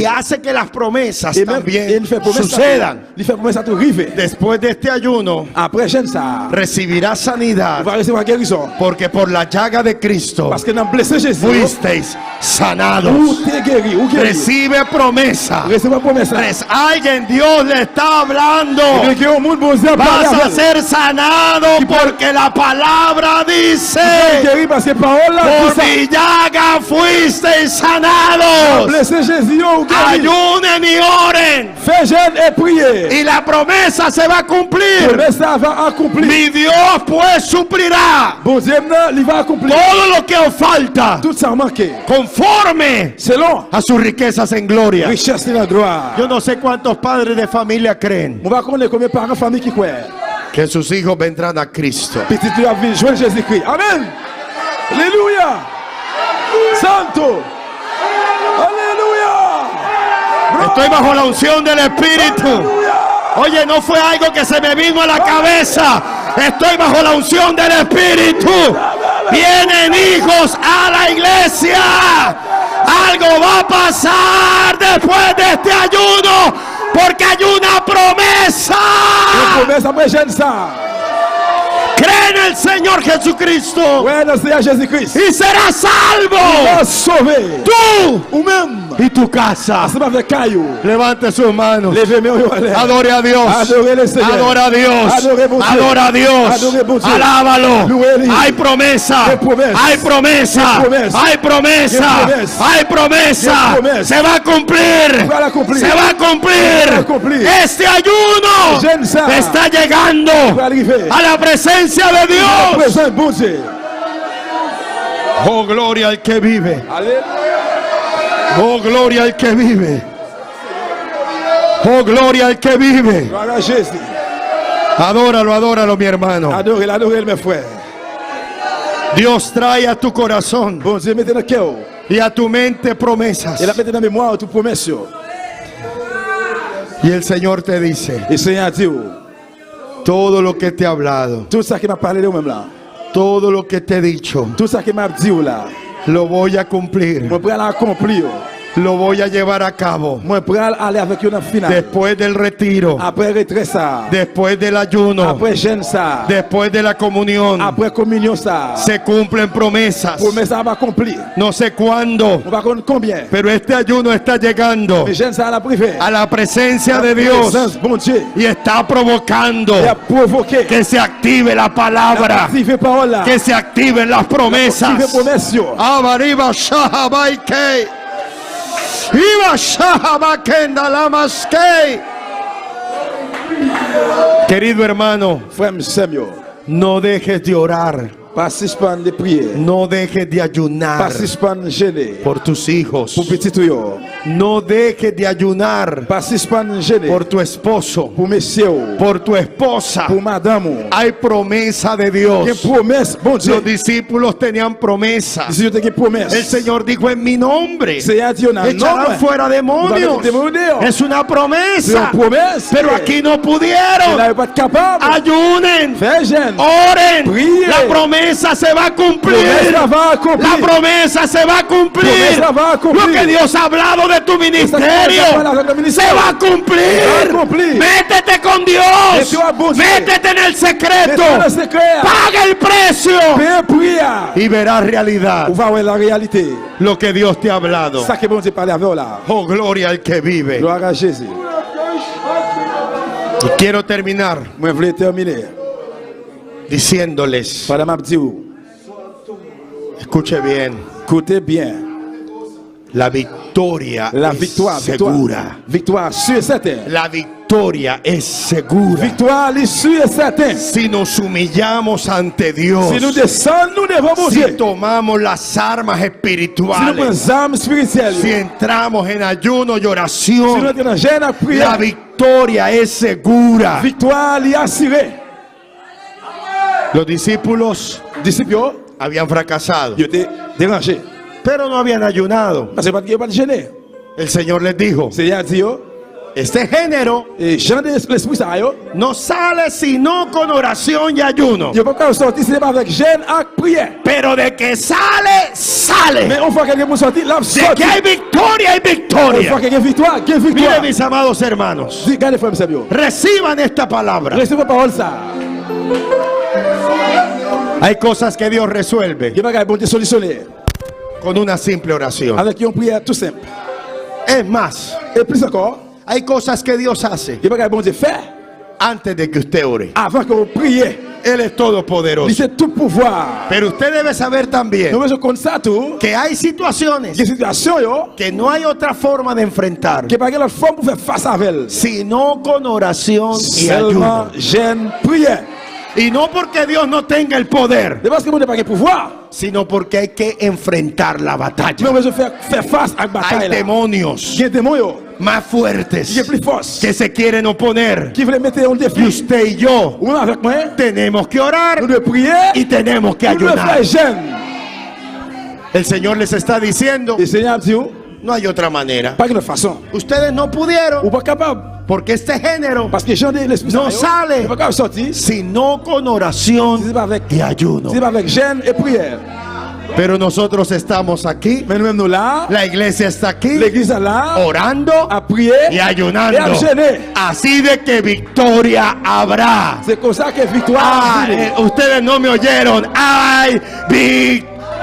hace que las promesas también sucedan. Después de este ayuno recibirás sanidad, porque por la llaga de Cristo fuisteis sanados. Recibe promesa. Alguien, Dios le está hablando. Vas a ser sanado porque la palabra dice: por mi llaga fuisteis sanados. Ayunen y oren. Y la promesa se va a cumplir. Mi Dios pues suplirá todo lo que os falta conforme a sus riquezas en gloria. Yo no sé cuántos padres de familia creen que sus hijos vendrán a Cristo. Amén. Aleluya. Santo. Aleluya. Estoy bajo la unción del Espíritu. Oye, no fue algo que se me vino a la cabeza. Estoy bajo la unción del Espíritu. Vienen hijos a la iglesia. Algo va a pasar después de este ayuno, porque hay una promesa. Cree en el Señor Jesucristo y serás salvo. Tú y tu casa. Levante sus manos. Adore a Dios. Adora a Dios. Adora a Dios. Alábalo. Hay promesa. Hay promesa. Hay promesa. Hay promesa. Se va a cumplir. Se va a cumplir. Este ayuno está llegando a la presencia de Dios. Oh, gloria al que vive. Oh, gloria al que vive. Oh, gloria al que vive. Adóralo, adóralo, mi hermano. Dios trae a tu corazón y a tu mente promesas. Y el Señor te dice: todo lo que te he hablado, todo lo que te he dicho, lo voy a cumplir. Lo voy a llevar a cabo. Después del retiro, después del ayuno, después de la comunión, se cumplen promesas. No sé cuándo, pero este ayuno está llegando a la presencia de Dios y está provocando que se active la palabra, que se activen las promesas. Abariba shahabaike. Querido hermano, no dejes de orar. No dejes de ayunar por tus hijos. No dejes de ayunar por tu esposo, por tu esposa. Hay promesa de Dios. Los discípulos tenían promesa. El Señor dijo: en mi nombre echarán fuera demonios. Es una promesa. Pero aquí no pudieron. Ayunen, oren. La promesa promesa se va a cumplir. Promesa va akonpli. La promesa se va a cumplir. Promesa va akonpli. Lo que Dios ha hablado de tu ministerio se va a cumplir. Va akonpli. Métete con Dios. Mete ak Bondye. Métete en el secreto. Mete nan sekrè. Paga el precio. Peye pri a. Y verás realidad Ou va wè la reyalite. lo que Dios te ha hablado. Sa ke Bondye pale avè w la. Oh, gloria al que vive. Glwa a Jezi. Y quiero terminar Mwen vle tèmine. diciéndoles, Pandan m ap di ou. escuche bien, Koute byen. la victoria La es viktwa, viktwa. segura. Viktwa si e sèten. La victoria es segura. Viktwa li si e sèten. Si nos humillamos ante Dios, Si nou desann nou devan Bondye. si tomamos las armas Si nou pran espirituales, zam espirityèl si yo. entramos en ayuno y Si nou oración, antre nan jèn ak priyè. la victoria es segura. Viktwa li asire. Los discípulos Disip yo, habían fracasado, yo te deranje. pero no habían ayunado. Paske pat yo pat jene. El Señor les dijo, Seyè a di yo, este género e jan de lespri sa yo, no sale sino con oración y ayuno. yo pap ka sòti si se pa avèk jèn ak priyè. Pero de que sale, sale. Men on fwa ke gen moun sòti, l ap De sòti. que hay victoria, hay On fwa victoria. ke gen viktwa, gen viktwa. Miren mis amados hermanos, Di, gade frè m sè m yo. reciban esta palabra. Resevwa pawòl sa. Hay cosas que Dios resuelve Gen bagay Bondye solisyone con una simple oración. avèk yon priyè tou senp. Es más, E plis ankò, hay cosas que Dios hace gen bagay Bondye fè antes de que usted ore. avan ke ou priye. Él es Li todopoderoso. se tout pouvwa. Pero usted debe saber también Nou bezwen konn sa tou, que hay situaciones gen sitiyasyon yo que no hay otra forma de enfrentar ke pa gen lòt fòm pou fè fas avè l. sino con oración y ayuno. Sèlman jèn priyè. Y no porque Dios no tenga el poder, Se pa paske Bondye pa gen pouvwa, sino porque hay que enfrentar la men batalla. ou bezwen fè fè fas ak batay Hay la. demonios Gen demon yo más ki fuertes gen plis fòs, que se quieren oponer. ki vle mete yon Y defi. usted y yo Ou menm avèk mwen, tenemos que orar nou dwe priye, y tenemos que nou dwe fè ayunar. jèn. El Señor les está diciendo, E Senyè ap di ou, no hay otra manera. pa gen lòt fason. Ustedes no Ou pudieron pa kapab, porque este género paske jan de lespri sa No yo, sale. yo pa kapab sòti, sino con si oración se pa avèk, y ayuno. si se pa avèk jèn e priyè. Pero nosotros estamos aquí, Men nou menm nou la, la iglesia está aquí, legliz la la, orando ap priye, y e ap ayunando. jene. Así de que victoria habrá. Se konsa ke viktwa Ah, ap vini. ustedes no me oyeron. ¡Hay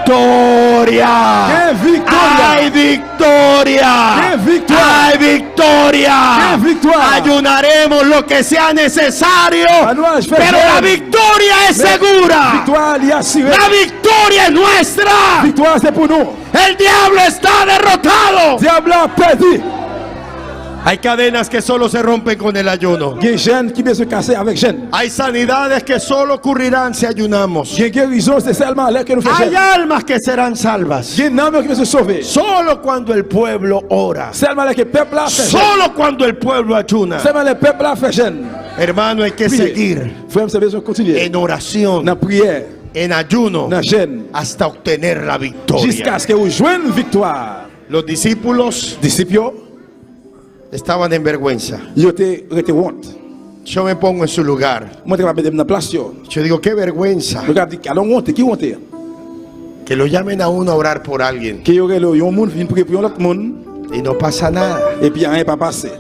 victoria! ¡Qué victoria! ¡Hay victoria! ¡Qué victoria! ¡Hay victoria! ¡Qué victoria! Ayunaremos lo que sea necesario. Manuel, Pero la victoria es segura. Viktwa li asire. La victoria es nuestra. Viktwa se pou nou. El diablo está derrotado. Dyab la pèdi. Hay cadenas que solo se rompen con el ayuno. Gen jèn ki bezwen kase avèk jèn. Hay sanidades que solo ocurrirán si ayunamos. Gen gerizon se sèlman lè ke nou fè Hay jèn. almas que serán salvas. Gen nanm yo ki bezwen sove. Solo cuando el pueblo ora. Sèlman lè ke pèp la fè jèn. Solo cuando el pueblo ayuna. Sèlman lè pèp la fè jèn. Hermano, hay que Priye. seguir Frè m se bezwen kontinye. en oración, Nan priyè, en ayuno, nan jèn. hasta obtener la victoria. Jiskaske ou jwenn viktwa. Los discípulos Disip yo, estaban en vergüenza. yo te rete wont. Yo me pongo en su lugar. Mwen te kapab mete m nan plas yo. Yo digo, qué vergüenza Mwen kapab di, alon wonte, ki wonte? que lo llamen a uno a orar por alguien Ke yo rele yo, yon moun vin priye pou yon lòt moun, y no pasa nada. epi anyen pa pase.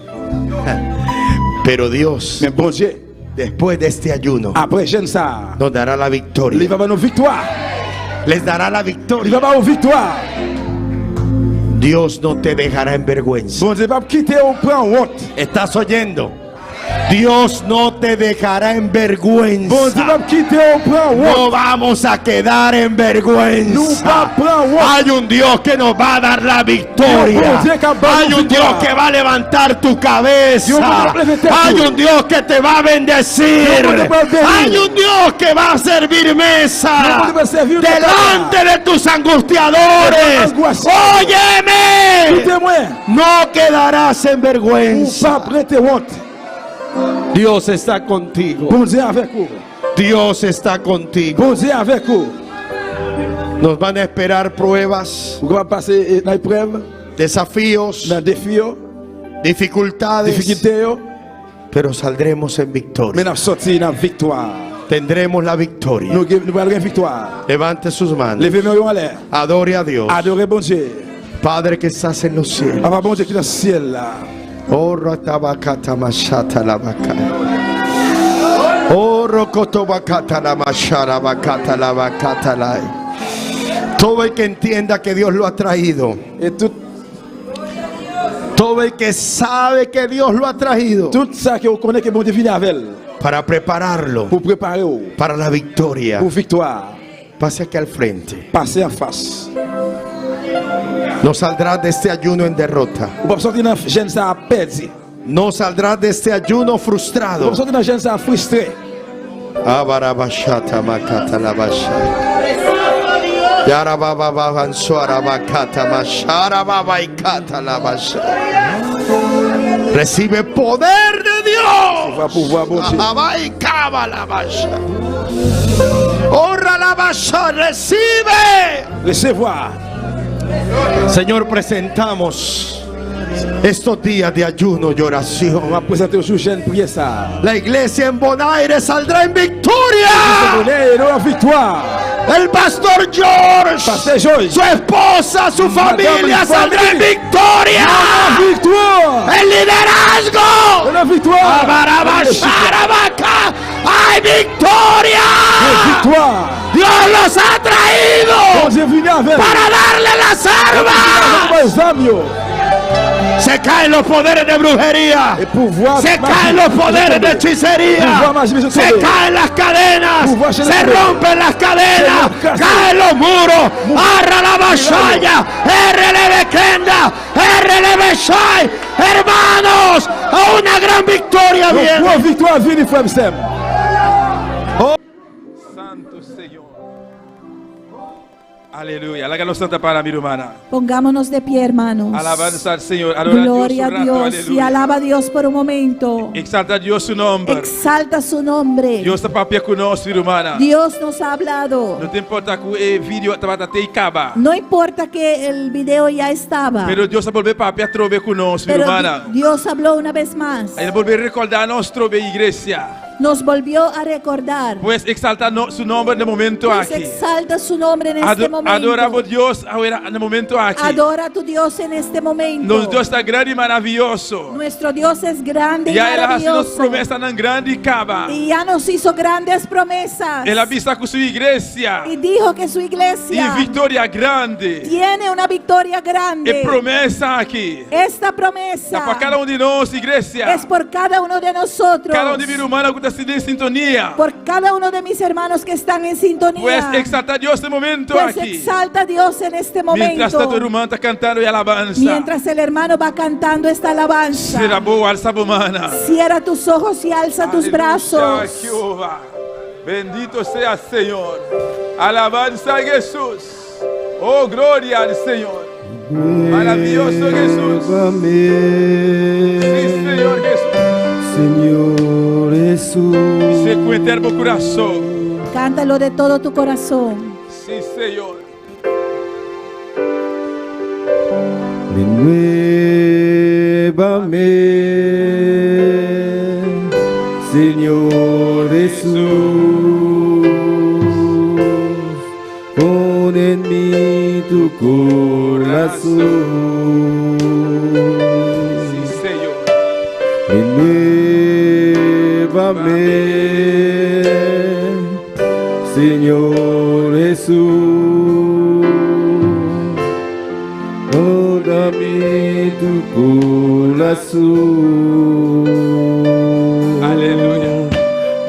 Pero Dios, Men Bondye, después de este ayuno, apre jèn sa, nos dará la li victoria. va ban nou viktwa. Les dará la Li victoria. va ba ou viktwa. Dios no te dejará en vergüenza. Bondye pap kite ou pran wont. ¿Estás oyendo? Dios no te dejará en Bondye vergüenza. pap kite ou pran wont. No vamos a quedar en Nou vergüenza. pa pran wont. Hay un Dios que nos va a dar la victoria. Hay un Dios que va a levantar tu cabeza. Hay un Dios que te va a bendecir. Hay un Dios que va a servir mesa delante de tus angustiadores. Óyeme. Koute mwen, No quedarás en ou vergüenza. pa prete wont. Dios está contigo. Bondye avèk ou. Dios está contigo. Bondye avèk ou. Nos van a esperar pruebas, Ou kapab pase eh, nan eprèv, desafíos, nan defi yo, dificultades, difikilte yo, pero saldremos en victoria. men ap soti nan viktwa. Tendremos la victoria. Nou gen, nou pral gen viktwa. Levante sus manos. Leve men yo anlè. Adore a Dios. Adore Bondye. Padre que estás en los cielos. Papa Bondye ki nan syèl la. Oh, ratabakata mashata la baka. Oh, rokotobakata la mashara bakata la bakata la. Todo el que entienda que Dios lo ha traído. Todo el que sabe que Dios lo ha traído. Tout sa ke ou konnen ke Bondye vini avè l. Para prepararlo. Pou prepare ou. Para la victoria. Pou viktwa. Pase aquí al frente. Pase an fas. No saldrás de este ayuno en derrota. Ou pap sòti nan jèn sa a pèdi. No saldrás de este ayuno frustrado. Ou pap sòti nan jèn sa a fristre. Abarabashata makata labasha. Yarababababansuarabakata masharababaikata labasha. Recibe poder de Dios. Resevwa pouvwa Bondye. Abaikaba labasha. Honra labasha. Recibe. Resevwa. Señor, presentamos estos días de ayuno y oración. Map prezante yo jou jèn priyè sa a. La iglesia en Bonaire saldrá en victoria. Legliz Bonaire nou an viktwa. El pastor George, Pastè George, su esposa, su madanm li, familia fanmi saldrá en li, victoria. yo nan viktwa. El liderazgo. Yo nan viktwa. Abarabasharabaca. ¡Hay victoria! Gen viktwa. Dios los ha traído Bondye vini avè l. para darle las Bondye vini avè l armas. pou bay zam yo. Se caen los poderes de brujería. E pouvwa Se maji caen los bezwen poderes tonbe. de hechicería. Pouvwa maji bezwen Se tonbe. caen las cadenas. Pouvwa chèn Se tonbe. rompen las cadenas. Chèn yo kase. Caen los muros. Mou- Arra la Miray yo. vasalla. RLB Kenda. RLB Shai. Hermanos, a una gran victoria Yon viene. gwo viktwa vini frè m sè m. Santo Señor. Aleluya. Laga nos lanta para, mi hermana. Pongámonos de pie, hermanos. Alabanza al Señor. Adora a Dios Gloria un a rato. Dios y Aleluya. alaba a Dios por un momento. Exalta a Dios su nombre. Exalta su nombre. Dios ta papia ku nos, mi hermana. Dios nos ha hablado. No ta importá ku e video tabata te kaba. No importa que el video ya estaba, Pero Dios a bolbe papia atrobe ku nos, mi pero hermana. Dios habló una vez más. El a bolbe rekordá nos atrobe, iglesia. Nos volvió a recordar. Pues eksaltá no, su nòmber na e momento Pues aki. exalta su nombre en este Ado, momento. adorá bo Dios awor na e momento aki. Adora a tu Dios en este momento. Nos Dios ta grandi i maravioso. Nuestro Dios es grande y Ya El a hasi nos maravilloso. promesanan grandi kaba. Y ya nos hizo grandes promesas. El a bisa ku su iglesia. Y dijo que su iglesia Tin viktoria grandi. tiene una victoria grande. E promesa aki. Esta Ta promesa pa kada un di nos, iglesia. es por cada uno de nosotros. Kada un di mi rumannan ku ta den sintonia. Por cada uno de mis hermanos que están en sintonía. Pues eksaltá Dios na e momento Pues aki. exalta a Dios en este Mientras momento. tantu e ruman ta kantando e alabansa. Mientras el hermano va cantando esta alabanza. Sera bo wowo, alsa bo man. Cierra tus ojos y alza tus Aleluya, brazos. Jehová. Bendito sea Señor. Alabanza a Jesús. Oh, gloria al Señor. Maravilloso Jesús. Sí, Señor Jesús. Señor Jesús. Bis'é ku henter bo kurason. Cántalo de todo tu corazón. Sí, Señor. Renuévame, Señor Jesús. Pon en mí tu corazón. Sí, Señor. Renuévame, Señor Jesús. Oh, dame tu corazón. Aleluya.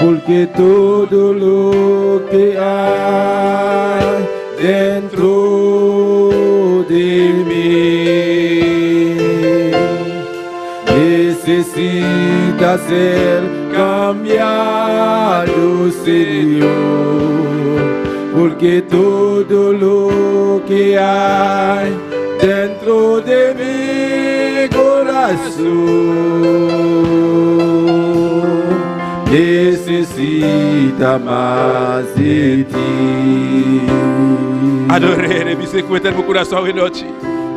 Porque todo lo que hay dentro de mí necesita ser cambiado, Señor. Porque todo lo que hay dentro de mi corazón necesita más de ti. Ador'é, bis'é ku henter bo kurason awe nochi.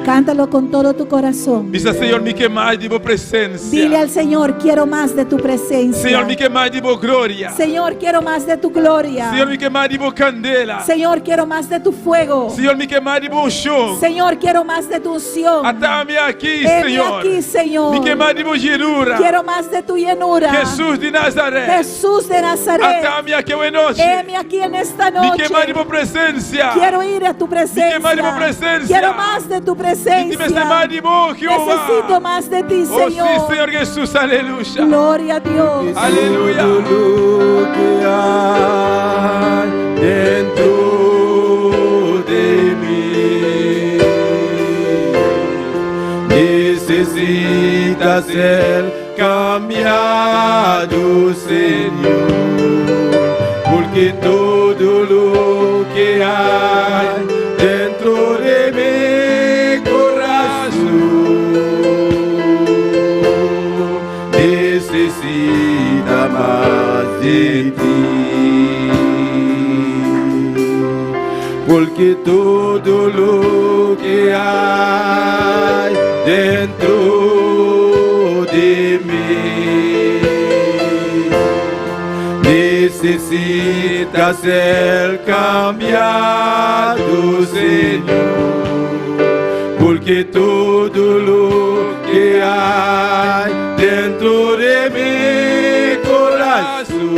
Cántalo con todo tu corazón. Bisa Señor, mi ke mas di bo presensia. Dile al Señor, quiero más de tu presencia. Señor, mi ke mas di bo gloria. Señor, quiero más de tu gloria. Señor, mi ke mas di bo kandela. Señor, quiero más de tu fuego. Señor, mi ke mas di bo unshon. Señor, quiero más de tu unción. Ata mi aki, Heme Señor. aquí, Señor. Mi ke mas di bo yenura. Quiero más de tu llenura. Jesús di Nazaret. Jesús de Nazaret. Ata mi aki awe nochi. Heme aquí en esta Mi noche. ke mas di bo presensia. Quiero ir a tu presencia. Mi ke mas di bo presensia. Quiero más de tu presencia. Mi mester mas di bo, Jehová. Necesito más de ti, Oh, Señor. sí, Señor Jesús, aleluya. Gloria a Dios. Aleluya. Todo lo que hay dentro de mí necesita ser cambiado, Señor, porque todo lo que hay dentro de mi corazón necesita más de ti. Porque todo lo que hay dentro de mí necesita ser cambiado, Señor. Porque todo lo que hay dentro de mi corazón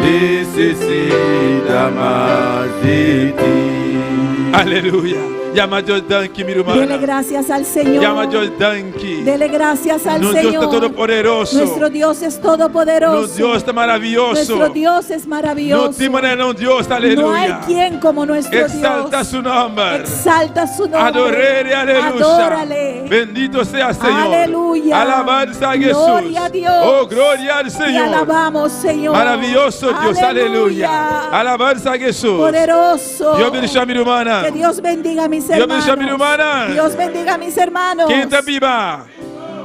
necesita más de ti. Aleluya. Yama Dios danki, mi Dele hermana. gracias al Señor. Yama Dios danki. Dele gracias al Nos Dios Señor. ta todopoderoso. Nuestro Dios es todopoderoso. Nos Dios ta maravioso. Nuestro Dios es maravilloso. No tin manera un Dios, No hay aleluya. quien como nuestro Exalta Dios. su nombre. Exalta su nombre. Adoraré, aleluya. Adórale. Bendito sea Señor. Aleluya. Alabanza a Jesús. Gloria a Dios. Oh, gloria al Te Señor. alabamos, Señor. Maravilloso Dios, aleluya. Alabanza a Jesús. Poderoso. Dios bendiga a mi hermana. Que Dios bendiga a mis Dios hermanos. bendiga a mi hermana. Dios bendiga a mis hermanos. Ken ta biba?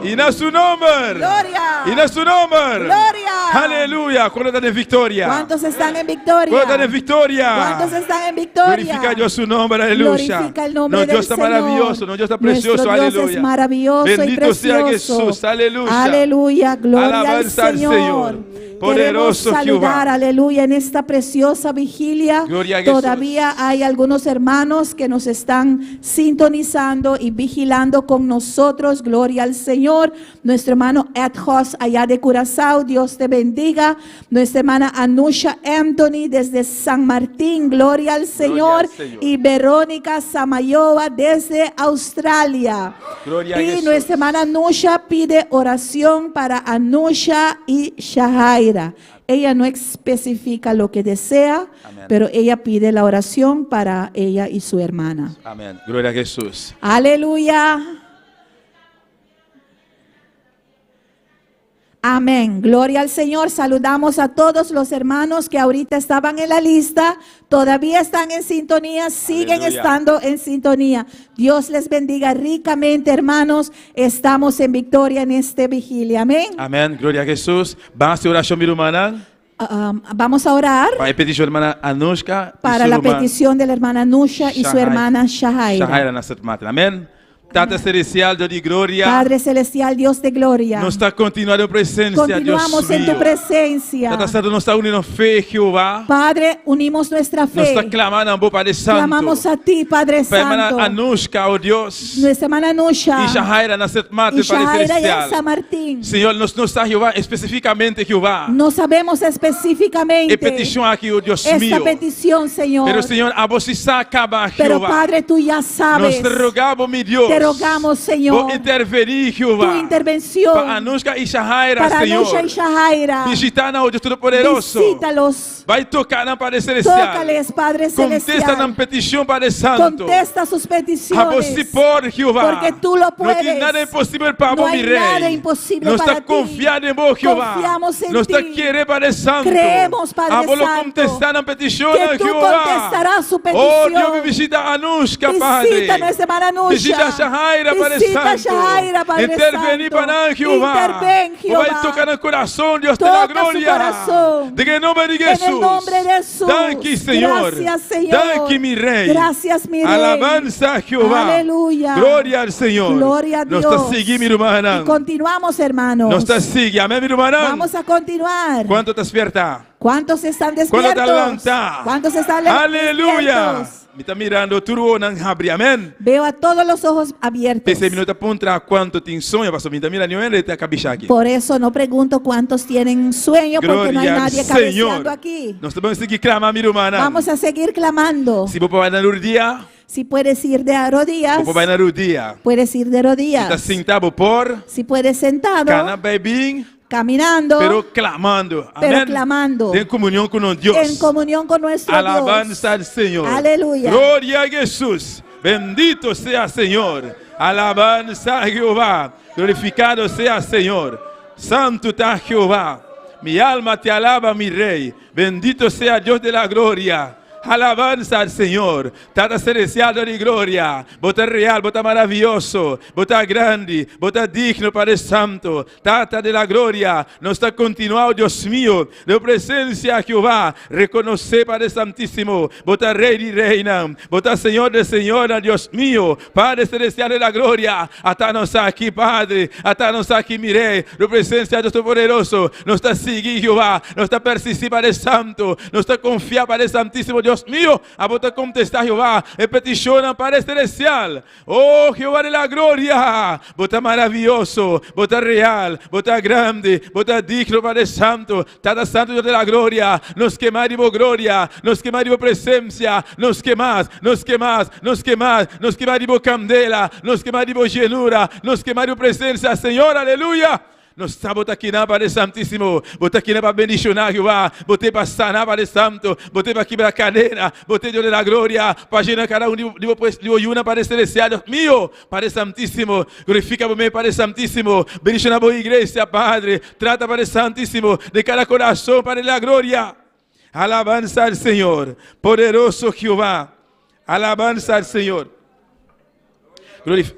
I na su nòmber. Gloria. I na su nòmber. Gloria. Aleluya. Kuantu ta den viktoria? ¿Cuántos están en victoria? Kuantu ta den viktoria? ¿Cuántos están en victoria? Glorifica a Dios su nombre, aleluya. Glorifica el nombre No, del Dios ta Señor. maravioso, no, Dios ta presioso, Nuestro Dios aleluya. es maravilloso y Bendito sea precioso. Jesús, aleluya. Aleluya, gloria al Alabanza al Señor. Señor. Poderoso Queremos saludar, Jehová. aleluya, en esta preciosa vigilia. Gloria a Jesús. Todavía hay algunos hermanos que nos están sintonizando y vigilando con nosotros. Gloria al Señor. Nuestro hermano Ed Hoss allá de Curazao, Dios te bendiga. Nuestra hermana Anusha Anthony desde San Martín, gloria al Señor. Señor. Y Verónica Samayoa desde Australia. Gloria a y Jesús. nuestra hermana Anusha pide oración para Anusha y Shahaira. Ella no especifica lo que desea, Amén. pero ella pide la oración para ella y su hermana. Amén. Gloria a Jesús. Aleluya. Amén. Gloria al Señor. Saludamos a todos los hermanos que ahorita estaban en la lista, todavía están en sintonía, siguen Aleluya. estando en sintonía. Dios les bendiga ricamente, hermanos. Estamos en victoria en este vigilia. Amén. Amén. Gloria a Jesús. Ban hasi orashon, mi ruman. Um, vamos a orar Pa e petishon ruman Anushka. y para su la ruman petición de la hermana Nusha y su Shahaira. hermana Shahaira. Shahaira na Sint Maarten. Amèn. Tata Selestial, Dios di gloria. Padre Celestial, Dios de gloria. Nos ta kontinuando den presensia, Dios Continuamos en tu mío. presencia. Tata Santu, nos ta uni nos fe, Jehová. Padre, unimos nuestra Nos ta fe. klamando na bo, Padre Santu. Clamamos a ti, Padre Pa ruman Santo. Anushka, oh Dios. Nuestra hermana Nusha. Y Shahaira na Sint Maarten, Y Padre Shahaira en Celestial. San Martín. Señor, nos no sa, Jehová, espesífikamente, Jehová. No sabemos E específicamente petishon aki, oh Dios esta mío. petición, Señor. Pero, Señor, abo sí sa kaba, Pero Jehová. Padre, tú ya sabes. Nos ta roga bo, mi Dios. Te rogamos, Señor, Bo intervení, Jehová. tu intervención Pa Anushka y Shahaira, para Señor. Anusha y Shahaira. Bishitá nan, oh Dios Todopoderoso. Visítalos. Bai toka nan, Padre Celestial. Tócales, Padre Kontestá Celestial. nan petishon, Padre Santu. Contesta sus Abo peticiones. sí por, Jehová. Porque tú lo No tin puedes. nada imposibel pa No mi hay Rei. nada imposible Nos para ta ti. konfiando den bo, Jehová. Confiamos en Nos ta ti. kere, Padre Santu. Creemos, Padre Abo lo Santo, kontestá nan petishon, que tú Jehová. contestarás su Oh, petición. Dios, bishitá Anushka, Padre. Visita a nuestra hermana Anusha. Bishitá Shahaira, Padre Visita Santo. Shahaira, Padre Intervení Santo. para Jehová. Interven, Jehová. Vai tocar no coração, Dios de la Toca su gloria. corazón. De que nombre de En Jesús. el nombre de Jesús. Danke, Señor. Gracias, Señor. Danke, mi Rey. Gracias, mi Rey. Alabanza a Jehová. Aleluya. Gloria al Señor. Gloria a Dios. Nos ta sigui, mi hermana. Y continuamos, hermanos. Nos ta sigui. Amén, mi hermana. Vamos a continuar. ¿Cuánto ta despierta? ¿Cuántos están ¿Cuánto ta despiertos? lanta? ¿Cuántos están le- Aleluya. despiertos? Mi ta mirando tur wowonan habri. Amén. Veo a todos los ojos abiertos. P'esei mi no ta puntra kuantu tin soño, pastor. Mi n' ta mira niun hende ta kabesha aki. Por eso no pregunto cuántos tienen sueño, porque no hay Gloria al nadie Señor. cabeceando aquí. Nos ta bai sigui klama, mi ruman. Vamos a seguir clamando. Si bo por bai na rudia, Si puedes ir de rodillas, bo por bai na rudia. puedes ir de Si ta rodillas. sintá, bo por. Si puedes sentado, Kana bai bin, caminando, pero clamando. pero Amén. clamando. En comunión con Dios. En comunión con nuestro Dios. Alabanza al Señor. Aleluya. Gloria a Jesús. Bendito sea Señor. Alabanza a Jehová. Glorificado sea Señor. Santo ta Jehová. Mi alma te alaba, mi Rey. Bendito sea Dios de la gloria. Alabanza al Señor. Tata Celestial di gloria. Bo ta real, bo ta maravioso. Bo ta grandi, bo ta digno, Padre Santo. Tata de la gloria. Nos ta kontinuá, Dios mio, den presensia Jehová. Rekonosé, Padre Santísimo. Bo ta Rei di Reinan. Bo ta Señor di Señornan, Dios mio. Padre Celestial de la gloria. Ata nos aki, Padre. Ata nos aki, mi Rei. Den presensia Dios Todopoderoso. Nos ta sigui, Jehová. Nos ta persistí, Padre Santo. Nos ta konfia, Padre Santísimo, Dios mio. Abo ta kontestá, Jehová, e petishonnan, Padre Celestial. Oh, Jehová de la gloria. Bo ta maravioso, bo ta real, bo ta grandi, bo ta digno, Padre Santo. Tata Santo, Dios de la gloria. Nos ke mas di bo gloria, nos ke mas di bo presensia, nos ke mas, nos ke mas, nos ke mas, nos ke mas di bo kandela, nos ke mas di bo yenura, nos ke mas di bo presensia, Señor, aleluya. Nos sa bo ta akinan, Padre Santísimo. Bo ta akinan pa bendishoná, Jehová. Bo t'ei pa sana, Padre Santo. Bo t'ei pa kibra kadena. Bo t'ei, Dios de la gloria, pa yena kada un di bo di bo yunan, Padre Celestial, Dios mio. Padre Santísimo, glorifica bo mes, Padre Santísimo. Bendishoná bo iglesia, Padre. Trata, Padre Santísimo, den kada corazon, Padre de la gloria. Alabanza al Señor, poderoso Jehová. Alabanza al Señor. Glorif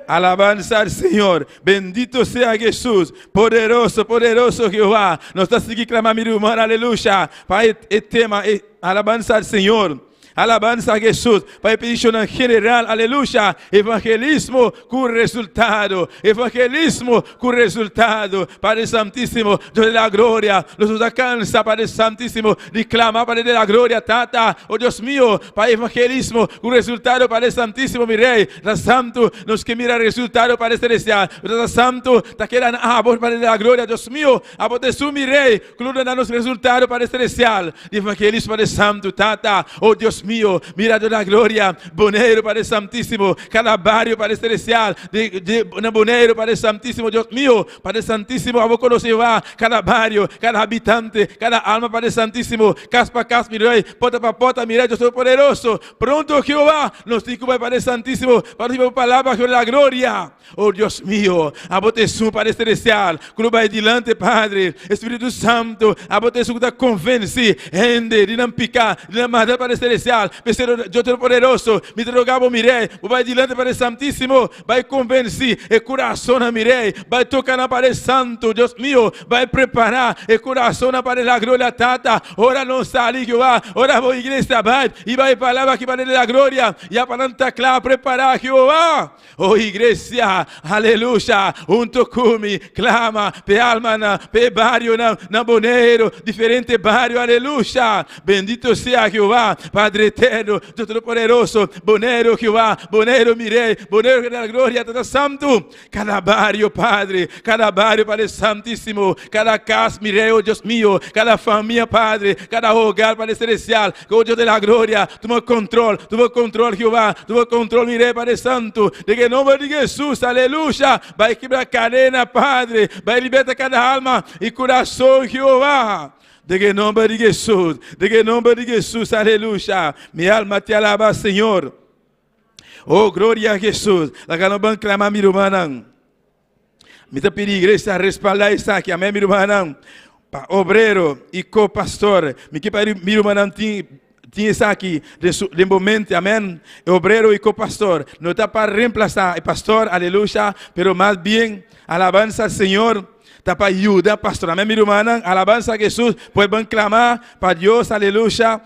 Alabanza al Señor. Bendito sea Jesús. Poderoso, poderoso Jehová. Nos ta sigui klama mi ruman. Aleluya. Pa e tema, e alabanza al Señor. Alabanza a Jesús. Pa e petishonnan general. Aleluya. Evangelismo ku resultado. Evangelismo ku resultado. Padre Santísimo, Dios de la gloria. Nos no ta kansa, Padre Santísimo, di klama, Padre de la gloria, Tata. Oh Dios mío, pa evangelismo ku resultado, Padre Santísimo, mi Rey. Ta santu, nos ke mira resultado, Padre Celestial. Tata Santu, ta keda na abo, Padre de la gloria, Dios mío. Abo ta esun, mi Rey, ku lo duna nos resultado, Padre Celestial. Di evangelismo, Padre Santu, Tata. Oh Dios mío, mira Dios de la gloria, Boneiru, Padre Santísimo, kada bario, Padre Celestial, di, di, na Boneiru, Padre Santísimo, Dios mío, Padre Santísimo, abo konosé Jehová, kada bario, kada habitante, kada alma, Padre Santísimo, kas pa kas, mi Rey, porta pa porta, mi Rey, Dios Todopoderoso. Pronto, Jehová, nos tin ku bai, Padre Santísimo, pa nos hiba bo palabra, Jehová de la gloria. Oh Dios mío, abo ta esun, Padre Celestial, ku lo bai dilanti, Padre, Espíritu Santo, abo ta esun ku ta konvensí hende di nan piká, di nan maldad, Padre Celestial. P'esei, Dios Todopoderoso, mi ta roga bo, mi Rey, bo bai dilanti, Padre Santísimo, Bai konvensí e kurasonnan, mi Rei. Bai toka nan Padre Santu, Dios mio. Bai prepará e kurasonnan, Padre la Gloria, Tata. Ora nos sali, Jehová, ora bo iglesia bai i bai palabra aki, Padre de la Gloria, ya pa nan ta kla, prepará, Jehová. O iglesia, aleluya, hunto ku mi, klama p'e almanan, p'e barionan na Boneiru, diferente bario, aleluya. Bendito sea Jehová, Padre eterno, Dios todopoderoso, Boneiru, Jehová, Boneiru, mi Rey, Boneiru, Rey de la Gloria, Tata Santu. Kada bario, Padre, kada bario, Padre Santísimo, kada kas, mi Rey, oh Dios mio, kada famia, Padre, kada hogar, Padre Celestial, oh Dios de la Gloria, tuma control, tuma control, Jehová, tuma control, mi Rey, Padre Santu, den e nomber di Jesus, aleluya, bai kibra kadena, Padre, bai liberta kada alma i kurason, Jehová. Den e nomber di Jesus, den e nomber di Jesus, aleluya. Mi alma te alaba, Señor. Oh, gloria a Jesus. Laga nos ban clama, mi rumannan. Mi ta pidi iglesia respalda esaki. Amén, mi rumannan. Pa obrero y co-pastor. Mi ke pa mi rumannan tin. Tin esaki den su den bo mente, amen. E obrero i ko-pastor no ta pa remplasá e pastor, aleluya, pero mas bien, alabansa al Señor, ta pa yuda pastor. Amen, mi rumannan, alabansa a Jesus, pues ban klama pa Dios, aleluya,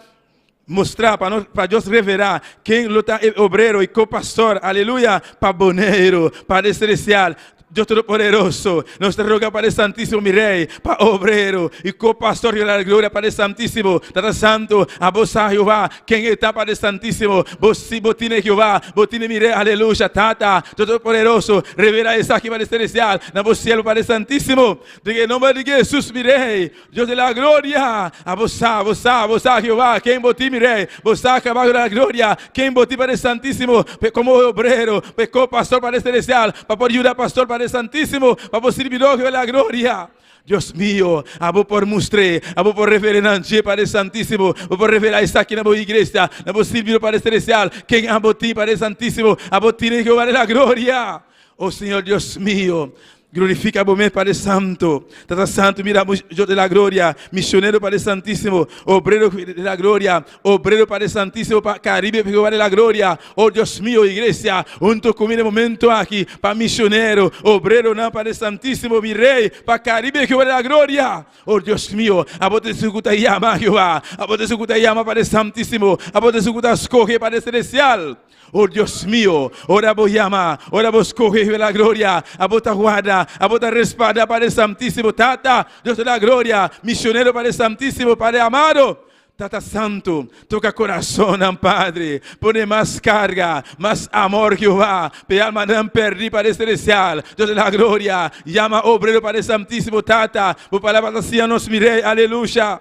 mustra, pa nos, pa Dios revelá ken lo ta e obrero i ko-pastor, aleluya, pa Boneiru, Padre Celestial. Dios Todopoderoso, nos ta roga Padre Santísimo, mi Rey, pa obrero y co-pastor di la gloria, Padre Santísimo, Tata Santo, abo sa Jehová, ken e ta Padre Santísimo, bo si bo tine Jehová, bo tine mi Rey, aleluya, Tata, Todopoderoso, revela esaki Padre Celestial, na bo siervo Padre Santísimo, den e nomber di Jesus, mi Rey, Dios de la gloria, abo sa, bo sa, bo sa Jehová, ken bo tin, mi Rey, bo sa caballo de la gloria, ken bo tin, Padre Santísimo, pe como obrero, pe co-pastor, Padre Celestial, pa por yuda pastor, Padre Santísimo, pa bo sirbidor, Jehová de la gloria. Dios mío, abo por mustr'é, abo por revel'é nan dje, Padre Santísimo, bo por revelá esaki na bo iglesia, na bo sirbidor, Padre Celestial, ken abo tin, Padre Santísimo, abo tin Jehová de la gloria. Oh Señor Dios mío, Glorifica bo mes, Padre Santo. Tata Santo, mira Dios de la gloria, misionero Padre Santísimo, obrero de la gloria, obrero Padre Santísimo pa Caribe, Jehová de la gloria. Oh Dios mío, iglesia, hunto cu mi den momento aki, pa misionero, obrero nan Padre Santísimo, mi Rey, pa Caribe, Jehová de la gloria. Oh Dios mío, abo ta esun cu ta yama, Jehová, abo ta esun cu ta yama Padre Santísimo, abo ta esun cu ta scoge Padre Celestial. Oh Dios mio, ora bo yama, ora bo scoge Jehová la gloria, abo ta guarda, abo ta respalda Padre Santísimo, Tata, Dios de la gloria, misionero Padre Santísimo, Padre amado, Tata Santo, toca corazonnan Padre, pone mas carga, mas amor Jehová, p'e almanan perdi Padre Celestial, Dios de la gloria, yama obrero Padre Santísimo, Tata, bo palabra ta siña nos mi Rey, aleluya.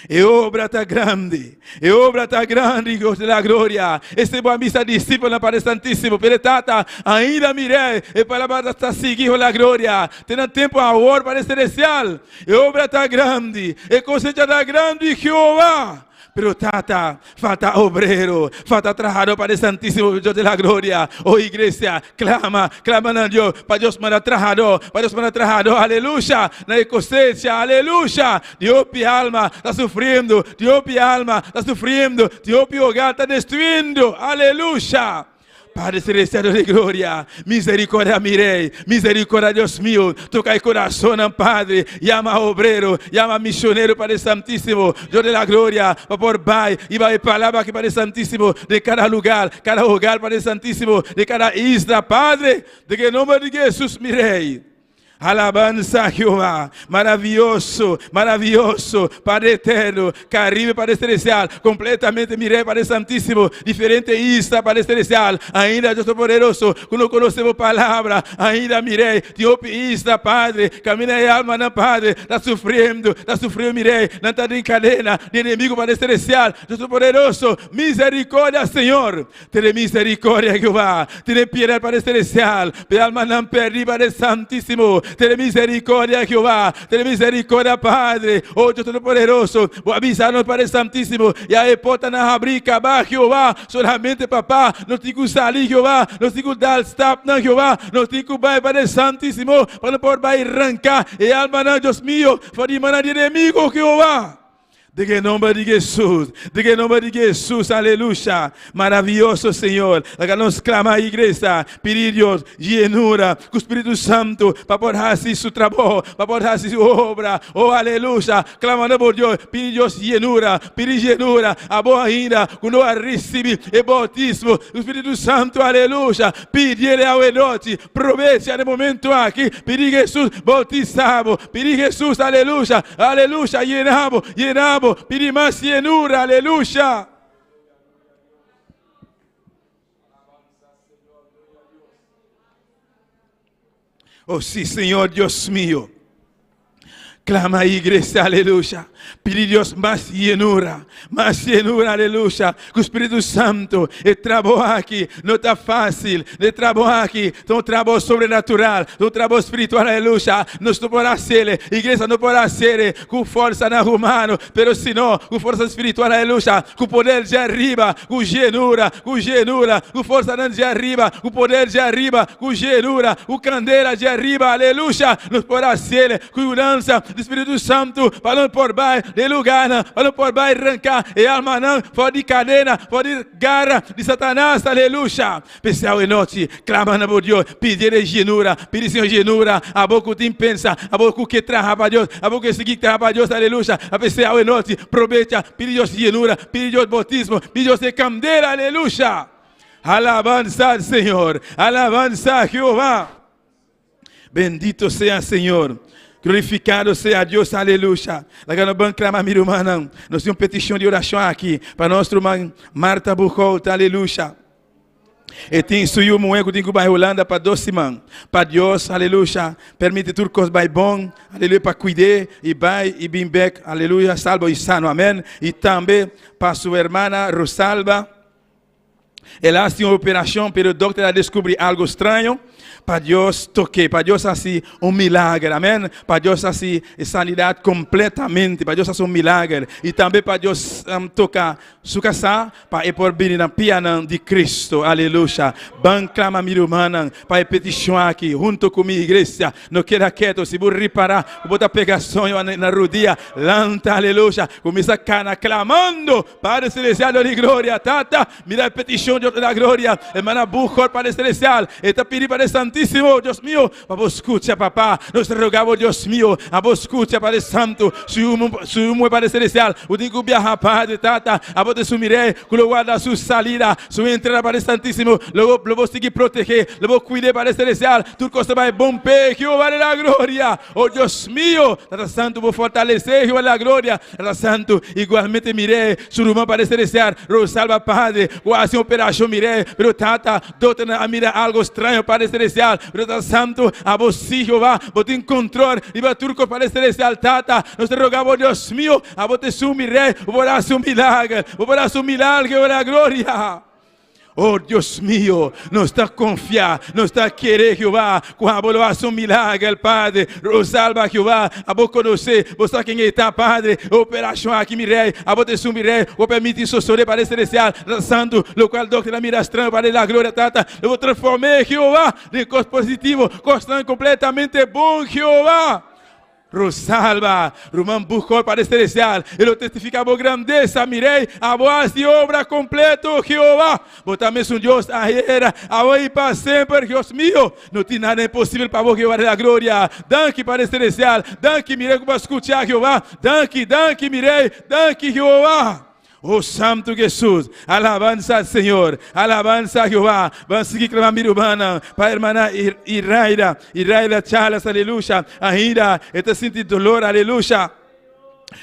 E obra ta grandi, e obra ta grandi, Dios de la gloria. Este bo a misa discípulonan Padre Santísimo, pero e Tata ainda mir'é, e palabra ta sigui Hijo la gloria. Te na tempo awor, Padre Celestial, e obra ta grandi, e cosecha ta grandi, Jehová. Pero Tata, falta obrero, falta trahador, Padre Santísimo, Dios de la gloria. Oh iglesia, clama, clama na Dios, pa Dios manda trahador, pa Dios manda trahador, aleluya, na e cosecha, aleluya. Dios pi alma ta sufriendo, Dios pi alma ta sufriendo, Dios pi hogar ta destruyendo, aleluya. Padre Celestial Dios de gloria, misericordia mi Rey, misericordia Dios mío, toca e corazonnan Padre, llama obrero, llama misionero Padre Santísimo, Dios de la gloria, pa por bay y bay e palabra aki Padre Santísimo, den cada lugar, cada hogar Padre Santísimo, den cada isla Padre, den e nomber di Jesus mi Rey. Alabansa Jehová, maraviyoso, maraviyoso, Padre eterno, Caribe Padre celestial, completamente miré Padre santísimo, diferente isla Padre celestial, ainda Dios todopoderoso, cu no conoce bo palabra, ainda miré, tin hopi isla Padre, camina e almanan Padre, ta sufriendo, ta sufriendo miré, nan ta den cadena di enemigo Padre celestial, Dios todopoderoso, misericordia Señor. Tene misericordia, Jehová, tene piedad, Padre Celestial, p'e almanan perdí, Padre Santísimo. Tene misericordia, Jehová, tene misericordia, Padre. Oh Dios Todopoderoso, bo a bisa nos, Padre Santísimo, ya e portanan habrí kabá, Jehová. Solamente, Papá, nos tin ku sali, Jehová, nos tin ku dal stapnan, Jehová, nos tin ku bai, Padre Santísimo, pa nos por bai ranká e almanan, Dios mio, for di mannan di enemigo, Jehová. Den e nomber di Jesus, den e nomber di Jesus, aleluya. Maraviyoso Señor. Laga nos clama iglesia, pidi Dios llenura cu Spiritu Santo pa por haci su trabou, pa por haci su obra. Oh, aleluya. Clama na bo Dios, pidi Dios llenura, pidi llenura. Abo ainda cu no a ricibi e bautismo cu Spiritu Santo, aleluya. Pidiele awe nochi, Probecha de momento aki, pidi Jesus bautisa bo, pidi Jesus, aleluya, aleluya, yena bo, yena bo, pidi mas yenura, aleluya. Oh si, Señor Dios mío. Clama iglesia, aleluya. Pidi Dios mas llenura, mas llenura, aleluya. Ku Spiritu Santo, e trabou aki no ta fácil. E trabou aki ta un trabou sobrenatural, ta un trabou spiritual, aleluya. Nos no por hasiel, iglesia no por hasiel ku forsanan humano, pero sino ku forsa spiritual, aleluya. Ku poder dje ariba, ku llenura, ku llenura, ku forsanan dje ariba, ku poder dje ariba, ku llenura, ku kandela dje ariba, aleluya. Nos por hasiel ku yudansa Di Spiritu Santu pa nos por bai den lugarnan, pa nos por bai ranka e almanan for di kadena, for di gara di Satanas. Aleluya! P'esei awe nochi, klama na bo Dios, pidi El e yenura, pidi Señor yenura, abo ku tin pensa, abo ku ke traha pa Dios, abo ku ke sigui traha pa Dios, aleluya. P'esei awe nochi, probecha, pidi Dios yenura, pidi Dios boutismo, pidi Dios e kandela, aleluya! Alabansa al Señor, alabansa a Jehová. Bendito sea Señor. Glorificado sea Dios, aleluya. Laga nos ban clama mi rumannan. Nos tin un peticion di oracion aki pa nos ruman Marta Buchholz, aleluya. E tin su yu muhe cu tin cu bai Hulanda pa dos siman. Pa Dios, aleluya, permiti tur cos bai bon, aleluya, pa cuid'é y bai y bin bek, aleluya, salvo y sano, amen. Y tambe pa su hermana Rosalba. El a hasi un operashon, pero dokter a deskubrí algu straño. Pa Dios tok'é, pa Dios hasi un milager, amèn. Pa Dios hasi e sanidat kompletamente, pa Dios hasi un milager. I tambe pa Dios toka su kasá, pa e por bini na pianan di Kristu. Aleluya! Ban klama mi rumannan pa e petishon aki huntu ku mi iglesia. No keda ketu. Si bo ripará ku bo ta pega soño na rudia, lanta, aleluya, kuminsá kana klamando. Padre Celestial, Dios di gloria, Tata, mira e peticion, Dios di gloria, hermana Buchholz, Padre Celestial, e ta pidi, Padre Santísimo, Dios mío, pa bo scucha, Papá, nos ta roga bo, Dios mío, a bo scucha, Padre Santo, su yu, su yu muhe, Padre Celestial, cu tin cu biaha, Padre, Tata, a bo ta su mir'é, cu lo warda su salida, su entrada, Padre Santísimo, lo bo, lo bo sigui protege, lo bo cuid'é, Padre Celestial, tur cos ta bay bon p'e, Jehová de la gloria. Oh Dios mío, Tata Santu, bo fortalesé, Jehová de la gloria, Tata Santu, igualmente mir'é, su ruman Padre Celestial, Rosalba Padre, ku a hasi un operashon mir'é, pero Tata, dokternan a mira algo straño Padre Celestial, pero Tata Santu, abo sí, Jehová, bo tin control riba tur kos Padre Celestial, Tata, nos ta roga bo, Dios mío, abo ta esun mir'é, bo por hasi un milager, bo por hasi un milager, Jehová de la gloria. Oh Dios mío, nos ta confia, nos ta kere Jehová, cu abo lo haci un milagro, Padre. Rosalba Jehová, abo conoce, bo sa ken e ta, Padre. E operacion aki, mi Rey, abo ta esun, mi Rey, bo permiti sosode, Padre Celestial, Tata Santo, locual dokter a mira straño, Padre de la Gloria, Tata, lo bo transforme, Jehová, den cos positivo, cosnan completamente bon, Jehová. Rosalba, ruman Buchholz, Padre Celestial, e lo testifica bo grandeza, mi Rey, abo haci obra completo, Jehová. Bo ta mesun Dios ayer, awe y pa semper, Dios mio. No tin nada imposibel pa bo, Jehová de la gloria. Danki, Padre Celestial. Danki, mi Rey, cu bo a scucha, Jehová. Danki, danki, mi Rey. Danki, Jehová. Oh Santu Jesus, alabansa al Señor, alabansa a Jehová. Ban sigui clama mi rumannan pa hermana Iraida, Iraida Charles, aleluya. Ainda e ta sinti dolor, aleluya.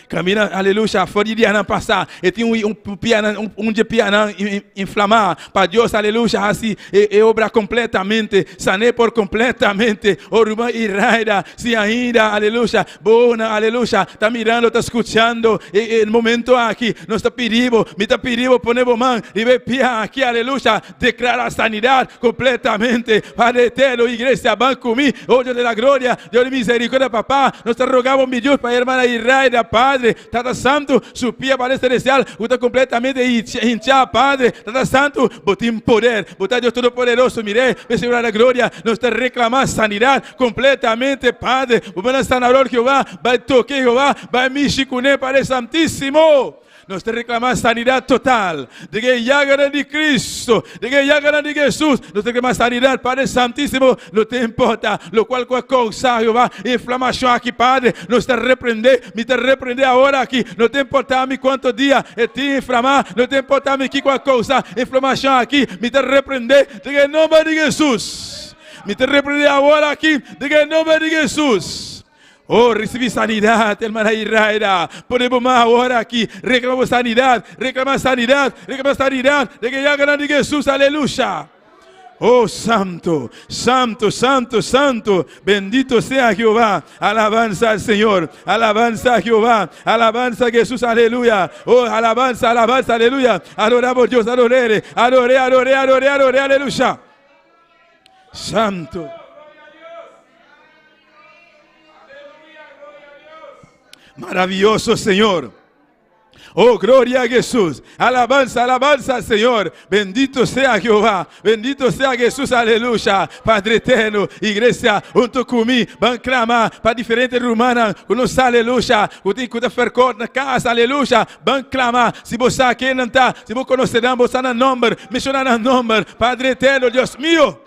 Camina, aleluya, for di dianan pasa, e tin un, un pianan, un, un dje pianan inflamá. Pa Dios, aleluya, hasi e, e obra completamente, sané por completamente. Oh ruman Iraida, si ainda, aleluya, Bo, aleluya, ta mirando, ta skuchando e e momento aki. Nos ta pidi bo, mi ta pidi bo pone bo man riba e pia aki, aleluya, deklara sanidat kompletamente. Padre eterno, iglesia, ban ku mi, oh Dios de la gloria, Dios di misericordia, Papa, nos ta roga bo, mi Dios, pa hermana Iraida, Padre, Tata Santu, su pia, Padre Celestial, ku ta kompletamente hinchá, Padre, Tata Santu, bo tin poder, bo ta Dios Todopoderoso, mir'é, Señor de la gloria, nos ta reklama sanidat. Completamente, Padre. Bo bena sanador, Jehová. Bai toke, Jehová. Bai mishi kuné, Padre Santísimo. Nos ta reclama sanidad total. Den e yaganan di Cristo. Den e yaganan di Jesús. Nos ta reclama sanidad, Padre Santísimo. No ta importa locual cu a causa, Jehová, inflamacion aki, Padre. Nos ta reprende. Mi ta reprende awor aki. No ta importa mi cuanto dia e tin inflama. No ta importa mi kico a causa inflamacion aki. Mi ta reprende den e nomber di Jesús. Mi ta reprendé awor aki den e nomber di Jesús. Oh, recibi sanidad, hermana Iraida. Pone bo man awor aki. Reclama bo sanidad. Reclama sanidad. Reclama sanidad. Den e llaganan di Jesús. Aleluya. Oh, santo, santo, santo, santo. Bendito sea Jehová. Alabanza al Señor. Alabanza a Jehová. Alabanza a Jesús. Aleluya. Oh, alabanza, alabanza, aleluya. Adoramos Dios, adoré, adoré, adoré, adoré, adoré, aleluya. Santo. Maravilloso Señor. Oh, gloria a Jesús. Alabanza, alabanza al Señor. Bendito sea Jehová. Bendito sea Jesús. Aleluya. Padre eterno. Iglesia, huntu ku mi. Ban klama pa diferente rumannan. Ku no sa, aleluya. Ku tin ku ta verkort na kas. Aleluya. Ban klama. Si bo sa ken nan ta. Si bo konosé nan, bo sa nan nòmber. Menshoná nan nòmber. Padre eterno, Dios mío.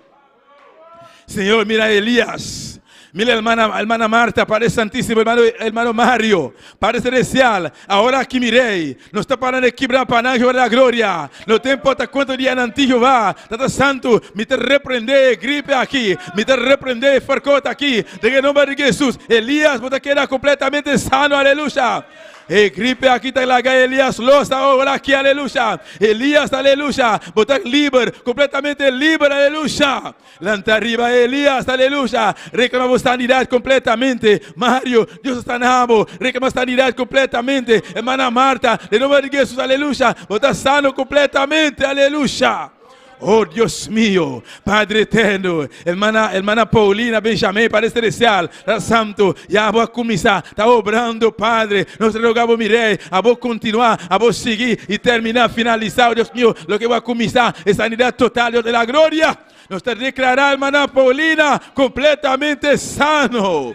Señor, mira Elías. Mira hermana, hermana Marta, Padre Santísimo, hermano, hermano Mario, Padre Celestial. Awor aki mi Rei, nos ta para na kibra pa nan Jehová la gloria. No ta importa kuantu dia nan tin Jehová, Tata Santu, mi ta reprende e gripe aki, mi ta reprende e ferkot aki, den e nomber di Jesus. Elías, bo ta keda kompletamente sano, aleluya. E gripe aki ta laga Elias los awor aki, aleluya. Elias, aleluya, bo ta liber, completamente liber, aleluya. Lanta riba Elias, aleluya. Reclama bo sanidad completamente. Mario, Dios ta sana bo. Reclama sanidad completamente. Hermana Marta, den nomber di Jesus, aleluya, bo ta sano completamente, aleluya. Oh Dios mío, Padre eterno, hermana, hermana Paulina Benjamin, Padre Celestial, Tata Santo, ya bo a kuminsá, ta obrando, Padre, nos ta roga bo, mi Rey, abo kontinuá, abo sigui i terminá, finalisá, oh Dios mío, loke bo a kuminsá, e sanidad total, Dios de la gloria. Nos ta deklará hermana Paulina kompletamente sano.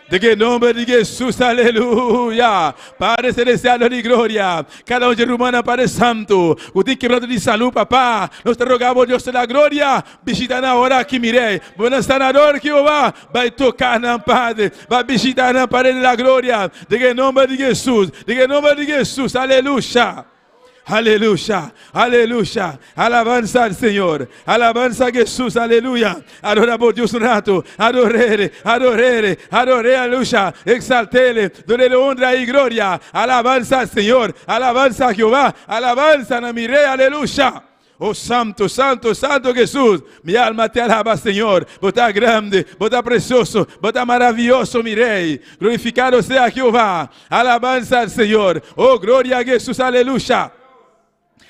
Den e nomber di Jesus, aleluya. Padre Celestial, Dios di gloria, kada un dje rumannan, Padre Santo, ku tin kebranto di salú, Papá, nos ta roga Bo, Dios di la gloria, bishita nan ora aki, mi Rey. Bo nan Sanador, Jehová, bai toka nan, Padre, bai bishita nan, Padre di la gloria, den e nomber di Jesus, den e nomber di Jesus, aleluya. Aleluya, aleluya, alabansa al Señor, alabansa a Jesús, aleluya. Adora bo Dios un rato, adorele, adorele, adorele, aleluya, exaltele, donele honra y gloria. Alabansa al Señor, alabansa a Jehová, alabansa na mi Rey, aleluya. Oh Santo, Santo, Santo Jesús, mi alma te alaba, Señor. Bo ta grande, bo ta precioso, bo ta maravilloso, mi Rey. Glorificado sea Jehová. Alabanza al Señor. Oh, gloria a Jesús, aleluya.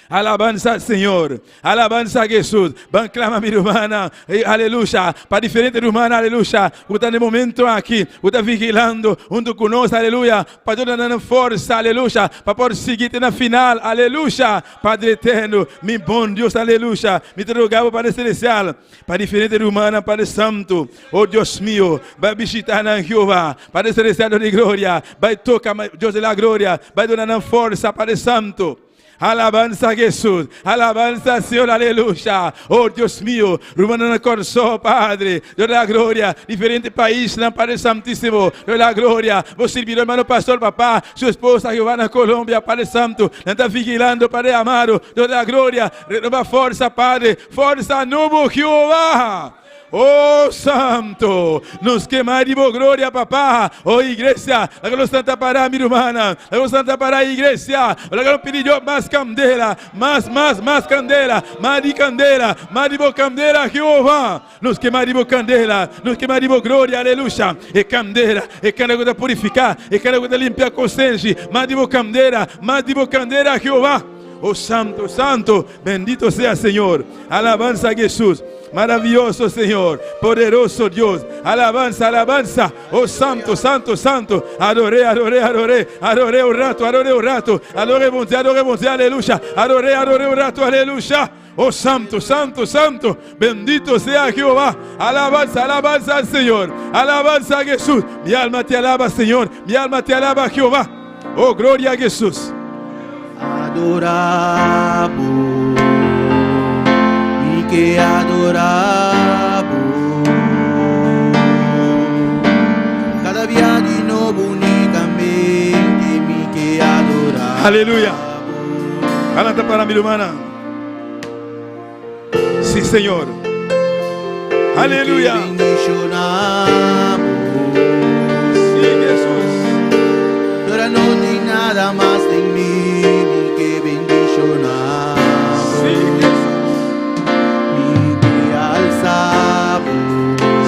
Alabanza al Señor. Alabanza a Jesús. Ban klama mi rumannan. Aleluya. Pa diferente rumannan, aleluya. Ku ta na e momento aki, ku ta vigilando huntu ku nos, aleluya. Pa duna nan forsa, aleluya. Pa por sigui te na final, aleluya. Padre eterno, mi bon Dios, aleluya. Mi ta roga bo, Padre celestial, pa diferente rumannan, Padre santo. Oh Dios mio, bai bishita nan, Jehová. Padre celestial, Dios di gloria, bai toca, Dios de la gloria, bai duna nan forsa, Padre santo. Alabanza Jesús, alabanza Señor, aleluya. Oh Dios mío, rumannan na Kòrsou, Padre, Dios de la gloria, diferente paisnan, Padre Santísimo, Dios de la gloria, bo sirbidor hermano pastor, papá, su esposa Jehová na Colombia, Padre Santo, nan ta vigilando, Padre amado, Dios de la gloria, renova forsa, Padre, forsa nobo, Jehová. Oh Santo, nos ke mas di bo gloria, Papá. Oh iglesia, laga nos tanta pará, mi rumannan. Laga nos tanta pará, iglesia. Laga nos pidi Dios mas kandela, mas, mas, mas kandela, mas di kandela, mas di bo kandela, Jehová. Nos ke mas di bo kandela, nos ke mas di bo gloria, aleluya. E kandela, e kandela ku ta purifiká, e kandela ku ta limpia konsenshi. Mas di bo kandela, mas di bo kandela, Jehová. Oh Santo, Santo, bendito sea Señor. Alabanza a Jesús. Maravilloso Señor, poderoso Dios. Alabanza, alabanza. Oh Santo, Santo, Santo. Adoré, adoré, adoré. Adoré un rato, adoré un rato. Adoré, bondia, adoré, bondia, aleluya. Adoré, adoré un rato, aleluya. Oh Santo, Santo, Santo. Bendito sea Jehová. Alabanza, alabanza al Señor. Alabanza a Jesús. Mi alma te alaba, Señor. Mi alma te alaba, Jehová. Oh, gloria a Jesús. Adorá bo, mi ke adorá bo. Kada bia di nobo únikamente mi ke adorá Aleluya. Adelante para mi hermana. Sí, Señor. Aleluya. Mi ke bendishoná bo. Sí, Jesús. Ora no tin nada mas den mi, mi ke bendishoná bo. Sí, Jesús. Mi ke alsa bo.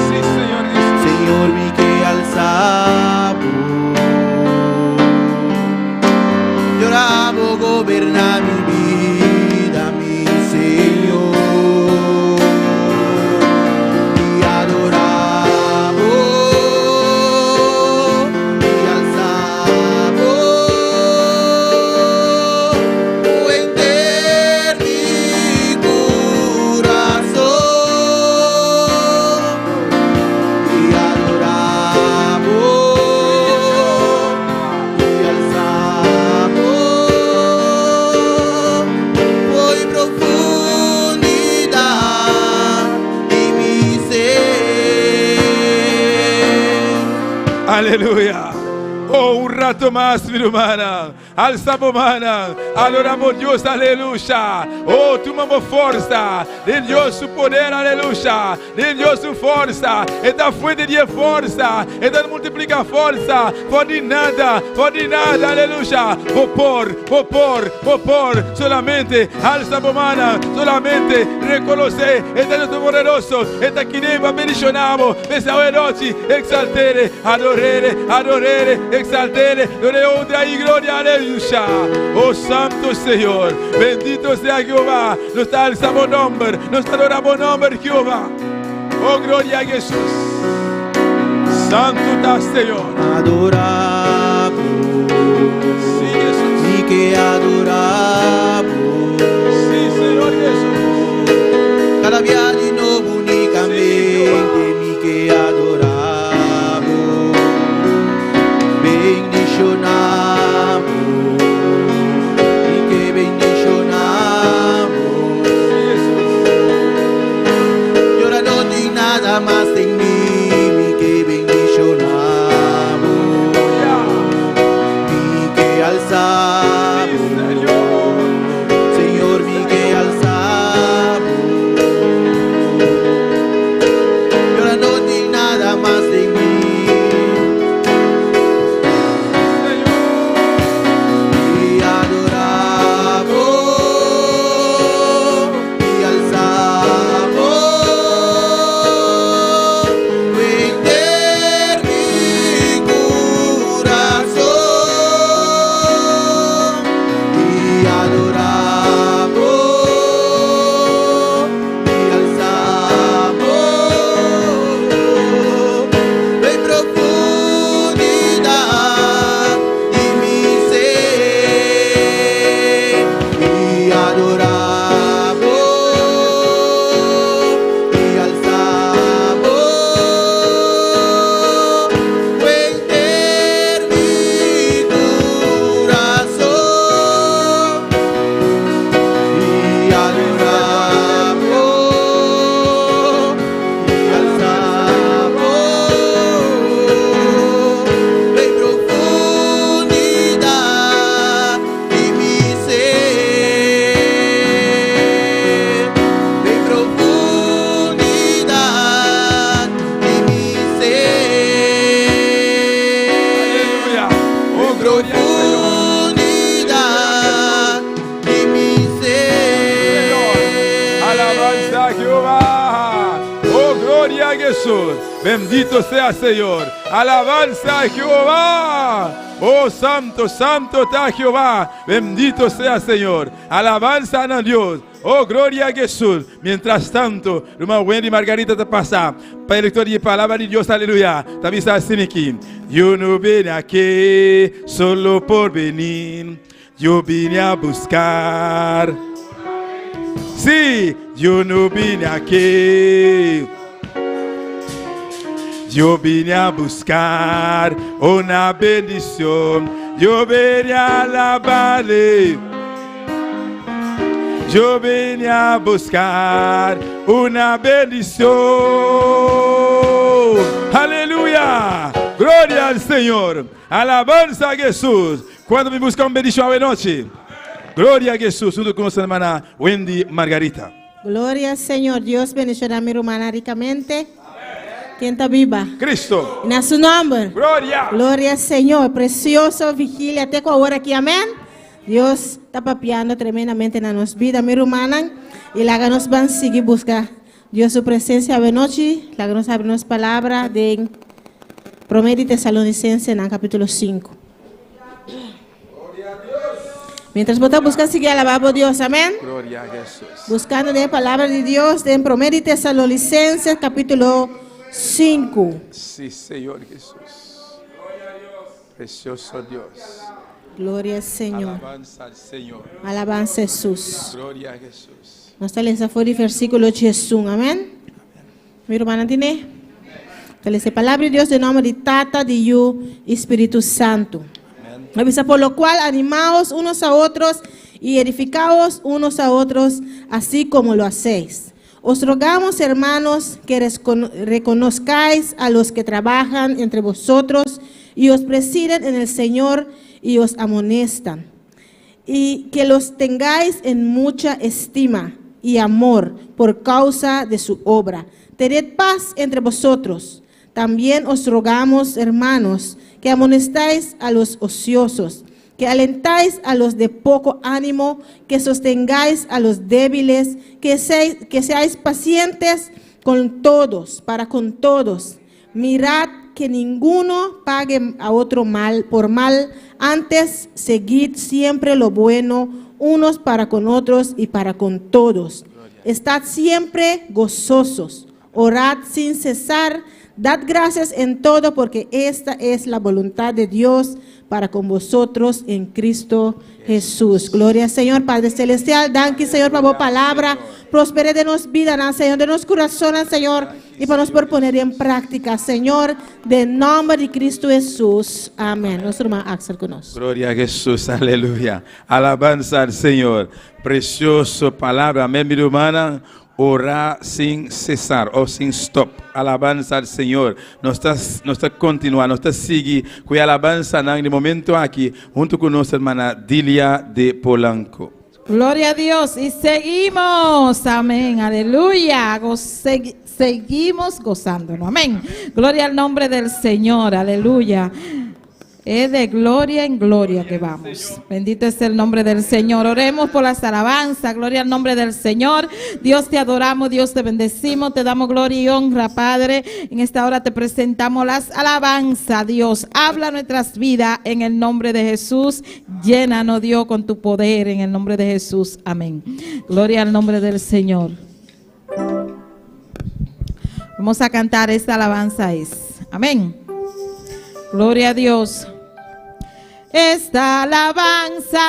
Sí, Señor Jesús. Señor, mi ke alsa bo. Ora bo goberná mi bida, mi Señor. Mi adorá bo. Aleluya. Oh, un rato mas, mi rumannan. Alsa bo mannan, adora bo Dios, aleluya. Oh, tuma bo forsa den Dios su poder, aleluya. Den Dios su forsa, e ta fuente di e forsa, e ta multiplica forsa for di nada, for di nada, aleluya. Bo por, bo por, bo por, solamente alsa bo mannan, solamente reconoce, e ta Dios Todopoderoso, e ta kine pa bendiciona bo, p'esei awe nochi, exaltere. Adorere, adorere, exaltere, dore honra y gloria, aleluya. Oh Santo Señor, bendito sea Jehová. Nos ta alza bo nomber, nos ta adora bo nomber, Jehová. Oh gloria a Jesús. Santo ta Señor. Adorabo, Sí, Jesús. Mi ke adorabo. Sí, Señor Jesús. Kada bia di nobo únikamente mi ke adorabo. Bendishonabo, mi ke bendishonabo. I ora no tin nada mas den mi, mi ke bendishonabo. Mi ke alsabo. Señor, mi ke alsabo. I ora no tin nada mas den mi. Mi adorabo, mi alsabo. Henter mi kurason. Mi adorabo, mi alsabo. Den profundidat di mi ser. Mi adorabo, mi alsabo. Henter mi kurason. Mi adorabo, mi alsabo. Den profundidat di mi ser. Den profundidat di mi ser. Aleluya. Oh, gloria al Señor. Profundidad de mi ser. Alabanza a Jehová. Oh, gloria a Jesús. Bendito sea Señor. Alabanza a Jehová. Oh, santo, santo está Jehová. Bendito sea Señor. Alabanza a Dios. Oh, gloria a Jesús. Mientras tanto, Ruman Wendy Margarita ta pasa pa e lectura di palabra di Dios. Aleluya. Ta bisa asin'aki. Yo no vine aquí solo por venir. Yo vine a buscar. Sí, yo no vine aquí. Yo vine a buscar una bendición. Yo vine a alabarle. Yo vine a buscar una bendición. Aleluya. Gloria al Señor. Alabanza a Jesús. Kuantu a bin buska un bendishon awe nochi. Gloria a Jesús. Huntu ku nos hermana Wendy Margarita. Gloria al Señor. Dios bendishoná mi rumannan rikamente. Ken ta biba? Cristo. Na su nòmber. Gloria. Gloria al Señor. Presioso vigilia te ku awor aki. Amèn. Dios ta papiando tremendamente na nos bida, mi rumannan. I laga nos ban sigui buska Dios su presensia awe nochi. Laga nos habri nos palabra den Promé di Tesalonicensenan kapítulo sinku. Mientras bo ta buska sigui alabá bo Dios, amèn. Gloria a Jesús. Buskando den e palabra di Dios den Promé di Tesalonicenses kapítulo sinku. Sí, Señor Jesús. Precioso Dios. Gloria al Señor. Alabanza al Señor. Alabanza a Jesús. Gloria a Jesús. Nos ta lesa for di versíkulo diesun. Amèn. Mi rumannan tine? Ta lesa e palabra di Dios den nòmber di Tata, di Yu i Spiritu Santu. A bisa, Por lo cual animaos unos a otros y edificaos unos a otros, así como lo hacéis. Os rogamos, hermanos, que reconozcáis a los que trabajan entre vosotros. y os presiden en el Señor y os amonestan. Y que los tengáis en mucha estima y amor por causa de su obra. Tened paz entre vosotros. También os rogamos, hermanos, que amonestáis a los ociosos, que alentáis a los de poco ánimo, que sostengáis a los débiles, que seáis, que seáis pacientes con todos, para con todos. Mirad que ninguno pague a otro mal por mal, antes seguid siempre lo bueno, unos para con otros y para con todos. Estad siempre gozosos, orad sin cesar, dad gracias en todo, porque esta es la voluntad de Dios para con vosotros en Cristo Jesús. Gloria al Señor, Padre Celestial. Danki, Señor, pa bo palabra. Prosper'é den nos bida, Señor, den nos kurason, Señor, i pa nos por pone den práktika, Señor, den nòmber di Kristu Jesús. Amèn. Nos ruman Axel ku nos. Gloria a Jesús, aleluya. Alabanza al Señor. Precioso palabra. Amén, mi hermana. Ora sin cesar o sin stop. Alabanza al Señor. Nos ta kontinuá, nos ta sigui ku e alabansa na e momento aki, huntu ku nos ruman Dilia de Polanco. Gloria a Dios. Y seguimos. Amén. Aleluya. Seguimos gozándonos. Amén. Gloria al nombre del Señor. Aleluya. Es de gloria en gloria que vamos. Bendito es el nombre del Señor. Oremos por las alabanzas. Gloria al nombre del Señor. Dios, te adoramos, Dios, te bendecimos, te damos gloria y honra, Padre. En esta hora te presentamos las alabanzas. Dios, habla nuestras vidas en el nombre de Jesús. Llénanos, Dios, con tu poder en el nombre de Jesús. Amén. Gloria al nombre del Señor. Vamos a cantar esta alabanza es. Amén. Gloria a Dios. Esta alabanza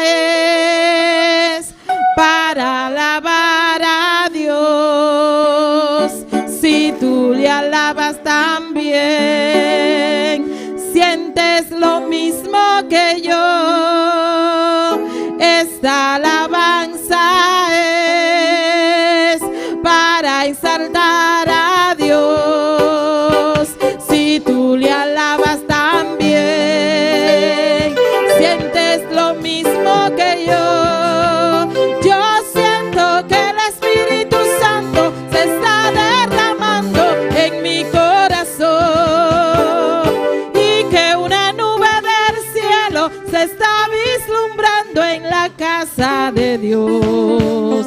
es para alabar a Dios. Si tú le alabas también, sientes lo mismo que yo. Esta alabanza es para exaltar a Dios. Si tú le alabas también, sientes lo mismo que yo. Yo siento que el Espíritu Santo se está derramando en mi corazón y que una nube del cielo se está vislumbrando en la casa de Dios.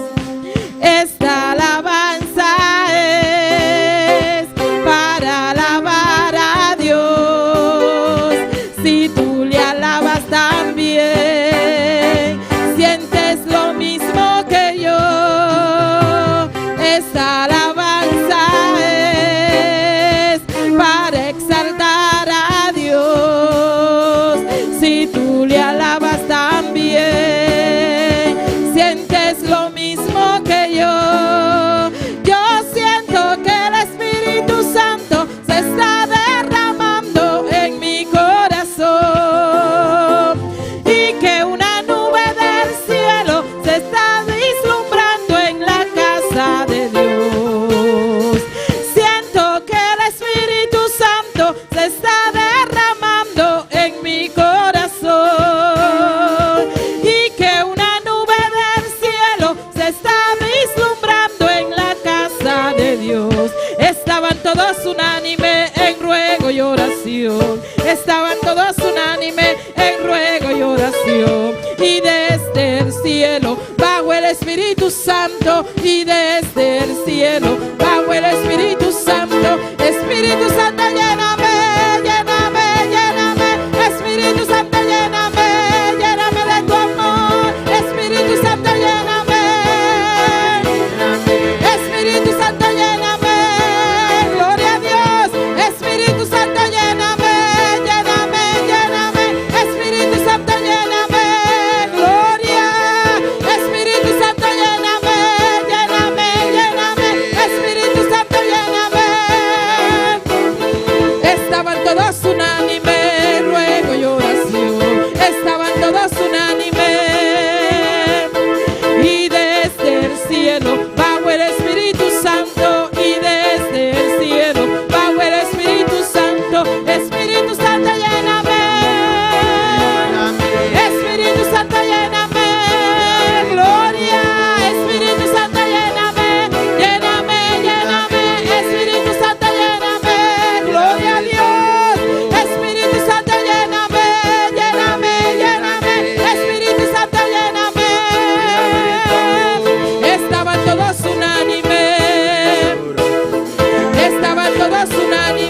Esta alabanza es para alabar a Dios. Si tú le alabas también, sientes lo mismo que yo. Esta alabanza es para exaltar a Dios. Si tú le alabas también, sientes lo mismo que yo. Yo siento que el Espíritu Santo se está derramando en mi corazón y que una nube del cielo se está vislumbrando en la casa de Dios. Siento que el Espíritu Santo se está derramando en mi corazón y que una nube del cielo se está vislumbrando en la casa de Dios. Estaban todos unánime en ruego y oración. Estaban todos unánime en ruego y oración. Y desde el cielo bajo el Espíritu Santo. Y desde el cielo bajo el Espíritu Santo. Espíritu Santo, lléname, lléname, lléname. Espíritu Santo, lléname, lléname de tu amor. Espíritu Santo, lléname. Espíritu Santo, lléname. Gloria a Dios. Espíritu Santo, lléname, lléname, lléname. Espíritu Santo, lléname. Gloria. Espíritu Santo, lléname, lléname, lléname. Espíritu Santo, lléname.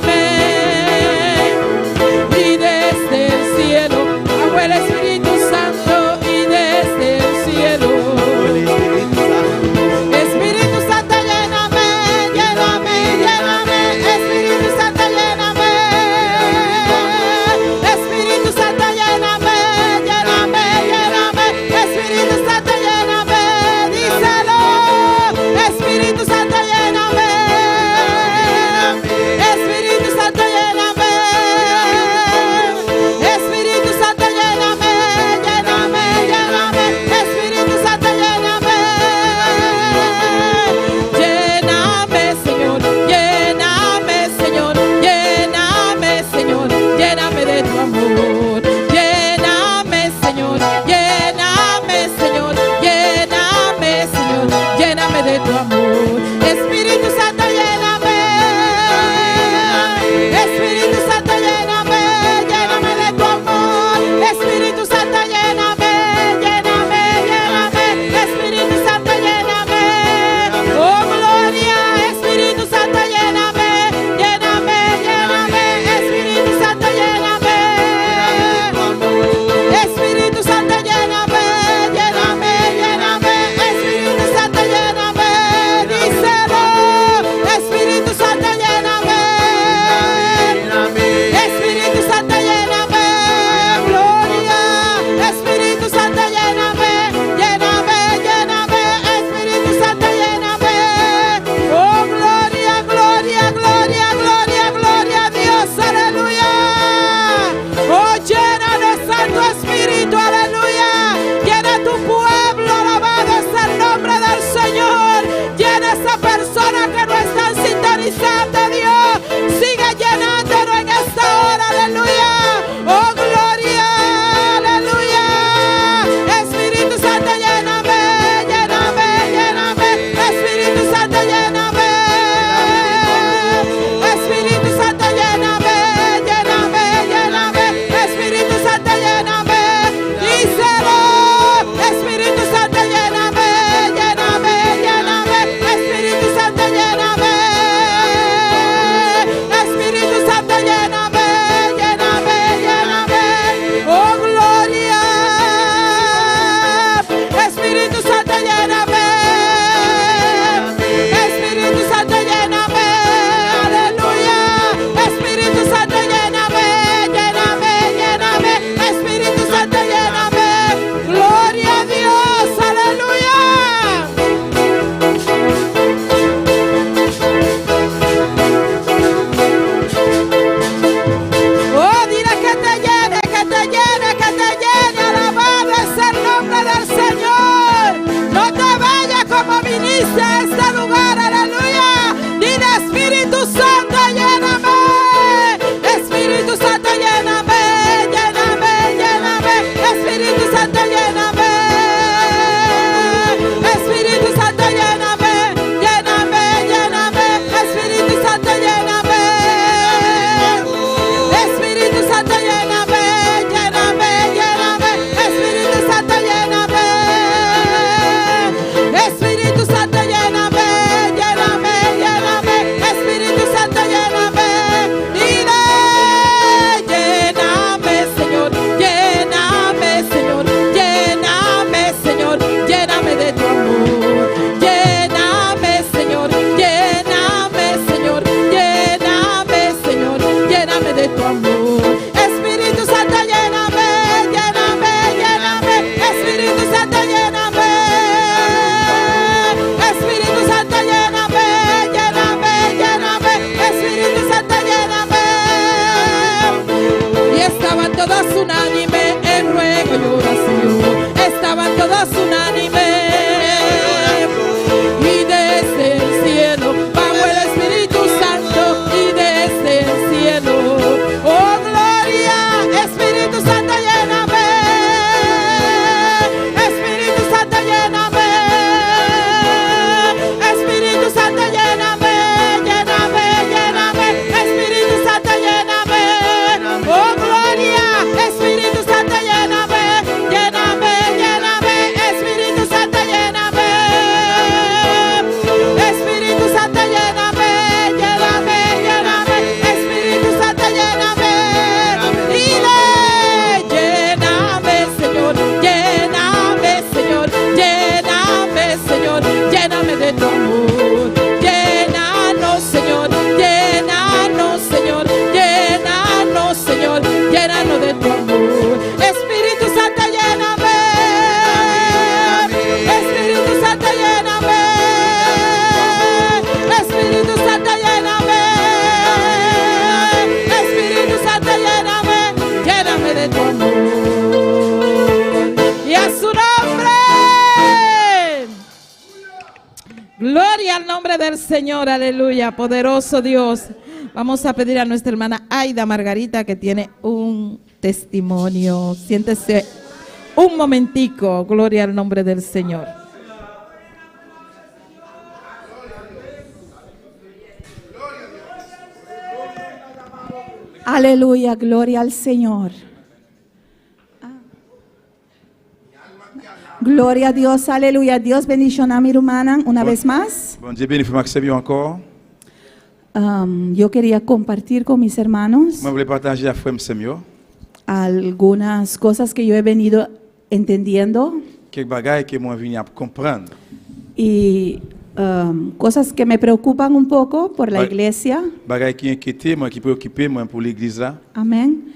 unánime. Y desde el cielo, bajo el Espíritu Santo, y desde el cielo. Espíritu Santo, lléname, lléname, lléname. Espíritu Santo, lléname. Espíritu Santo, lléname, lléname, lléname. Espíritu Santo, lléname. Díselo. Espíritu Santo, lléname. Espíritu Santo, lléname. Espíritu Santo, lléname, lléname, lléname. Espíritu Santo, lléname. Lléname, Señor, lléname, Señor, lléname, Señor, lléname de tu amor. Lléname, Señor, lléname, Señor, lléname, Señor, lléname de tu amor. Espíritu Santo, lléname. Espíritu Santo, lléname, lléname de tu amor. Espíritu Santo, lléname, lléname, lléname. Espíritu Santo, lléname. Oh, gloria. Espíritu Santo, lléname, lléname, lléname. Espíritu Santo, lléname. Espíritu Santo, lléname, lléname, lléname. Espíritu Santo, lléname. Díselo. Espíritu Santo, lléname. Espíritu Santo, lléname. Gloria. Espíritu Santo, lléname. Lléname, lléname. Espíritu Santo, lléname. Oh, gloria, gloria, gloria, gloria, gloria a Dios. Aleluya. Oh, llénanos, Santo Espíritu. Aleluya. Llena tu pueblo. Alabado sea el nombre del Señor. Llena esa persona que no están sintonizando, Dios. Sigue llenándonos en esta hora. Aleluya. Oh, gloria. Aleluya. Espíritu Santo, lléname, lléname, lléname. Espíritu Santo, lléname. Espíritu Santo, lléname, lléname, lléname. Espíritu Santo, lléname. Díselo. Espíritu Santo, lléname, lléname, lléname. Espíritu Santo, lléname. Espíritu Santo, lléname, lléname, lléname. Oh, gloria. Espíritu Santo, lléname. Espíritu Santo, lléname. Aleluya. Espíritu Santo, lléname, lléname, lléname. Espíritu Santo, lléname. Gloria a Dios. Aleluya. Oh, dile que te llene, que te llene, que te llene. Alabado es el nombre del Señor. No te vayas como viniste a este lugar. Aleluya. Dile Espíritu Santo, lléname. Espíritu Santo, lléname, lléname, lléname. Espíritu Santo, lléname. Espíritu Santo, lléname, lléname, lléname. Espíritu Santo, lléname. Espíritu Santo, lléname, lléname, lléname. Espíritu Santo, lléname. Espíritu Santo, lléname, lléname, lléname. Espíritu Santo, lléname. Dile, lléname, Señor, lléname, Señor, lléname, Señor, lléname de tu amor. Lléname, Señor, lléname, Señor, lléname, Señor, lléname de tu amor. Espíritu Santo, lléname, lléname, lléname. Espíritu Santo, lléname. Espíritu Santo, lléname, lléname, lléname. Espíritu Santo, lléname. Y estaban todos unánime en ruego y oración. Estaban todos unánime. Y desde el cielo bajo el Espíritu Santo y desde el cielo. Oh, gloria, Espíritu Santo, lléname. Espíritu Santo, lléname. Espíritu Santo, lléname, lléname, lléname. Espíritu Santo, lléname. Oh, gloria, Espíritu Santo, lléname, lléname, lléname. Espíritu nombre del Señor, aleluya, poderoso Dios. Vamos a pedir a nuestra hermana Aida Margarita que tiene un testimonio. Siéntese un momentico, gloria al nombre del Señor. Aleluya, gloria al Señor. Gloria a Dios, aleluya. Dios bendiciona mi hermana una vez más. Bondye beni frè m ak sè m yo ankò. Um, yo quería compartir con mis hermanos Mwen vle pataje ak frè m sè m yo algunas cosas que yo he venido entendiendo kèk bagay ke mwen vini ap konprann. y um, cosas que me preocupan un poco por la Ba- iglesia. Bagay ki enkyete mwen, ki preokipe mwen pou legliz la. Amén.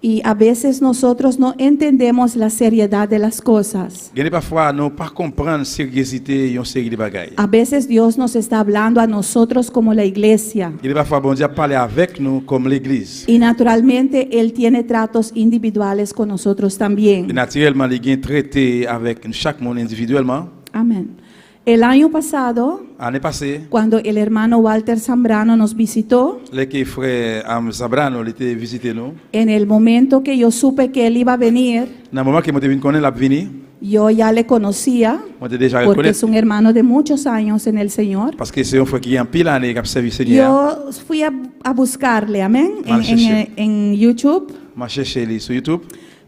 Y a veces nosotros no entendemos la seriedad de las cosas. Gen de pafwa nou pa konprann seryezite yon seri de bagay. A veces Dios nos está hablando a nosotros como la iglesia. Gen de pafwa Bondye ap pale avèk nou kòm legliz. Y naturalmente Él tiene tratos individuales con nosotros también. E natirèlman li gen trete avèk chak moun endividyèlman. Amén. El año pasado, Ane pase, cuando el hermano Walter Zambrano nos visitó, lè ke frè Zambrano li te vizite nou, en el momento que yo supe que él iba a venir, nan moman ke mwen te vin konnen l ap vini, yo ya le conocía, mwen te deja porque rekonèt es un hermano de muchos años en el Señor. paske se yon frè ki gen anpil ane k ap sèvi Senyè a. Yo fui a, a buscarle, amén, en, Mal en- en YouTube M al chèche li sou YouTube,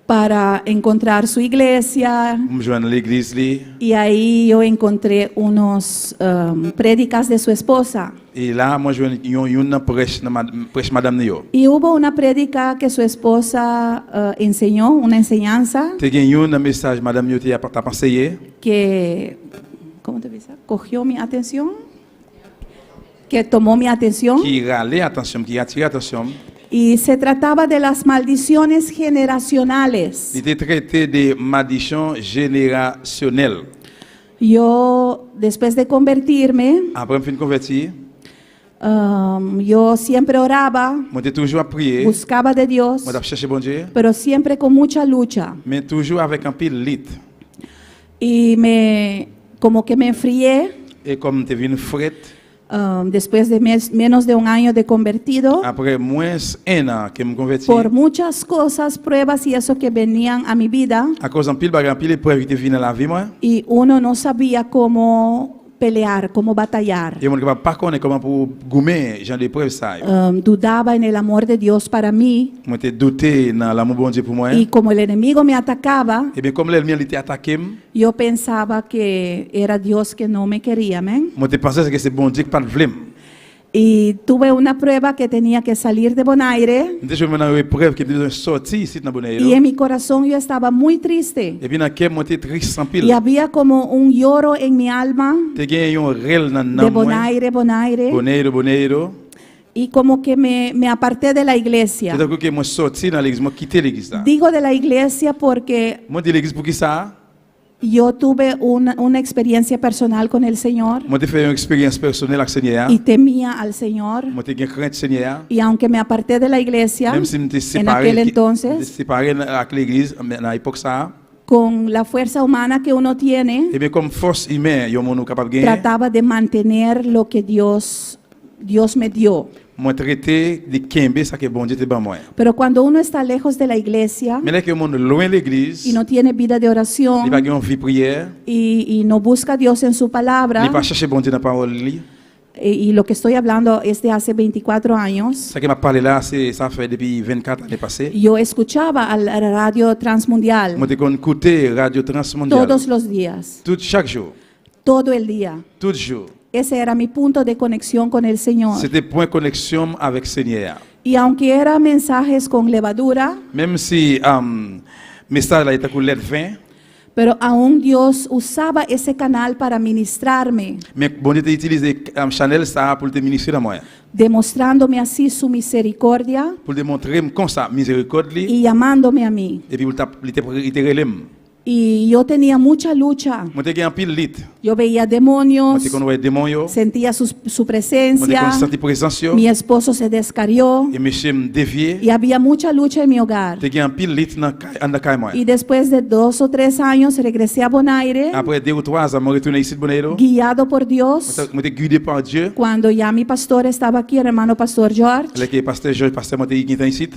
para encontrar su iglesia. m jwenn legliz li, Y ahí yo encontré unos um, prédicas de su esposa. e la mwen jwenn yon youn nan prèch nan mad- prèch madam ni yo. Y hubo una prédica que su esposa eh, enseñó, una enseñanza Te gen youn nan mesaj madam yo te ap t ap anseye que, ¿cómo te dice? Cogió mi atención, que tomó mi atención. ki rale atansyon m, ki atire atansyon m. Y se trataba de las maldiciones generacionales. Li te trete de madichon jenerasyonèl. Yo, después de convertirme, Apre m fin konvèti, um, yo siempre oraba, mwen te toujou ap priye, buscaba de Dios, mwen t ap chèche Bondye, pero siempre con mucha lucha. men toujou avèk anpil lit. Y me, como que me enfrié E kòm m te vin frèt, um, después de mes- menos de un año de convertido, apre mwens 1 an ke m konvèti, por muchas cosas, pruebas y eso que venían a mi vida, akoz anpil bagay, anpil eprèv ki te vin nan lavi mwen, y uno no sabía cómo pelear, cómo batallar. yon moun kapab pa konnen kòman pou goumen jan de eprèv sa yo. Um, dudaba en el amor de Dios para mí Mwen te doute nan lanmou Bondye pou mwen, y como el enemigo me atacaba, ebyen kòm lènmi an li te atake m, yo pensaba que era Dios que no me quería, amén. mwen te panse ke se Bondye ki pa t vle m. Y tuve una prueba que tenía que salir de Bonaire M te jwenn mwen nan yon eprèv ke m te bezwen sòti isit nan y en Bonaire. mi corazón yo estaba muy triste Epi nan kè m mwen te tris anpil. y había como un lloro en mi alma Te gen yon rèl nan de nanm mwen. Bonaire, Bonaire Bonaire, Bonaire. y como que me, me aparté de la iglesia. Se tankou ke mwen sòti nan legliz, mwen kite legliz la. Digo de la iglesia porque Mwen di legliz poukisa? yo tuve una, una experiencia personal con el Señor Mwen te fè yon eksperyans pèsonèl ak Senyè a. y temía al Señor. Mwen te gen krent Senyè a. Y aunque me aparté de la iglesia Menm si m te en separe, aquel ki- m te entonces, separe nan- ak legliz nan epòk sa a, con la fuerza humana que uno tiene, ebyen kòm fòs imen yon moun ou kapab genyen, trataba de mantener lo que Dios, Dios me dio. mwen trete de kenbe sa ke Bondye te ban mwen. Pero cuando uno está lejos de la iglesia Men lè ke yon moun lwen legliz, y no tiene vida de li oración pa gen yon vi priyè, y, y no busca a Dios en su palabra, li pa chache Bondye nan pawòl li, y, y lo que estoy hablando es de hace 24 años, sa ke m ap pale la, se sa fè depi 24 ane pase. yo escuchaba al a la radio transmundial Mwen te konn koute Radio Transmondial todos los días, tout chak jou, todo el día. tout jou. Ese era mi punto de conexión con el Señor. Se te pwen koneksyon m avèk Senyè a. Y aunque eran mensajes con levadura, Menm si um, mesaj la te tankou lèt ven, pero aún Dios usaba ese canal para ministrarme, men Bondye te itilize um, chanèl sa pou te ministre nan mwen, demostrándome así su misericordia pou te montre m konsa mizerikòd li, y llamándome a mí. epi pou ta, li te, li te rele m. Y yo tenía mucha lucha. Mwen te gen anpil lit. Yo veía demonios, Mwen te konn wè demon yo. sentía su, su Mwen te presencia. konn santi prezans yo. Mi esposo se descarió E mesye m devye. y había mucha lucha en mi hogar. Te gen anpil lit nan kay, anndan kay mwen. Y después de dos o tres años regresé a Bonaire, Apre 2 ou 3 zan, mwen retounen isit Boneiru. guiado por Dios. Mwen te, mwen te gide pa Dye. Cuando ya mi pastor estaba aquí, el hermano pastor George, Lè ke pastè George, pastè mwen te gentan isit.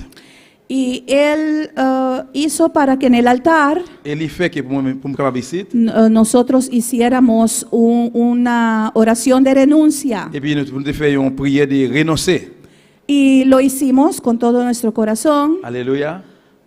y él eh, hizo para que en el altar E li fè ke pou mwen, pou m kapab isit. n- eh, nosotros hiciéramos un- una oración de renuncia. Epi nou, pou nou te fè yon priyè de renonse. Y lo hicimos con todo nuestro corazón. Alelouya.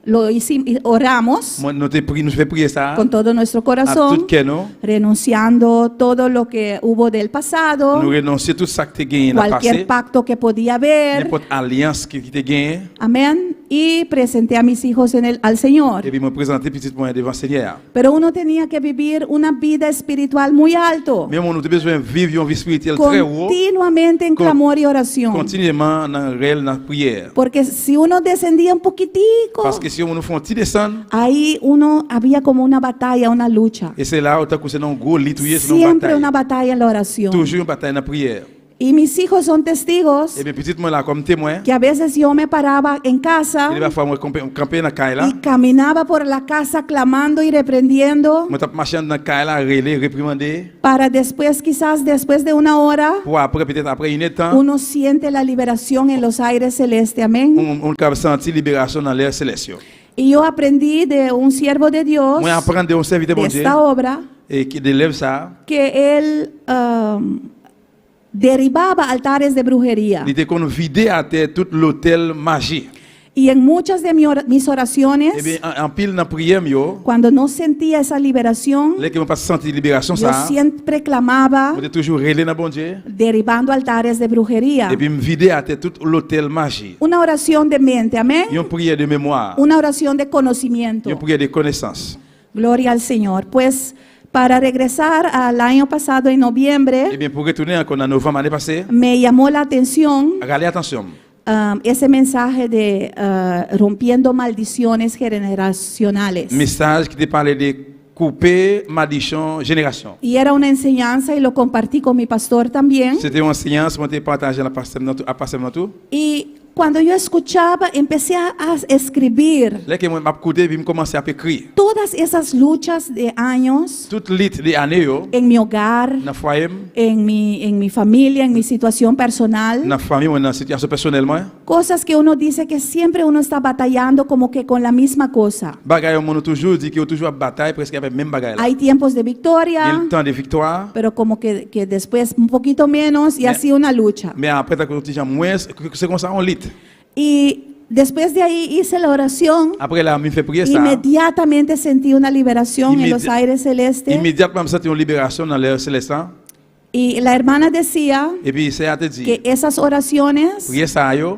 Lo hicimos, oramos Mwen, nou te pri, nou fè priyè sa. con todo nuestro Ak corazón, tout kè nou. renunciando todo lo que hubo del pasado, Nou renonse tout sa ki te genyen nan cualquier pase. pacto que podía haber. Nenpòt alyans ki, ki te genyen. Amén. Y presenté a mis hijos en el, al Señor. Epi mwen prezante pitit mwen devan Senyè a. Pero uno tenía que vivir una vida espiritual muy alto, Men moun nou te bezwen viv yon vi espirityèl trè wo. continuamente en Con- clamor y oración. Kontinyèman nan rèl, nan priyè. Porque si uno descendía un poquitico, Paske si yon moun nou fè yon ti desann, ahí uno había como una batalla, una lucha. e se la ou tankou se nan yon gwo lit ou ye, se nan yon Siempre batay. una batalla en la oración. Toujou yon batay nan priyè. Y mis hijos son testigos Ebyen pitit mwen la kòm temwen, que a veces yo me paraba en casa gen de pafwa mwen kanpe, kanpe nan kay la, y caminaba por la casa clamando y reprendiendo mwen t ap mache anndan kay la, rele, reprimande, para después, quizás después de una hora, pou apre, petèt apre inèdtan, uno siente la liberación en los aires celestes. Amén. moun moun kab santi liberasyon nan lè selès yo. Y yo aprendí de un siervo de Dios, Mwen aprann de yon sèvitè de Bondye, esta obra, e ki de lèv sa, que él um, derribaba altares de brujería. li te konn vide atè tout lotèl maji. Y en muchas de mi ora- mis oraciones, Ebyen, an- anpil nan priyè m yo, cuando no sentía esa liberación, lè ke mwen pa santi liberasyon yo sa, siempre clamaba mwen te toujou rele nan Bondye, derribando altares de brujería. epi m vide atè tout lotèl maji. Una oración de mente, amén. Yon priyè de memwa, Una oración de conocimiento. yon priyè de konesans. Gloria al Señor. Pues para regresar al año pasado en noviembre, Ebyen, pou retounen ankò nan novanm ane pase, me llamó la atención rale atansyon m. um, ese mensaje de uh, rompiendo maldiciones generacionales. Mesaj ki te pale de koupe madichon jenerasyon. Y era una enseñanza y lo compartí con mi pastor también. Se te yon ansenyans mwen te pataje la pastè m nan tou, a pastè m nan tou. Y cuando yo escuchaba, empecé a, a escribir Lè ke mwen m ap koute epi m kòmanse ap ekri. todas esas luchas de años Tout lit de ane yo, en mi hogar, nan fwaye m, en mi, en mi familia, en mi situación personal. nan fanmi mwen, nan sitiyasyon pèsonèl mwen. Cosas que uno dice que siempre uno está batallando como que con la misma cosa. Bagay yo moun nou toujou di ke yo toujou ap batay prèske avèk menm bagay la. Hay tiempos de victoria, Gen tan de viktwa, pero como que, que después un poquito menos y Me- así una lucha. men apre tankou yon ti jan mwens, se konsa on lit. Y después de ahí hice la oración. Apre la m fè priyè sa, Inmediatamente sentí una liberación en Inmedi- los aires celestes. imedyatman m santi yon liberasyon nan lè selès lan. Y la hermana decía Epi sè a te di, que esas oraciones priyè sa yo,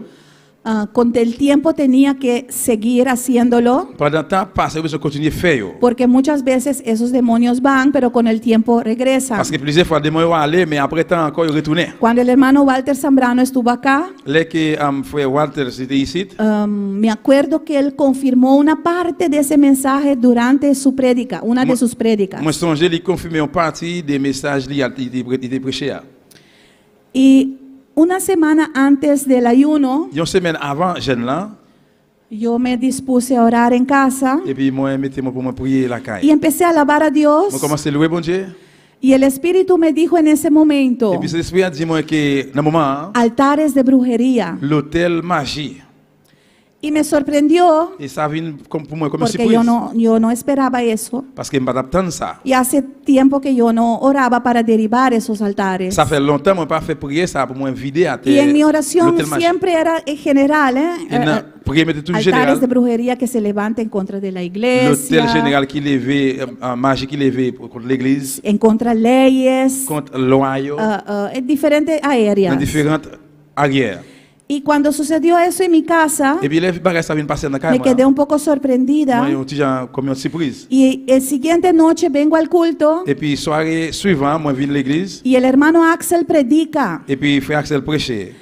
ah, con el tiempo tenía que seguir haciéndolo, pandan tan ap pase yo bezwen kontinye fè yo. porque muchas veces esos demonios van, pero con el tiempo regresan. Paske plizyè fwa demon yo ale, men apre tan ankò yo retounen. Cuando el hermano Walter Zambrano estuvo acá, Lè ke um, frè Walter se te isit, um, me acuerdo que él confirmó una parte de ese mensaje durante su prédica, una de Mu- sus prédicas. mwen sonje li konfime yon pati de mesaj li al- li te pre- li te preche a. Y una semana antes del ayuno, Yon semèn avan jèn lan, yo me dispuse a orar en casa epi mwen mete mwen pou mwen priye lakay. y empecé a alabar a Dios. Mwen kòmanse louwe Bondye, Y el Espíritu me dijo en ese momento, epi Sentespri a di mwen ke nan moman an, altares de brujería. lotèl maji. Y me sorprendió E sa vin kòm pou mwen kòm yon porque yo sipriz. no, yo no esperaba eso. Paske m pa t ap tann sa. Y hace tiempo que yo no oraba para derribar esos altares. Sa fè lontan mwen pa fè priyè sa pou mwen vide atè Y en mi oración lotèl maji. siempre era en general, ¿eh? E nan priyè mwen te toujou altares jeneral. de brujería que se levanten contra de la Lotèl iglesia, jeneral ki leve, euh, maji ki leve kont legliz, en contra leyes, kont lwa yo, ah, ah, en diferentes nan áreas. diferant aryè. Y cuando sucedió eso en mi casa, Epi lè bagay sa vin pase nan kay me quedé mwen, un poco sorprendida. mwen yon ti jan kòm yon sipriz. Y el siguiente noche vengo al culto Epi sware swivan, mwen vin legliz, y el hermano Axel predica epi frè Axel preche.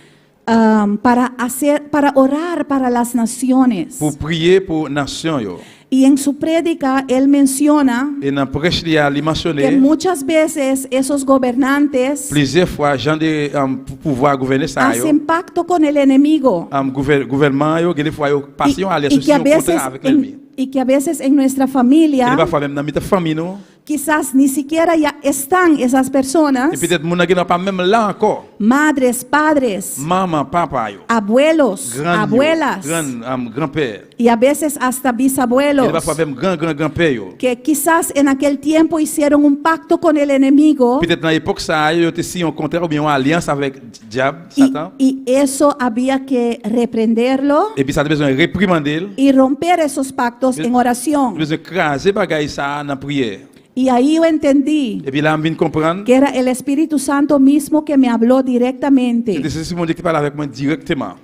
um, para hacer, para orar para las naciones. Pou priye pou nasyon yo. Y en su prédica él menciona E nan prèch li a, li mansyone que muchas veces esos gobernantes plizyè fwa jan de um, pouvwa gouvène sa yo, hacen pacto con el enemigo um, gouvè- gouvènman yo, gen de fwa yo pase yon alyans y que a ossi yon kontra veces avèk lènmi. en, y que a veces en nuestra familia E pafwa menm nan mitan fanmi nou, quizás ni siquiera ya están esas personas, e petèt moun nan gen dwa pa menm la ankò. madres, padres, Manman, papa yo, abuelos, grann yo, abuelas grann, um, granpè, y a veces hasta e bisabuelos. pafwa menm gran gran granpè yo. que quizás en aquel tiempo hicieron un pacto con el enemigo Petèt nan epòk sa a, yo te siyen yon kontra oubyen yon alyans avèk dyab, y, Satan, y eso había que reprenderlo epi sa te bezwen reprimande l, y romper esos pactos en oración. te bezwen kraze bagay sa a nan priyè. Y ahí yo entendí Epi la m vin konprann, que era el Espíritu Santo mismo que me habló directamente. se te Sentespri Bondye ki te pale avèk mwen dirèkteman.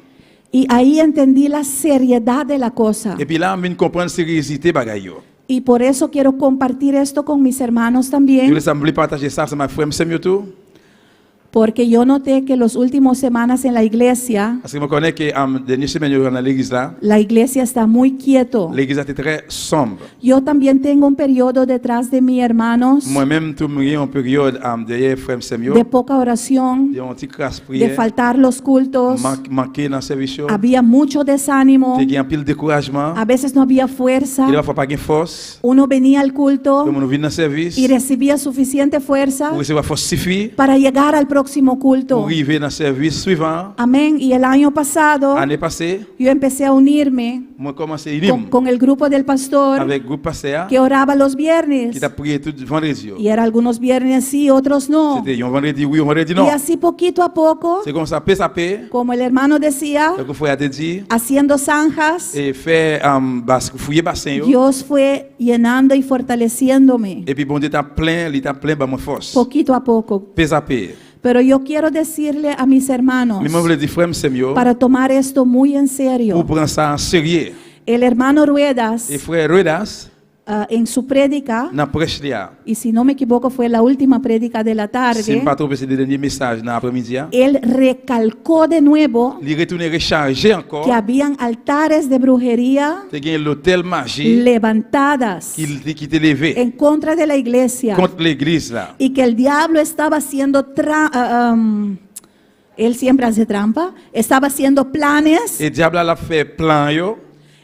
Y ahí entendí la seriedad de la cosa. Epi la m vin konprann seryezite bagay yo. Y por eso quiero compartir esto con mis hermanos Yo también, vle sa m vle pataje sa ansanm ak frè m sè m yo tou, porque yo noté que las últimas semanas en la iglesia, paske mwen konnen ke um, dènye semèn yo nan legliz la, la iglesia está muy quieto. legliz la te trè sonb. Yo también tengo un periodo detrás de mí, hermanos, Mwen menm tou m gen yon peryòd um, dèyè frè m sè m yo, de poca oración, yon ti kras de priyè, faltar los cultos. mank, manke nan sèvis yo, Había mucho desánimo, te gen anpil dekourajman, a veces no había fuerza. e pafwa pa gen fòs, Uno venía al culto lè moun vin nan sèvis, y recibía suficiente fuerza ou resevwa fòs sifi para llegar al próximo culto. pou rive nan sèvis swivan. Amén. Y el año pasado Ane pase, yo empecé a unirme mwen kòmanse con, ini m con el grupo del pastor avèk gwoup pastè a que oraba los viernes. ki t ap priye tout vandredi yo. Y era algunos viernes sí, otros no. Se te yon vandredi wi, yon vandredi non. Y así poquito a poco, Se konsa pe sa pe, como el hermano decía, tankou frè a te di, haciendo zanjas, e fè um, bas, fouye basen yo, Dios fue llenando y fortaleciéndome epi Bondye t ap plen, li t ap plen ban mwen fòs. poquito a poco. Pe sa pe. Pero yo quiero decirle a mis hermanos, Men mwen vle di frè m sè m yo, para tomar esto muy en pou serio, pran sa an serye. el hermano Ruedas, E frè Ruedas, ah, en su prédica, nan prèch li a, y si no me equivoco fue la última prédica de la si tarde, m pa twonpe se te dènye mesaj nan apremidi a, él recalcó de nuevo li retounen rechaje ankò, que habían altares de brujería te gen lotèl maji levantadas ki, ki te leve en contra de la iglesia kont legliz la. y que el diablo estaba haciendo tra- ah, um, él siempre hace trampa, estaba haciendo planes E dyab la l ap fè plan yo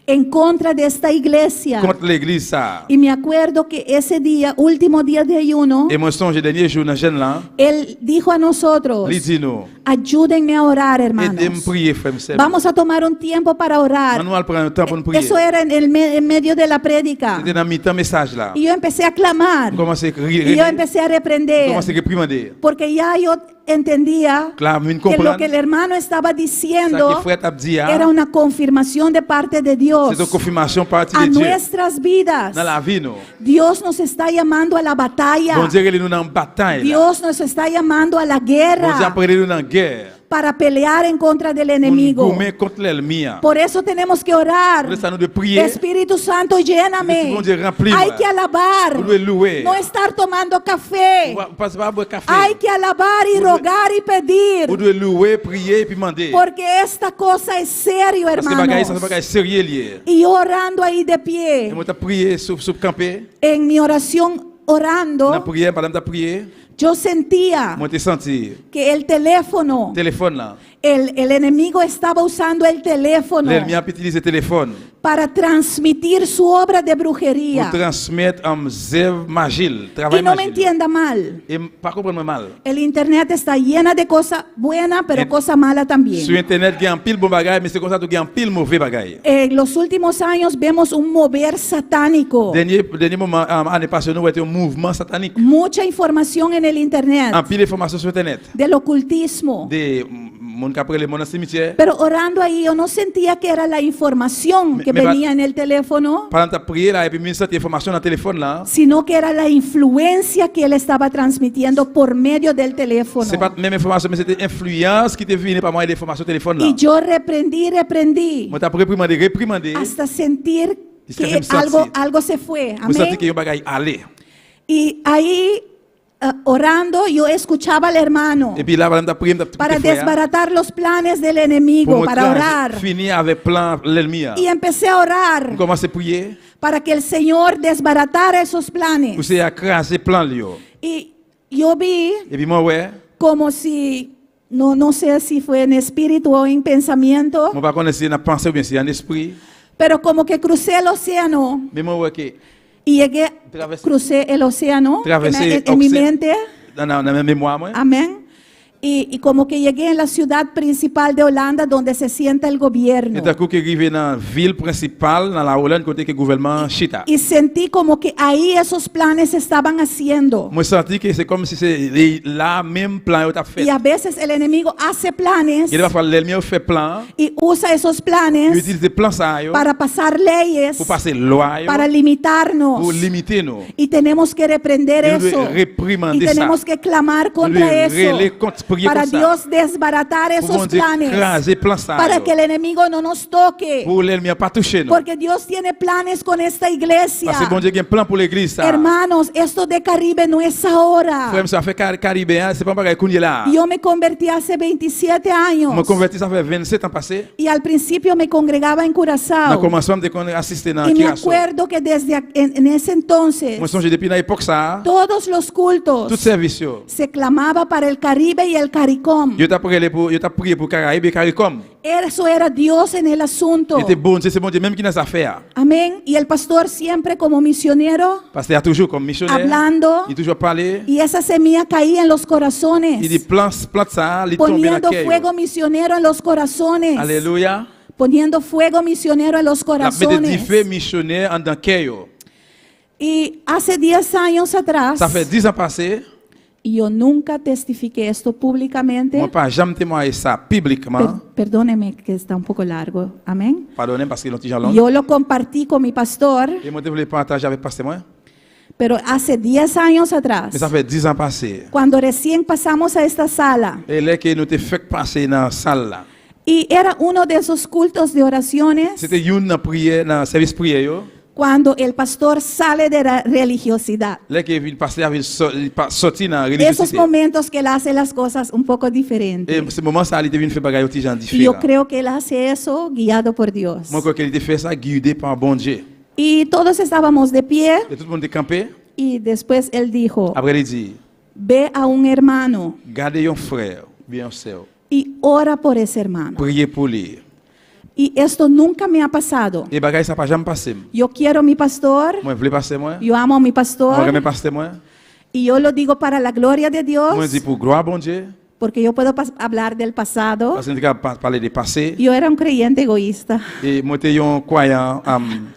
en contra de esta iglesia. kont legliz sa. Y me acuerdo que ese día, último día de ayuno, E mwen sonje dènye jou nan jèn lan, él dijo a nosotros, li di nou, ayúdenme a orar, ede m hermanos. priye frè m sè m. Vamos a tomar un tiempo para orar. An nou al pran yon tan pou nou priye. Eso era en, el me- en medio de la prédica. Se te nan mitan mesaj la. Y yo empecé a clamar. M kòmanse kri, Y yo rele, empecé a m reprender. kòmanse reprimande. Porque ya yo entendía Kla, m vin que lo konprann que el hermano estaba sa diciendo ke frè t ap di a, era una confirmación de parte de Dios se te konfimasyon pati a de Dye nuestras vidas. nan lavi nou. Dios nos está llamando a la batalla. Bondye rele nou nan batay la. Dios nos está llamando a la Bondye guerra ap rele nou nan gè para pelear en contra del pou nou enemigo. goumen kont lèlmi an. Por eso tenemos que orar. Pou sa nou dwe priye. Espíritu Santo, lléname. Espíritu Bondye ranpli Hay mwen. que alabar. Ou dwe louwe. No estar tomando café. Ou pa pa bwè kafe. Hay que alabar y Ou dwe- rogar y pedir. Ou dwe louwe, priye epi mande. Porque esta cosa es serio, Paske bagay sa hermanos. se bagay serye li ye. Y yo orando ahí de pie, E mwen t ap priye sou sou kanpe. en mi oración orando, Nan priyè, pandan m t ap priye, yo sentía mwen te santi que el teléfono, telefòn lan. el, el enemigo estaba usando el teléfono Lènmi ap itilize telefòn para transmitir su obra de pou brujería. transmèt um, zèv maji l, travay Y no me maji l. entienda mal, E m- pa konprann mwen mal. el internet está llena de cosa buena, pero En- cosa mala también. Sou entènèt gen anpil bon bagay, men se konsa tou gen anpil move bagay. En los últimos años vemos un mover satánico, Dènye dènye moman um, ane pase nou wè te yon mouvman satanik. mucha información en el internet Anpil enfòmasyon sou entènèt. del ocultismo. De moun k ap rele moun nan simityè. Pero orando ahí yo no sentía que era la información Me- que me va- venía en el teléfono, Pandan m t ap priye la epi m santi enfòmasyon nan telefòn lan. sino que era la influencia que él estaba transmitiendo por medio del teléfono. Se pa t menm enfòmasyon men se te enfliyans ki te vini pa mwayen de enfòmasyon telefòn Y lan. yo reprendí, reprendí, Mwen t ap reprimande, reprimande, hasta sentir Jiskaske que m santi. algo, algo se fue. mwen santi Amén. ke yon bagay ale. Y ahí. Orando, yo escuchaba al hermano. Epi la, pandan m t ap priye, m t ap koute Para frè a. desbaratar los planes del Pou enemigo, mwen para kraze, orar. fini avèk plan lènmi an. Y empecé a orar. M kòmanse priye. Para que el Señor desbaratara esos planes. Pou Seyè a kraze plan l yo. Y yo vi. Epi mwen wè. Como si, no, no sé si fue en espíritu o en pensamiento. Mwen pa konnen si se nan panse oubyen si se an espri. Pero como que crucé el océano. Men mwen wè ke. Y llegué, crucé el océano Travèse en mi mente. Nan memwa mwen. Amén. Y, y como que llegué en la ciudad principal de Holanda donde se sienta el gobierno. E tankou ke rive nan vil prensipal nan la Oland kote ke gouvèlman an chita. Y sentí como que ahí esos planes se estaban haciendo. Mwen santi ke se kòm si se la menm plan yo tap fèt. Y a veces el enemigo hace planes. Gen de pafwa lènmi yo fè plan. Y usa esos planes. Yo itilize plan sa yo. Para pasar leyes. Pou pase lwa yo. Para limitarnos. Pou limite nou. Y tenemos que reprender E nou dwe eso. reprimande Y sa. tenemos que clamar Nou contra dwe eso. rele kont, priye Para kont sa. Dios desbaratar Pou esos Bondye planes. kraze plan sa Para yo. que el enemigo no nos toque. Pou lènmi an pa touche nou. Porque Dios tiene planes con esta iglesia. Paske Bondye gen plan pou legliz sa. Hermanos, esto de Caribe no es ahora. Frè m, sa afè Karibe a, se pa yon bagay kounye la a. Yo me convertí hace 27 años. Mwen konvèti sa fè 27 an pase. Y al principio me congregaba en Curazao. Nan kòmansman m te konn asiste nan Y me Kiraso. acuerdo que desde en, en ese entonces Mwen sonje depi nan epòk sa a, todos los cultos tout sèvis yo, se clamaba para el Caribe y el Caricom. yo t ap rele pou, yo t ap priye pou Karayib e Karikòm. Eso era Dios en el asunto. E te Bondye, se Bondye menm ki nan zafè a. Amén. Y el pastor siempre como misionero Pastè a toujou kòm misyonè, hablando li toujou ap pale, y esa semilla caía en los corazones. li di plant, plant sa a, li tonbe nan Poniendo kè yo. fuego misionero en los corazones. Alelouya. Poniendo fuego misionero en los L ap mete corazones. dife misyonè anndan kè yo. Y hace 10 años atrás, Sa fè 10 an pase, y yo nunca testifiqué esto públicamente. mwen pa janm temwaye sa piblikman. Perdóneme que está un poco largo. Amén. Padone m paske l yon ti jan long. Yo lo compartí con mi pastor, E mwen te vle pataje avèk pastè mwen. pero hace 10 años atrás, Men sa fè 10 an pase. cuando recién pasamos a esta sala, E lè ke nou te fèk pase nan sal la. y era uno de esos cultos de oraciones, Se te youn nan priyè, nan sèvis priyè yo. cuando el pastor sale de la religiosidad. Lè ke vin pastè a vin sòti nan Esos relijyosite. momentos que él hace las cosas un poco diferentes. E se moman sa a li te vin fè bagay yo ti jan Y yo diferan. creo que él hace eso guiado por Dios. Mwen kwè ke li te fè sa gide pa Bondye. Y todos estábamos de pie E tout moun te kanpe. y después él dijo, Apre li di, ve a un hermano Gade yon frè oubyen yon sè w, y ora por ese hermano. priye pou li. Y esto nunca me ha pasado. E bagay sa pa janm pase m. Yo quiero a mi pastor, Mwen vle pastè mwen. yo amo a mi Mwen pastor renmen pastè mwen. y yo lo digo para la gloria de Dios, Mwen di pou glwa Bondye. porque yo puedo hablar del pasado. Paske m te ka pale de pase. Yo era un creyente egoísta. E mwen te yon kwayan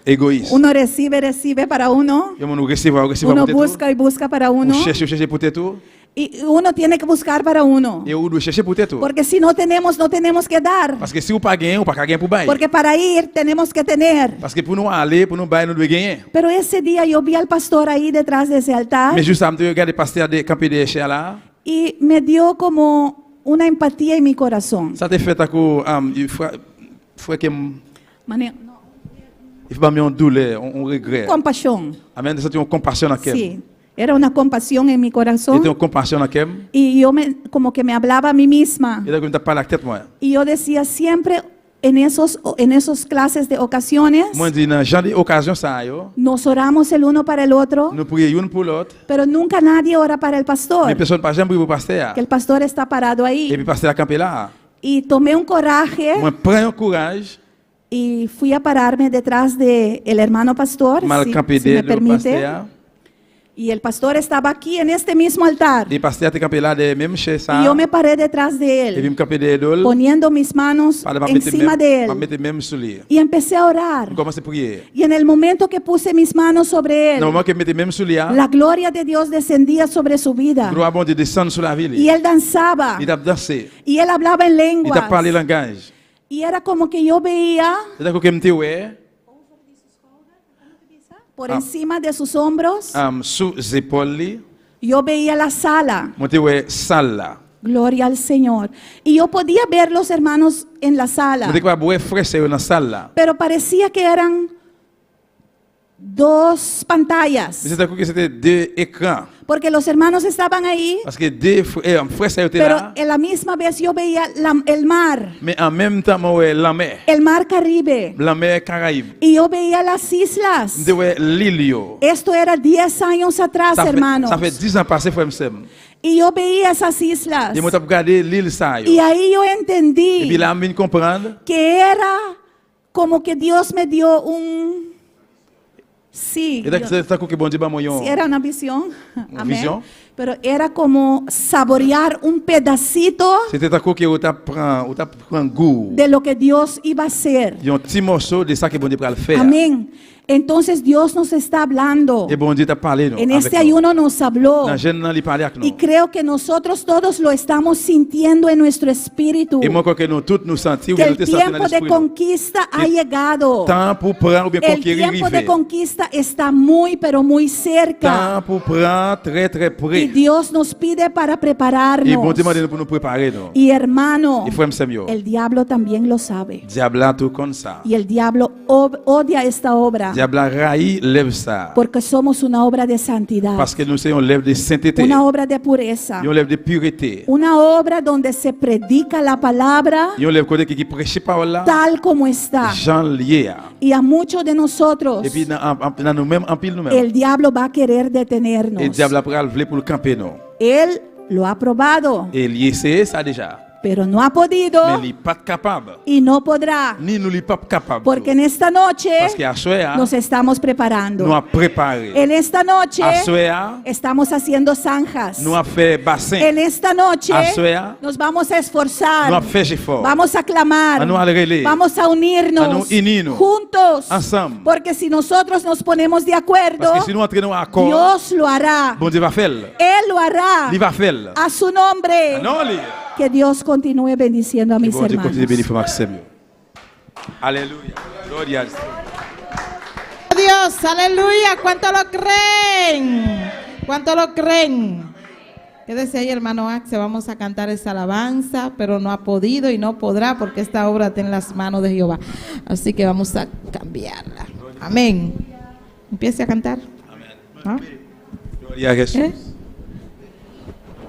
egoyis. Uno recibe, recibe para uno. Yon moun ou resevwa, ou resevwa Uno pou tèt ou. busca y busca para uno. Ou chèche, ou chèche pou tèt ou. Y uno tiene que buscar para uno. E ou dwe chèche pou tèt ou. Porque si no tenemos, no tenemos que dar. Paske si ou pa genyen, ou pa ka gen pou bay. Porque para ir tenemos que tener. Paske pou nou ale, pou nou bay, nou dwe genyen. Pero ese día yo vi al pastor ahí detrás de ese altar Men jou sa, m te gade pastè a de kanpe dèyè chè a la. y me dio como una empatía en mi corazón. Sa te fè tankou, um, frè, frè ke m, Mane- li ban m yon doulè, yon regrè. Compasión. Amen, te santi yon konpasyon nan kè m. Sí, era una compasión en mi corazón. Li te yon konpasyon nan kè m. Y yo me, como que me hablaba a mí misma. E tankou m t ap pale ak tèt mwen. Y yo decía siempre en esos, en esos clases de ocasiones, Mwen di nan jan de okazyon sa yo, nos oramos el uno para el otro, nou priye youn pou lòt, pero nunca nadie ora para el pastor, men pèsonn pa janm priye pou pastè a. que el pastor está parado ahí. Epi pastè a kanpe la. Y tomé un coraje Mwen pran yon kouraj, y fui a pararme detrás de el hermano pastor, m al si, kanpe si me dèyè do permite. pastè a. Y el pastor estaba aquí en este mismo altar. E pastè a te kanpe la dèyè menm chè sa. Y yo me paré detrás de él, Epi m kanpe dèyè do l. poniendo mis manos Pale, m ap mete encima men, de m ap él. mete men m sou li. Y empecé a orar. M kòmanse priye. Y en el momento que puse mis manos sobre él, Nan moman ke m mete men m sou li a, la gloria de Dios descendía sobre su vida. glwa Bondye desann sou lavi li. Y él danzaba. Li t ap danse. Y él hablaba en Li t ap lenguas. pale langaj. Y era como que yo veía Se tankou ke m te wè, por Ah. encima de sus hombros, um, sou zepòl li, yo veía la sala. mwen te wè sal la. Gloria al Señor. Y yo podía ver los hermanos en la sala, Mwen te kapab wè frè sè yo nan sal la. pero parecía que eran dos pantallas. Men se tankou ke se te de ekran. Porque los hermanos estaban ahí, Paske de frè sa yo te pero la. en la misma vez yo veía el mar, Men an menm tan mwen wè lanmè. el mar Caribe, Lanmè Karayib. y yo veía las islas. M te wè lil yo. Esto era 10 años atrás, Sa fè, hermanos. sa fè 10 an pase frè m sè m. Y yo veía esas islas. E mwen t ap gade lil sa yo. Y ahí yo entendí Epi la m vin konprann. que era como que Dios me dio un... Sí, E se tankou ke Bondye ban mwen yon. sí, era una visión. Una Amén. visión. Pero era como saborear un pedacito Se te tankou ke ou t ap pran, ou t ap pran gou. de lo que Dios iba a hacer. Yon ti mòso de sa ke Bondye pral fè a. Amén. Entonces Dios nos está hablando. E Bondye t ap pale nou. En avèk este nou. ayuno nos habló. Nan jèn nan li pale ak Y nou. creo que nosotros todos lo estamos sintiendo en nuestro espíritu. E mwen kwè ke nou tout nou santi Que oubyen el nou te santi nan tiempo de lespri nou. conquista ha Que llegado. Tan pou pran oubyen El konkeri tiempo de rive. conquista está muy, pero muy cerca. Tan pou pran trè trè pre. Y Dios nos pide para E prepararnos. Bondye mande nou pou nou prepare nou. Y hermano, E frè m sè m yo, el diablo también lo sabe. dyab la tou konn sa. Y el diablo odia esta obra Dyab la rayi lèv sa. porque somos una obra de santidad, Paske nou se yon lèv de sentete. una obra de pureza, Yon lèv de purete. una obra donde se predica la palabra Yon lèv kote ki ki preche pawòl la tal como está. jan l ye a. Y a muchos de nosotros Epi nan an- nan nou menm anpil nou menm. el diablo va a querer E detenernos. dyab la pral vle pou l kanpe nou. Él lo ha probado, E li eseye sa deja. pero no ha podido Men li pat kapab. y no podrá. Ni nou li pap kapab. Porque en esta noche Paske aswè a, nos estamos preparando. nou ap prepare. En esta noche Aswè a, estamos haciendo zanjas. nou ap fè basen. En esta noche Aswè a, nos vamos a esforzar. nou ap fè jefò. Vamos a clamar. An nou al rele. Vamos a unirnos. An nou ini nou. Juntos. Ansanm. Porque si nosotros nos ponemos de acuerdo, Paske si nou antre nan akò, Dios lo hará. Bondye va fè l. Él lo hará. Li va fè l. A su nombre. Non li. Que Dios continúe bendiciendo a Ke mis Bondye hermanos. kontinye beni frè m ak sè m yo. Alelouya. Gloria al Señor. Dios, aleluya. ¿Cuánto lo creen? ¿Cuánto lo creen? Quédese ahí, hermano Axel. Vamos a cantar esa alabanza, pero no ha podido y no podrá porque esta obra está en las manos de Jehová. Así que vamos a cambiarla. Amén. Empiece a cantar. ¿Ah? Gloria a Jesús. ¿Eh?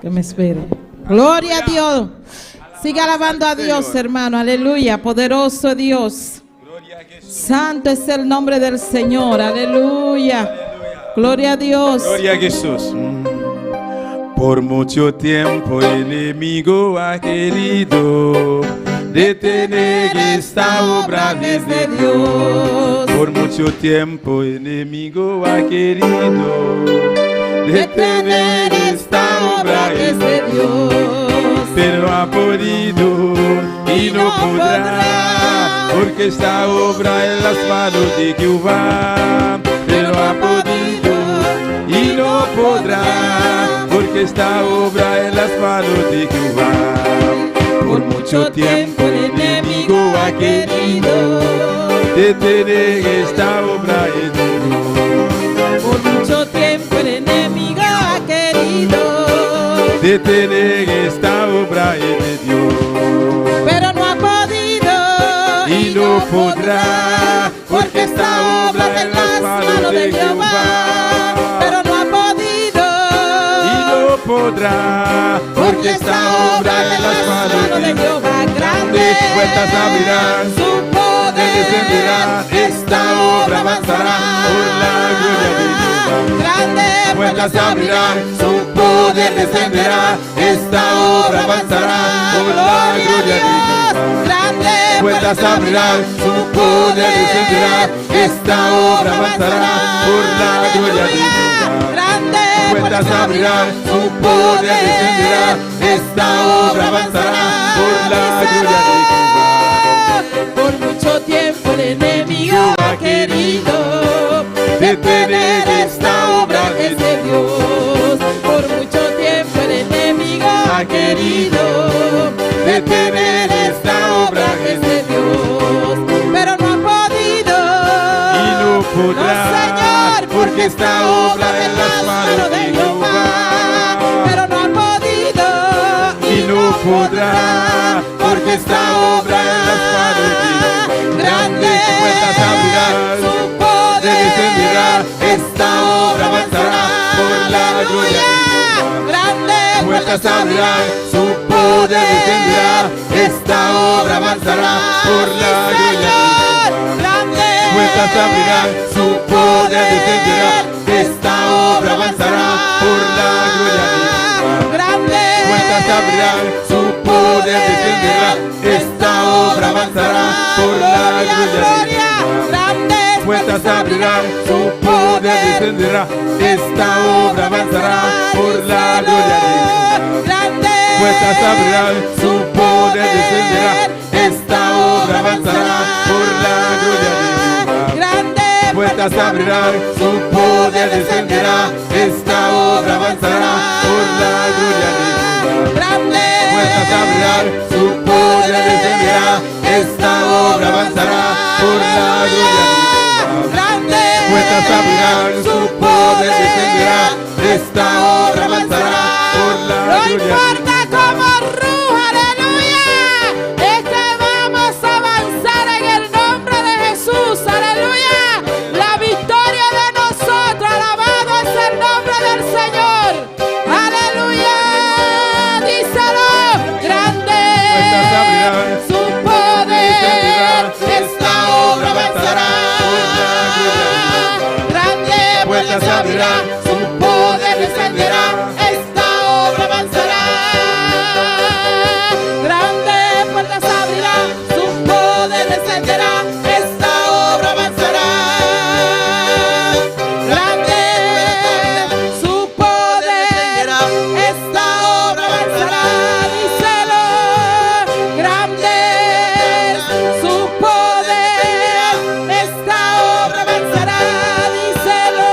Que me espere. Gloria a Dios. Siga alabando a Dios, hermano. Aleluya. Poderoso Dios. Santo es el nombre del Señor. Aleluya. Gloria a Dios. Gloria a Jesús. Por mucho tiempo el enemigo ha querido detener esta obra desde Dios. Por mucho tiempo el enemigo ha querido detener esta obra desde Dios. Pero ha podido y no podrá, porque esta obra en las manos de Jehová. Pero ha podido y no podrá, porque esta obra en las manos de Jehová. Por mucho tiempo el enemigo ha querido detener esta obra en Dios. Por mucho tiempo el enemigo ha querido Detener esta obra en Dios. pero no ha podido Y no podrá, porque esta obra en las manos de Jehová. Pero no ha podido Y no podrá, porque esta obra en las manos de Jehová. Grande puertas abrirán, su poder descenderá, esta obra avanzará por la gloria de Jehová. Grande Puertas abrirán, su poder descenderá, esta obra avanzará por la gloria de Jehová. Grande Puertas abrirán, su poder descenderá, esta obra avanzará por la gloria de Jehová. Grande Puertas abrirán, su poder descenderá, esta obra avanzará por la gloria de Jehová. Por mucho tiempo el enemigo ha querido Detener esta obra que es de Dios. Por mucho tiempo el enemigo ha querido Detener esta obra que es de Dios. Pero no ha podido. Y no podrá, No, Señor, porque esta obra en las manos de Jehová. Pero no ha podido. Y no podrá, porque esta obra en las manos de Jehová. Grande puertas abrirán, su poder descenderá, esta obra avanzará por la gloria de Jehová. Puertas abrirán, su poder descenderá. Esta obra avanzará por la gloria de Jehová. Puertas abrirán, su poder descenderá. Esta obra avanzará por la gloria de Jehová. Puertas abrirán, su poder descenderá. Esta obra avanzará por la gloria de Jehová. Puertas abrirán, su poder descenderá. Esta obra avanzará por la gloria de Jehová. Puertas abrirán, su poder descenderá. Esta obra avanzará por la gloria de Jehová. Puertas abrirán, su poder descenderá. Esta obra avanzará por la gloria de Jehová. Puertas abrirán, su poder descenderá. Esta obra avanzará por la gloria de Jehová. Puertas abrirán, su poder descenderá. Esta obra avanzará por la No gloria de importa cómo ruja, aleluya. Es que vamos a avanzar en el nombre de Jesús, aleluya. La victoria de nosotros, alabado es el nombre del Señor. Aleluya. Díselo, grande. Puertas abrirán, Su poder, esta obra avanzará por la gloria de Jehová. Grande Puertas abrirán, su poder descenderá. Esta obra avanzará. Grande puertas abrirá, su poder descenderá. Esta obra avanzará. Grande su poder, esta obra avanzará. Díselo, grande su poder, esta obra avanzará. Díselo,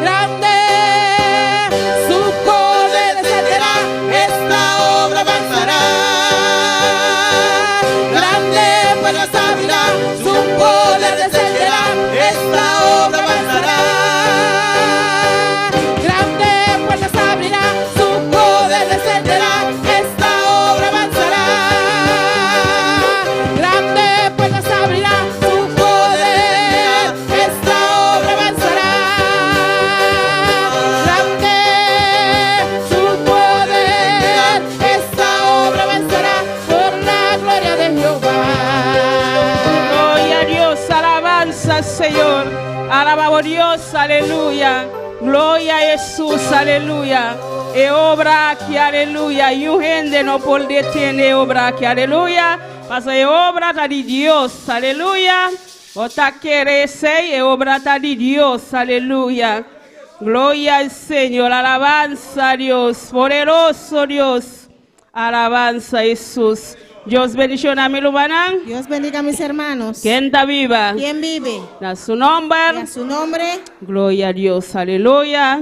grande su poder descenderá. Esta obra avanzará. Grande puertas abrirá, su poder descenderá. Esta obra avanzará. Grande puertas abrirá, su poder descenderá. Esta obra avanzará. Grande puertas abrirá, su poder. Esta obra avanzará. Grande su poder. Esta obra avanzará por la gloria de Jehová. Gloria a Dios, alabanza al Señor. Alabamos a Dios, aleluya. Gloria a Jesús, aleluya. E obra aki, aleluya. I un hende no por detené e obra aki, aleluya. Paso e obra ta di Dios, aleluya. Bo ta kere esei, e obra ta di Dios, aleluya. Gloria al Señor, alabanza a Dios, poderoso Dios. Alabanza a Jesús. Dios bendishoná mi rumannan. Dios bendiga a mis hermanos. Ken ta biba? ¿Quién vive? Na su nòmber. A su nombre. Gloria a Dios, aleluya.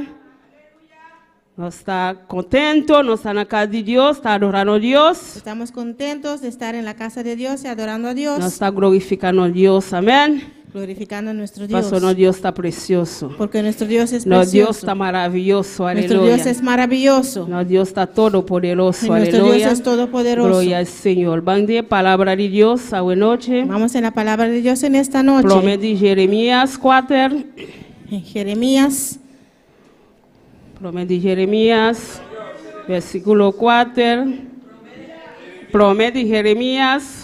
Nos ta kontentu, nos ta na kas di Dios, ta adorando Dios. Estamos contentos de estar en la casa de Dios y adorando a Dios. Nos ta glorifikando Dios, amèn. Glorificando a nuestro Dios. Paso nos Dios ta presioso. Porque nuestro Dios es Nos Dios precioso. ta maravioso, Nuestro aleluya. Dios es maravilloso. Nos Dios ta todopoderoso, Y nuestro aleluya. Dios es todopoderoso. Gloria al Señor. Ban den palabra di Dios, awe nochi. Vamos en la palabra de Dios en esta noche. Promé di Jeremias 4. En Jeremías. Promé di Jeremias, versíkulo 4. Promé di Jeremias.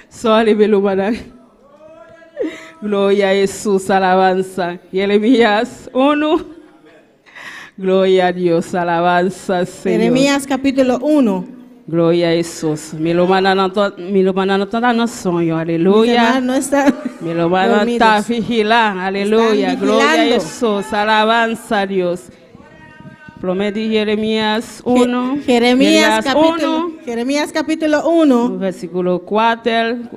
Sorry, mi rumannan. Gloria a Jesús, alabanza. Jeremías 1. Gloria a Dios, alabanza, Señor. Jeremías capítulo 1. Gloria a Jesús. Mi rumannan mi rumannan no ta na soño, Mis aleluya. hermanos no están Mi rumannan ta dormidos. vigilando, aleluya. Están Gloria a vigilando. Jesús, alabanza a Dios. Promé di Jeremías 1. Jeremías capítulo, 1, Jeremías capítulo 1. Versíkulo 4,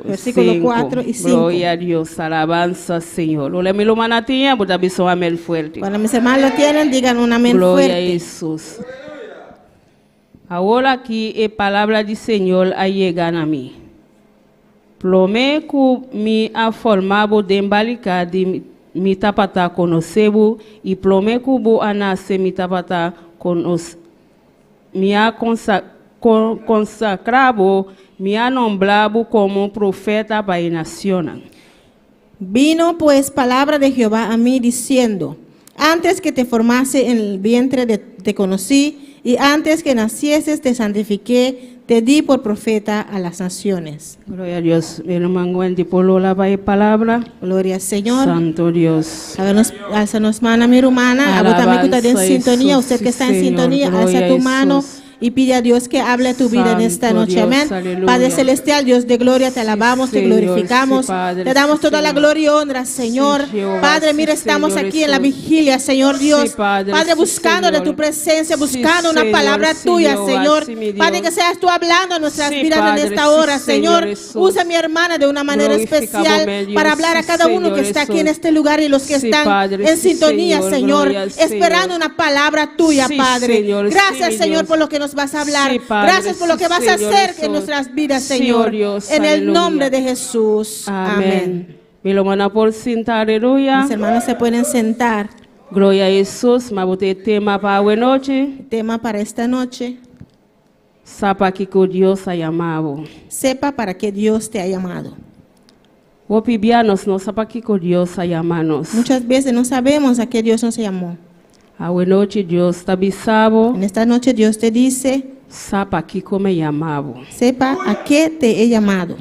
Versíkulo 5. 4 y 5. Gloria a Dios, alabanza Señor. Ora mi rumannan tin'é, bo ta bisa un amèn fuerte. Cuando mis hermanos lo tienen, digan un amén Gloria a fuerte. Jesús. Awor aki e palabra di Señor a yega na mi. Promé ku mi a forma bo den barika di mi tabata konosé bo i promé ku bo a nase mi tabata konos mi a konsa, kon, konsagrá bo, mi a nombra bo komo profeta pa e nashonnan. Vino pues palabra de Jehová a mí diciendo, antes que te formase en el vientre te conocí, y antes que nacieses te santifiqué, te di por profeta a las naciones. Gloria a Dios. Mi ruman Wendy por lola pa e palabra. Gloria al Señor. Santo Dios. A ver, nos, alza nos mano, mi hermana. A vos también que está en Alabanza a sintonía. Jesús, Usted que está en Señor. sintonía, alza Gloria tu a mano Jesús. y pide a Dios que hable a tu vida en esta Santo noche. Dios, Amén. aleluya. Padre Celestial, Dios de gloria, te alabamos, te Señor, glorificamos. sí, Padre, te damos sí, toda la Señor. gloria y honra, Señor. Sí, Jehová, Padre, sí, mira, estamos Señor aquí en la Jesús. vigilia, Señor Sí, Dios. Padre, Padre, sí, buscando de Señor. tu presencia, Sí, buscando una Señor, palabra sí, tuya, Jehová, Señor. sí, mi Dios. Padre, que seas tú hablando a nuestras Sí, vidas en Padre, esta sí, hora, Señor Señor. Jesús. Usa a mi hermana de una manera Glorifica, especial bom Dios, para hablar a sí, cada uno que Señor está aquí en Jesús. este lugar y los que Sí, están Padre, en sí, sintonía, Señor, Señor, gloria al Señor. esperando una palabra tuya, Sí, Padre. Señor, sí, Gracias, mi Señor, Dios. por lo que nos vas a hablar. Sí, Padre, Gracias por lo sí, que vas a Señor hacer Jesús. en nuestras vidas, Sí, Señor. oh Dios, en el aleluya. nombre de Jesús. Amén. Amén. Mi hermana por sinta, aleluya. Mis hermanos se pueden sentar. Gloria a Jesús. Ma bote tema pa awe nochi. Tema para esta noche. Sa pa kiko Dios a yama bo. Sepa para qué Dios te ha llamado. Hopi bia nos no sa pa kiko Dios a yama nos. Muchas veces no sabemos a qué Dios nos llamó. Awe nochi Dios ta bisa bo. En esta noche Dios te dice, Sa pa kiko mi a yama bo. sepa a qué te he llamado.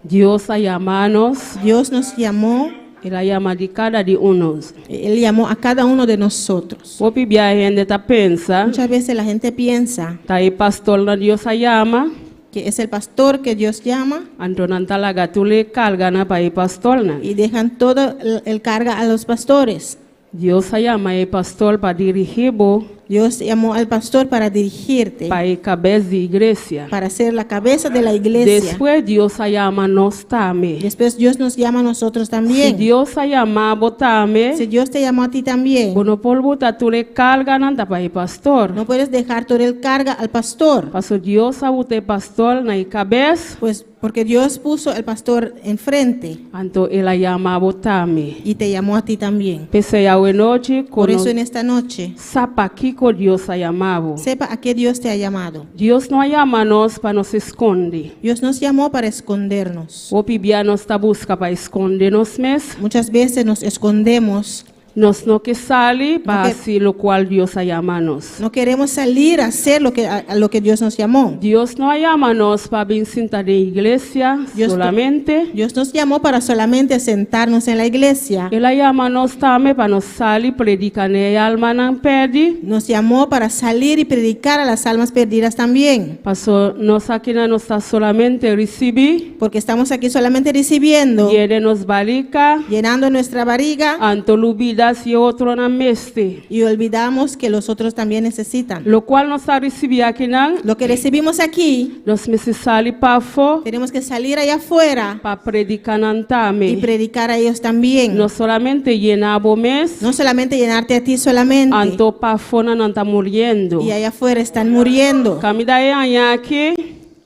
Dios a yama nos. Dios nos llamó. El a yama di kada di un nos. Él llamó a cada uno de nosotros. Hopi bia hende ta pensa. Muchas veces la gente piensa Ta e pastor nan Dios a yama. que es el pastor que Dios llama. Anto nan ta laga tur e karga nan pa e pastor nan. Y dejan todo el carga a los pastores. Dios a yama e pastor pa dirigí bo. Dios llamó al pastor para dirigirte. Pa e kabes di iglesia. Para ser la cabeza de la iglesia. Despues Dios a yama nos tambe. Después Dios nos llama a nosotros también. Si Dios a yama bo tambe. Si Dios te llamó a ti también. Bo no por bota tur e karga nan ta pa e pastor. No puedes dejar todo el carga al pastor. Paso Dios a bota e pastor na e kabes. Pues porque Dios puso el pastor enfrente. Anto el a yama bo tambe. Y te llamó a ti también. P'esei awe nochi Por eso en esta noche. Sa pa kiko Dios a yama bo. Sepa a qué Dios te ha llamado. Dios no a yama nos pa nos skonde. Dios nos llamó para escondernos. Hopi bia nos ta buska pa skonde nos mes. Muchas veces nos escondemos. Nos no ke sali pa No ke- hasi lokual Dios a yama nos. No queremos salir a hacer lo que, a lo que Dios nos llamó. Dios no a yama nos pa bin sinta den iglesia Dios solamente. Dios nos llamó para solamente sentarnos en la iglesia. El a yama nos tambe pa nos sali prediká na e almanan pèrdí. Nos llamó para salir y predicar a las almas perdidas también. Paso nos aki nos ta solamente risibí. Porque estamos aquí solamente recibiendo. Yena nos barika. Llenando nuestra barriga. Anto lubidá si otronan mester. Y olvidamos que los otros también necesitan. Lokual nos ta risibí akinan. Lo que recibimos aquí. Nos mester sali pafó. Tenemos que salir allá afuera. Pa prediká nan tambe. Y predicar a ellos también. No solamente yena bo mes. No solamente llenarte a ti solamente. Anto pafó nan ta muriendo. Y allá afuera están muriendo. Kaminda e aña aki.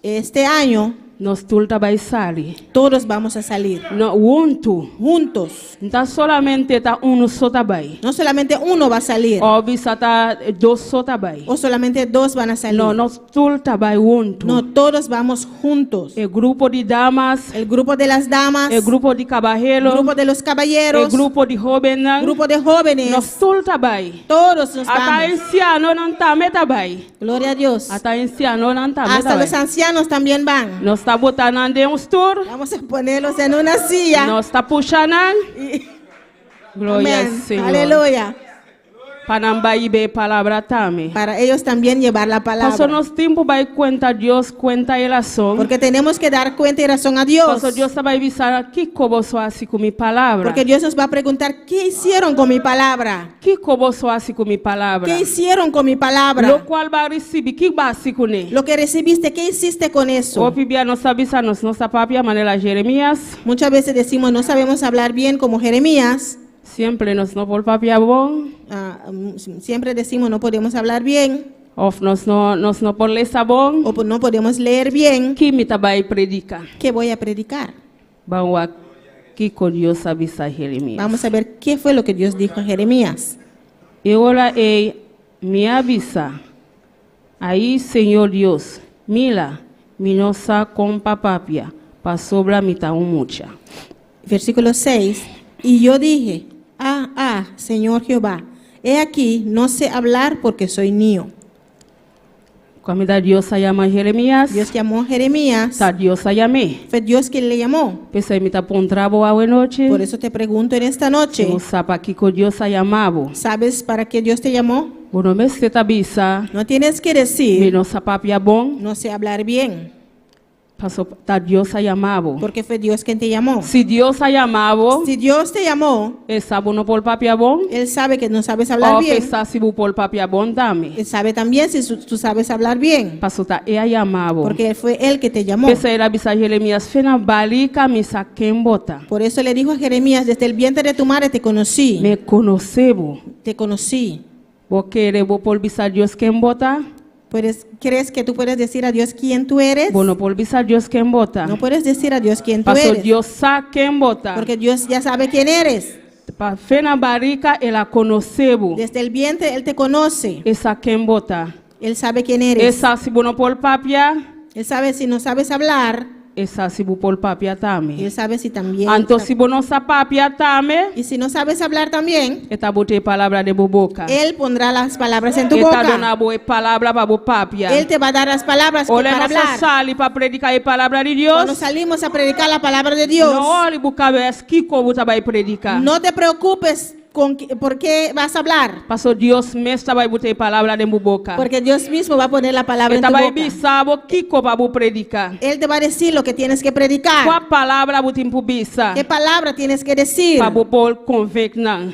Este año. Nos tur ta bai sali. Todos vamos a salir. No, huntu. Juntos. No ta solamente ta un so ta bai. No solamente uno va a salir. Òf bisa ta dos so ta bai. O solamente dos van a salir. No, nos tur ta bai huntu. No, todos vamos juntos. E grupo di damas. El grupo de las damas. E grupo di kabayero. El grupo de los caballeros. E grupo di hóbennan. Grupo de jóvenes. Nos tur ta bai. Todos nos Ata vamos. ansianonan tambe ta bai. Gloria a Dios. Ata ansianonan tambe Hasta ta bai. los ancianos también van. Nos ta bota nan den un stul. Vamos a ponerlos en una silla. Nos ta pusha nan. Gloria Amén. al Señor. Aleluya. Pa nan bai hiba e palabra tambe. Para ellos también llevar la palabra. Paso nos tin ku bai kuenta Dios kuenta i rason. Porque tenemos que dar cuenta y razón a Dios. Paso Dios ta bai bisa kiko boso a hasi ku mi palabra. Porque Dios nos va a preguntar, ¿qué hicieron con mi palabra? Kiko boso a hasi ku mi palabra. ¿Qué hicieron con mi palabra? Lokual bo a risibí, kiko bo a hasi kuné? Lo que recibiste, ¿qué hiciste con eso? Hopi bia nos ta bisa nos no sa papia manera Jeremias. Muchas veces decimos, no sabemos hablar bien como Jeremías. Semper nos no por papia bon. Ah, siempre decimos, no podemos hablar bien. Òf nos no nos no por lesa bon. O no podemos leer bien. Ki mi ta bai prediká? ¿Qué voy a predicar? Ban wak kiko Dios a bisa Jeremias. Vamos a ver qué fue lo que Dios dijo a Jeremías. E ora ei mi a bisa. Ai Señor Dios, mira, mi no sa kon pa papia, pasobra mi ta un mucha. Versículo 6. Y yo dije, ah, ah, Señor Jehová, he aquí, no sé hablar porque soy niño. Kaminda Dios a yama Jeremias. Dios llamó a Jeremías. Ta Dios a yam'é. Fue Dios quien le llamó. P'esei mi ta puntra bo awe nochi. Por eso te pregunto en esta noche. Si bo sa pakiko Dios a yama bo. ¿Sabes para qué Dios te llamó? Bo no mester ta bisa. No tienes que decir. Mi no sa papia bon. No sé hablar bien. Paso ta Dios a yama bo. Porque fue Dios quien te llamó. Si Dios a yama bo. Si Dios te llamó. E sa bo no por papia bon. Él sabe que no sabes hablar Òf bien. e sa si bo por papia bon tambe. Él sabe también si tú sabes hablar bien. Paso ta E a yama bo. Porque fue Él que te llamó. P'esei el a bisa Jeremias, Fe na barika mi sa ken bo ta. Por eso le dijo a Jeremías, desde el vientre de tu madre te conocí. Mi konosé bo. Te conocí. Bo kere bo por bisa Dios ken bo ta? Puedes, ¿Crees que tú puedes decir a Dios quién tú eres? Bo no por bisa Dios ken bo ta. No puedes decir a Dios quién tú Paso eres. Dios sa ken bo ta. Porque Dios ya sabe quién eres. Pa fe na barika el a konosé bo. Desde el vientre Él te conoce. E sa ken bo ta. Él sabe quién eres. E sa si bo no por papia. Él sabe si no sabes hablar. E sa si bo por papia tambe. Él sabe si también. Anto si bo no sa papia tambe. Y si no sabes hablar también. E ta bota e palabra den bo boka. Él pondrá las palabras en tu E ta boca. duna bo e palabra pa bo papia. Él te va a dar las palabras que Ora para nos hablar. sali pa prediká e palabra di Dios. Cuando salimos a predicar la palabra de Dios. No wòri bo kabes kiko bo ta bai prediká. No te preocupes con por qué vas a hablar. Paso Dios mes ta bai bota e palabra den bo boka. Porque Dios mismo va a poner la palabra en E tu ta bai boca. bisa bo kiko pa bo prediká. Él te va a decir lo que tienes que predicar. Kua palabra bo tin ku bisa? ¿Qué palabra tienes que decir? Pa bo por konvensé nan.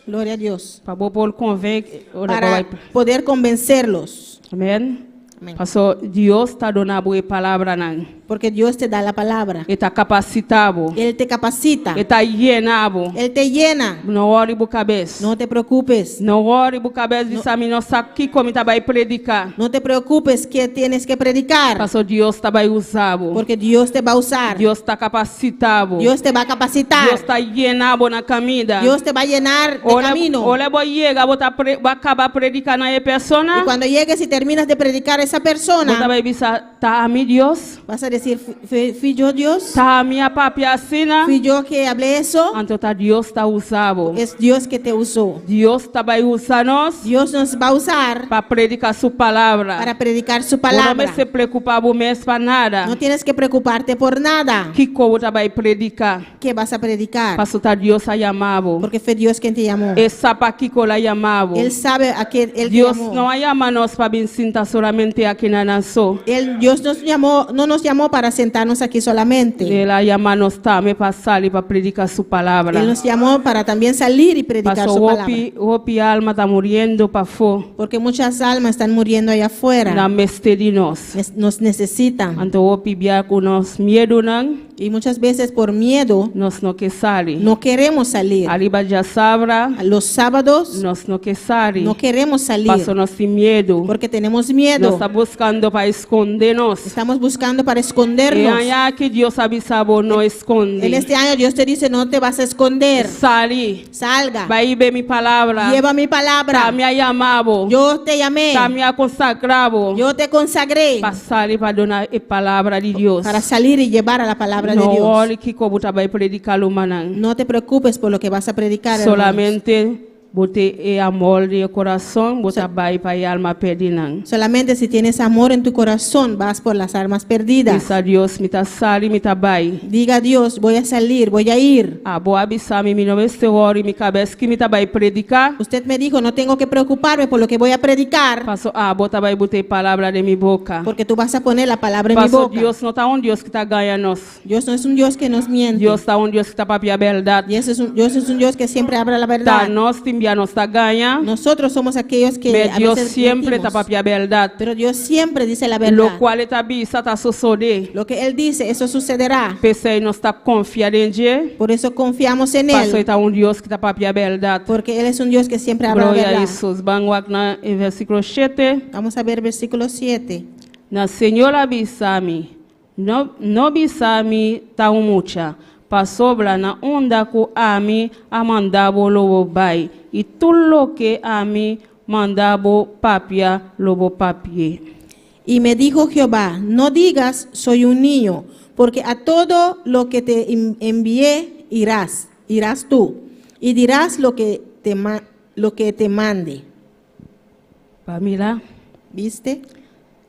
Gloria a Dios. Pa bo por konvensé Para poder convencerlos. Amèn. Amèn. Paso Dios ta duna bo e palabranan. Porque Dios te da la palabra. E ta kapasitá bo. Él te capacita. E ta yena bo. Él te llena. No wòri bo kabes. No te preocupes. No wòri bo kabes bisa mi no sa kiko mi ta bai prediká. No te preocupes que tienes que predicar. Paso Dios ta bai usa bo. Porque Dios te va a usar. Dios ta kapasitá bo. Dios te va a capacitar. Dios ta yena bo na kaminda. Dios te va a llenar de Ora, camino. ora bo yega, bo ta pre, bo a kaba prediká na e persona. Y cuando llegues y terminas de predicar a esa persona, Bo ta bai bisa, ta ami Dios. Vas a decir, fui, fui yo Dios. Ta ami a papia asina. Fui yo que hablé eso. Anto ta Dios ta usa bo. Es Dios que te usó. Dios ta bai usa nos. Dios nos va a usar. Pa prediká su palabra. Para predicar su Bo no palabra. mester preokupá bo mes pa nada. No tienes que preocuparte por nada. Kiko bo ta bai prediká. ¿Qué vas a predicar? Paso ta Dios a yama bo. Porque fue Dios quien te llamó. E sa pakiko el a yama bo. Él sabe a qué él te Dios llamó. no a yama nos pa bin sinta solamente akinan so. Él, Dios nos llamó, no nos llamó para sentarnos aquí solamente. El a yama nos tambe pa sali pa prediká su palabra. Él nos llamó para también salir y predicar Paso su palabra. hopi, hopi alma ta muriendo pafó. Porque muchas almas están muriendo allá afuera. Nan mester di nos. Nos necesitan. Anto hopi bia ku nos miedunan. Y muchas veces por miedo nos no ke sali. No queremos salir. Ariba djasabra. Los sábados nos no ke sali. No queremos salir. Paso nos tin miedu. Porque tenemos miedo. Nos ta buskando pa skonde nos. Estamos buscando para escondernos. E aña aki Dios a bisa bo no skonde. En este año Dios te dice, no te vas a esconder. Sali. Salga. Bai hiba mi palabra. Lleva mi palabra. Ta mi a yama bo. Yo te llamé. Ta mi a konsagrá bo. Yo te consagré. Pa sali pa duna e palabra di Dios. Para salir y llevar a la palabra de No Dios. wòri kiko bo ta bai prediká rumannan. No te preocupes por lo que vas a predicar. hermanos. Solamente bo tin e amor den kurason, bo ta bai pa e alma pèrdínan. Solamente si tienes amor en tu corazón, vas por las almas perdidas. Bisa Dios, mi ta sali, mi ta bai. Diga a Dios, voy a salir, voy a ir. Abo a bisa mi, mi no mester wòri mi kabes ki mi ta bai prediká. Usted me dijo, no tengo que preocuparme por lo que voy a predicar. Paso abo ta bai bota e palabra den mi boka. Porque tú vas a poner la palabra en mi Paso boca. Dios no ta un Dios ku ta gaña nos. Dios no es un Dios que nos miente. Dios ta un Dios ku ta papia bèrdat. Y eso es un, Dios es un Dios que siempre habla la Ta verdad. nos tin bia nos ta gaña. Nosotros somos aquellos que Pero a Dios veces siempre mentimos. ta papia bèrdat. Pero Dios siempre dice la verdad. Lokual e ta bisa ta sosodé. Lo que Él dice, eso sucederá. P'esei nos ta konfia den dje. Por eso confiamos en Paso Él. e ta un Dios ku ta papia bèrdat. Porque Él es un Dios que siempre habla la Gloria a verdad. Hesus. Ban wak na versíkulo 7. Vamos a ver versículo 7. Na Señor a bisa mi, no, no bisa mi ta un mucha, pasobra na unda ku ami a manda bo lo bo bai, i tur loke ami manda bo papia lo bo papi'é. Y me dijo Jehová, no digas, soy un niño, porque a todo lo que te envié irás, irás tú, y dirás lo que te mande. B'a mira. ¿Viste?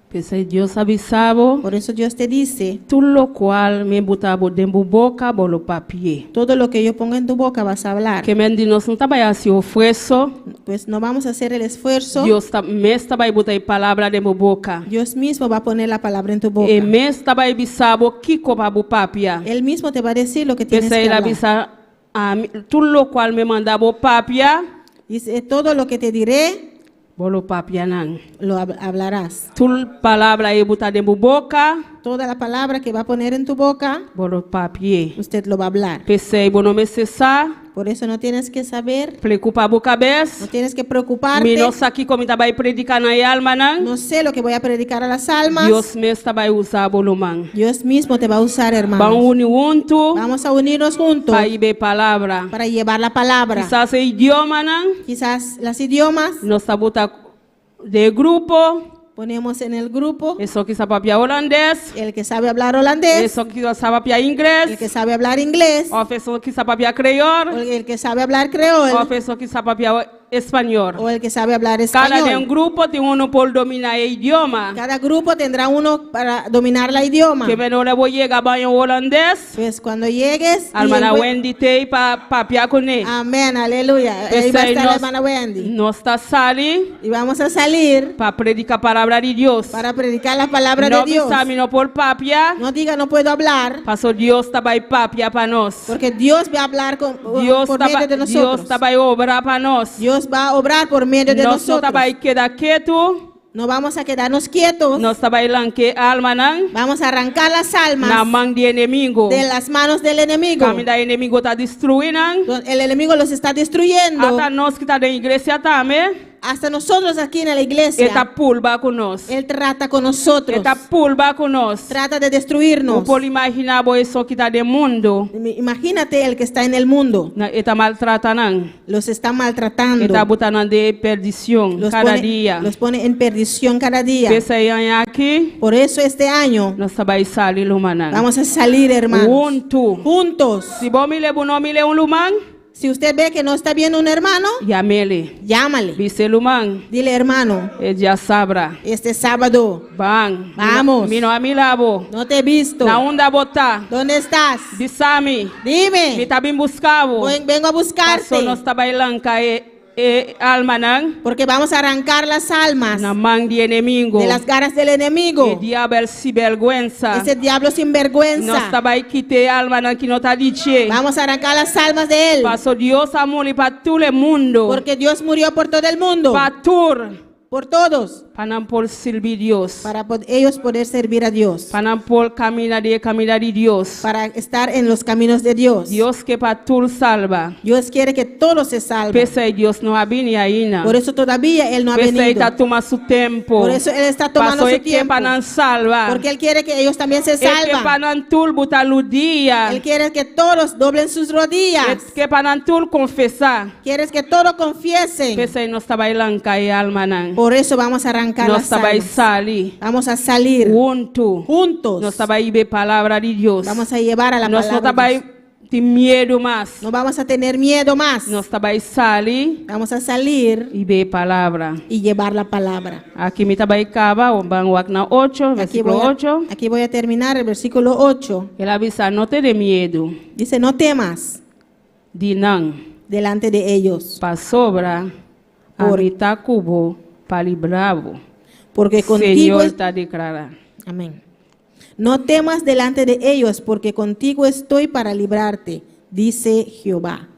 P'esei Dios a bisa bo. Por eso Dios te dice. Tur lokual mi buta bo den bo boka, bo lo papi'é. Todo lo que yo ponga en tu boca vas a hablar. Ke men di nos no ta bai hasi esfuerso. Pues no vamos a hacer el esfuerzo. Dios ta, mes ta bai buta e palabra den bo boka. Dios mismo va a poner la palabra en tu boca. E mes ta bai bisa bo kiko pa bo papia. Él mismo te va a decir lo que tienes P'esei que el a hablar. bisa ami, tur lokual mi manda bo papia. Dice, todo lo que te diré, Bo lo papia nan. Lo hablarás. Tur palabra ku e buta den bo boka. Toda la palabra que va a poner en tu boca, Bo lo papi'é. usted lo va a hablar. P'esei bo no mester sa. Por eso no tienes que saber, Preokupá bo kabes. no tienes que preocuparte. Mi no sa kiko mi ta bai prediká na almanan. No sé lo que voy a predicar a las almas. Dios mes ta bai usa bo ruman. Dios mismo te va a usar, hermano. Ban uni huntu. Vamos a unirnos juntos Pa hiba palabra. para llevar la palabra. Kisas e idiomanan. Quizás las idiomas. Nos ta buta den grupo. Ponemos en el grupo. Esun ku sa papia hulandes. El que sabe hablar holandés. Esun ku sa papia ingles. El que sabe hablar inglés. Òf esun ku sa papia kreol. O el que sabe hablar creol. Òf esun ku sa papia spañó. O el que sabe hablar Kada español. den grupo tin un por dominá e idioma. Cada grupo tendrá uno para dominar la idioma. Ke men ora bo yega bai hulandes. Pues cuando llegues. y Ruman el Wendy t'ei pa papia kuné. Amén, aleluya. Ahí va a estar la hermana Wendy. Nos ta sali. Y vamos a salir Pa prediká palabra di Dios. para predicar la palabra No de Dios. bisa mi no por papia. No diga no puedo hablar, Paso Dios ta bai papia pa nos. porque Dios va a hablar Dios por ta medio de bai, nosotros. Dios ta bai obra pa nos. Dios va a obrar por medio de Nos no nosotros. ta bai keda ketu. No vamos a quedarnos quietos. Nos ta bai ranka almanan. Vamos a arrancar las almas Na man di enemigu. de las manos del enemigo. Kaminda enemigu ta destruí nan. El enemigo los está destruyendo. Asta nos ku ta den iglesia tambe. Hasta nosotros aquí en la iglesia. E ta purba ku nos. Él trata con nosotros. E ta purba ku nos. Trata de destruirnos. Bo por imaginá bo esun ku ta den mundu. Imagínate el que está en el mundo. E ta maltratá nan. Los está maltratando. E ta buta nan den perdishon Los kada pone, dia. los pone en perdición cada día. P'esei aña aki. Por eso este año Nos ta bai sali rumannan. vamos a salir, hermanos. Huntu. Juntos. Si bo mira bo no mira un ruman. Si usted ve que no está viendo un hermano, Yam'é. llámale. Bis'é ruman. Dile, hermano, E djasabra. este sábado, Ban. Vamos. Mi no a mira bo. no te he visto. Na unda bo ta. ¿Dónde estás? Bisa mi. Dime. Mi ta bin buska bo. Vengo a buscarte. Paso nos ta bai ranka e almanan. Porque vamos a arrancar las almas Na man di enemigu. de las garras del enemigo. E diabel sinbergüensa. Ese diablo sinvergüenza. Nos ta bai kita e almanan ku no ta di dje. Vamos a arrancar las almas de él. Paso Dios a muri pa tur mundu. Porque Dios murió por todo el mundo. Pa tur. Por todos. Pa nan por sirbi Dios. Para ellos poder servir a Dios. Pa nan por kana den kaminda di Dios. Para estar en los caminos de Dios. Dios ke pa tur salba. Dios quiere que todos se salven. P'esei Dios no a bini ainda. Por eso todavía Él no ha P'esei venido. ta tuma su tempu. Por eso Él está tomando Paso su e ke tiempo. pa nan salba. Porque Él quiere que ellos también se E ke salvan. pa nan tur buta rudia. Él quiere que todos doblen sus rodillas. E ke pa nan tur konfesá. Quieres que todos confiesen. P'esei nos ta bai ranka e almanan. Por eso vamos a arrancar Nos las ta bai almas. sali. Vamos a salir Huntu. juntos. Nos ta bai hiba palabra di Dios. Vamos a llevar a la Nos no palabra. ta de Dios. bai tin miedu mas. No vamos a tener miedo más. Nos ta bai sali Vamos a salir hiba palabra. y llevar la palabra. Aki mi ta bai kaba, ban wak na 8, Aquí versíkulo voy, a, 8. aquí voy a terminar el versículo 8. El a bisa, no tene miedu. Dice, no temas Di nan. delante de ellos, Pasobra, Por- ami ta ku bo, pa libra bo. porque contigo Señor es- ta deklará. Amén. No temas delante de ellos, porque contigo estoy para librarte, dice Jehová.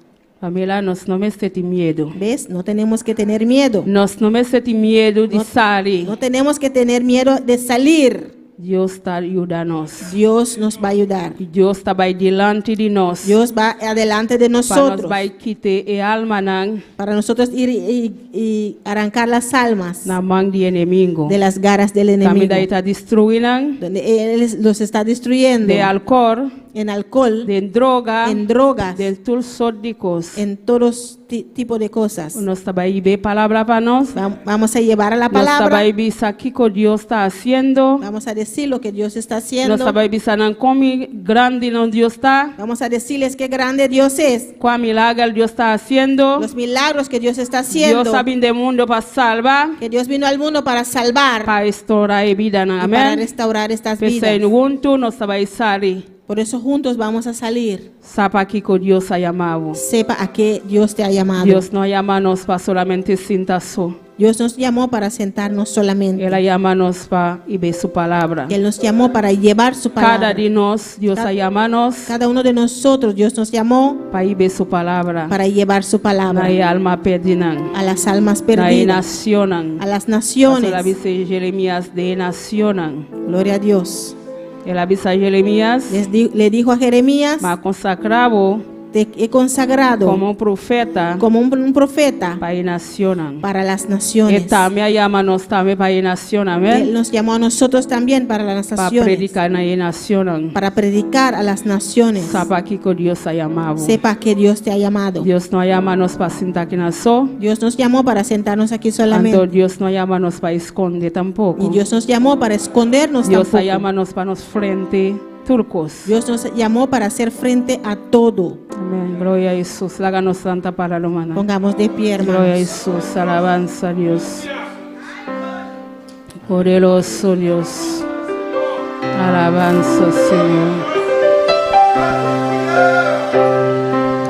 Famia, nos no mester tin miedu. ¿Ves? No tenemos que tener miedo. Nos no mester tin miedu di sali. No tenemos que tener miedo de salir. Dios ta yuda nos. Dios nos va a ayudar. Dios ta bai dilanti di nos. Dios va adelante de Pa nos nosotros. bai kita e almanan Para nosotros ir y arrancar las almas na man di enemigu. de las garras del enemigo. Kaminda e ta destruí nan. Donde él los está destruyendo. Den alkohòl. En alcohol. Den droga. En drogas. Den tur sorto di kos. En todos tipo de cosas. Nos ta bai hiba e palabra pa nos. Vamos a llevar a la Nos ta palabra. bai bisa kiko Dios ta hasiendo. Vamos a decir lo que Dios está haciendo. Nos ta bai bisa nan kon grandi nos Dios ta. Vamos a decirles qué grande Dios es. Kua milager Dios ta hasiendo. Los milagros que Dios está haciendo. Dios a bin den mundu pa salba. Que Dios vino al mundo para salvar. Pa restourá e bidanan. Y para Amèn. restaurar estas P'esei vidas. huntu nos ta bai sali. Por eso juntos vamos a salir. Sa pa kiko Dios a yama bo. Sepa a qué Dios te ha llamado. Dios no a yama nos pa solamente sinta so. Dios nos llamó para sentarnos solamente. El a yama nos pa hiba su palabra. Él nos llamó para llevar su palabra. Kada di nos, Dios a yama nos. Cada uno de nosotros, Dios nos llamó Pa hiba su palabra. para llevar su palabra. Na e alma pèrdínan. A las almas Na e perdidas. nashonnan. A las naciones. El a bisa Jeremias den e nashonnan. Gloria a Dios. El a bisa Jeremias. Les di- le dijo a Jeremías. M'a konsagrá bo. Te he consagrado Komo profeta. como un profeta Pa e nashonnan. para las naciones. E tambe a yama nos tambe pa e nashon, amèn. Él nos llamó a nosotros también para las Pa naciones. prediká na e nashonnan. Para predicar a las naciones. Sa pa kiko Dios a yama bo. Sepa que Dios te ha llamado. Dios no a yama nos pa sinta akinan so. Dios nos llamó para sentarnos aquí solamente. Anto Dios no a yama nos pa skonde tampoko. Y Dios nos llamó para escondernos Dios a tampoco. yama nos pa nos frente tur kos. Dios nos llamó para hacer frente a todo. Amèn. Gloria na Hesus. Laga nos lanta para rumannan. Pongamos de pie, hermanos. Gloria na Hesus. Alabansa na Dios. Poderoso Dios. Alabansa, Señor.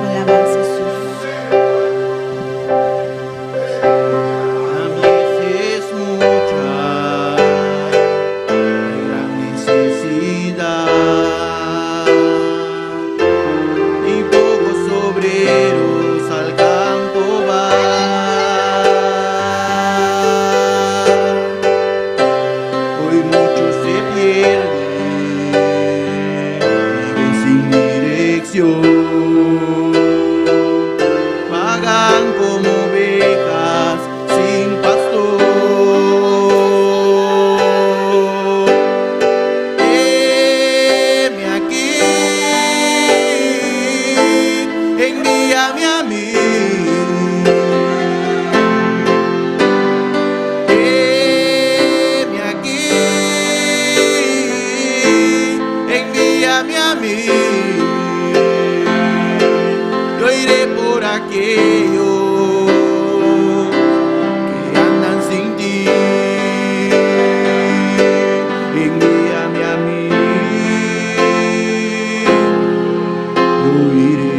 Alabanza Jesús. La mies es mucha, hay gran necesidad y pocos obreros al campo van. Hoy muchos se pierden, viven sin dirección. Vagan como ovejas sin pastor. Heme aquí, envíame a mí. Heme aquí, envíame a mí. Yo iré por aquellos que andan sin ti. Envíame a mí. Yo iré.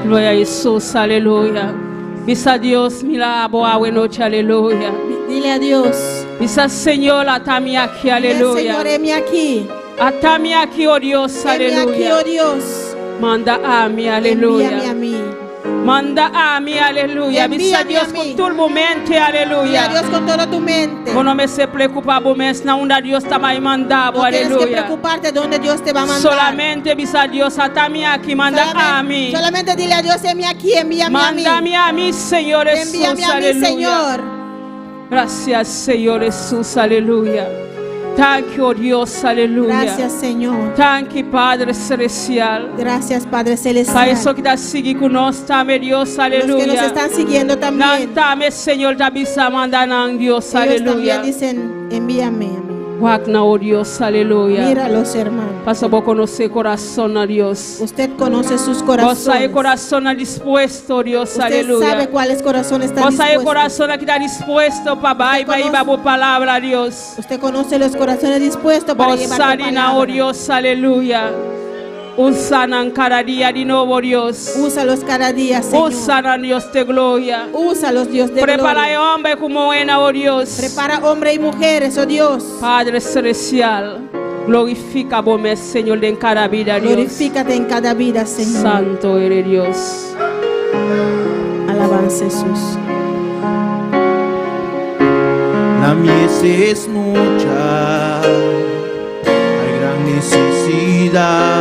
Gloria na Hesus, aleluya. Bisa Dios, mira bo awe nochi, aleluya. Dile a Dios. Bisa Señor, ata mi aki, Dile, aleluya. Señor, heme aquí. Ata mi aki, oh Dios, Heme aleluya. aquí, oh Dios. Manda ami, aleluya. Envíame a mí. Manda ami, aleluya. Bisa Envíame Dios a ku mí. tur bo mente, aleluya. Dile a Dios con toda tu mente. Bo no mester preokupá bo mes na unda Dios ta bai manda bo, No tienes que aleluya. preocuparte dónde Dios te va a mandar. Solamente bisa Dios, ata mi aki, manda ami. Solamente dile a Dios, heme aquí, envíame a mí. Mándame a mí, Señor Jesús, Envíame a mí, aleluya. Señor. Gracias, Señor Jesús, aleluya. Thank you, oh Dios, aleluya. Gracias, Señor. Thank you, Padre Celestial. Gracias, Padre Celestial. Pa esun ku ta sigui ku nos, tambe, Dios, aleluya. Los que nos están siguiendo también. Nan tambe, Señor, ta bisa manda nan, Dios, Ellos aleluya. también dicen, envíame a mí. Wak nan, oh Dios, aleluya. Míralos, hermano. Paso bo konosé kurason, Dios. Usted conoce sus Bo sa corazones. kurason dispuesto, Dios, Usted aleluya. sabe cuáles corazones están Bo sa dispuestos. kurason ku ta dispuesto pa bai, pa hiba bo palabra, Dios. Usted conoce los corazones dispuestos para Bo llevar tu sa nan, palabra. oh Dios, aleluya. Usa nan kada dia di nobo, Dios. Úsalos cada día, Señor. Usa nan, Dios de gloria. Úsalos, Dios de Prepará gloria. hòmber ku muhénan, oh Dios. Prepara hombre y mujeres, oh Dios. Padre Celestial, glorifiká bo mes, Señor, den kada bida, Dios. Glorifícate en cada vida, Señor. Santo eres Dios. Alabanza Jesús. La mies es mucha, hay gran necesidad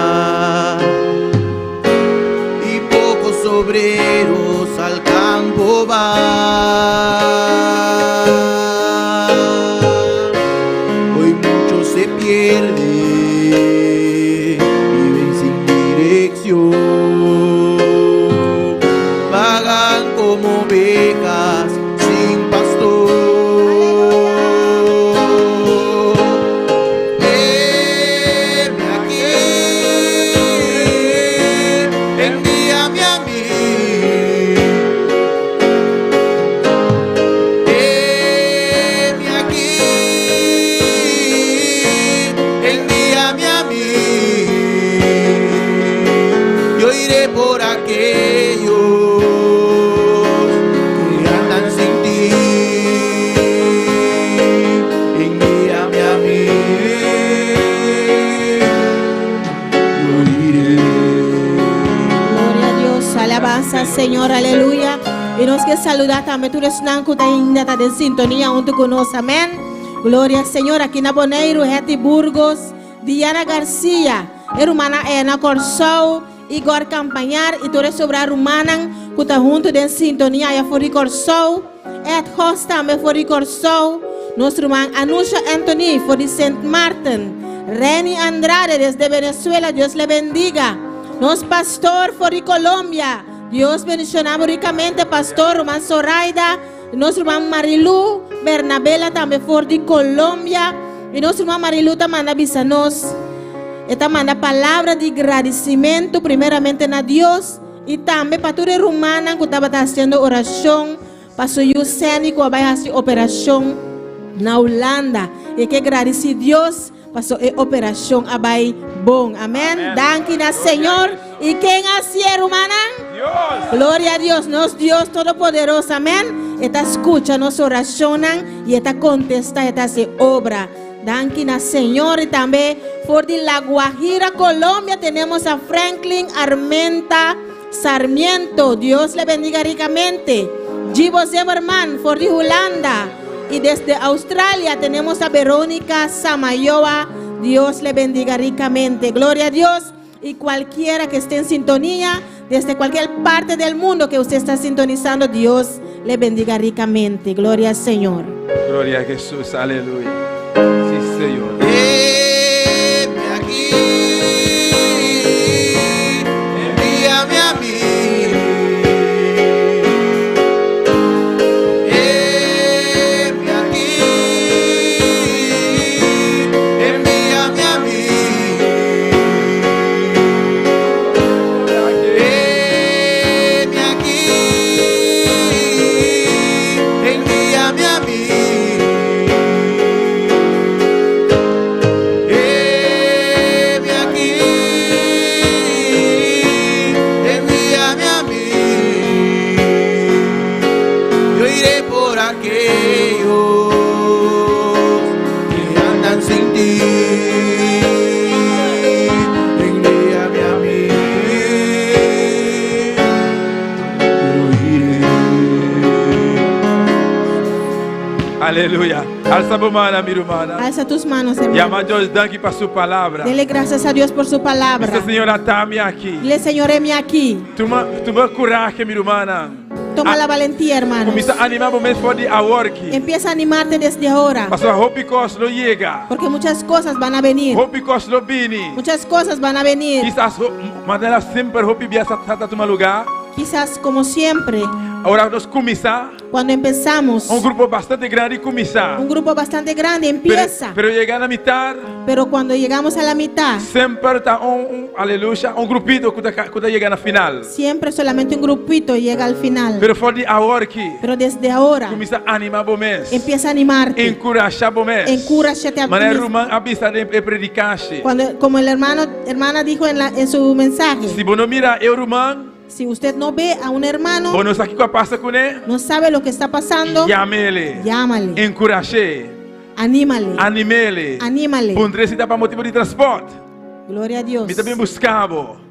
y pocos obreros al campo van. Hoy muchos se pierden, viven sin dirección. Señor, aleluya. I nos ke saludá tambe tur esnan ku ta ainda ta den sintonia huntu ku nos. Amèn. Gloria al Señor. Aki na Boneiru, Hetty Burgos, Diana Garcia, e rumannan aya na Kòrsou, Igor Campañar i tur e sobrá rumannan ku ta huntu den sintonia aya for di Kòrsou, Ed Gos tambe for di Kòrsou, nos ruman Anusha Anthony for di Sint Maarten, Renny Andrade desde Venezuela, Dios le bendiga, nos pastor for di Colombia, Dios bendiciona bo ricamente pastor, ruman Zoraida, nos ruman Marilu Bernabela tambe for di Colombia, y nos ruman Marilu ta manda bisa nos, e ta manda palabra di gradicimento primeramente na Dios, y tambe pa tur e rumannan cu tabata haciendo oracion pa su yu Sandy cu a bay haci operacion na Hulanda. Y e ke gradici Dios paso e operacion a bay bon. Amen. Danki na Señor. Y ken a hacié, rumannan? Dios. Gloria a Dios, nos Dios Todopoderoso. Amen. E ta scucha nos oracionnan y e ta contesta, e ta haci obra. Danki na Señor. Y tambe for di La Guajira, Colombia, tenemos a Franklin Armenta Sarmiento. Dios le bendiga ricamente. Gibo Zimmerman for di Hulanda. Y desde Australia tenemos a Verónica Samayoa. Dios le bendiga ricamente. Gloria a Dios. Y cualquiera que esté en sintonía, desde cualquier parte del mundo que usted está sintonizando, Dios le bendiga ricamente. Gloria al Señor. Gloria a Jesús, aleluya. Sí, Señor. Heme aquí, envíame a mí. Heme aquí, envíame a mí. Heme aquí, envíame a mí. Heme aquí, envíame a mí. Yo iré por aquellos que andan sin ti. Envíame a mí. Yo iré. Aleluya. Alsa bo man, mi ruman. Alza tus manos, hermano. Yama Dios danki pa su palabra. Dele gracias a Dios por su palabra. Bisa Señor, ata mi aki. Dile, Señor, heme aquí. Tuma, tuma kurashi, mi ruman. Toma la valentía, hermanos. Kuminsá animá bo mes for di awor aki. Empieza a animarte desde ahora. Pasobra hopi kos lo yega. Porque muchas cosas van a venir. Hopi kos lo bini. Muchas cosas van a venir. Kisas manera semper hopi bia sa ta tuma lugá. Quizás como siempre. Ora nos kuminsá. Cuando empezamos. Un grupo bastante grandi kuminsá. Un grupo bastante grande empieza. Pero, pero yega na mitar. Pero cuando llegamos a la mitad. Semper ta un, un aleluya, un grupito ku ta, ku ta yega na final. Siempre solamente un grupito llega al final. Pero for di awor aki. Pero desde ahora. Kuminsá animá bo mes. Empieza a animarte. Enkurashá bo mes. Enkurashate a Manera ruman a bisa den e predikashi. Cuando, como el hermano, hermana dijo en, la, en su mensaje. Si bo no mira e ruman. Si usted no ve a un hermano. Bo no sa kiko a pasa kuné. No sabe lo que está pasando. Yam'é. Llámale. Enkurash'é. Anímale. Anim'é. Anímale. Puntr'é si ta pa motibu di transpòrt. Gloria a Dios. Mi ta bin buska bo.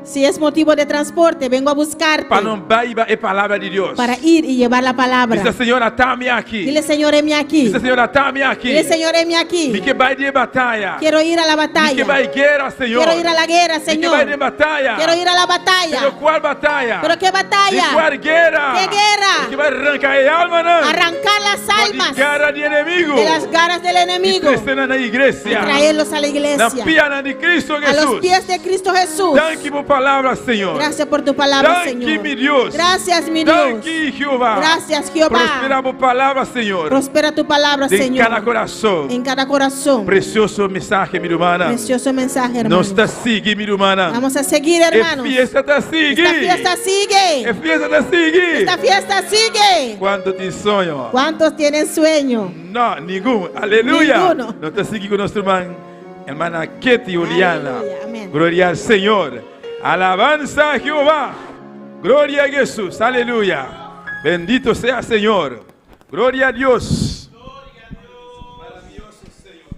Si es motivo de transporte, vengo a buscarte. Pa nos bai hiba e palabra di Dios. Para ir y llevar la palabra. Bisa Señor, ata mi aki. Dile, Señor, heme aquí. Bisa Señor, ata mi aki. Dile, Señor, heme aquí. Mi ke bai den bataya. Quiero ir a la batalla. Mi ke bai guera, Señor. Quiero ir a la guerra, Señor. Mi ke bai den bataya. Quiero ir a la batalla. Pero cual bataya? Pero qué batalla? Di cual guera? ¿Qué guerra? Mi ke bai ranka e almanan. Arrancar las almas. Di gara di enemigu. De las garras del enemigo. I trese nan na iglesia. Y traerlos a la iglesia. Na pianan di Cristo A los Jesús. pies de Cristo Jesús. Danki pa bo palabra, Señor. Gracias por tu palabra, Danki, Señor. mi Dios. Gracias, mi Dios. Danki, Jehová. Gracias, Jehová. Prosperá bo palabra, Señor. Prospera tu palabra, Den Señor. kada kurason. En cada corazón. Presioso mensahe, mi ruman. Precioso mensaje, hermano. Nos ta sigui, mi ruman. Vamos a seguir, hermanos. E fiesta ta sigui. Esta fiesta sigue. E fiesta ta sigui. Esta fiesta sigue. Kuantu tin soño? ¿Cuántos tienen sueño? No, ningun. Aleluya. Ninguno. Nos ta sigui ku nos ruman, hermana Ketty Juliana. Aleluya. Amén. Gloria al Señor. Alabanza a Jehová. Gloria a Jesús. Aleluya. Bendito sea Señor. Gloria a Dios. Maravilloso Señor.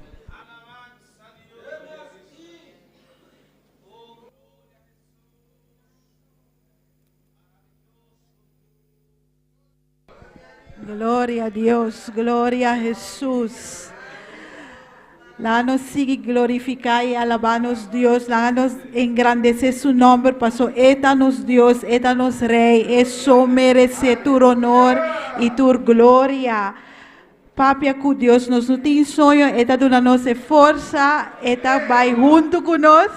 Gloria a Dios, gloria a Jesús. Laga nos sigui glorifiká i alabá nos Dios. Laga nos engrandesé su nòmber, paso E ta nos Dios, E ta nos Rei, E so meresé tur honor i tur gloria. Papia ku Dios, nos no tin soño, E ta duna nos e forsa, E ta bai huntu ku nos.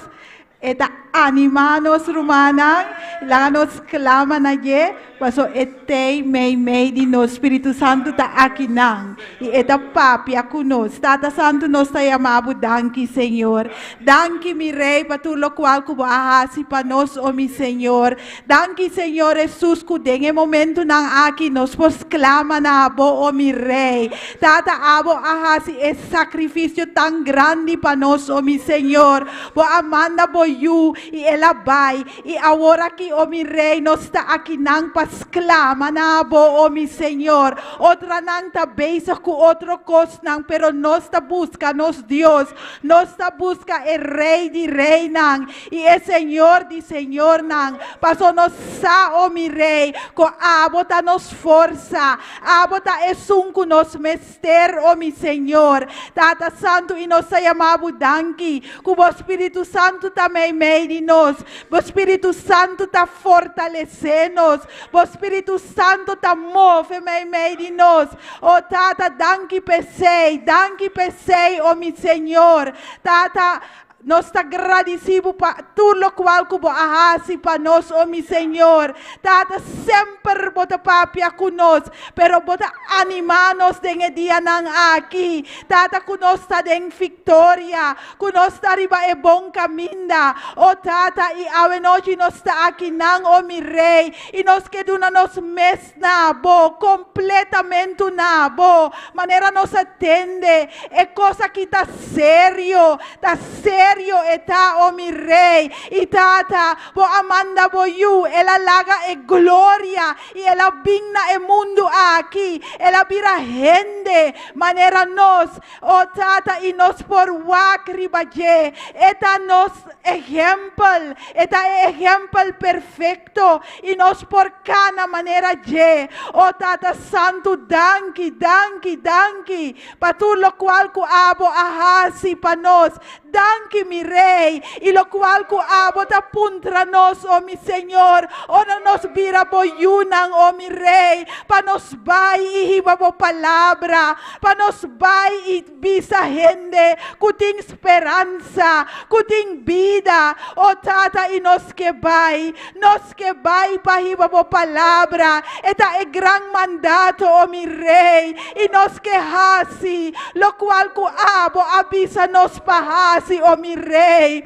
E ta animá nos rumannan, laga nos klama na dje, paso e t'ei meimei di nos. Spiritu Santu ta akinan i e ta papia ku nos. Tata Santu, nos ta yama bo danki, Señor. Danki, mi Rei, pa tur lokual ku bo a hasi pa nos, o mi Señor. Danki, Señor Hesus, ku den e momentunan aki nos por sklama na bo, o mi Rei. Tata, abo a hasi e sakrifisio tan grandi pa nos, o mi Señor. Bo a manda bo yu, i el a bai. I awor aki, o mi Rei, nos ta akinan pa sklama na bo, o mi Señor. Otranan ta bezig ku otro kosnan, pero nos ta buska nos Dios. Nos ta buska e Rei di reinan i e Señor di señornan. Paso nos sa, o mi Rei, ku abo ta nos forsa. Abo ta esun ku nos mester, o mi Señor. Tata Santu, i nos ta yama bo danki ku bo Spiritu Santu ta meimei di nos. Bo Spiritu Santu ta fortalesé nos. Bo Spiritu Santu ta move meimei di nos. O Tata, danki p'esei. Danki p'esei, o mi Señor. Tata, nos ta gradisí bo pa tur lokual ku bo a hasi pa nos, o mi Señor. Tata, semper bo ta papia ku nos, pero bo ta animá nos den e dianan aki. Tata, ku nos ta den viktoria, ku nos ta riba e bon kaminda. O Tata, i awenochi nos ta akinan, o mi Rei, i nos ke duna nos mes na bo, kompletamentu na bo, manera nos a tende. E kos aki ta serio, ta serio e ta, o mi Rei. I Tata, bo a manda bo Yu, el a laga e gloria i el a bin na e mundu aki, el a bira hende manera nos. O Tata, i nos por wak riba dje. E ta nos ehèmpel, e ta e ehèmpel perfekto, i nos por kana manera dje. O Tata Santu, danki, danki, danki pa tur lokual ku abo a hasi pa nos. Danki, mi Rei, i lokual ku abo ta puntra nos, o mi Señor, ora nos bira bo yunan, o mi Rei, pa nos bai i hiba bo palabra, pa nos bai i bisa hende ku tin speransa, ku tin bida. O Tata, i nos ke bai, nos ke bai pa hiba bo palabra. E ta e gran mandato, o mi Rei, i nos ke hasi lokual ku abo a bisa nos pa hasi, o mi Rei.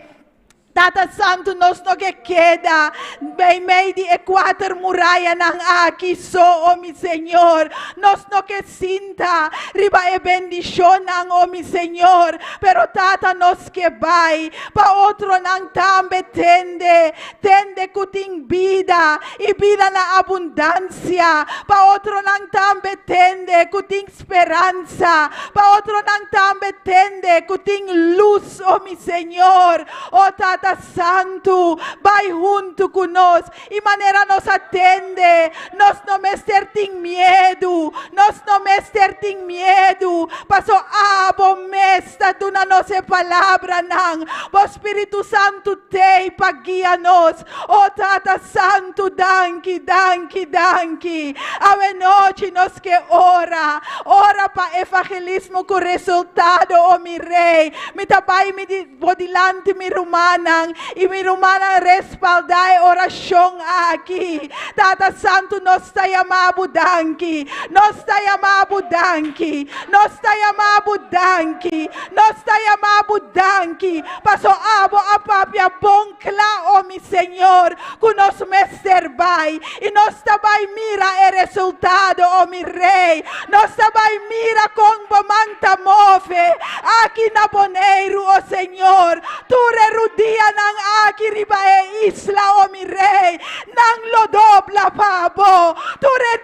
Tata Santu, nos no ke keda meimei di e kuater murayanan aki so, o mi Señor. Nos no ke sinta riba e bendishonnan, o mi Señor, pero Tata, nos ke bai pa otronan tambe tende, tende ku tin bida i bida na abundansia, pa otronan tambe tende ku tin speransa, pa otronan tambe tende ku tin lus, o mi Señor. O Tata Santu, bai huntu ku nos, i manera nos a tende, nos no mester tin miedu, nos no mester tin miedu, paso abo mes ta duna nos e palabranan. Bo Spiritu Santu t'ei pa guia nos. O Tata Santu, danki, danki, danki. Awenochi nos ke ora, ora pa evangelismo ku resultado, o mi Rei. Mi ta bai mi di bo dilanti mi rumannan i mi rumannan respaldá e orashon aki. Tata Santu nos ta yama bo danki, nos ta yama bo danki, nos ta yama bo danki, nos ta yama bo danki, paso abo a papia bon kla, o mi Señor, ku nos mester bai i nos ta bai mira e resultado, o mi Rei. Nos ta bai mira kon bo man ta move aki na Boneiru, o Señor. Señor. Tur e rudianan aki riba e isla, o mi Rei, nan lo dobla pa bo. Tur e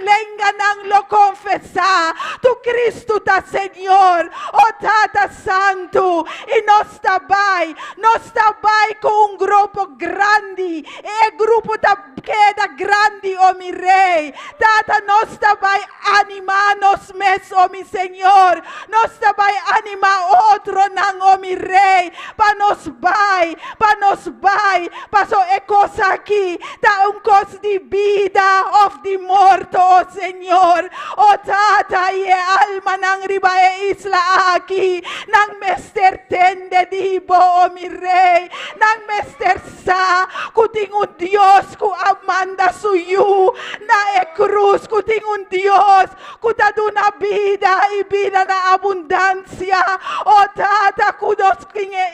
lenganan lo konfesá ku Kristu ta Señor. O Tata Santu, i nos ta bai, nos ta bai ku un grupo grandi, i e grupo ta keda grandi, o mi Rei. Tata, nos ta bai animá nos mes, o mi Señor. Nos ta bai animá otronan, o mi Rei, pa nos bai, pa nos bai, paso e kos aki ta un kos di bida òf di morto, o Señor. O Tata, i e almanan riba e isla aki, nan mester tende di bo, o mi Rei. Nan mester sa ku tin un Dios ku a manda su Yu na e krus, ku tin un Dios ku ta duna bida i bida na abundansia. O Tata, ku nos tin e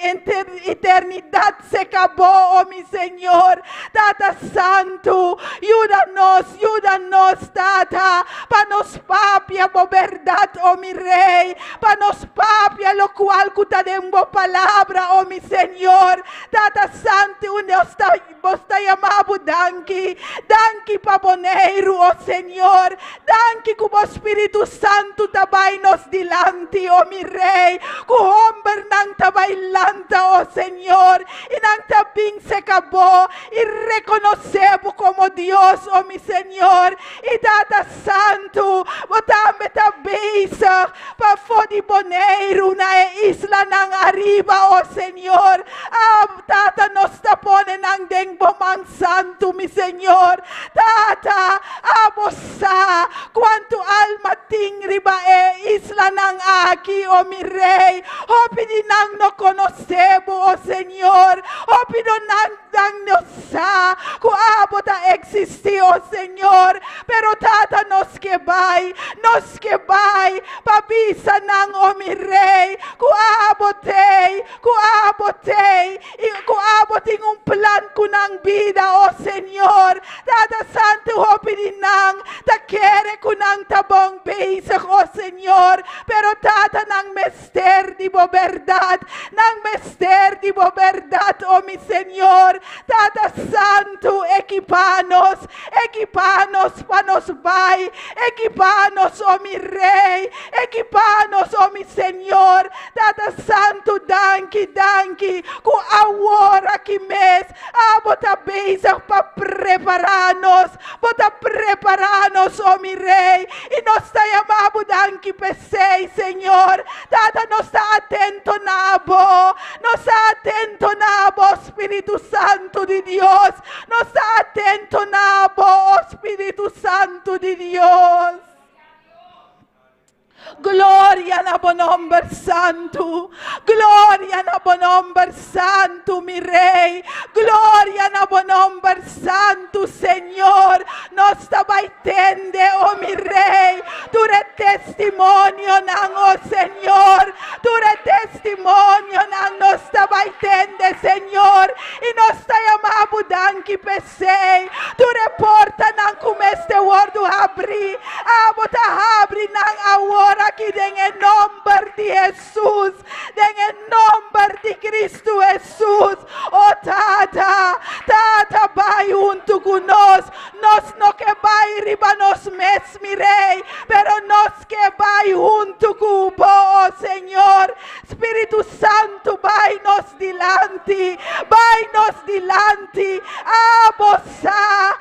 eternidat seka bo, o mi Señor. Tata Santu, yuda nos, yuda nos, Tata, pa nos papia bo bèrdat, o mi Rei, pa nos papia lokual ku ta den bo Palabra, o mi Señor. Tata Santu, nos ta Bos ta yama bo danki. Danki pa Boneiru, o Señor. Danki ku bo Spiritu Santu ta bai nos dilanti, o mi Rei. Ku hombernan ta bai lanta, o Señor, i nan ta bin seka bo i rekonosé bo komo Dios, o mi Señor. I Tata Santu, bo tambe ta bezig pa for di Boneiru na e islanan ariba, o Señor. A Tata, nos ta pone nan den bo man santu, mi Señor. Tata, abo sa kuantu alma tin riba e islanan aki, o mi Rei. Hopi di nan no konosé bo, o Señor. Hopi do nan nan no sa ku abo ta eksistí, o Señor. Pero Tata, nos ke bai, nos ke bai pa bisa nan, o mi Rei, ku abo t'ei, Ku abo t'ei i ku abo tin un plan ku nan bida, o Señor. Tata Santu, hopi di nan ta kere ku nan ta bon bezig, o Señor, pero Tata, nan mester di bo bèrdat. Nan mester di bo bèrdat, o mi Señor. Tata Santu, ekipá nos, ekipá nos pa nos bai. Ekipá nos, o mi Rei. Ekipá nos, o mi Señor. Tata Santu, danki, danki ku awor aki mes abo ta bezig pa prepará nos. Bo ta prepará nos, o mi Rei, i nos ta yama bo danki p'esei, Señor. Tata, nos ta atento na bo. Nos ta atento na bo, Spiritu Santu di Dios. Nos ta atento na bo, o Spiritu Santu di Dios. Gloria na bo nomber santu. Gloria na bo nomber santu, mi Rei. Gloria na bo nomber santu, Señor. Nos ta bai tende, o mi Rei, tur e testimonionan, o Señor. Tur e testimonionan nos ta bai tende, Señor. I nos ta yama bo danki p'esei. P'esei, tur e portanan ku mester wòrdu habrí, abo ta habri nan awor aki den e nòmber di Hesus, den e nòmber di Kristu Hesus. O Tata, Tata, bai huntu ku nos. Nos no ke bai riba nos mes, mi Rei, pero nos ke bai huntu ku bo, o Señor. Spiritu Santu, bai nos dilanti, bai nos dilanti. Abo sa,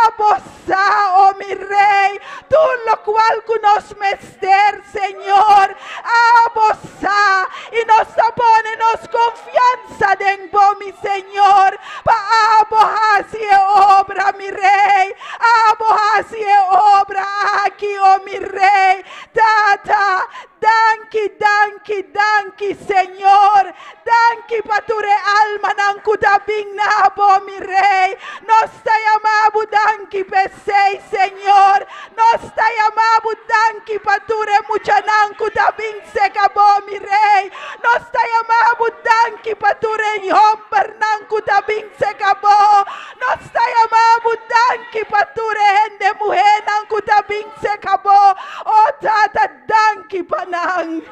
abo sa, o mi Rei, tur lokual ku nos mester, Señor. Abo sa, i nos ta pone nos konfiansa den bo, mi Señor, pa abo hasi e obra, mi Rei. Abo hasi e obra aki, o mi Rei. Tata, Danki, danki, danki, Señor. Danki pa tur e almanan ku ta bin na bo, mi Rei. Nos ta yama bo danki p'esei, Señor. Nos ta yama bo danki pa tur e muchanan ku ta bin seka bo, mi Rei. Nos ta yama bo danki pa tur e hombernan ku ta bin seka bo. Nos ta yama bo danki pa tur e hende muhénan ku ta bin seka bo. O Tata, danki pa nan.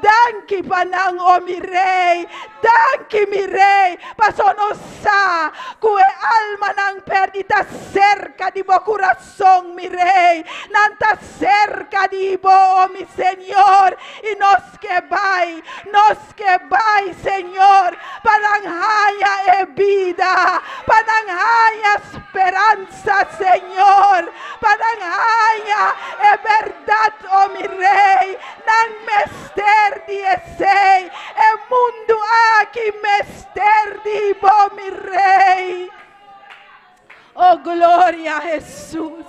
Danki. Danki pa nan, o mi Rei. Danki, mi Rei, paso nos sa ku e almanan pèrdí ta serka di bo kurason, mi Rei. Nan ta serka di bo, o mi Señor, i nos ke bai, nos ke bai, Señor, pa nan haña e bida, pa nan haña speransa, Señor, pa nan haña e bèrdat, o mi Rei. Nan mester di esei. E mundu aki mester di bo, mi Rei. Oh, gloria Hesus.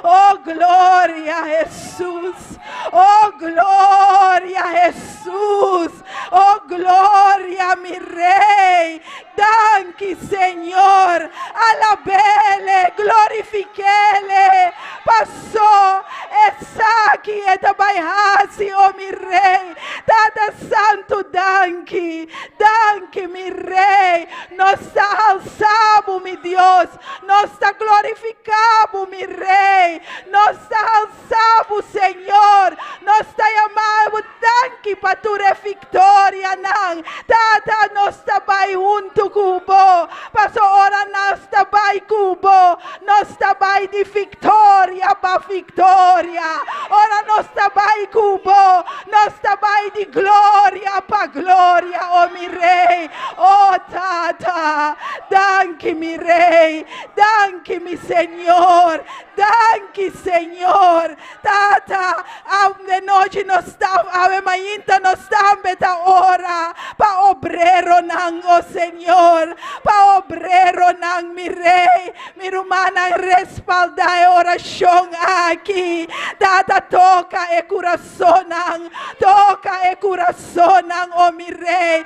Oh, gloria Hesus. Oh, gloria Hesus. Oh, gloria mi Rei. Danki, Señor. Alab'Ele, glorifik'Ele. Pasó esaki e ta bai hasi, o mi Rei. Tata Santu, danki. Danki, mi Rei. Nos ta halsa bo, mi Dios. Nos ta glorifiká bo, mi Rei. Nos ta halsa bo, Señor. Nos ta yama bo danki pa tur e viktorianan. Tata, nos ta bai huntu ku bo, paso ora nos ta bai ku bo, nos ta bai di viktoria pa viktoria. Ora nos ta bai ku bo, nos ta bai di gloria pa gloria, o mi Rei. O Tata, danki mi Rei, danki mi Señor, danki Señor. Tata, awe nochi nos ta, awe mainta nos tambe ta ora pa obreronan, o Señor, pa obreronan, mi Rei. Mi rumannan respaldá e orashon aki. Tata, toka e kurasonnan, toka e kurasonnan, o mi Rei.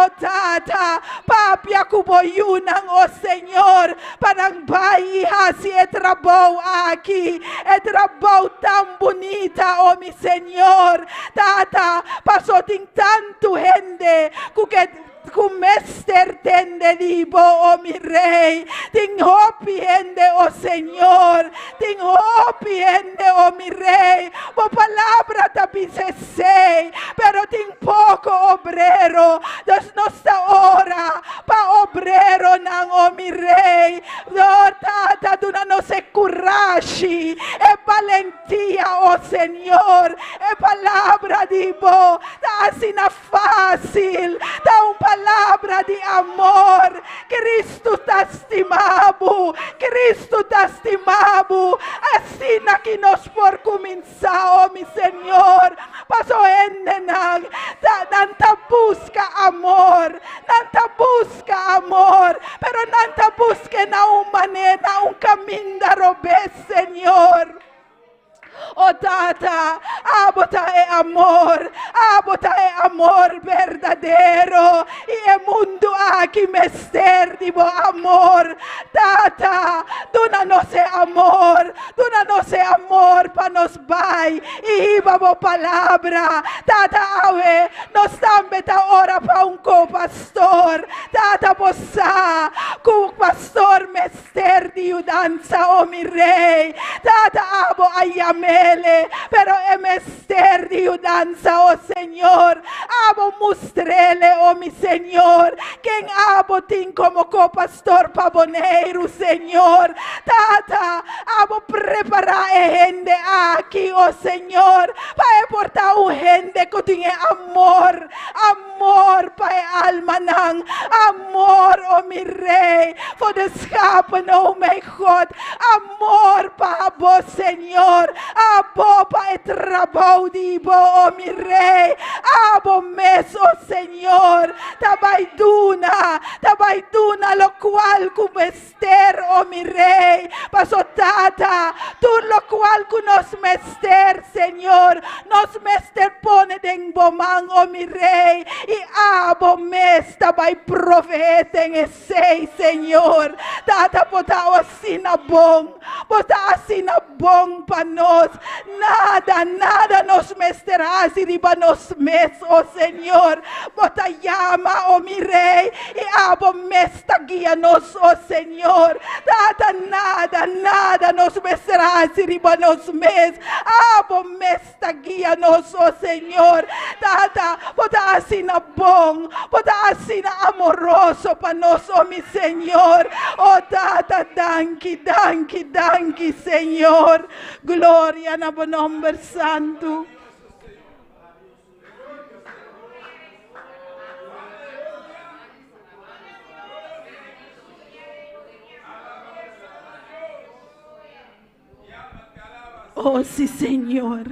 O Tata, papia ku bo yunan, o Señor, pa nan bai i hasi e trabou aki, e trabou tan bunita, o mi Señor. Tata, paso tin tantu hende ku ke ku mester tende di bo, o mi Rei. Tin hopi hende, o Señor, tin hopi hende, o mi Rei. Bo palabra ta bisa esei, pero tin poko obrero. Dus nos ta ora pa obreronan, o mi Rei. O Tata, duna nos e kurashi, e balentia, o Señor. E palabra di bo ta asina fásil, ta un palabra di amor. Kristu ta stima bo, Kristu ta stima bo. Asina ki nos por kuminsá, o mi Señor, paso hendenan ta nan ta buska amor, nan ta buska amor, pero nan ta busk'e na un manera, na un kaminda robes, Señor. O Tata, abo ta e amor, abo ta e amor berdadero, i e mundu aki mester di bo amor. Tata, duna nos e amor, duna nos e amor pa nos bai i hiba bo palabra. Tata, awe nos tambe ta ora pa un ko-pastor. Tata, bo sa ku pastor mester. Mester di yudansa, o mi Rei. Tata abo a yam'ele, pero e mester di yudansa, o Señor. Abo mustr'ele, o mi Señor, ken abo tin komo ko-pastor pa Boneiru, Señor. Tata, abo prepará e hende aki, o Señor, pa e por ta un hende ku tin e amor, Amor pa e almanan, amor, o mi Rey, voor de schapen, o mijn God, amor pa abo, Señor, abo pa e trabou di bo, o mi Rey, abo mes, o Señor, ta bai duna, ta bai duna locual cu mester, o mi Rey, paso Tata, tur locual cu nos mester, Señor, nos mester pone den bo man, o mi Rey, i Abo mes ta bai proveé den esei, Señor. Tata, bo ta asina bon. Bo ta asina bon pa nos. Nada, nada nos mester hasi riba nos mes, o Señor. Bo ta yama, o mi Rei, i abo mes ta guia nos, o Señor. Tata, nada, nada nos mester hasi riba nos mes. Abo mes ta guia nos, o Señor. Tata, bo ta asina bon, bo ta asina amoroso pa nos, o mi Señor. O Tata, danki, danki, danki, Señor. Gloria na bo nomber santu. Oh, sí, Señor.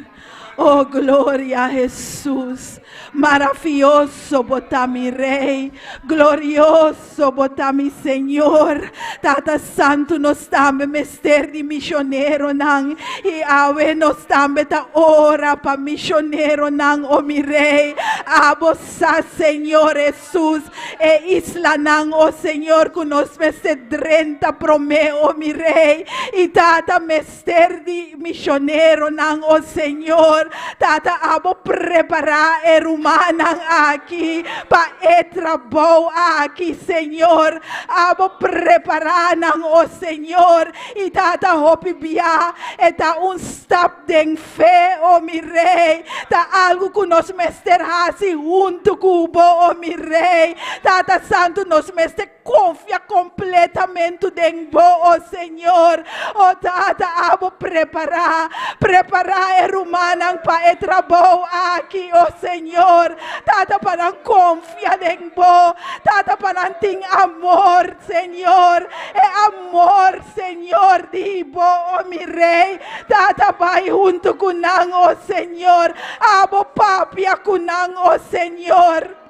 Oh, gloria a Jesús. Maravilloso bota mi Rey. Glorioso bota mi Señor. Tata Santo nos tambe mester di misionero nan. I awe nos tambe ta ora pa misionero nan, o mi Rey. Abo sa, Señor Jesús, e islanan, o Señor, ku nos mester drenta promé, o mi Rey. I Tata mester di misioneronan, o Señor. Tata, abo prepará e rumannan aki pa e trabou aki, Señor. Abo prepará nan, o Señor. I Tata, hopi bia e ta un stap den fe, o mi Rey. Ta algu ku nos mester hasi huntu ku bo, o mi Rey. Tata Santu, nos mester konfia kompletamentu den bo, o Señor. O Tata, abo prepará, prepará e rumannan pa e trabou aki, o Señor. Tata, pa nan konfia den bo. Tata, pa nan tin amor, Señor. E amor, Señor, di bo, o mi Rey. Tata, bai huntu ku nan, o Señor. Abo papia ku nan, o Señor.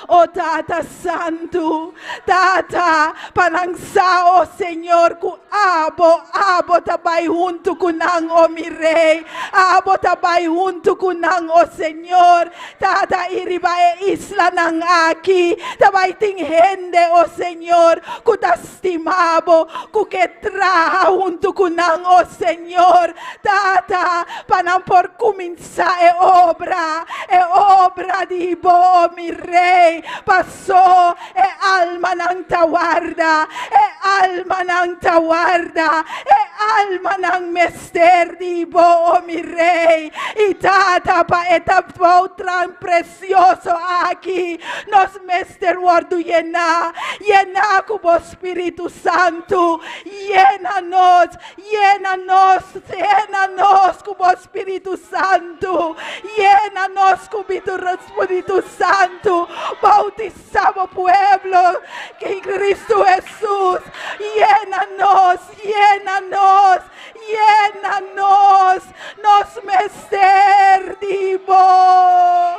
O Tata Santu, Tata, pa nan sa, o Señor, ku abo, abo ta bai huntu ku nan, o mi Rey. Abo ta bai huntu ku nan, o Señor. Tata, i riba e islanan aki ta bai tin hende, o Señor, ku ta stima bo, ku ke traha huntu ku nan, o Señor. Tata, pa nan por kuminsá e obra, e obra di bo, o mi Rei, pasó e almanan ta warda, e almanan ta warda, e almanan mester di bo, o mi Rei. I Tata, pa e trabou tan presioso aki, nos mester wòrdu yená, yená ku bo Spiritu Santu. Yena nos, Yena nos, yena nos ku bo Spiritu Santu. Yena nos ku bo Spiritu Santu. Bautisá bo pueblo en Cristo Hesus. Yena nos, yena nos, yena nos. Nos mester di bo.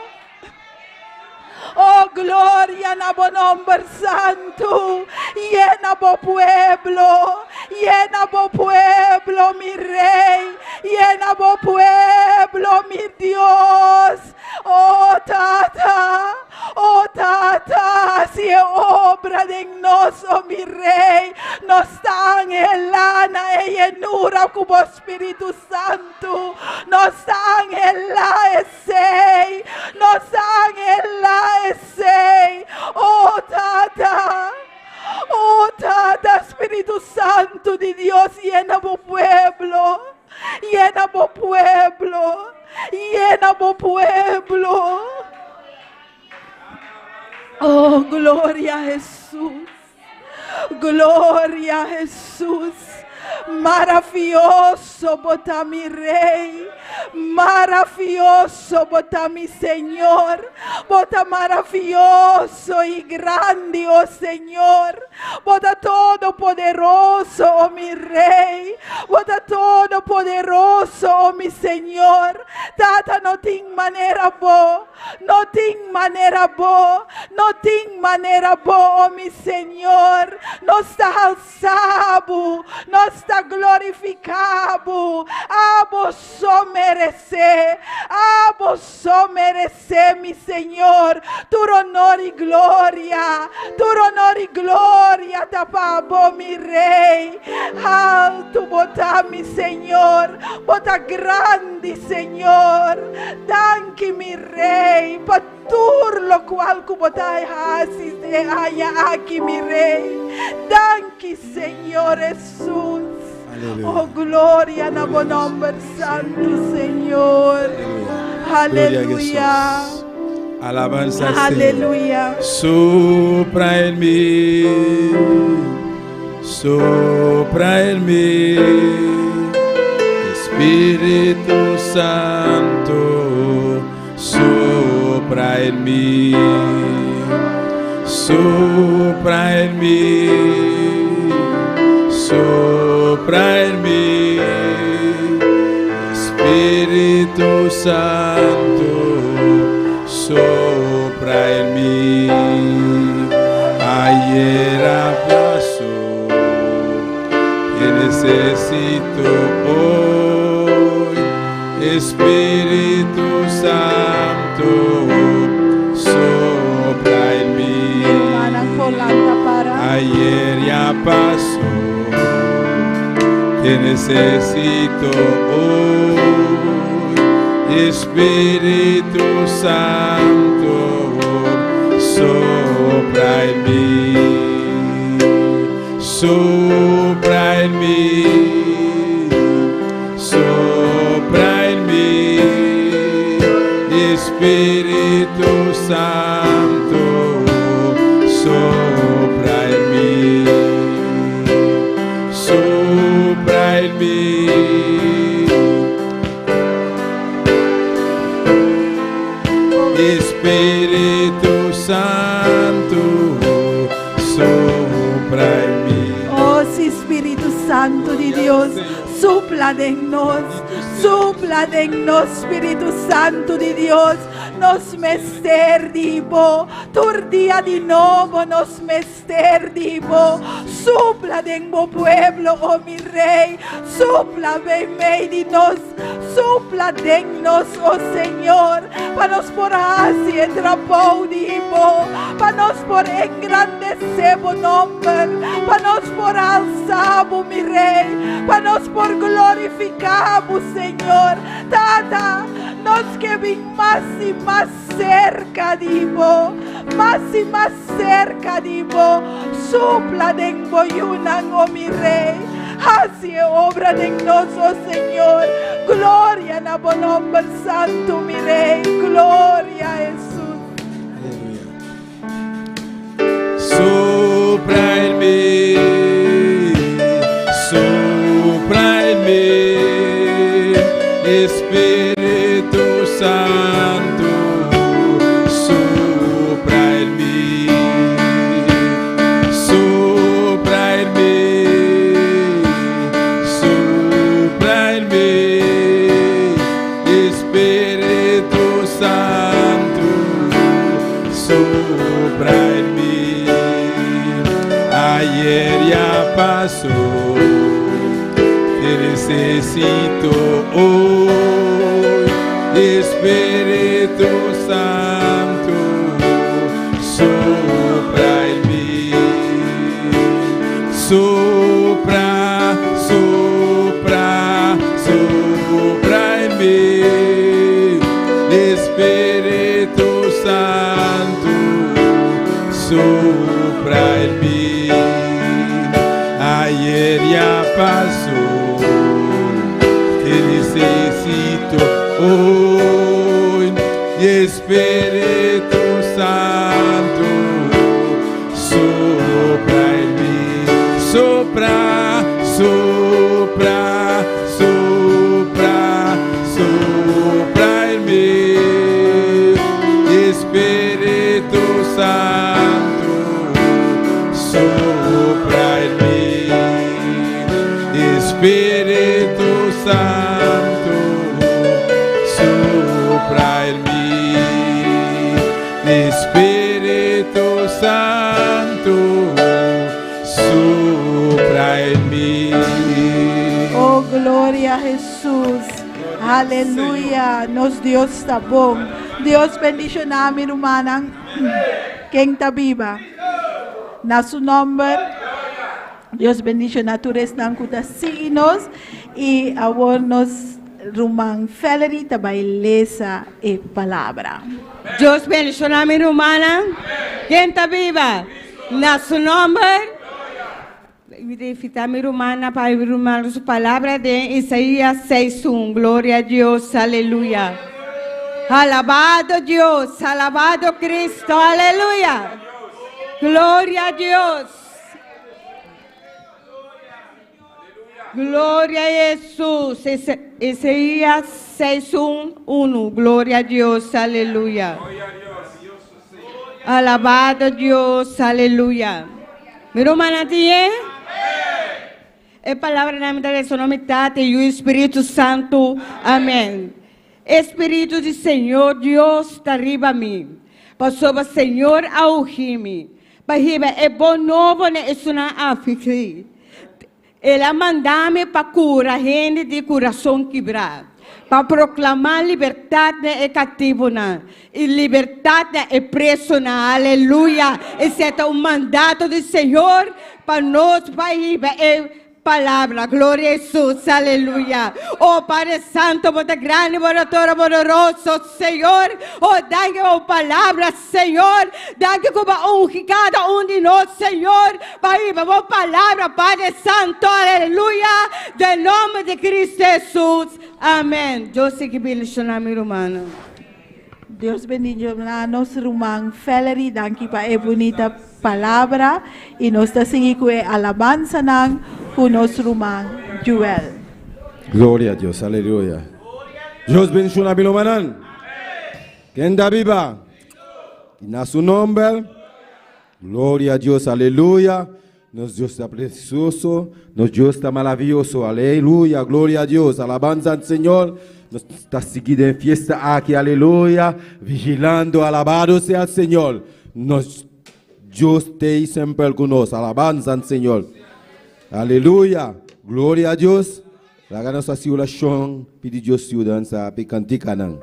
Oh, gloria na bo nomber santu. Yena bo pueblo. Yena bo pueblo, mi Rey. Yena bo pueblo, mi Dios. Oh, Tata. Oh, Tata. Hasi e obra den nos, oh, mi Rey. Nos ta anhelá na e yenura ku bo Spiritu Santu. Nos ta anhelá esei. Nos ta anhelá esei. Oh, Tata. Oh, Tata, Spiritu Santu di Dios, yena bo pueblo. Yena bo pueblo. Yena bo pueblo. Oh, gloria a Jesús. Gloria a Jesús. Maravioso bo ta mi Rey. Maravioso bo ta mi Señor. Bo ta maravioso i grandi, o Señor. Bo ta todopoderoso, o mi Rey. Bo ta todopoderoso, o mi Señor. Tata, no tin manera bo. No tin manera bo, no tin manera bo, o mi Señor. Nos ta halsa bo, nos ta glorifica bo. Abo so merece. meresé. Abo so meresé, mi Señor, tur honor i gloria. Tur honor i gloria ta pa bo, mi Rei. Altu bo ta, mi Señor. Bo ta grandi, Señor. Danki, mi Rei, pa tur lokual ku bo ta hasi e aña aki, mi Rei. Danki, Señor Hesus. Oh, gloria na bo nomber santu, Señor. Aleluya. Alabanza al Señor. Aleluya. Sopra en mí, sopra en mí, Espíritu Santo, sopra en mí, sopra en mí, sopra en mí, Espíritu Santo, sopra en mí. Ayer pasó, te necesito hoy, Espíritu Santo, sopra en mí. Hermana Jolanda para. Ayer ya pasó, te necesito hoy, Espíritu Santo, sopra en mí, sopra en mí, sopra en mí, Espíritu Santo, sopra en mí, sopra en mí. Espíritu Santo, sopra en mí. Oh, sí, Espíritu Santo de Dios, supla den nos, supla den nos, Espíritu Santo de Dios, nos mester di bo, tur dia di nobo nos mester di bo, supla den bo pueblo, oh mi Rei, supla meimei di nos, supla den nos, oh Señor, pa nos por hasi e trabou di bo, pa nos por engrandesé bo nomber, pa nos por alsa bo, mi Rei, pa nos por glorifiká bo, Señor. Tata, nos ke bin mas i mas serka di bo, mas i mas serka di bo. Supla den bo yunan, o mi Rei. Hasi e obra den nos, o Señor. Gloria na bo nomber santu, mi Rei. Gloria, Hesus. Sopra en mí, sopra en mí, Espíritu Santo, sopra en mí, sopra en mí, sopra en mí, Espíritu Santo, sopra en mí. Ayer ya pasó, te necesito hoy, Espíritu Santo, sopra en mí, sopra, sopra, sopra en mí, Espíritu Santo, sopra en mí. Ayer ya pasó, te necesito hoy, Espíritu Santo, sopra en mí, sopra, sopra, sopra, sopra en mí, Espíritu Santo, sopra en mí, Espíritu Santo, sopra en mí, Espíritu Santo, sopra en mí. Oh, gloria a Jesús. Aleluya. Nos Dios ta bon. Dios bendishoná mi rumannan. Ken ta biba? Na su nòmber. Dios bendishoná tur esnan ku ta sigui nos. I awor nos ruman Valerie ta bai lesa e palabra. Dios bendishoná mi rumannan. Ken ta biba? Na su nòmber. Mi ta invitá mi rumannan pa mi ruman su palabra den Isaías 6 un. Gloria a Dios, aleluya. Alabado Dios, alabado Cristo, aleluya. Gloria a Dios. Gloria a Jesús. Isaías 6 un, 1. Gloria a Dios, aleluya. Alabado Dios, aleluya. Mi rumannan tin e palabra na mi ta resa na mi Tata, Yu i Spiritu Santu. Amèn. E Spiritu di Señor Dios ta riba mi, pasobra Señor a ungí mi pa hiba e bon nobo na esunnan afligí. El a manda mi pa kura hende di kurason kibrá, pa proklamá libertat na e katibunan i libertat na e presonan. Aleluya! Esei ta un mandato di Señor pa nos pa hiba e Palabra. Gloria a Hesus. Aleluya. O Padre Santo, bo ta grandi, bo ta todopoderoso, Señor. O danki pa bo palabra, Señor. Danki ku bo a ungi kada un di nos, Señor, pa hiba bo palabra, Padre Santo. Aleluya. Den nomber di Cristo Hesus. Amen. Dios sigui bendiciona mi rumannan. Dios bendiciona nos ruman Valerie, danki pa e bunita palabra y nos ta sigui cu e alabansanan cu nos ruman Joel. Gloria a Dios, aleluya. Dios bendiciona mi rumannan. Ken ta biba? Y na su nomber. Gloria a Dios, aleluya. Nos Dios ta precioso, nos Dios ta maravilloso, aleluya, gloria a Dios, alabanza al Señor. Nos ta sigui den fiesta aki, aleluya, vigilando, alabado sea el Señor. Nos Dios t'ei semper cu nos, alabanza al Señor. Aleluya, gloria a Dios. Laga nos haci oracion, pidi Dios yudansa p'e canticanan.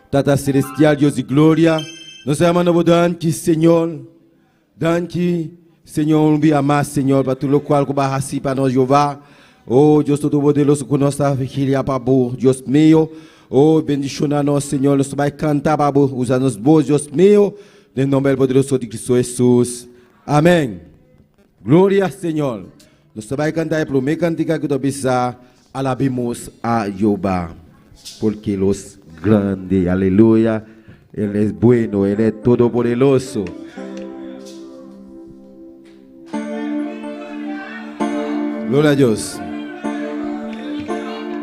Tata Celestial, Dios di gloria, nos ta yama na bo danki, Señor. Danki, Señor, un bia mas, Señor, pa tur locual cu bo a haci pa nos, Jehová. Oh, Dios Todopoderoso, cu nos ta vigilia pa bo, Dios mio. Oh, bendiciona nos, Señor, nos ta bay canta pa bo. Usa nos voz, Dios mio, den nomber poderoso di Cristo Jesus. Amen. Gloria, Señor. Nos ta bay canta e prome cantica cu ta bisa, Alabemos a Jehová, porque Él es grande. Aleluya. Él es bueno, Él es todopoderoso. Gloria a Dios.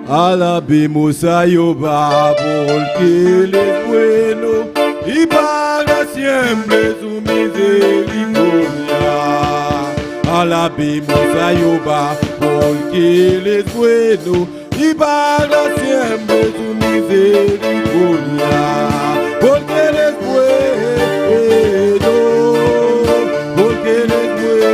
Alabemos a Jehová porque Él es bueno y para siempre su misericordia. Alabemos a Jehová porque Él es bueno y para siempre su misericordia. Porque Él es bueno, porque Él es bueno,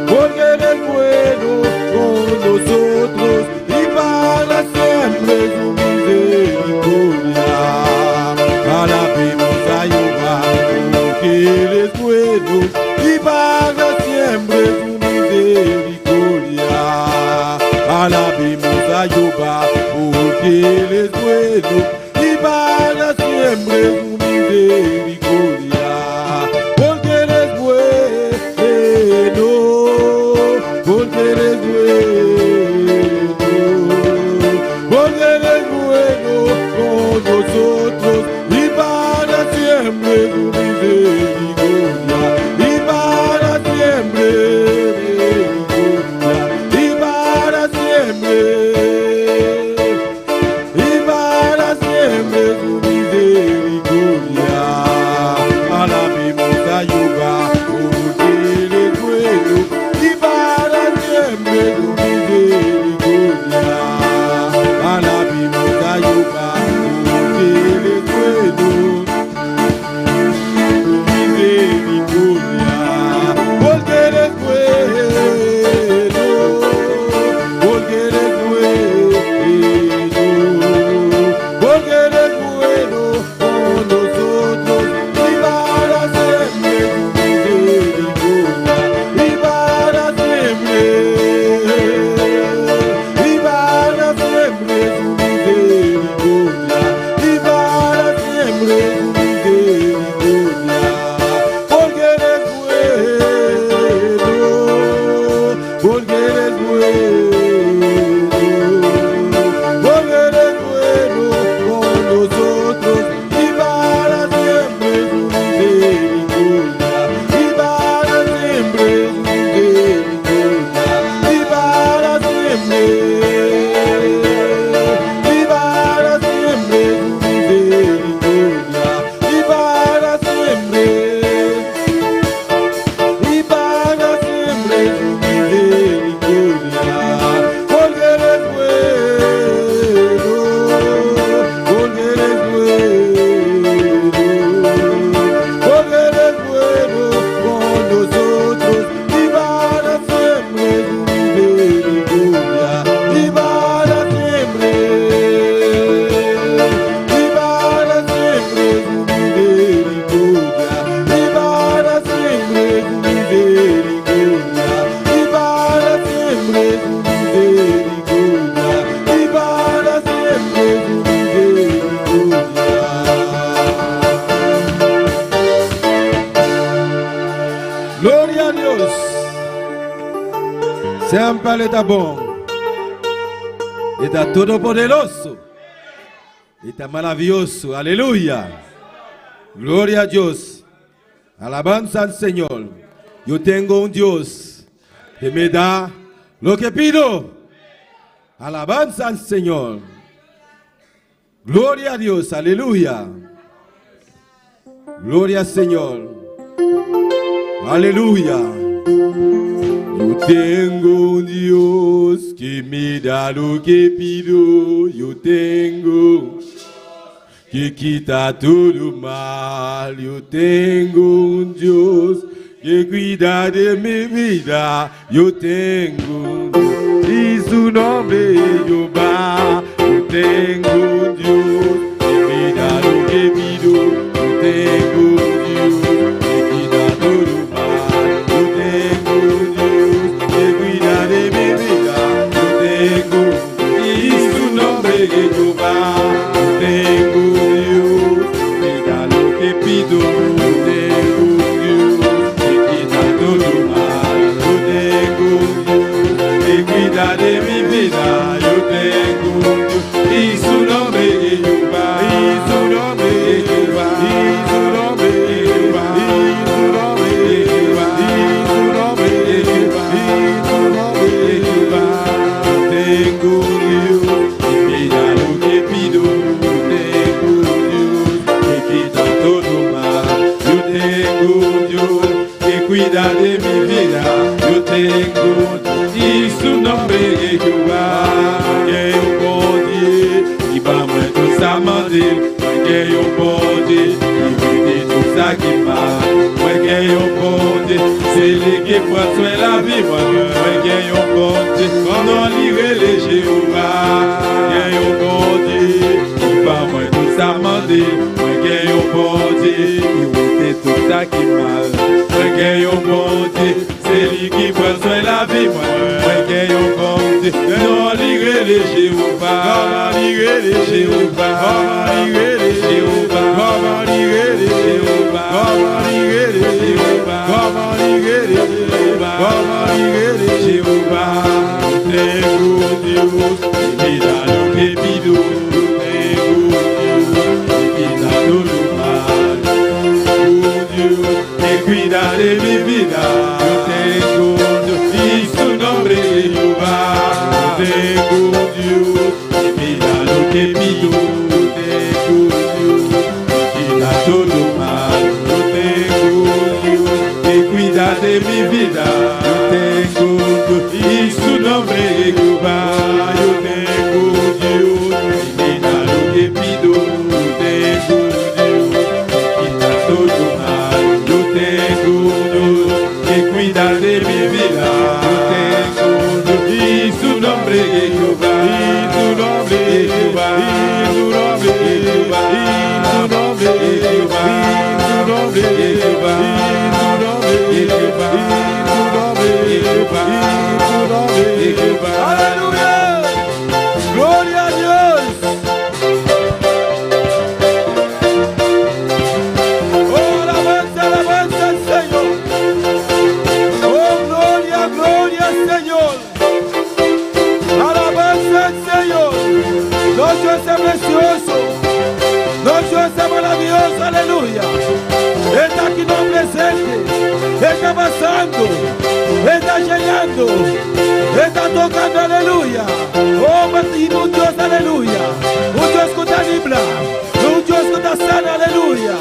porque Él es bueno con nosotros y para siempre su misericordia. Alabemos a Jehová porque Él es bueno y para siempre su misericordia. Alabemos a Jehová porque Él es bueno y para siempre su misericordia. Porque Él es bueno, porque Él es bueno, porque Él es bueno con nosotros y para siempre su misericordia. Y para siempre misericordia. Y para siempre. Y para siempre. Semper E ta bon. E ta todopoderoso. E ta maravioso. Aleluya. Gloria a Dios. Alabanza al Señor. Yo tengo un Dios que me da lo que pido. Alabanza al Señor. Gloria a Dios. Aleluya. Gloria al Señor. Aleluya. Yo tengo un Dios que me da lo que pido. Yo tengo que quita todo mal. Yo tengo un Dios que cuida de mi vida. Yo tengo un Dios y su nombre es Jehová. Yo tengo un Dios que me da lo que pido. Yo tengo un Dios que quita todo mal. Yo tengo un Dios que cuida de mi vida. Yo tengo un Dios y su nombre es Jehová. Yo tengo un Dios que me da lo que pido. Yo tengo un Dios que quita todo mal. Yo tengo un Dios que cuida de mi vida. Yo tengo un Dios y su nombre es Jehová. Y su nombre es Jehová. Y su nombre es Jehová. Y su nombre es Jehová. Y su nombre es Jehová. Y su nombre es Jehová. Yo tengo un Dios que me da lo que pido. Yo tengo un Dios que quita todo mal. Yo tengo un Dios que cuida de mi vida. Yo tengo un Dios y su nombre es Jehová. Que un bon Dieu, qui va moi tout ça mander. Mwen gen yon bon Dye, ki wete tout sa ki mal. Mwen gen yon bon Dye, se li ki pran swen lavi mwen. Mwen gen yon bon Dye, non li rele Jewova. Mwen gen yon bon Dye, ki ban mwen tout sa m mande. Mwen gen yon bon Dye, ki wete tout sa ki mal. Mwen gen yon bon Dye, se li ki pran swen lavi mwen. Mwen gen yon bon Dye, non li rele Jewova. Kòman li rele Jewova? Kòman li rele Jewova? Kòman li rele Jewova? Kòman li rele Jewova? Kòman li rele Jewova? Kòman li rele Jewova? Tengo un Dios que me da lo que pido. Tengo un Dios que quita todo mal. Un Dios que cuida de mi vida. Yo tengo un Dios y su nombre es Jehová. Yo tengo un Dios que me da lo que pido. Yo tengo un Dios que quita todo mal. Yo tengo un Dios que cuida de mi vida. Yo tengo un Dios y su nombre es Jehová. Yo tengo un Dios que me da lo que pido. Yo tengo un Dios que quita todo mal. Yo tengo un Dios que cuida de mi vida. Yo tengo un Dios y su nombre es Jehová. Y su nombre es Jehová. Y su nombre es Jehová. Y su nombre es Jehová. Y su nombre es Jehová. Y su nombre es Jehová. Y su nombre es Jehová. Y su nombre es Jehová. Aleluya. Gloria a Dios. Oh, alabanza, alabanza al Señor. Oh, gloria, gloria al Señor. Alabanza al Señor. Nos Dios es precioso. Nos Dios es maravilloso. Aleluya. Está aquí no presente. Está pasando. Está llegando. Está tocando. Aleluya. Oh, un Dios, aleluya. Un Dios que está libra. Un Dios que está sana. Aleluya.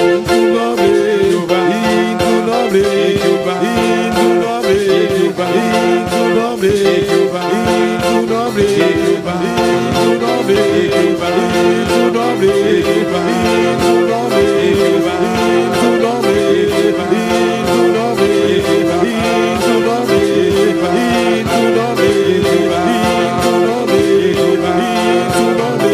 En tu nombre, Jehová. En tu nombre, Jehová. En tu nombre, Jehová. En tu nombre, Jehová. En tu nombre, Jehová. En tu nombre, Jehová. En tu nombre, Jehová. En tu nombre, Jehová. En tu nombre, Jehová. En tu nombre, Jehová. En tu nombre, Jehová. En tu nombre, Jehová. En tu nombre, Jehová. En tu nombre,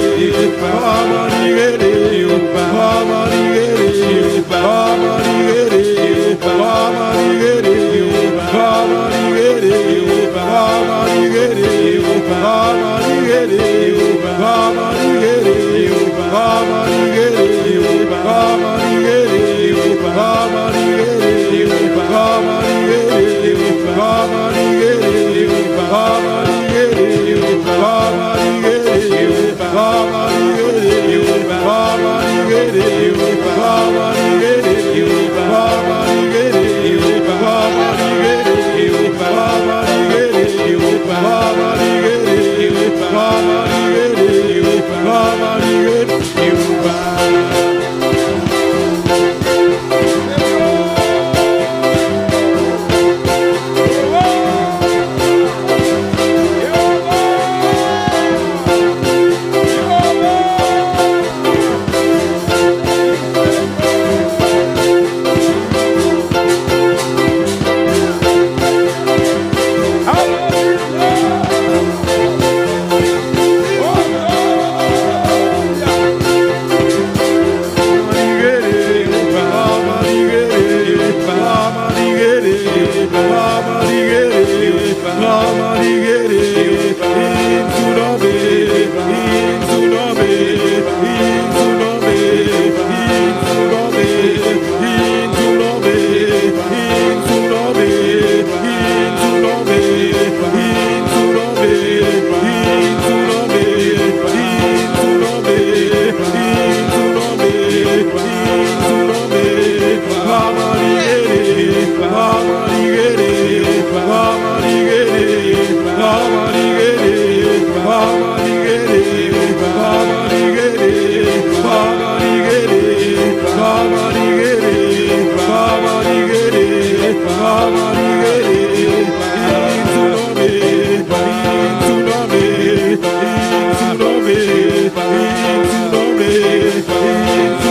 en su nombre, en su nombre, en su nombre, en su nombre, en su nombre, en su nombre, en su nombre, en su nombre, en su nombre, en su nombre. Amariguere, amariguere, amariguere, amariguere, amariguere, amariguere, amariguere, amariguere, amariguere, amariguere. En su nombre, en su nombre, en su nombre, en su nombre, en su nombre, en su nombre, en su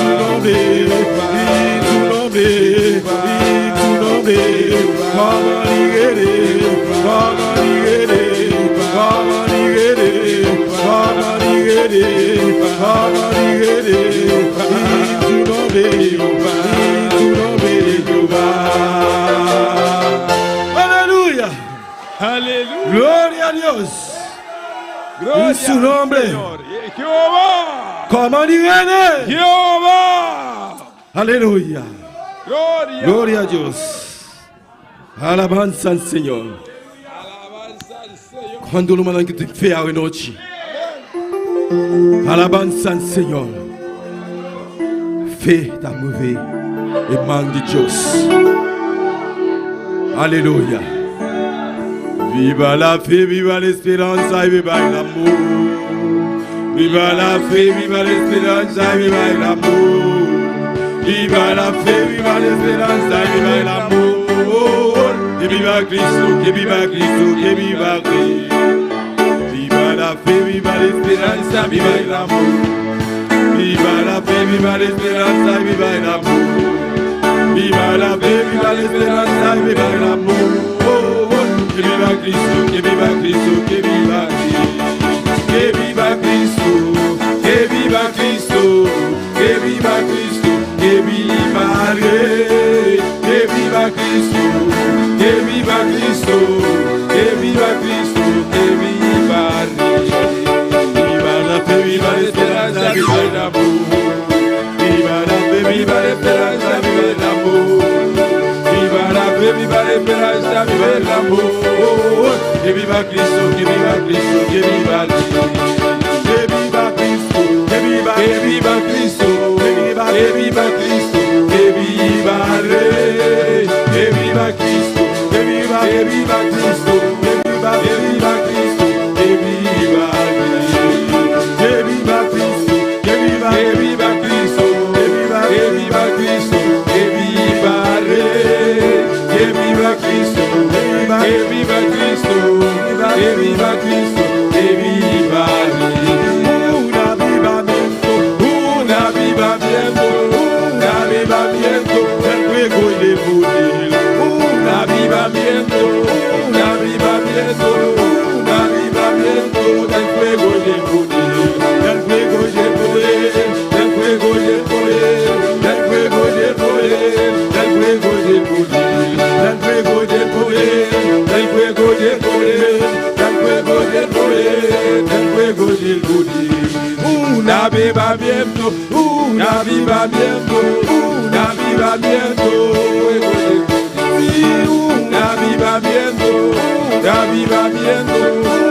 nombre, en su nombre, en su nombre, en su nombre. Amariguere, amariguere, amariguere, amariguere, amariguere, en su nombre, en su nombre, Jehová. Aleluya. Aleluya. Gloria a Dios. Gloria En su al nombre. Señor. Jehová. Como viene. Jehová. Aleluya. Gloria. Gloria a Dios. Alabanza al Señor. Cuando lo mandan que te fea de noche. Alabanza al Señor. Fe está muy En man de Dios. Aleluya. Viva la fe, viva la esperanza y viva el amor. Viva la fe, viva la esperanza y viva el amor. Viva la fe, viva la esperanza y viva el amor. Que viva Cristo, que viva Cristo, que viva Cristo. Viva la fe, viva la esperanza, viva el amor. Viva la fe, viva la esperanza y viva el amor. Viva la fe, viva la esperanza y viva el amor. Que viva Cristo, que viva Cristo, que viva Cristo. Que viva Cristo, que viva Cristo, que viva Cristo, que viva el Rey, que viva Cristo, que viva Cristo, que viva Cristo, que viva el Rey. Viva la fe, viva la esperanza, viva el amor. Viva la fe, viva la esperanza, viva el amor. Viva la fe, viva la esperanza, viva el amor. Que viva Cristo, que viva Cristo, que viva el Rey. Que viva Cristo, que viva, que viva Cristo, que viva, que viva Cristo, que viva el Rey. Que viva Cristo, que viva, que viva Cristo, que viva, que viva Cristo, que viva el Rey. Que viva Cristo, que viva, que viva Cristo, que viva, que viva Cristo, que viva el Rey. Que viva Cristo, que viva, que viva Cristo, que viva Cristo, que viva el Rey. Un avivamiento, un avivamiento, un avivamiento del fuego y del poder. Un avivamiento, un avivamiento, un avivamiento del fuego y del poder. Del fuego y del poder, del fuego y del poder, del fuego y del poder, del fuego y del poder, del fuego y del poder, del fuego y del poder, del fuego y del poder, del fuego y del poder. Un avivamiento, un avivamiento, un avivamiento, sí, un avivamiento, un avivamiento,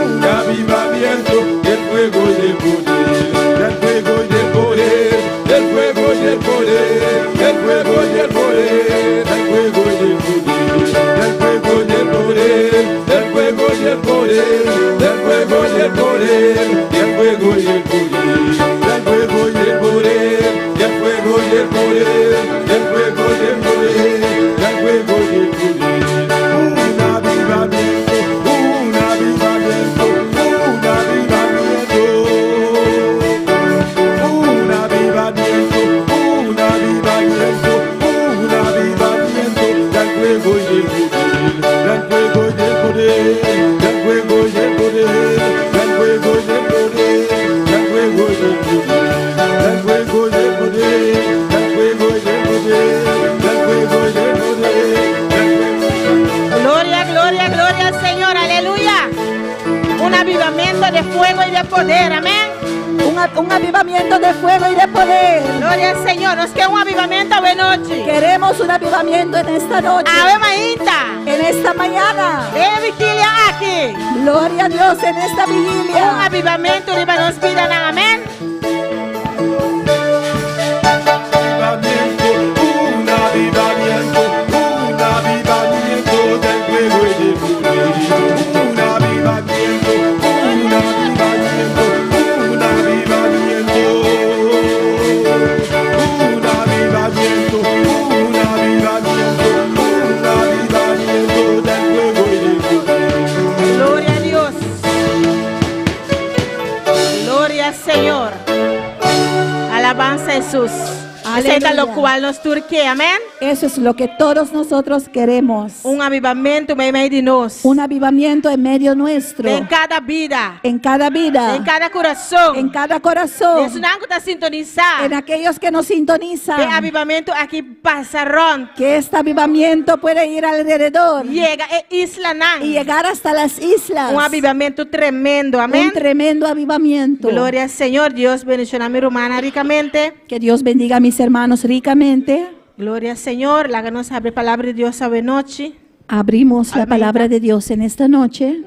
un avivamiento, del fuego y del poder, del fuego y del poder, del fuego y del poder, del fuego y del poder, del fuego y del poder, del fuego y del poder, del fuego y del poder, del fuego y del poder, del fuego y el poder, del fuego y el poder, del fuego y el poder, del fuego y el poder, del fuego y el poder. Un avivamiento, un avivamiento, un avivamiento, un avivamiento, un avivamiento, un avivamiento del fuego y el poder, del fuego y el poder, del fuego y el poder, del fuego y el poder, del fuego avivamiento de fuego y de poder. Amén. Un, un avivamiento de fuego y de poder. Gloria al Señor. Nos ke un avivamiento awe nochi. Queremos un avivamiento en esta noche. Awe mainta. En esta mañana. Den e vigilia aki. Gloria a Dios en esta vigilia. Un avivamiento riba nos bidanan. Amén. Un avivamiento, un avivamiento del fuego y de poder. Un avivamiento, un avivamiento, un avivamiento. Un avivamiento, un avivamiento, un avivamiento del fuego y de poder. Gloria a Dios. Gloria al Señor. Alabanza a Jesús. Esei ta Aleluya. lokual nos tur ke, amèn. Eso es lo que todos nosotros queremos. Un avivamiento meimei di nos. Un avivamiento en medio nuestro. Den kada bida. En cada vida. Den kada kurason. En cada corazón. Den esnan ku ta sintonisá. En aquellos que nos sintonizan. E avivamiento aki pasa rònt. Que este avivamiento puede ir alrededor. Yega e islanan. Y llegar hasta las islas. Un avivamiento tremendo, amèn. Un tremendo avivamiento. Gloria al Señor. Dios bendishoná mi rumannan rikamente. Que Dios bendiga a mis hermanos ricamente. Gloria al Señor. Laga nos habri palabra di Dios awe nochi. Abrimos la palabra de Dios en esta noche.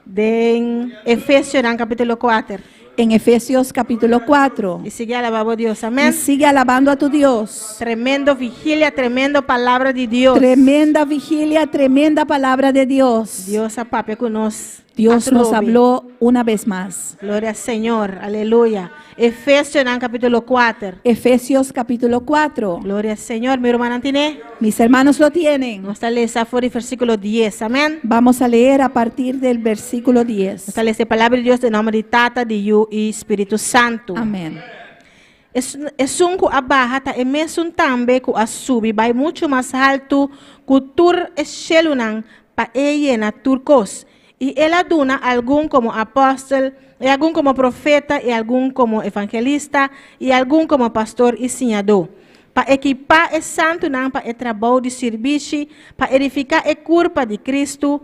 Den Efesionan kapítulo 4. En Efesios capítulo 4. I sigui alabá Dios, amèn. Y sigue alabando a tu Dios. Tremendo vigilia, tremendo palabra di Dios. Tremenda vigilia, tremenda palabra de Dios. Dios a papia ku nos. Dios nos Atrobe. habló una vez más. Gloria al Señor, aleluya. Efesionan kapítulo 4. Efesios capítulo 4. Gloria al Señor, mi rumannan tin'é. Mis hermanos lo tienen. Nos ta lesa for di versíkulo 10, amèn. Vamos a leer a partir del versículo 10. Nos ta lesa e palabra di Dios den nòmber di Tata, di Yu i Spiritu Santu. Amèn. Esun ku a baha ta e mesun tambe ku a subi bai muchu mas haltu ku tur e shelunan pa e yena tur kos. I el a duna algun komo apòstel, i algun komo profeta, i algun komo evangelista, i algun komo pastor i siñadó, pa ekipá e santunan pa e trabou di sirbishi, pa edifiká e kurpa di Kristu,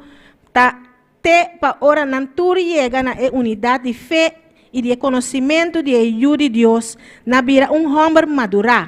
ta te pa ora nan tur yega na e unidat di fe i di e konosimentu di e Yu di Dios, na bira un hòmber madurá.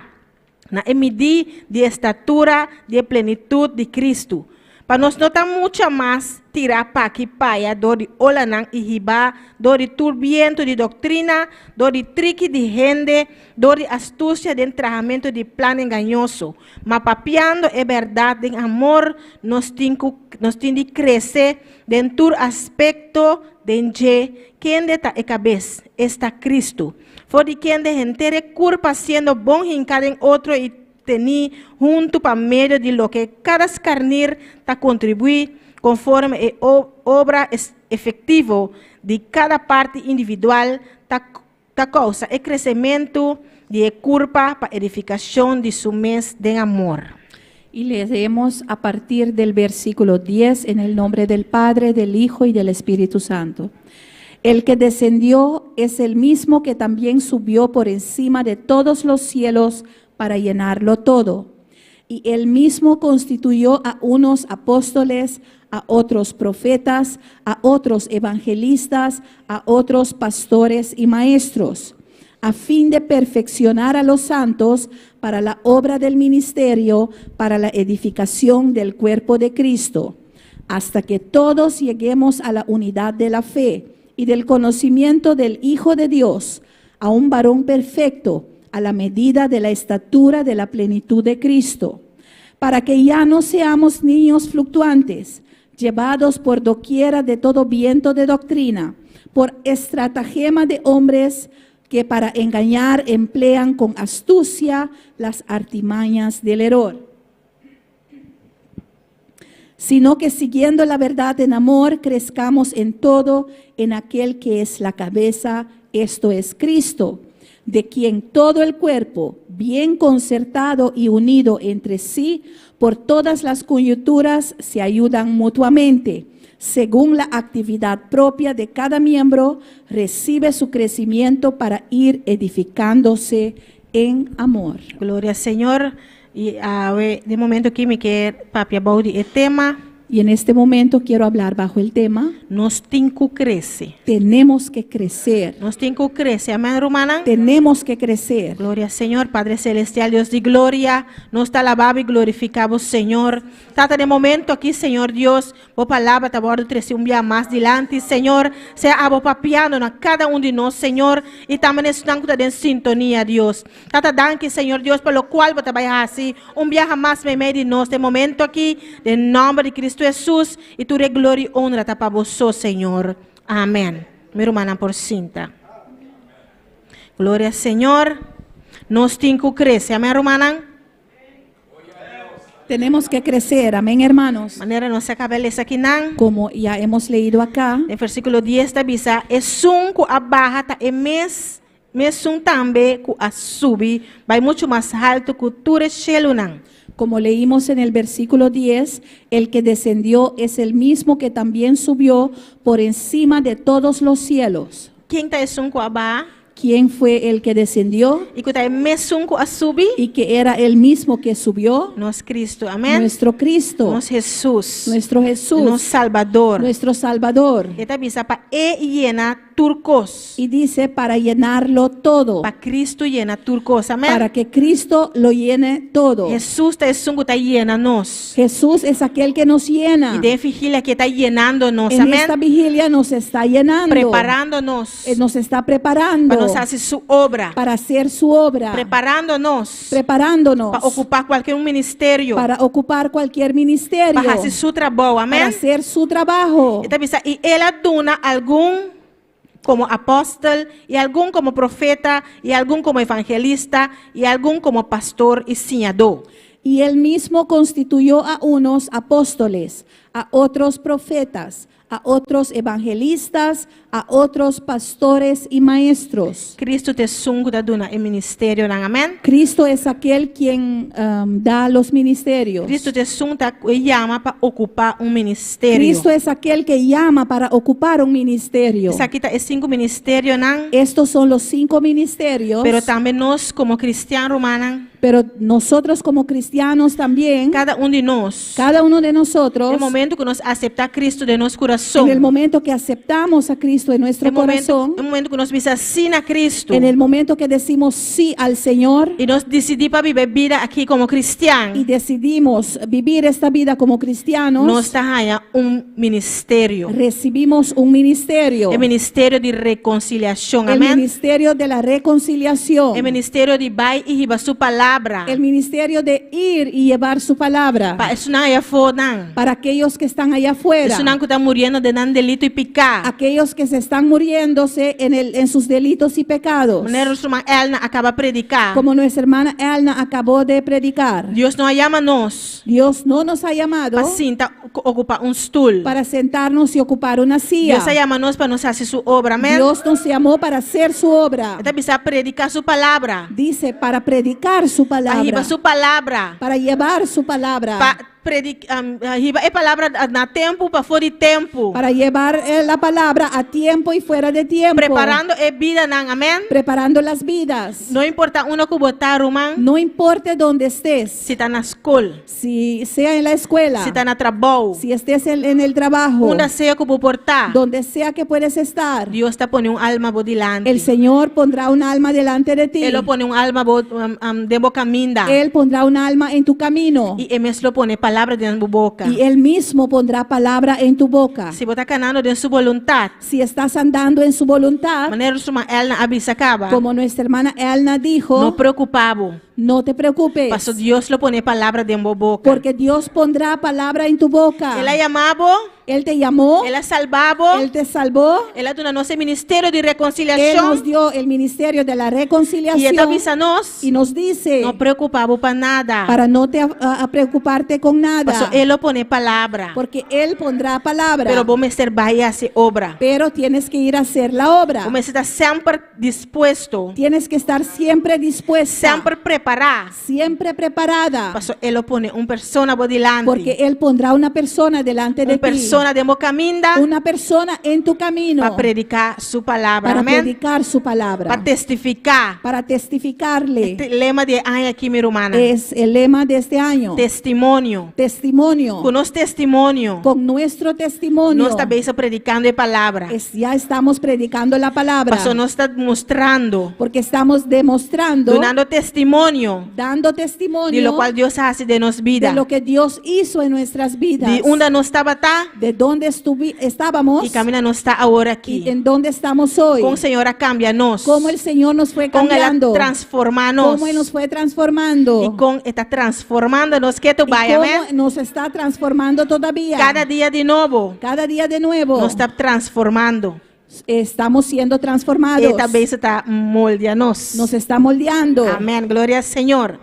Na e midí di e statura di e plenitut di Kristu, pa nos no ta mucha mas tirá p'aki p'aya dor di olanan i hibá dor di tur bientu di doktrina, dor di triki di hende, dor di astusia den trahamentu di plan engañoso. Ma papiando e bèrdat den amor, nos tin ku nos tin di krese den tur aspekto den dje kende ta e kabes, esta Kristu. For di kende henter e kurpa siendo bon hinká den otro i tení huntu pa medio di loke kada skarnir ta kontribuí konforme e obra efektivo di kada parti individual ta ta kousa e kresementu di e kurpa pa edifikashon di su mes den amor. Y leemos a partir del versículo 10 en el nombre del Padre, del Hijo y del Espíritu Santo. El que descendió es el mismo que también subió por encima de todos los cielos para llenarlo todo. Y él mismo constituyó a unos apóstoles, a otros profetas, a otros evangelistas, a otros pastores y maestros, a fin de perfeccionar a los santos para la obra del ministerio, para la edificación del cuerpo de Cristo, hasta que todos lleguemos a la unidad de la fe y del conocimiento del Hijo de Dios, a un varón perfecto, a la medida de la estatura de la plenitud de Cristo, para que ya no seamos niños fluctuantes, llevados por doquiera de todo viento de doctrina, por estratagema de hombres que para engañar emplean con astucia las artimañas del error. Sino que siguiendo la verdad en amor, crezcamos en todo en aquel que es la cabeza, esto es Cristo, de quien todo el cuerpo, bien concertado y unido entre sí, por todas las coyunturas, se ayudan mutuamente. Según la actividad propia de cada miembro, recibe su crecimiento para ir edificándose en amor. Gloria al Señor. I awe, den e momento aki mi ke papia bou di e tema. Y en este momento quiero hablar bajo el tema, Nos tin ku krese. tenemos que crecer. Nos tin ku krese. Amèn, rumannan? Tenemos que crecer. Gloria al Señor, Padre Celestial, Dios di gloria. Nos ta alabá i glorifiká, Señor. Tata, den e momento aki, Señor Dios, Bo palabra ta wòrdu tresé un bia mas dilanti, Señor. Sea abo papiando na kada un di nos, Señor, i tambe esnan ku ta den sintonia, Dios. Tata, danki, Señor Dios, pa lokual bo ta bai hasi un biaha mas meimei di nos den e momento aki, den nòmber di Kristu Hesus, i tur e gloria i honra ta pa bo so, Señor. Amèn. Mi rumannan por sinta. Gloria al Señor. Nos tin ku krese. Amèn, rumannan? Tenemos que crecer, amén, hermanos. Manera nos a kaba di lesa akinan. Como ya hemos leído acá, Den versíkulo 10 ta bisa, Esun ku a baha ta e mes, mesun tambe ku a subi, bai muchu mas haltu ku tur e shelunan. Como leímos en el versículo 10, el que descendió es el mismo que también subió por encima de todos los cielos. Ken ta esun ku a baha? ¿Quién fue el que descendió? I ku ta e mesun ku a subi? Y que era el mismo que subió. Nos Kristu, amèn. Nuestro Cristo. Nos Hesus. Nuestro Jesús. Nos Salbador. Nuestro Salvador. E ta bisa pa e yena tur kos. Y dice para llenarlo todo. Pa Kristu yena tur kos, amèn. Para que Cristo lo llene todo. Hesus ta esun ku ta yena nos. Jesús es aquel que nos llena. I den e vigilia aki e ta yenando nos, En amèn. esta vigilia nos está llenando. Preparando nos. Él nos está preparando Pa nos hasi su obra. para hacer su obra. Preparando nos. Preparándonos Pa okupá kualke un ministerio. para ocupar cualquier ministerio. Pa hasi su trabou, Para amèn. hacer su trabajo. E ta bisa, i el a duna algun komo apòstel, i algun komo profeta, i algun komo evangelista, i algun komo pastor i siñadó. Y él mismo constituyó a unos apóstoles, a otros profetas, a otros evangelistas, a otros pastores y maestros. Kristu ta esun ku ta duna e ministerionan, amèn. Cristo es aquel quien da los ministerios. Kristu ta esun ta yama pa okupá un ministerio. Cristo es aquel que llama para ocupar un ministerio. Esaki ta e sinku ministerionan. Estos son los cinco ministerios. Pero tambe nos komo kristian rumannan. Pero nosotros como cristianos también, Kada un di nos. cada uno de nosotros, E momento ku nos aseptá Kristu den nos kurason. en el momento que aceptamos a Cristo en nuestro E momento, corazón, e momento ku nos bisa sí na Kristu. en el momento que decimos sí al Señor I nos disidí pa biba e bida aki komo kristian. y decidimos vivir esta vida como cristianos, Nos ta haña un ministerio. recibimos un ministerio. E ministerio di rekonsiliashon. El Amèn. ministerio de la reconciliación. E ministerio di bai i hiba su palabra. El ministerio de ir y llevar su palabra. Pa esunnan aya afónan. Para aquellos que están allá afuera. Esunnan ku ta muriendo den nan delito i piká. Aquellos que se están muriéndose en sus delitos y pecados. Manera ruman Elna a kaba prediká. Como nuestra hermana Elna acabó de predicar. Dios no a yama nos. Dios no nos ha llamado Pa sinta okupá un stul. para sentarnos y ocupar una silla. Dios a yama nos pa nos hasi su obra. Amèn. Dios nos llamó para hacer su obra. E ta bisa prediká su palabra. Dice para predicar su Pa palabra. hiba su palabra. Para llevar su palabra. Pa prediká, hiba e palabra na tempu pa for di tempu. Para llevar la palabra a tiempo y fuera de tiempo. Preparando e bidanan, amèn. Preparando las vidas. No importá unda ku bo ta, ruman. No importa dónde estés. Si ta na skol. Si sea en la escuela. Si ta na trabou. Si estés en el trabajo. Unda sea ku bo por ta. Donde sea que puedes estar. Dios ta pone un alma bo dilanti. El Señor pondrá un alma delante de ti. E lo pone un alma bo den bo kaminda. Él pondrá un alma en tu camino. I e mes lo pone palabra den bo boka. Y Él mismo pondrá palabra en tu boca. Si bo ta kanando den su boluntat. Si estás andando en su voluntad. Manera ruman Elna a bisa kaba. Como nuestra hermana Elna dijo. No preokupá bo. No te preocupes. Paso Dios lo pone palabra den bo boka. Porque Dios pondrá palabra en tu boca. El a yama bo. Él te llamó. El a salba bo. Él te salvó. El a duna nos e ministerio di Él rekonsiliashon. nos dio el ministerio de la reconciliación. I e ta bisa nos. Y nos dice. No preokupá bo pa nada. Para no te a preocuparte con nada. Paso E lo pone palabra. Porque Él pondrá palabra. Pero bo mester bai hasi obra. Pero tienes que ir a hacer la obra. Bo mester ta semper dispuesto. Tienes que estar siempre dispuesta. Semper prepará. Siempre preparada. Paso E lo pone un persona bo dilanti. Porque Él pondrá una persona delante de Un ti. persona Persona den bo kaminda. Una persona en tu camino. Pa prediká su palabra. Para Amèn. predicar su palabra. Pa testifiká. Para testificarle. E lema di e aña aki, mi rumannan. Es el lema de este año. Testimonio. Testimonio. Ku nos testimonio. Con nuestro testimonio. Nos ta bezig predikando e palabra. Es, ya estamos predicando la palabra. Paso nos ta mustrando. Porque estamos demostrando. Dunando testimonio. Dando testimonio. Di lokual Dios a hasi den nos bida. De lo que Dios hizo en nuestras vidas. Di unda nos tabata. De dónde estábamos. I kaminda nos ta awor aki. Y en dónde estamos hoy. Kon Señor a kambia nos. Cómo el Señor nos fue Kon El a cambiando. transformá nos. Cómo Él nos fue transformando. I kon E ta transformando nos ketu Y bai, cómo amèn. nos está transformando todavía. Kada dia di nobo. Cada día de nuevo. Nos ta transformando. Estamos siendo transformados. E ta bezig ta moldia nos. Nos está moldeando. Amèn. Gloria na Señor.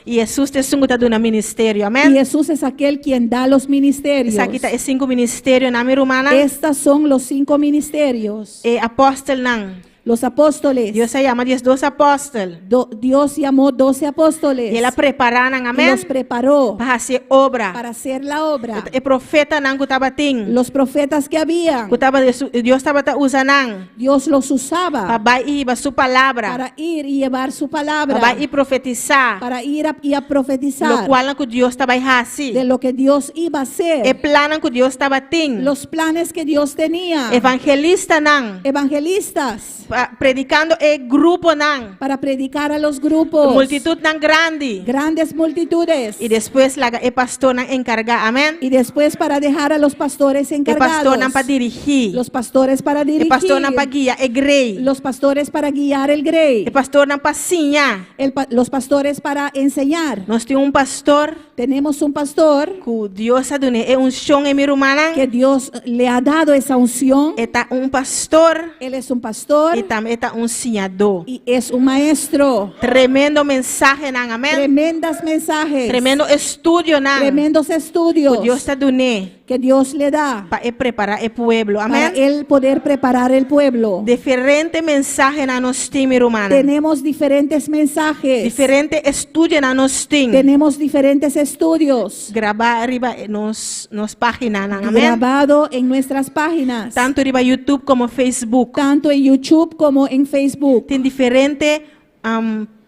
I Hesus ta esun ku ta duna ministerio. Amèn. Y Jesús es aquel quien da los ministerios. Esaki ta e sinku ministerionan, mi rumannan. Estas son los cinco ministerios. E apòstelnan. Los apóstoles. Dios a yama 12 apòstel. Dios llamó 12 apóstoles. I El a prepará nan, Y amèn. los preparó Pa hasi obra. para hacer la obra. E profetanan ku tabatin. Los profetas que había. Ku tabata, Dios tabata usa nan. Dios los usaba. Pa bai i hiba su palabra. Para ir y llevar su palabra. Pa bai i profetisá. Para ir y a profetizar. Lokual ku Dios ta bai hasi. De lo que Dios iba a hacer. E plannan ku Dios tabatin. Los planes que Dios tenía. Evangelistanan. Evangelistas. Pa, predikando e gruponan. Para predicar a los grupos. Multitutnan grandi. Grandes multitudes. I despues laga e pastornan enkargá. Amèn. Y después para dejar a los pastores E encargados. pastornan pa dirigí. Los pastores para E dirigir. pastornan pa guia e grey. Los pastores para guiar el grey. E pastornan pa siña. Los pastores para enseñar. Nos tin un pastor. Tenemos un pastor. Ku Dios a dun'é e unshon ei, mi rumannan. Que Dios le ha dado esa unción. E ta un pastor. Él es un pastor. I tambe e ta un siñadó. Y es un maestro. Tremendo mensahenan, amèn. Tremendas mensajes. Tremendo estudionan. Tremendos estudios. Ku Dios ta dun'é. Que Dios le da. Pa e prepará e pueblo, Para amèn. él poder preparar el pueblo. Diferente mensahenan nos tin, mi rumannan. Tenemos diferentes mensajes. Diferente estudionan nos tin. Tenemos diferentes estudios. Grabá riba nos páginanan, amèn. Grabado en nuestras páginas. Tantu riba YouTube komo Facebook. Tanto en YouTube como en Facebook. Tin diferente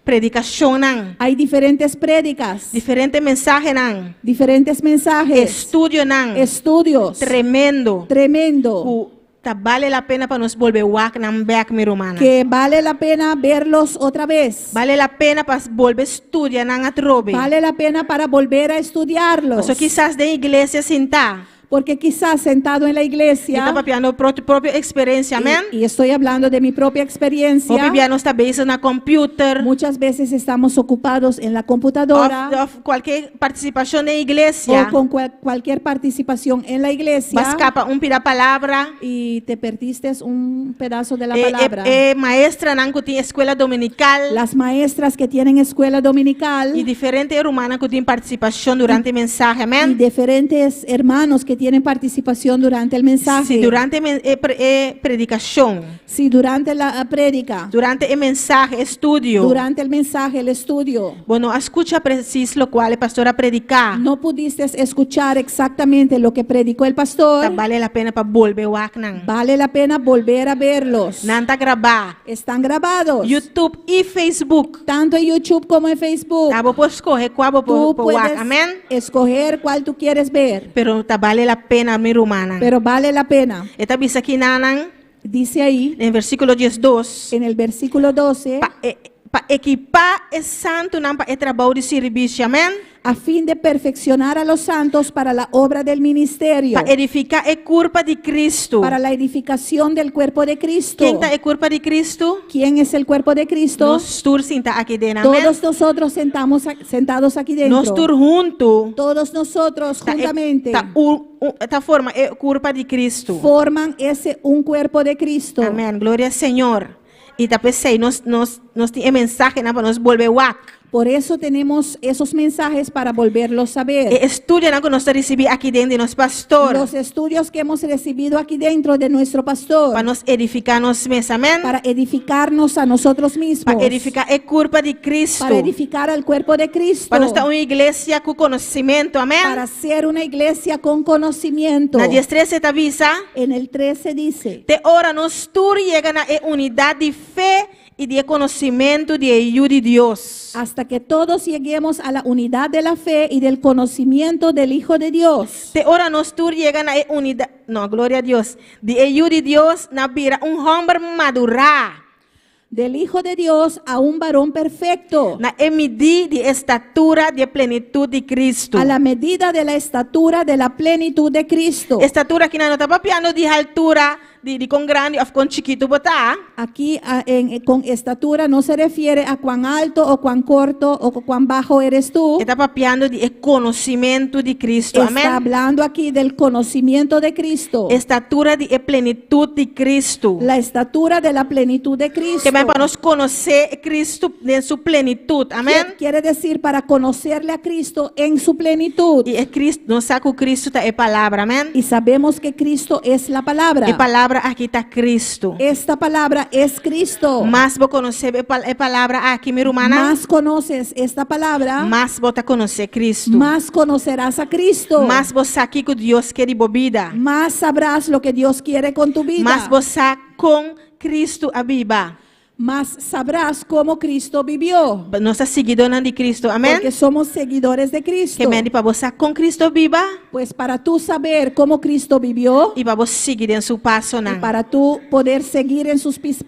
predikashonnan. Hay diferentes prédicas. Diferente mensahenan. Diferentes mensajes. Estudionan. Estudios. Tremendo. Tremendo. Ku ta bale la pena pa nos bolbe wak nan bèk, mi rumannan. Que vale la pena verlos otra vez. Bale la pena pa bolbe studia nan atrobe. Vale la pena para volver a estudiarlos. Paso kisas den iglesia sintá. Porque quizás sentado en la iglesia. Mi ta papiando propio eksperensia, amèn. Y estoy hablando de mi propia experiencia. Hopi bia nos ta bezig na computer. Muchas veces estamos ocupados en la computadora. Òf kualke partisipashon den iglesia. O con cualquier participación en la iglesia. B'a skapa un pida palabra. Y te perdiste un pedazo de la E, palabra. e maestranan ku tin eskol dominikal. Las maestras que tienen escuela dominical. I diferente rumannan ku tin partisipashon durante e mensahe, amèn. Y diferentes hermanos que tienen participación durante el mensaje. Si durante e predikashon. Si durante la prédica. Durante e mensahe, estudio. Durante el mensaje, el estudio. Bo no a skucha presis lokual e pastor a prediká. No pudiste escuchar exactamente lo que predicó el pastor. Ta bale la pena pa bolbe wak nan. Vale la pena volver a verlos. Nan ta grabá. Están grabados. YouTube i Facebook. Tanto en YouTube como en Facebook. Abo por skohe kua bo Tú por wak. puedes Amèn. escoger cuál tú quieres ver. Pero ta bale la pena, mi rumannan. Pero vale la pena. E ta bisa akinan. Dice ahí. Den versíkulo 12. En el versículo 12. Pa ekipá e santunan pa e trabou di servisio. Amèn. A fin de perfeccionar a los santos para la obra del ministerio. Pa edifiká e kurpa di Kristu. Para la edificación del cuerpo de Cristo. Ken ta e kurpa di Kristu? ¿Quién es el cuerpo de Cristo? Nos tur sintá aki den. Amèn. Todos nosotros sentados aquí dentro. Nos tur huntu. Todos nosotros juntamente. Ta forma e kurpa di Kristu. Forman ese un cuerpo de Cristo. Amèn. Gloria na Señor. I ta p'esei nos tin e mensahenan pa nos bolbe wak. Por eso tenemos esos mensajes para volverlos a ver. E estudionan ku nos a risibí aki den di nos pastor. Los estudios que hemos recibido aquí dentro de nuestro pastor. Pa nos edifiká nos mes, amèn. Para edificarnos a nosotros mismos. Pa edifiká e kurpa di Kristu. Para edificar al cuerpo de Cristo. Pa nos ta un iglesia ku konosementu, amèn. Para ser una iglesia con conocimiento. Na 13 e ta bisa. En el 13 dice. Te ora nos tur yega na e unidat di fe i di e konosementu di e Yu di Dios. Hasta que todos lleguemos a la unidad de la fe y del conocimiento del Hijo de Dios. Te ora nos tur yega na e unidat, no, gloria a Dios, di e Yu di Dios, na bira un hòmber madurá. Del Hijo de Dios a un varón perfecto. Na e midí di e estatura di e plenitut di Cristo. A la medida de la estatura de la plenitud de Cristo. Estatura akinan no ta papiando di haltura Di di kon grandi òf kon chikitu bo ta. Aki en con estatura no se refiere a cuán alto o cuán corto o cuán bajo eres tú. E ta papiando di e konosementu di Cristo. Amèn. Está hablando aquí del conocimiento de Cristo. Estatura di e plenitut di Cristo. La estatura de la plenitud de Cristo. Ke men pa nos konosé Cristo den su plenitut. Amèn. Quiere decir para conocerle a Cristo en su plenitud. I e Cristo, nos sa ku Cristo ta e Palabra. Amèn. Y sabemos que Cristo es la palabra. E palabra aki ta Cristo. Esta palabra es Cristo. Mas bo konosé e e palabra aki, mi rumannan. Mas conoces esta palabra. Mas bo ta konosé Cristo. Mas conocerás a Cristo. Mas bo sa kiko Dios ke di bo bida. Mas sabrás lo que Dios quiere con tu vida. Mas bo sa kon Cristo a biba. Mas sabrás cómo Cristo vivió. Nos ta siguidónan di Cristo, amèn. Porque somos seguidores de Cristo. Ke men di pa bo sa kon Cristo biba. Pues para tú saber cómo Cristo vivió. I pa bo sigui den su pasonan. Y para tú poder seguir en sus pis,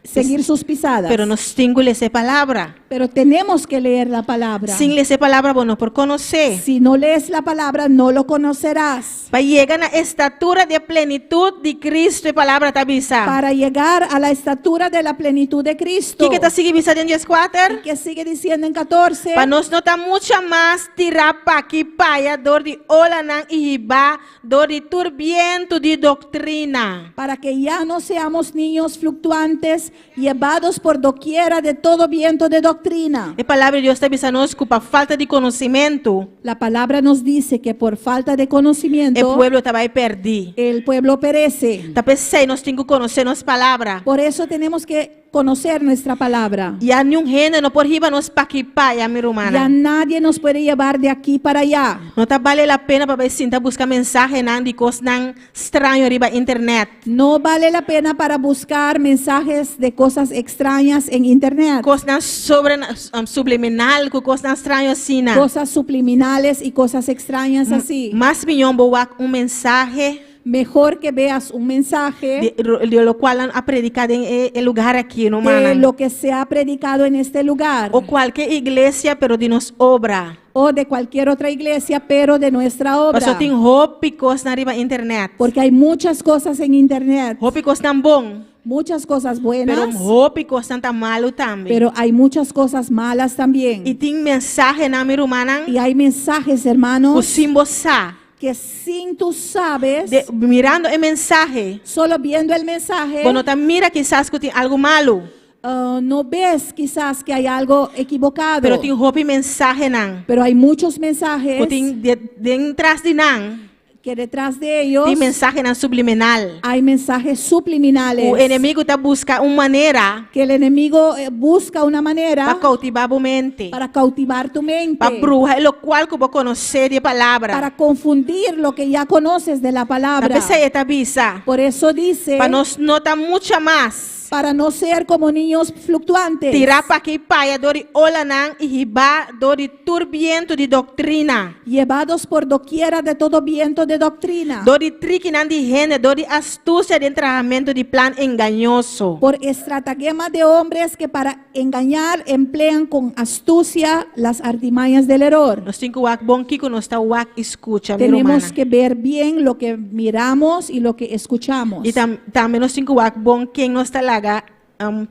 seguir sus pisadas. Pero nos tin ku lesa e palabra. Pero tenemos que leer la palabra. Sin lesa e palabra bo no por konosé. Si no lees la palabra no lo conocerás. Pa yega na estatura di e plenitut di Cristo, e palabra ta bisa. Para llegar a la estatura de la plenitud de Cristo. Kiko e ta sigui bisa den dieskuater? Y ke sigue diciendo en catorce? Pa nos no ta mucha mas tirá p'aki p'aya dor di olanan i hibá dor di tur bientu di doktrina. Para que ya no seamos niños fluctuantes, Llevados por doquiera de todo viento de doctrina. E Palabra di Dios ta bisa nos ku pa falta di konosementu. La palabra nos dice que por falta de conocimiento. E pueblo ta bai pèrdí. El pueblo perece. Ta p'esei nos tin ku konosé nos Palabra. Por eso tenemos que conocer nuestra palabra. Ya niun hende no por hiba nos p'aki p'aya, mi rumannan. Ya nadie nos puede llevar de aquí para allá. No ta bale la pena pa bai sinta buska mensahenan di kosnan straño riba internet. No bale la pena para buscar mensajes de cosas extrañas en internet. Cosnan sobre subliminal cu cosnan straño asina. Cosas subliminales y cosas extrañas así. Mas miyon bo wak un mensahe. Mejor que veas un mensaje. Di locual nan a predica den e lugar aki, rumannan. De lo que se ha predicado en este lugar. O cualke iglesia, pero di nos obra. O de cualquier otra iglesia, pero de nuestra obra. Paso tin hopi cosnan riba internet. Porque hay muchas cosas en internet. Hopi cosnan bon. Muchas cosas buenas. Pero hopi cosnan ta malo tambe. Pero hay muchas cosas malas también. Y tin mensahenan, mi rumannan. Y hay mensajes, hermanos. Cu sin bo sa. Que sin tú sabes. De, mirando e mensahe. Solo viendo el mensaje. Bo no ta mira kisas cu tin algo malo. No ves quizás que hay algo equivocado. Pero tin hopi mensahenan. Pero hay muchos mensajes. Cu tin den tras di nan. Que detrás de ellos. Tin mensahenan subliminal. Hay mensajes subliminales. Cu enemigo ta busca un manera. Que el enemigo busca una manera. Pa cautiva bo mente. Para cautivar tu mente. Pa bruha e locual cu bo conoce di e palabra. Para confundir lo que ya conoces de la palabra. Ta p'esey e ta bisa. Por eso dice. Pa nos no ta mucha mas. Para no ser como niños fluctuantes. Tirá p'aki p'aya dor di olanan i hibá dor di tur bientu di doktrina. Llevados por doquiera de todo viento de doctrina. Dor di trikinan di hende, dor di astusia den trahamentu di plan engañoso. Por estratagema de hombres que para engañar emplean con astucia las artimañas del error. Nos tin ku wak bon kiko nos ta wak i skucha, mi Tenemos rumannan. que ver bien lo que miramos y lo que escuchamos. I tambe nos tin ku wak bon ken nos ta laga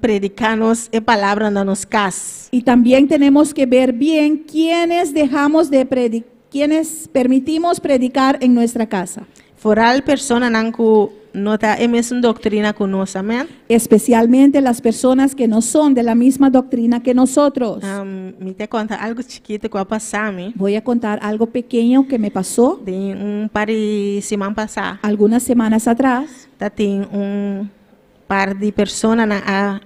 prediká nos e palabra na nos kas. Y también tenemos que ver bien quiénes dejamos de predi-, quiénes permitimos predicar en nuestra casa. Foral personanan ku. no ta e mesun doktrina ku nos. Amèn. Especialmente las personas que no son de la misma doctrina que nosotros. Um, mi ta konta algu chikitu ku a pasa mi. Voy a contar algo pequeño que me pasó. Den un par di siman pasá. Algunas semanas atrás. Tatin un par di personanan a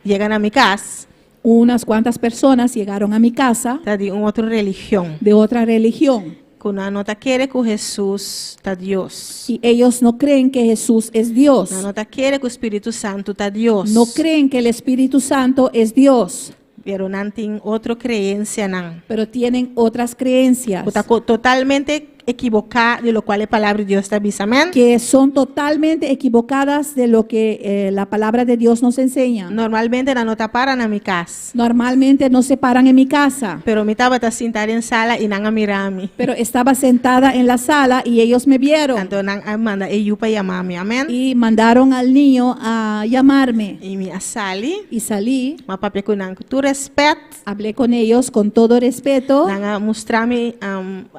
yega na mi kas. Unas cuantas personas llegaron a mi casa. Ta di un otro religion. De otra religión. Ku nan no ta kere ku Hesus ta Dios. Y ellos no creen que Jesús es Dios. Nan no ta kere ku Spiritu Santu ta Dios. No creen que el Espíritu Santo es Dios. Pero nan tin otro kreensianan. Pero tienen otras creencias. Ku ta totalmente ekiboká di lokual e Palabra di Dios ta bisa. Amèn. Que son totalmente equivocadas de lo que eh, la palabra de Dios nos enseña. Normalmente nan no ta para na mi kas. Normalmente no se paran en mi casa. Pero mi tabata sintá den sala i nan a mira mi. Pero estaba sentada en la sala y ellos me vieron. Anto nan a manda e yu pa yama mi. Amèn. Y mandaron al niño a llamarme. I mi a sali. Y salí. Mi a papia ku nan ku tur rèspèt. Hablé con ellos con todo respeto. Nan a mustra mi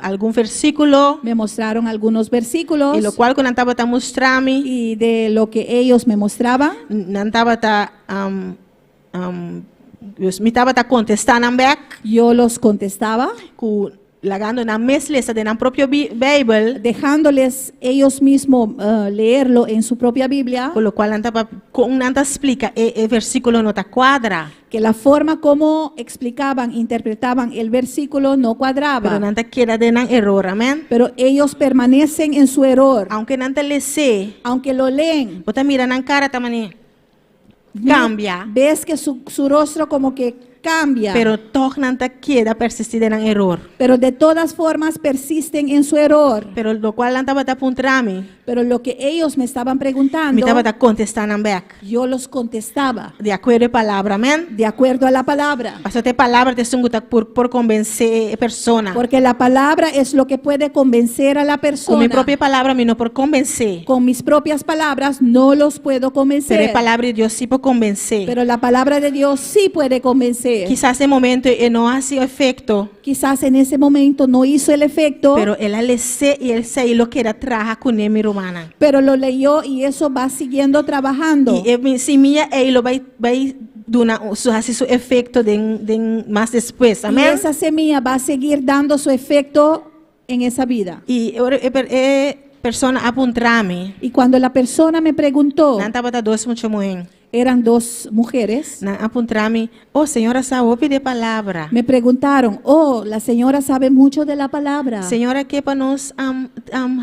algun versíkulo. Me mostraron algunos versículos. I lokual ku nan tabata mustra mi. Y de lo que ellos me mostraban. Nan tabata, mi tabata kontestá nan bèk. Yo los contestaba. Ku lagando nan mes lesa den nan propio Beibel. Dejándoles ellos mismo leerlo en su propia Biblia. Ku lokual nan ta kon nan ta splika e e versíkulo no ta kuadra. Que la forma como explicaban, interpretaban el versículo no cuadraba. Pero nan ta keda den nan eror, amèn. Pero ellos permanecen en su eror. Aunke nan ta les'é. Aunke lo leen. Bo ta mira nan kara ta manera kambia. Ves que su su rostro como que cambia. Pero tòg nan ta keda persistí den nan eror. Pero de todas formas persisten en su eror. Pero lokual nan tabata puntra mi. Pero lo que ellos me estaban preguntando. Mi tabata kontestá nan bèk. Yo los contestaba. Di akuerdo e palabra, amèn. De acuerdo a la palabra. Pasobra ta e palabra ta esun ku ta por por konbensé e persona. Porque la palabra es lo que puede convencer a la persona. Ku mi propio palabra mi no por konbensé. Con mis propias palabras no los puedo convencer. Pero e palabra di Dios sí por konbensé. Pero la palabra de Dios sí puede convencer. Kisas e momento e no hasi efekto. Kisas en ese momento no hizo el efecto. Pero el a les'é i esei lo keda traha kuné, mi rumannan. Pero lo leyó y eso va siguiendo trabajando. I e simia ei lo bai bai duna su hasi su efekto den den mas despues. Y Amèn. esa semilla va a seguir dando su efecto en esa vida. I ora e e persona a puntra mi. Y cuando la persona me preguntó. Nan tabata dos mucha muhé. Eran dos mujeres. Nan a puntra mi, Oh, señora sa hopi di e palabra. Me preguntaron, Oh, la señora sabe mucho de la palabra. Señora ke pa nos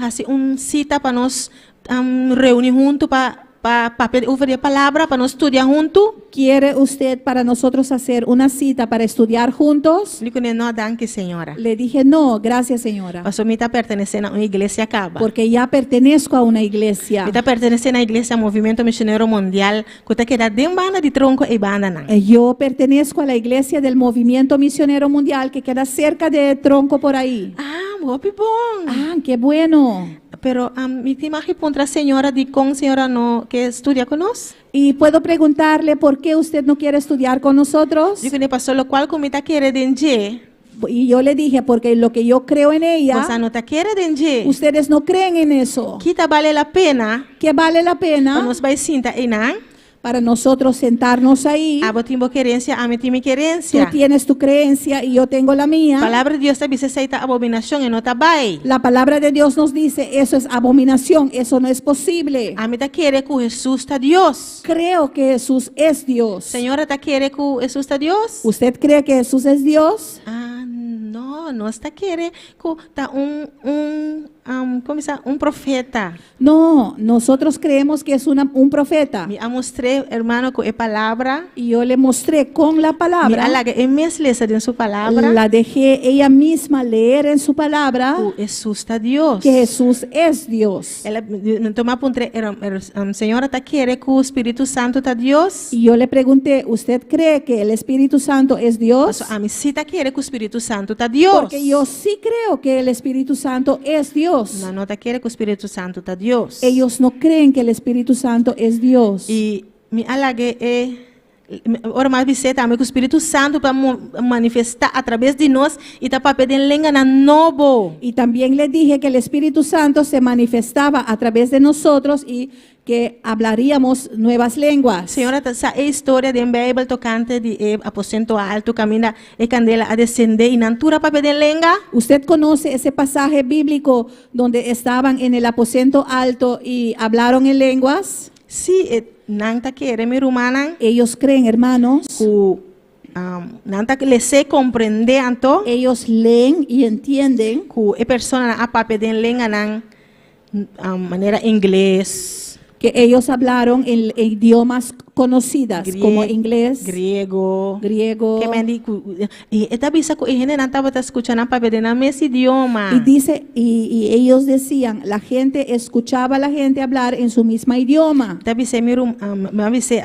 hasi un sita pa nos reuni huntu pa pa papia over di e palabra, pa nos studia huntu? Quiere usted para nosotros hacer una cita para estudiar juntos? Mi di kuné, No, danki, señora. Le dije, No, gracias, señora. Pasobra mi ta pertenesé na un iglesia kaba. Porque ya pertenezco a una iglesia. Mi ta pertenesé na Iglesia Movimiento Misionero Mundial ku ta keda den banda di tronko ei bandanan. Yo pertenezco a la iglesia del Movimiento Misionero Mundial que queda cerca de Tronco por ahí. Ah, hopi bon! Ah, ke bueno! Pero mi tin mag di puntra señora dikon señora no ke studia ku nos? Y puedo preguntarle por qué usted no quiere estudiar con nosotros? Di kuné paso lokual ku mi ta kere den dje. Y yo le dije, porque lo que yo creo en ella. Boso no ta kere den dje. Ustedes no creen en eso. Ki ta bale la pena. Ke bale la pena. Pa nos bai sinta einan. Para nosotros sentarnos ahí. Abo tin bo kerensia, ami tin mi kerensia. Tú tienes tu creencia y yo tengo la mía. Palabra di Dios ta bisa esei ta abominashon, e no ta bai. La palabra de Dios nos dice, eso es abominación, eso no es posible. Ami ta kere ku Hesus ta Dios. Creo que Jesús es Dios. Señora ta kere ku Hesus ta Dios? Usted cree que Jesús es Dios? Ah, no, nos ta kere ku ta un, un, um, como bisa, un profeta. No, nosotros creemos que es una, un profeta. Mi a mustr'é, hermano, ku e palabra. Y yo le mostré con la palabra. Mi a laga e mes lesa den su palabra. La dejé ella misma leer en su palabra. Ku Hesus ta Dios. Que Jesús es Dios. El a, anto mi a puntr'é, señora ta kere ku Spiritu Santu ta Dios? Y yo le pregunté, ¿usted cree que el Espíritu Santo es Dios? Paso ami sí ta kere ku Spiritu Santu ta Dios. Porque yo sí creo que el Espíritu Santo es Dios. Nan no ta kere ku Spiritu Santu ta Dios. Ellos no creen que el Espíritu Santo es Dios. I mi a laga e. Ora m'a bis'é tambe ku Spiritu Santu ta manifestá atraves di nos i ta papia den lenganan nobo. Y también le dije que el Espíritu Santo se manifestaba a través de nosotros y que hablaríamos nuevas lenguas. Señora ta sa e historia den Bijbel tokante di e aposento altu kaminda e kandela a desendé i nan tur a papia den lenga? Usted conoce ese pasaje bíblico donde estaban en el aposento alto y hablaron en lenguas? Sí, e nan ta kere, mi rumannan. Ellos creen, hermanos. Ku nan ta les'é komprendé anto. Ellos leen y entienden. Ku e personanan a papia den lenganan manera ingles. Que ellos hablaron en idiomas conocidas, como inglés. Griego. Griego. Ke men di ku i e ta bisa ku e hendenan tabata skucha nan papia den nan mes idioma. Y dice, y y ellos decían, la gente escuchaba a la gente hablar en su misma idioma. Ta bis'é mi rum, mi a bis'é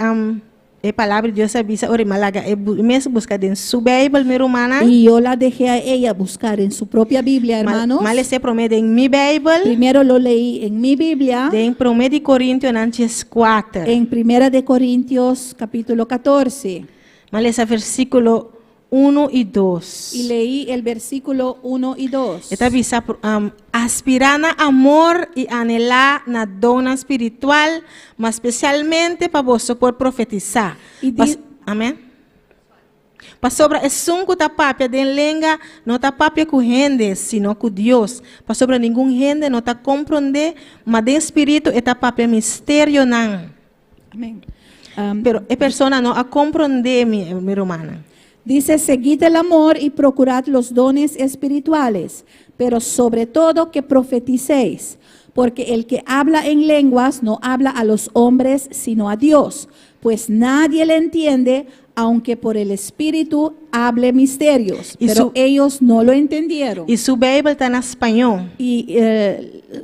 e palabra di Dios a bisa ora i mi a laga e mes buska den su Bijbel, mi rumannan. Y yo la dejé a ella buscar en su propia Biblia, hermanos. Mi a les'é promé den mi Bijbel. Primero lo leí en mi Biblia. Den Promé di Korintionan dieskuater. En Primera de Corintios capítulo 14. Mi a lesa versíkulo unu i dos. Y leí el versículo 1 y 2. E ta bisa, Aspirá na amor i anhelá na donnan spiritual, ma spesialmente pa boso por profetisá. Amèn. Pasobra esun ku ta papia den lenga no ta papia ku hende, sino ku Dios, pasobra ningun hende no ta komprondé, ma den spiritu e ta papia misterionan. Amén. Pero e persona no a komprondé mi, mi rumannan. Dice, Seguid el amor y procurad los dones espirituales, pero sobre todo que profeticéis, porque el que habla en lenguas no habla a los hombres, sino a Dios, pues nadie le entiende, aunque por el Espíritu hable misterios. Y Pero ellos no lo entendieron. I su Beibel ta na spañó. Y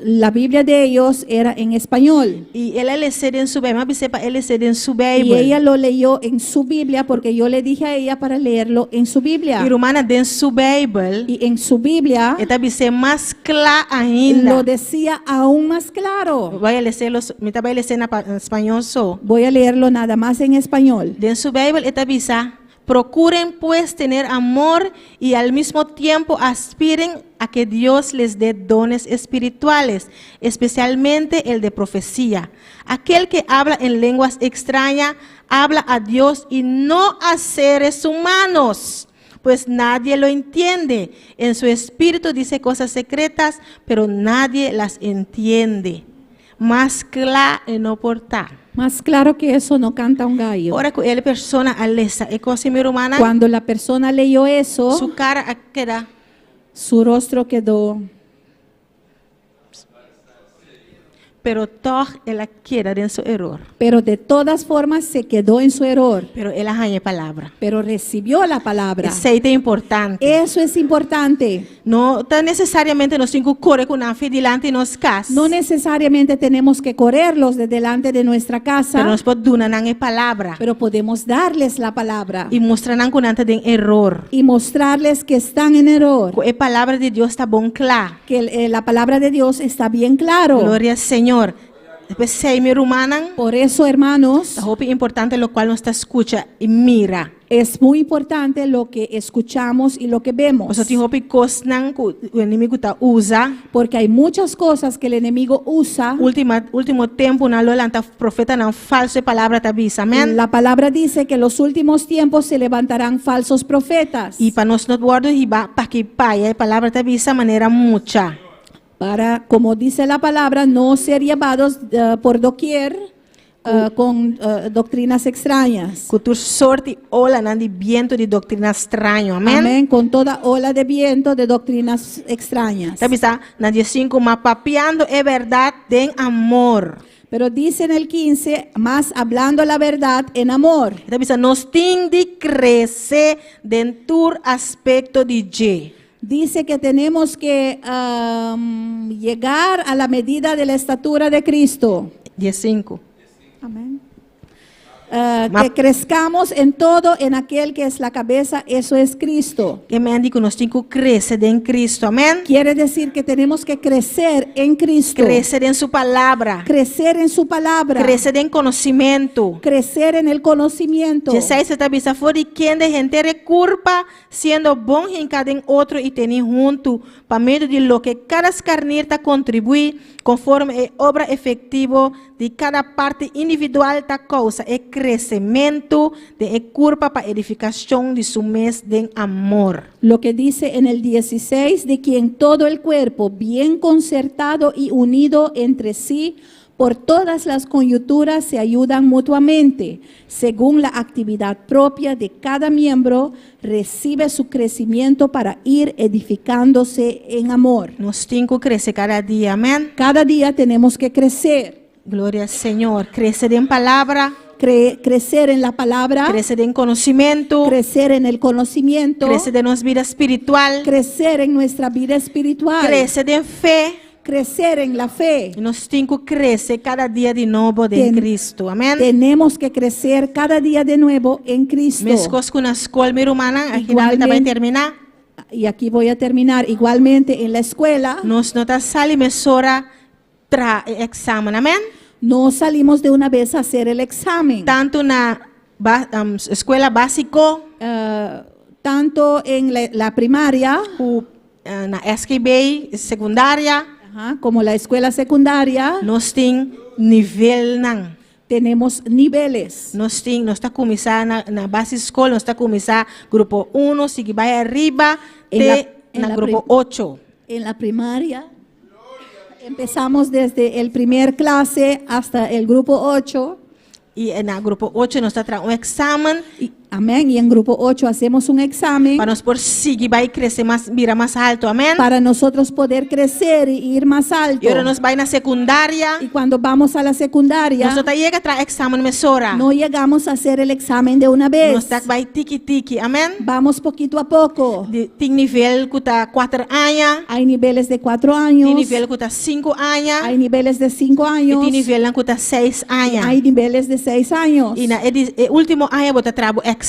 la Biblia de ellos era en español. I el a les'é den su Beibel. Mi a bis'é pa e les'é den su Y Beibel. ella lo leyó en su Biblia porque yo le dije a ella para leerlo en su Biblia. I rumannan, den su Beibel. Y en su Biblia. E ta bis'é mas kla ainda. Lo decía aún más claro. Bai les'é los, mi ta bai les'é na spañó so. Voy a leerlo nada más en español. Den su Beibel e ta bisa, Procuren pues tener amor y al mismo tiempo aspiren a que Dios les dé dones espirituales, especialmente el de profecía. Aquel que habla en lenguas extrañas habla a Dios y no a seres humanos, pues nadie lo entiende. En su espíritu dice cosas secretas, pero nadie las entiende. Mas kla e no por ta. Más claro que eso no canta un gallo. Ora ku e persona a lesa e kos ei, mi rumannan. Cuando la persona leyó eso, Su kara a keda. Su rostro quedó. Pero tòg el a keda den su eror. Pero de todas formas se quedó en su error. Pero el a haña e palabra. Pero recibió la palabra. Esei ta importante. Eso es importante. No ta nesesariamente nos tin ku kore ku nan fi dilanti nos kas. No necesariamente tenemos que correrlos de delante de nuestra casa. Pero nos por duna nan e palabra. Pero podemos darles la palabra. I mustra nan ku nan ta den eror. Y mostrarles que están en error. Ku e palabra di Dios ta bon kla. Que la palabra de Dios está bien claro. Gloria Señor. P'esei mi rumannan. Por eso, hermanos. Ta hopi importante lokual nos ta skucha i mira. Es muy importante lo que escuchamos y lo que vemos. Pasobra tin hopi kosnan ku e enemigu ta usa. Porque hay muchas cosas que el enemigo usa. Ultima, último tempunan lo lanta profetanan falso e palabra ta bisa. Amèn. La palabra dice que en los últimos tiempos se levantarán falsos profetas. I pa nos no wòrdu hibá p'aki p'aya e palabra ta bisa manera mucha. Para, como dice la palabra, no ser llevados por doquier con doctrinas extrañas. Ku tur sorto di olanan di bientu di doktrina straño. Amèn. Amén. Con toda ola de viento de doctrinas extrañas. Ta bisa na diesinku, Ma papiando e bèrdat den amor. Pero dice en el 15, mas hablando la verdad en amor. E ta bisa, Nos tin di krese den tur aspekto di dje. Dice que tenemos que llegar a la medida de la estatura de Cristo. Diesinku. Amén. Que crezcamos en todo en aquel que es la cabeza, eso es Cristo. Ke men di ku nos tin ku krese den Kristu, amèn. Quiere decir que tenemos que crecer en Cristo. Krese den su palabra. Crecer en su palabra. Krese den konosementu. Crecer en el conocimiento. 16 ta bisa for di kende henter e kurpa, siendo bon hinká den otro i tení huntu, pa medio di loke kada skarnir ta kontribuí, konforme e obra efektivo di kada parti individual ta kousa e kresementu den e kurpa pa edifikashon di su mes den amor. Lo que dice en el 16, de quien todo el cuerpo, bien concertado y unido entre sí, por todas las coyunturas se ayudan mutuamente, según la actividad propia de cada miembro, recibe su crecimiento para ir edificándose en amor. Nos tin ku krese kada dia, amèn. Cada día tenemos que crecer. Gloria al Señor. Krese den palabra. Crecer en la palabra. Krese den konosementu. Crecer en el conocimiento. Krese den nos bida spiritual. Crecer en nuestra vida espiritual. Krese den fe. Crecer en la fe. Nos tin ku krese kada dia di nobo den Kristu. Amèn. Tenemos que crecer cada día de nuevo en Cristo. Meskos ku na skol, mi rumannan, aki nan mi ta bai terminá. Y aquí voy a terminar. Igualmente en la escuela. Nos no ta sali mesora traha e eksamen. Amèn. No salimos de una vez a hacer el examen. Tantu na eskuela básiko. Tanto en la primaria. Ku na SKB, sekundaria. Como la escuela secundaria. Nos tin nivelnan. Tenemos niveles. Nos tin, nos ta kuminsá na na basisschool, nos ta kuminsá grupo uno, sigui bai ariba En la te en na la grupo prim- ocho. En la primaria empezamos desde el primer clase hasta el grupo 8. I na grupo ocho nos ta traha un eksamen. Amén. Y en grupo 8 hacemos un examen. Pa nos por sigui bai krese mas, bira mas altu. Amén. Para nosotros poder crecer y ir más alto. I ora nos bai na sekundaria. Y cuando vamos a la secundaria. Nos no ta yega traha eksamen mesora. No llegamos a hacer el examen de una vez. Nos ta bai tiki tiki. Amén. Vamos poquito a poco. Di, tin nivel ku ta kuater aña. Hay niveles de cuatro años. Tin nivel ku ta sinku aña. Hay niveles de cinco años. I tin nivelnan ku ta seis aña. Hay niveles de seis años. I na e di, e último aña bo ta traha bo eksamen.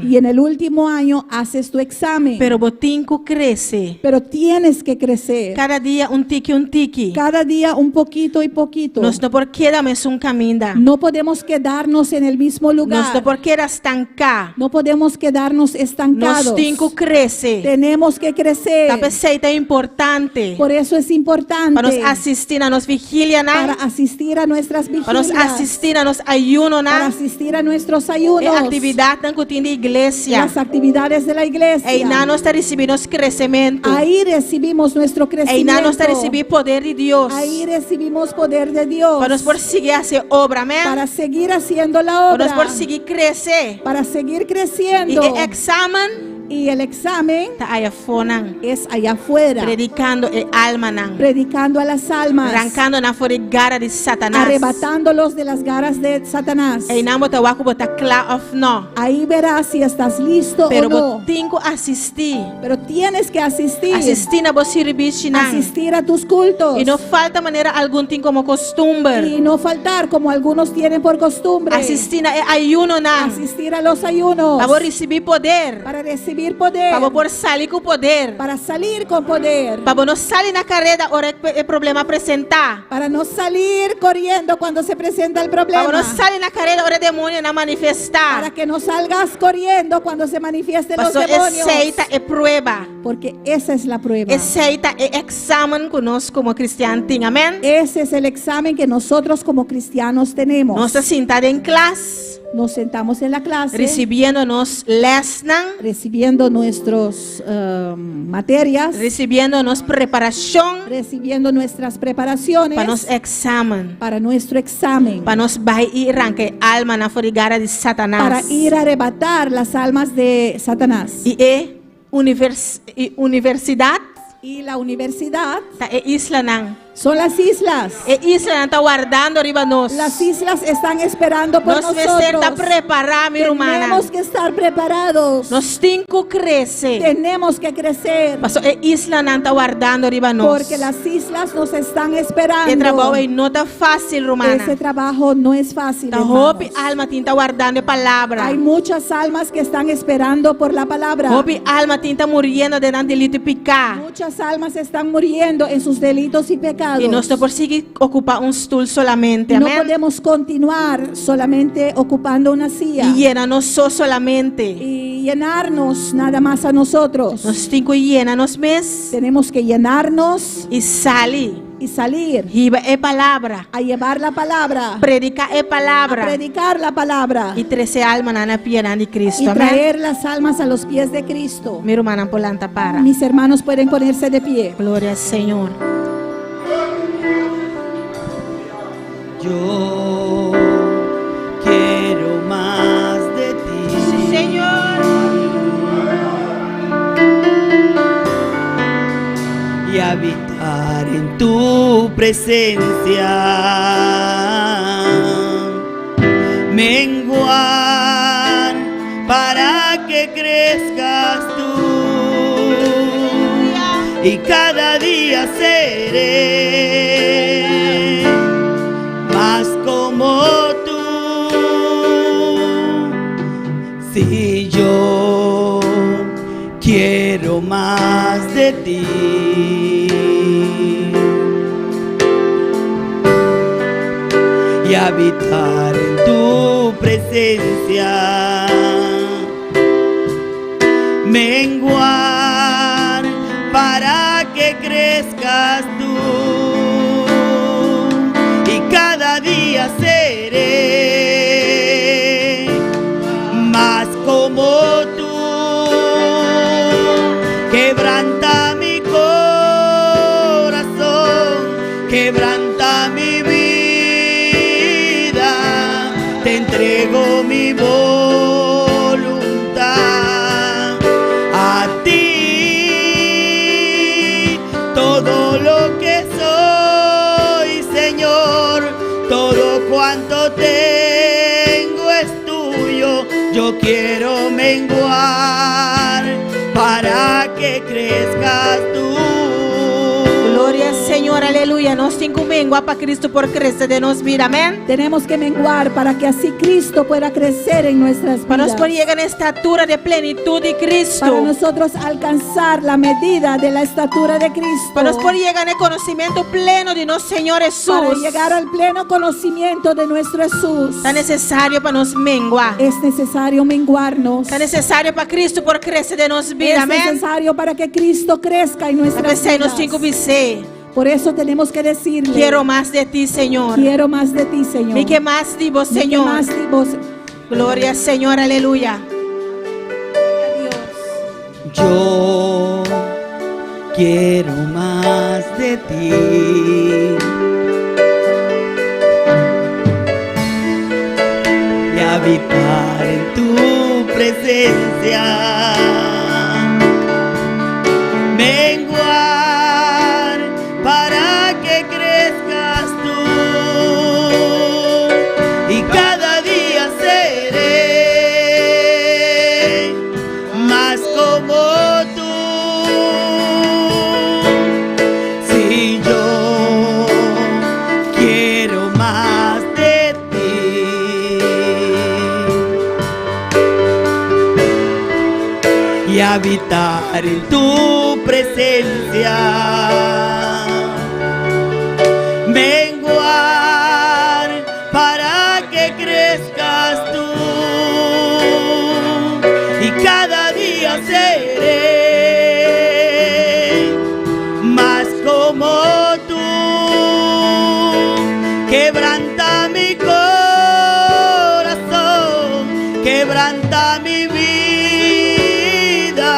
Y en el último año haces tu examen. Pero bo tin ku krese. Pero tienes que crecer. Kada dia un tiki un tiki. Cada día un poquito y poquito. Nos no por keda mesun kaminda. No podemos quedarnos en el mismo lugar. Nos no por keda stanká. No podemos quedarnos estancados. Nos tin ku krese. Tenemos que crecer. Ta p'esei ta importante. Por eso es importante. Pa nos asistí na nos vigilianan. Para asistir a nuestras vigilias. Pa nos asistí na nos ayunonan. Para asistir a nuestros ayunos. E aktividatnan ku tin di iglesia. Las actividades de la iglesia. Einan nos ta risibí nos kresementu. Ahí recibimos nuestro crecimiento. Einan nos ta risibí poder di Dios. Ahí recibimos poder de Dios. Pa nos por sigui hasi e obra, amèn. Para seguir haciendo la obra. Pa nos por sigui krese. Para seguir creciendo. I e eksamen. Y el examen ta aya afonan. Es allá afuera. Predikando e almanan. Predicando a las almas. Rankando nan for di gara di Satanas. Arrebatándolos de las garras de Satanás. Einan bo ta wak ku bo ta kla òf no. Ahí verás si estás listo Pero o no. bo tin ku asistí. Pero tienes que asistir. Asistí na bo sirbishinan. Asistir a tus cultos. I no falta manera algun tin komo kostumber. Y no faltar como algunos tienen por costumbre. Asistí na e ayunonan. Asistir a los ayunos. Pa bo risibí poder. Para recibir poder. Pa bo por sali ku poder. Para salir con poder. Pa bo no sali na kareda ora e problema presentá. Para no salir corriendo cuando se presenta el problema. Pa bo no sali na kareda ora e demonionan manifestá. Para que no salgas corriendo cuando se manifiesten los Paso demonios. esei ta e prueba. Porque esa es la prueba. Esei ta e eksamen ku nos komo kristian tin. Amèn. Ese es el examen que nosotros como cristianos tenemos. Nos ta sinta den klas. Nos sentamos en la clase. Risibiendo nos lèsnan. Recibiendo nuestras materias. Risibiendo nos preparashon. Recibiendo nuestras preparaciones. Pa nos eksamen. Para nuestro examen. Pa nos bai i ranka e almanan for di gara di Satanas. Para ir a arrebatar las almas de Satanás. I e univers, i universidat. Y la universidad. Ta e islanan. Son las islas. E islanan ta wardando riba nos. Las islas están esperando por Nos mester nosotros. ta prepará, mi rumannan. Tenemos que estar preparados. Nos tin ku krese. Tenemos que crecer. Paso e islanan ta wardando riba nos. Porque las islas nos están esperando. E trabou ei no ta fásil, rumannan. Ese trabajo no es fácil. Ta hermanos. hopi alma tin ta wardando e palabra. Hay muchas almas que están esperando por la palabra. Hopi alma tin ta muriendo den nan delito i piká. Muchas almas están muriendo en sus delitos y pecados. I nos no por sigui okupá un stul solamente. No Amèn. podemos continuar solamente ocupando una silla I yena nos so solamente. y llenarnos nada más a nosotros. Nos tin ku yena nos mes. Tenemos que llenarnos I sali. y salir Hiba e palabra. a llevar la palabra, Prediká e a palabra. predicar la palabra I trese almanan na pianan di Kristu. y Amèn. traer las almas a los pies de Cristo. Mi rumannan por lanta para. Mis hermanos pueden ponerse de pie. Gloria al Señor. Yo quiero más de ti. Sí, Señor. Y habitar en tu presencia. Menguar para que crezcas tú. Y cada día seré más como tú. Si yo quiero más de ti. Y habitar en tu presencia. Menguar para que crezcas tú. Y cada día seré más como tú. Quebranta mi corazón, quebranta mi vida, te entrego mi voluntad a ti. Todo lo que soy, Señor, todo cuanto tengo es tuyo. Yo quiero menguar para que crezcas tú. Gloria al Señor, aleluya. Nos tin ku mengua pa Kristu por krese den nos bida, amèn. Tenemos que menguar para que así Cristo pueda crecer en nuestras Pa nos vidas. por yega na estatura di plenitut di Kristu. Para nosotros alcanzar la medida de la estatura de Cristo. Pa nos por yega na konosementu pleno di nos Señor Hesus. Para llegar al pleno conocimiento de nuestro Jesús. Ta nesesario pa nos mengua. Es necesario menguarnos. Ta nesesario pa Kristu por krese den nos bida, Es amèn. necesario para que Cristo crezca en nuestras P'esei nos vidas. tin ku bis'é. Por eso tenemos que decirle: Quiero más de ti, Señor. Quiero más de ti, Señor. Mi ke mas di bo, Mi ke Señor. mas di bo. Gloria al Señor, aleluya. Yo quiero más de ti. Y habitar en tu presencia. Menguar para que crezcas tú. Y cada día seré más como tú. Si yo quiero más de ti y habitar en tu presencia. Menguar para que crezcas tú y cada día seré más como tú. Quebranta mi corazón, quebranta mi vida,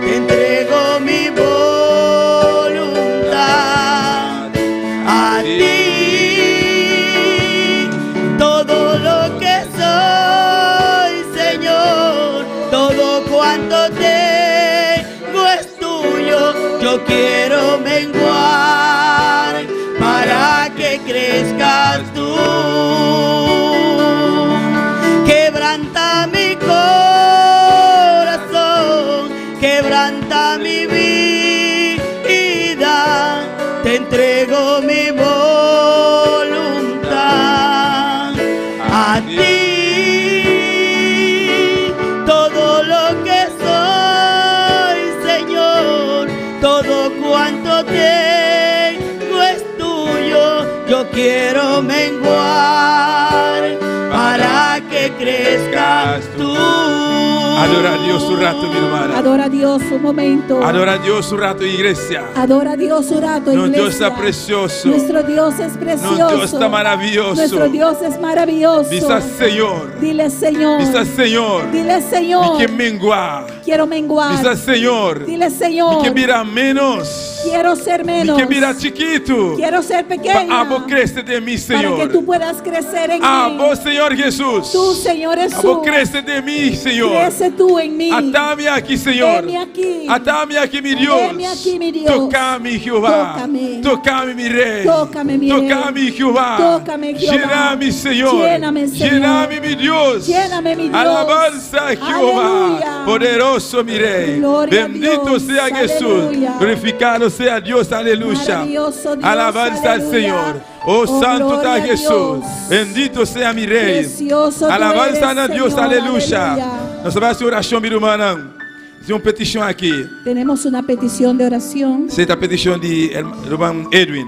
te entrego mi voluntad. Quiero menguar para que crezcas tú. Adora a Dios un rato, mi hermana. Adora a Dios un momento. Adora a Dios un rato, iglesia. Adora a Dios un rato, Nuestro iglesia. Dios está precioso. Nuestro Dios es precioso. Nuestro Dios está maravilloso. Nuestro Dios es maravilloso. Bisa Señor. Dile Señor. Bisa Señor. Dile Señor. Mi ke mengua. Quiero menguar. Bisa Señor. Dile Señor. Mi ke bira menos. Quiero ser Mi menos. ke bira chikitu. Quiero ser pequeña. Pa abo krese den mi, Para Señor. que tú puedas crecer en mí. Abo, Señor Jesús. Tú, Señor Jesús. Abo krese den mi, Señor. Crece tú en mí. Ata mi aki, Señor. Heme aquí. Ata mi aki, mi Dios. Heme aquí, mi Dios. Toka mi, Jehová. Tócame. Toka mi, mi Rey. Tócame, mi Rey. Toka mi, Jehová. Tócame, Jehová. Llena mi, Señor. Lléname, Señor. Llena mi, mi Dios. Lléname, mi Dios. Alabanza a Jehová. Aleluya. Poderoso, mi Rey. Gloria a Bendito Dios. sea Jesús. Aleluya. Glorificado sea Dios. Aleluya. Maravilloso Dios. Alabanza al Aleluya. Señor. Oh, Oh, Santo gloria está a Jesús. Dios. Bendito sea mi Rey. Precioso tú Alabanza eres, a Dios. Señor. Aleluya. Aleluya. Nos ta bai hasi orashon, mi rumannan. Tin un petishon aki. Tenemos una petición de oración. Esei ta petishon di ruman Edwin.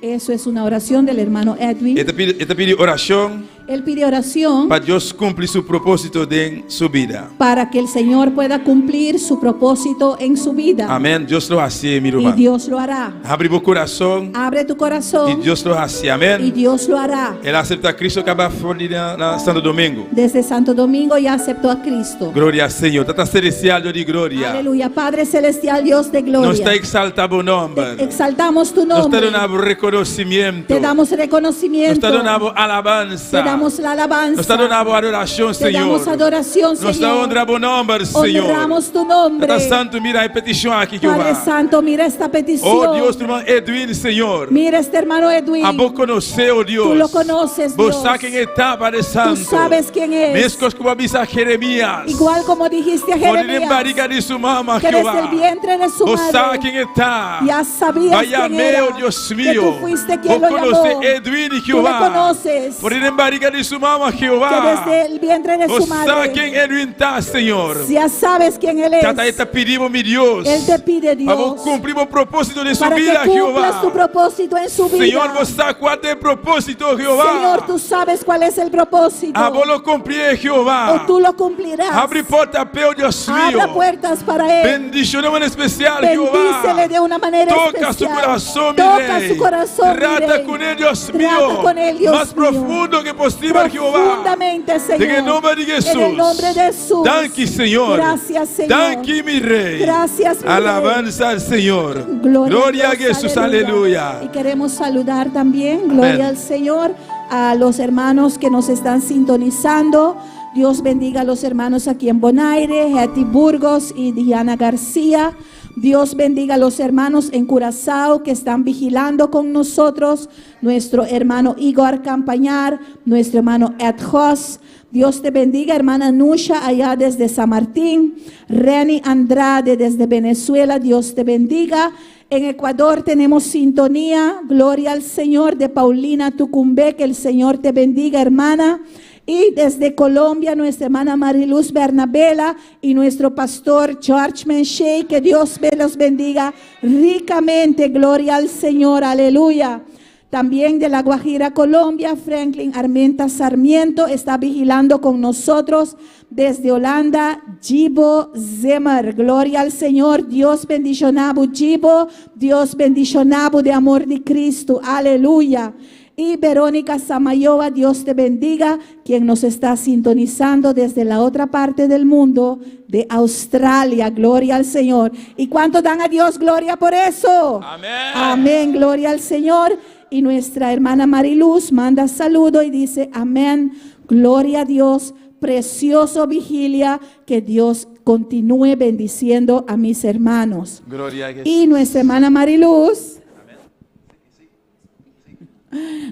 Eso es una oración del hermano Edwin. E ta pidi, e ta pidi orashon Él pide oración pa Dios kumpli su propósito den su bida. para que el Señor pueda cumplir su propósito en su vida. Amèn. Dios lo hasi, mi Y ruman. Dios lo hará. Habri bo kurason Abre tu i corazón Dios lo hasi. y Amèn. Dios lo hará. El a aseptá Kristu kaba for di na, na Santo Domingo. Desde Santo Domingo ya aceptó a Cristo. Gloria na Señor. Tata Selestial, Dios di gloria. Aleluya. Padre Celestial, Dios de Nos ta gloria. eksaltá bo nòmber. Exaltamos tu Nos ta nombre. duna rekonosementu. Te damos Nos reconocimiento. ta duna alabansa. Te damos la alabanza. Nos ta duna adorashon, Te Señor. damos adoración, Nos ta Señor. honra bo nòmber, Señor. Honramos tu nombre. Tata Santu, mira e petishon aki, Padre Jehová. Santo, mira esta petición. Oh Dios, ruman Edwin, Señor. Mira este hermano Edwin. Abo konosé, oh Dios. Tú lo conoces, Bo Dios. sa ken e ta, Padre Santu. Tú sabes quién es. Meskos ku bo a bisa Jeremías. Igual como dijiste a For di Jeremías. barika di su mama, Que Jehová. desde el vientre de su Bo sa madre. ken e ta. Ya sabías Bo a quién yam'é, era. oh Dios Que mío. tú fuiste quien Bo lo konosé llamó. Edwin, Tú le Jehová. conoces. For di barika di su mama, Jehová. Que desde el vientre de Bo su sa madre. ken Edwin ta, Señor. Ya sabes quién él es. Tata, e ta pidi bo, mi Dios. Él te pide, Pa bo Dios. kumpli e propósito di su Para que bida, cumplas Jehová. tu propósito en su vida. Señor, bo sa kua ta e propósito, Jehová. Señor, tú sabes cuál es el propósito. Abo lo kumpli, Jehová. O tú lo cumplirás. Habri porta p'e, Dios mío. Abra puertas para él. Bendishon'é en espesial, Jehová. Bendícele de una manera Toka su especial. kurason, mi Toca Rei. su corazón, mi Trata Rey. ku ne, Dios Trata mío. con él, Dios Mas mío. profundo ku posibel, Jehová. Profundamente, Señor. En el nombre de Jesús. En el nombre de Jesús. Danki, Señor. Gracias, Señor. Danki, mi Rei. Gracias, mi Alabanza al Señor. Gloria, a a Dios, Jesús. Aleluya. Y queremos saludar también, gloria Amén. al Señor, a los hermanos que nos están sintonizando. Dios bendiga a los hermanos aquí en Bonaire, Hetty Burgos y Diana García. Dios bendiga a los hermanos en Curazao que están vigilando con nosotros. Nuestro hermano Igor Campañar, nuestro hermano Ed Hoss. Dios te bendiga, hermana Nusha, allá desde San Martín. Reni Andrade desde Venezuela, Dios te bendiga. En Ecuador tenemos sintonía, gloria al Señor, de Paulina Tucumbé, que el Señor te bendiga, hermana. Y desde Colombia, nuestra hermana Mariluz Bernabela y nuestro pastor George Menchey, que Dios me los bendiga ricamente, gloria al Señor, aleluya. También de La Guajira, Colombia, Franklin Armenta Sarmiento está vigilando con nosotros desde Holanda, Gibo Zimmer. Gloria al Señor, Dios bendishoná bo, Gibo, Dios bendishoná bo den amor di Cristo. Aleluya. Y Verónica Samayoa, Dios te bendiga, quien nos está sintonizando desde la otra parte del mundo, de Australia. Gloria al Señor. ¿Y cuánto dan a Dios gloria por eso? Amén. Amén, gloria al Señor. Y nuestra hermana Mariluz manda saludo y dice, amén, gloria a Dios, precioso vigilia, que Dios continúe bendiciendo a mis hermanos. Gloria a Jesús. Y nuestra hermana Mariluz.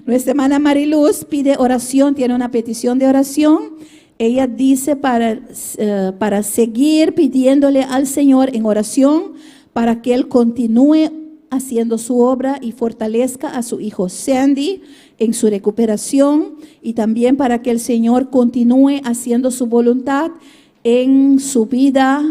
Nuestra hermana Mariluz pide oración, tiene una petición de oración. Ella dice para, eh, para seguir pidiéndole al Señor en oración para que Él continúe haciendo su obra y fortalezca a su hijo Sandy en su recuperación y también para que el Señor continúe haciendo su voluntad en su vida,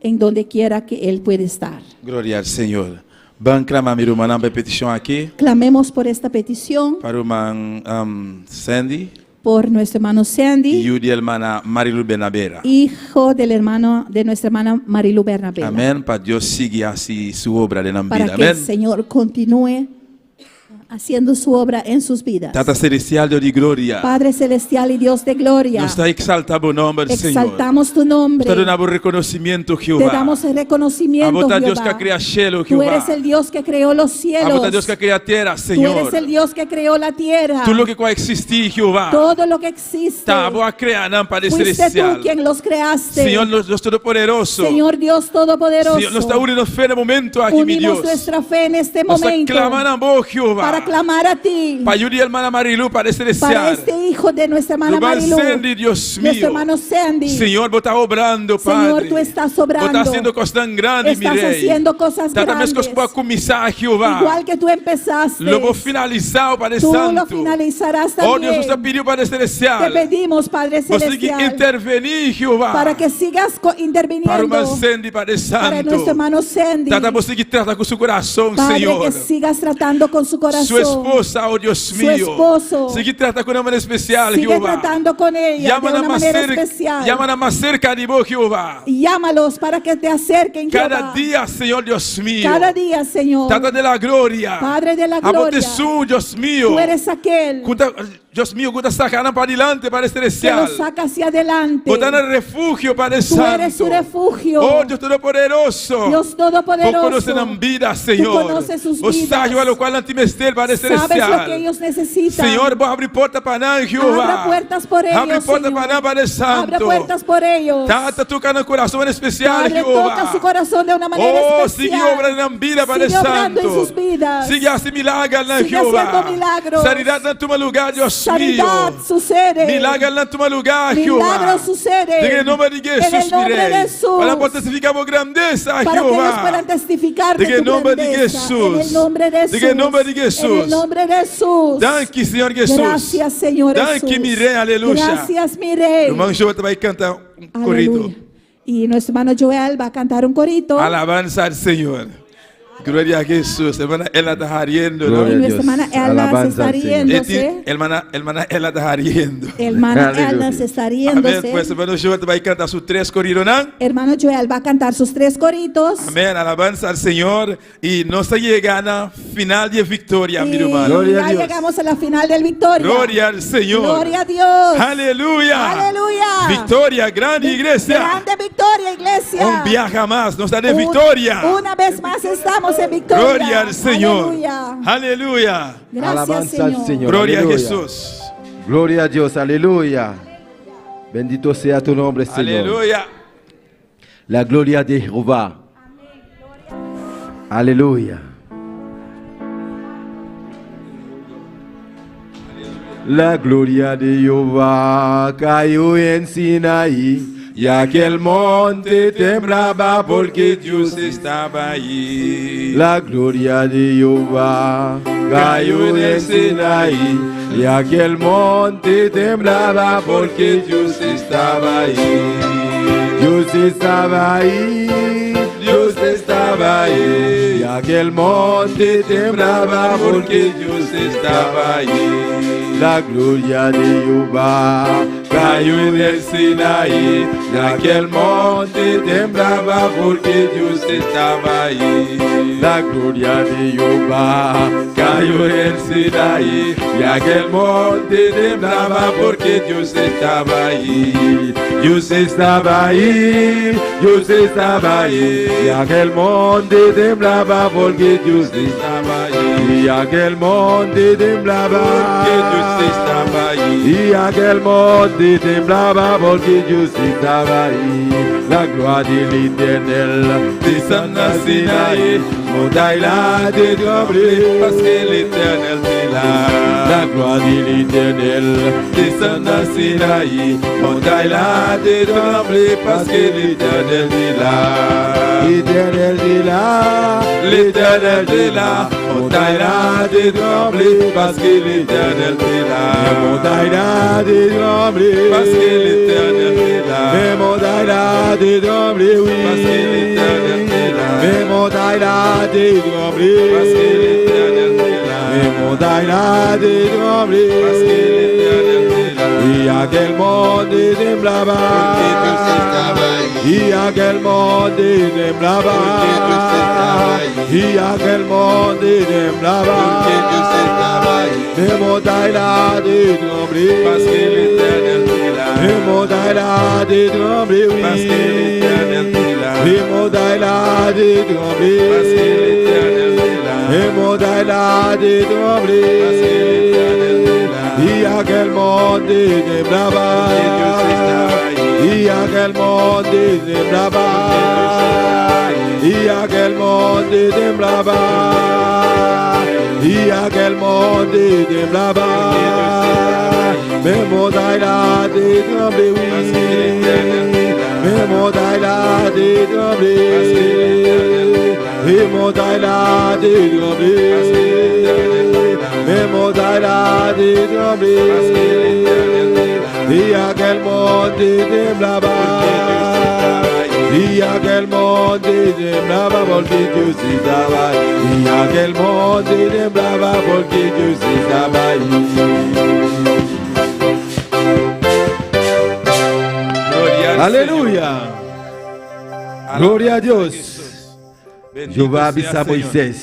en donde quiera que Él puede estar. Gloria al Señor. Ban klama mi rumannan pa e petishon aki. Clamemos por esta petición, Pa ruman um, Sandy, por nuestro hermano Sandy, yu di hermana Marilu Bernabera. hijo del hermano de nuestra hermana Marilu Bernabé. Amèn. Pa Dios sigui hasi su obra den nan Para bida. que el Amèn. Señor continúe haciendo su obra en sus vidas. Tata Celestial, Dios di gloria. Padre Celestial y Dios de gloria, Nos ta eksaltá bo nòmber, Señor. exaltamos tu Nos nombre. ta duna bo rekonosementu, Te Jehová. damos el reconocimiento, Abo ta Dios Jehová. ku a krea shelu, Tú Jehová. eres el Dios que creó los cielos. Abo ta Dios ku a krea tera, Tú Señor. eres el Dios que creó la tierra. Tur loke ku a eksistí, Jehová. Todo lo que existe. Ta abo a krea nan, Padre Fuiste tú Celestial. quien los creaste. Señor, Dios Todopoderoso. Señor Dios Todopoderoso. Señor, nos ta uni nos fe na e momento aki, mi Unimos Dios. nuestra fe en este Nos momento klama na bo, Jehová. para clamar a ti. Pa yu di hermana Marilu, Padre Celestial. Para este hijo de nuestra hermana Ruman Marilu. Sandy, Dios Nuestro mío. hermano Sandy. Señor, bo ta obrando, Padre. Señor, tú estás obrando. Bo ta hasiendo kosnan grandi, mi Estás Rei. haciendo cosas Tata, meskos grandes. ku bo a kuminsá, Jehová. Igual que tú empezaste. Lo bo finalisá, Padre Tú lo Santo. finalizarás Oh Dios, también. nos ta pidi, Padre Celestial. Te pedimos, Padre Bo sigui Celestial, intervení, Jehová. para que sigas Pa interviniendo ruman Sandy, Padre para Santo. nuestro hermano Sandy. Tata, bo sigui trata ku su kurason, Padre, Señor. que sigas tratando con su corazón. Su esposa, oh Dios Su mío. esposo. Sigui trata ku un manera espesial, Sigue Jehová. tratando con ella de Yama una mas manera serka, especial. yama mas serka di bo, Jehová. Llámalos para que te acerquen, Kada Jehová. dia, Señor Dios mío. Cada día, Señor. Tata di la gloria. Padre de la Abo gloria. ta esun, Dios mío. Tú eres aquel Ku ta, Dios mío, ku ta saka nan pa dilanti, Padre que Celestial. los saca hacia adelante. Bo ta nan refugio, Padre Tú Santo. eres su refugio. Oh, Dios Todopoderoso. Dios Todopoderoso. Bo konosé nan bida, Señor. conoces sus Bo vidas. sabe loke nan tin mester, Padre Sabes Celestial. lo que ellos necesitan. Señor, bo habri porta pa nan, Jehová. Abra puertas por ellos, Habri porta Señor. pa nan, Padre Santo. Abra puertas por ellos. Tata, toka nan kurason espesial, Padre, Jehová. toca su corazón de una manera Oh, especial. sigui obra den bida, Padre Sigue obrando Santo. en sus vidas. Sigui hasi milagernan, Sigue Jehová. haciendo milagros. Sanidatnan tuma lugá, Dios Sanidad mío. sucede. Milagernan tuma lugá, Jehová. Milagros suceden. Den nòmber di En Jesús, el nombre mi de Rei. Jesús. Pa por testifiká bo grandesa, Para que ellos Jehová. puedan testificar de En tu nòmber di grandeza. Jesús. En el nombre de Jesús. En nòmber di Jesús. En el nombre de Jesús. Danki, Señor Jesús. Gracias, Señor Danki, Jesús. mi Rei, aleluya. Gracias, mi Rey. Ruman Joel ta bai kanta un korito. Aleluya. Y nuestro hermano Joel va a cantar un corito. Alabanza al Señor. Gloria a Jesús. Hermana Ella está riendo. ¿no? Gloria a Y nuestra Dios. hermana Elna se Alabanza está al Señor. riéndose. Hermana Ella está riendo. Hermana Elna se está riéndose. Amén. Pues hermano Joel va a cantar sus tres coritos. ¿no? Hermano Joel va a cantar sus tres coritos. Amén. Alabanza al Señor. I nos a yega na final di viktoria, mi Y hermano. ya llegamos a la final del victoria. Gloria al Señor. Gloria a Dios. Aleluya. Aleluya. Viktoria, grandi iglesia. Grande victoria, iglesia. Un biaha mas. Nos ta den viktoria. Una vez más estamos en victoria. Gloria al Señor. Aleluya. Aleluya. Gracias, Alabanza al Señor. Gloria a Aleluya. Jesús. Gloria a Dios, aleluya. Bendito sea tu nombre, Señor. Aleluya. La gloria de Jehová. Aleluya. La gloria de Jehová cayó en Sinaí Y aquel monte temblaba porque Dios estaba allí. La gloria de Jehová cayó en Sinaí y aquel monte temblaba porque Dios estaba ahí. Dios estaba ahí, Dios estaba ahí. Y aquel monte temblaba porque Dios estaba allí. La gloria de Jehová cayó en el Sinaí. Y aquel monte temblaba porque Dios estaba ahí. La gloria de Jehová cayó en el Sinaí. Y aquel monte temblaba porque Dios estaba ahí. Dios estaba ahí, Dios estaba ahí. Y aquel monte temblaba porque Dios estaba ahí. Y aquel monte temblaba porque Dios estaba ahí. Y aquel monte temblaba porque Dios estaba ahí. La gloria de l'Éternel descend à Sinaï. Montagne la te tremblé parce que l'Éternel est là. La gloire de l'Éternel descend à Sinaï. Montagne la te tremblé parce que l'Éternel est là. L'Éternel est là. L'Éternel est là. Montagne la te tremblé parce que l'Éternel est là. Montagne la te tremblé parce que l'Éternel est là. Mais montagne la te tremblé, oui. Parce que l'Éternel est là. Mais Mais montagne là t'es tremblé. Parce que l'Éternel est là. Mais montagne là t'es tremblé. Parce que l'Éternel est là. Il y a quel monde est là-bas. Il y a quel monde est là-bas. Il y a quel monde est là-bas. Mais montagne là t'es tremblé. Parce que l'Éternel est là. Mais montagne là t'es tremblé, oui. Parce que l'Éternel est là. Mais montagne là t'es tremblé. Parce que l'Éternel est là. Mais montagne là t'es tremblé. Parce que l'Éternel est là. Il y a quel monde est là-bas. Il y a quel monde est là-bas. Il y a quel monde est là-bas. Il y a quel monde est là-bas. Mais montagne là t'es tremblé, oui. Mais montagne là t'es tremblé. Et montagne là t'es tremblé. Mais montagne là t'es tremblé. Il y a quel monde est là-bas. Il y a quel monde est là-bas porque Dios estaba ahí. Il y a quel monde est là-bas porque Dios estaba ahí. Gloria al Aleluya. Señor. Gloria a Dios. Bendito Jehová sea avisa a Señor. Moisés.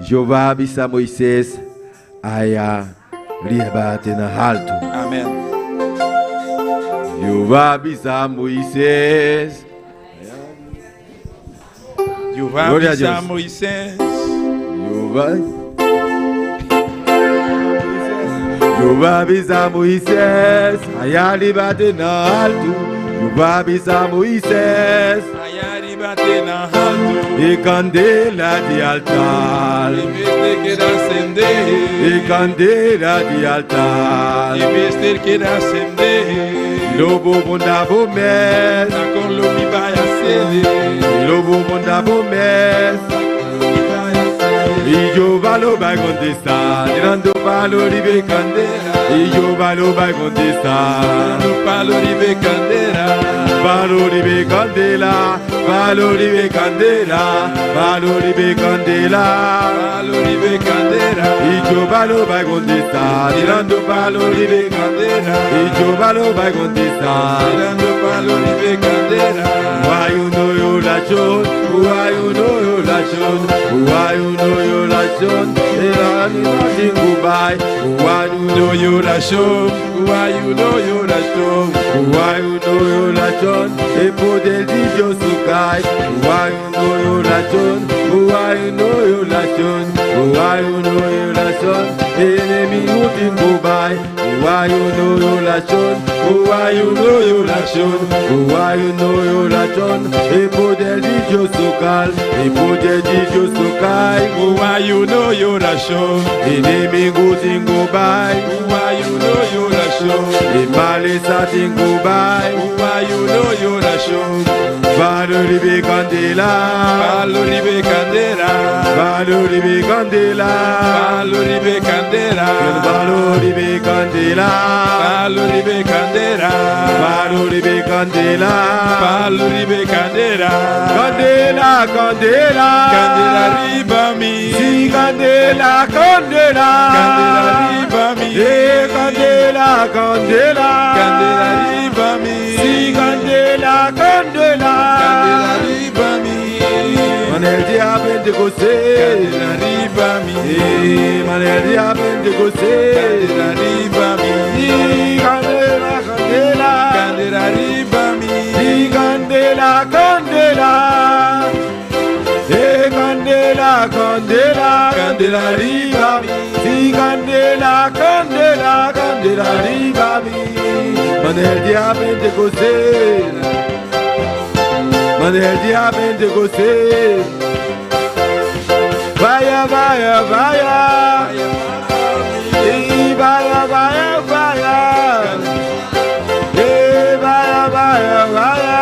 Jehová avisa a Moisés. Allá riba na alto. Amén. Jehová avisa a Moisés. Jehová Gloria a avisa a Dios. Moisés. Jehová. Jehová avisa a Moisés. Allá riba na alto. Jehová avisa a Moisés. Allá arriba te na alto. E candela de altar. E vez de que acender. E candela de altar. E vez de que acender. Lobo bunda bomes. Na con lo mi vai acender. Lobo bunda bomes. E Jeová lo vai contestar. Tirando palo ribe candela. E Jeová lo vai contestar. Tirando palo ribe candela. Palo ribe candela. Palo ribe candela. Palo ribe candela. Palo ribe candela. E Jeová lo vai contestar. Tirando palo ribe candela. E Jeová lo vai contestar. Tirando palo ribe candela. Why you know you la chon? Why you know you la chon? Why you know you la chon? Goodbye. Why you know you la chon? Why you know you la chon? Why you know you la chon? E poder de Dios sukai. Why you know you la chon? Why you know you la chon? Why you know you la chon? Enemy tin goodbye. Why you know you la chon? Why you know you la chon? Why you know you la chon? E poder de Dios sukai. E poder de Dios sukai. Why you know you la chon? Inimigo tin goodbye. Why you know you la chon? E maleza tin goodbye. Why you know you la chon? Palo ribe candela. Palo ribe candela. Palo ribe candela. Palo ribe candela. Palo ribe candela. Palo ribe candela. Palo ribe candela. Palo ribe candela. Candela, candela. Candela riba mi. Si candela, candela. Candela riba mi. Eh, candela, candela. Candela riba mi. Si candela, candela. Candela riba mi. Manel dia Pentecosté. Candela riba mi. Eh, manel dia Pentecosté. Candela riba mi. Si candela, candela. Candela riba mi. Si candela, candela. Eh, candela, candela. Candela riba mi. Si candela, candela, candela riba mi. Manel dia Pentecosté. Manel dia Pentecosté. Vaya, vaya, vaya. Eh, vaya, vaya, vaya. Eh, vaya, vaya, vaya.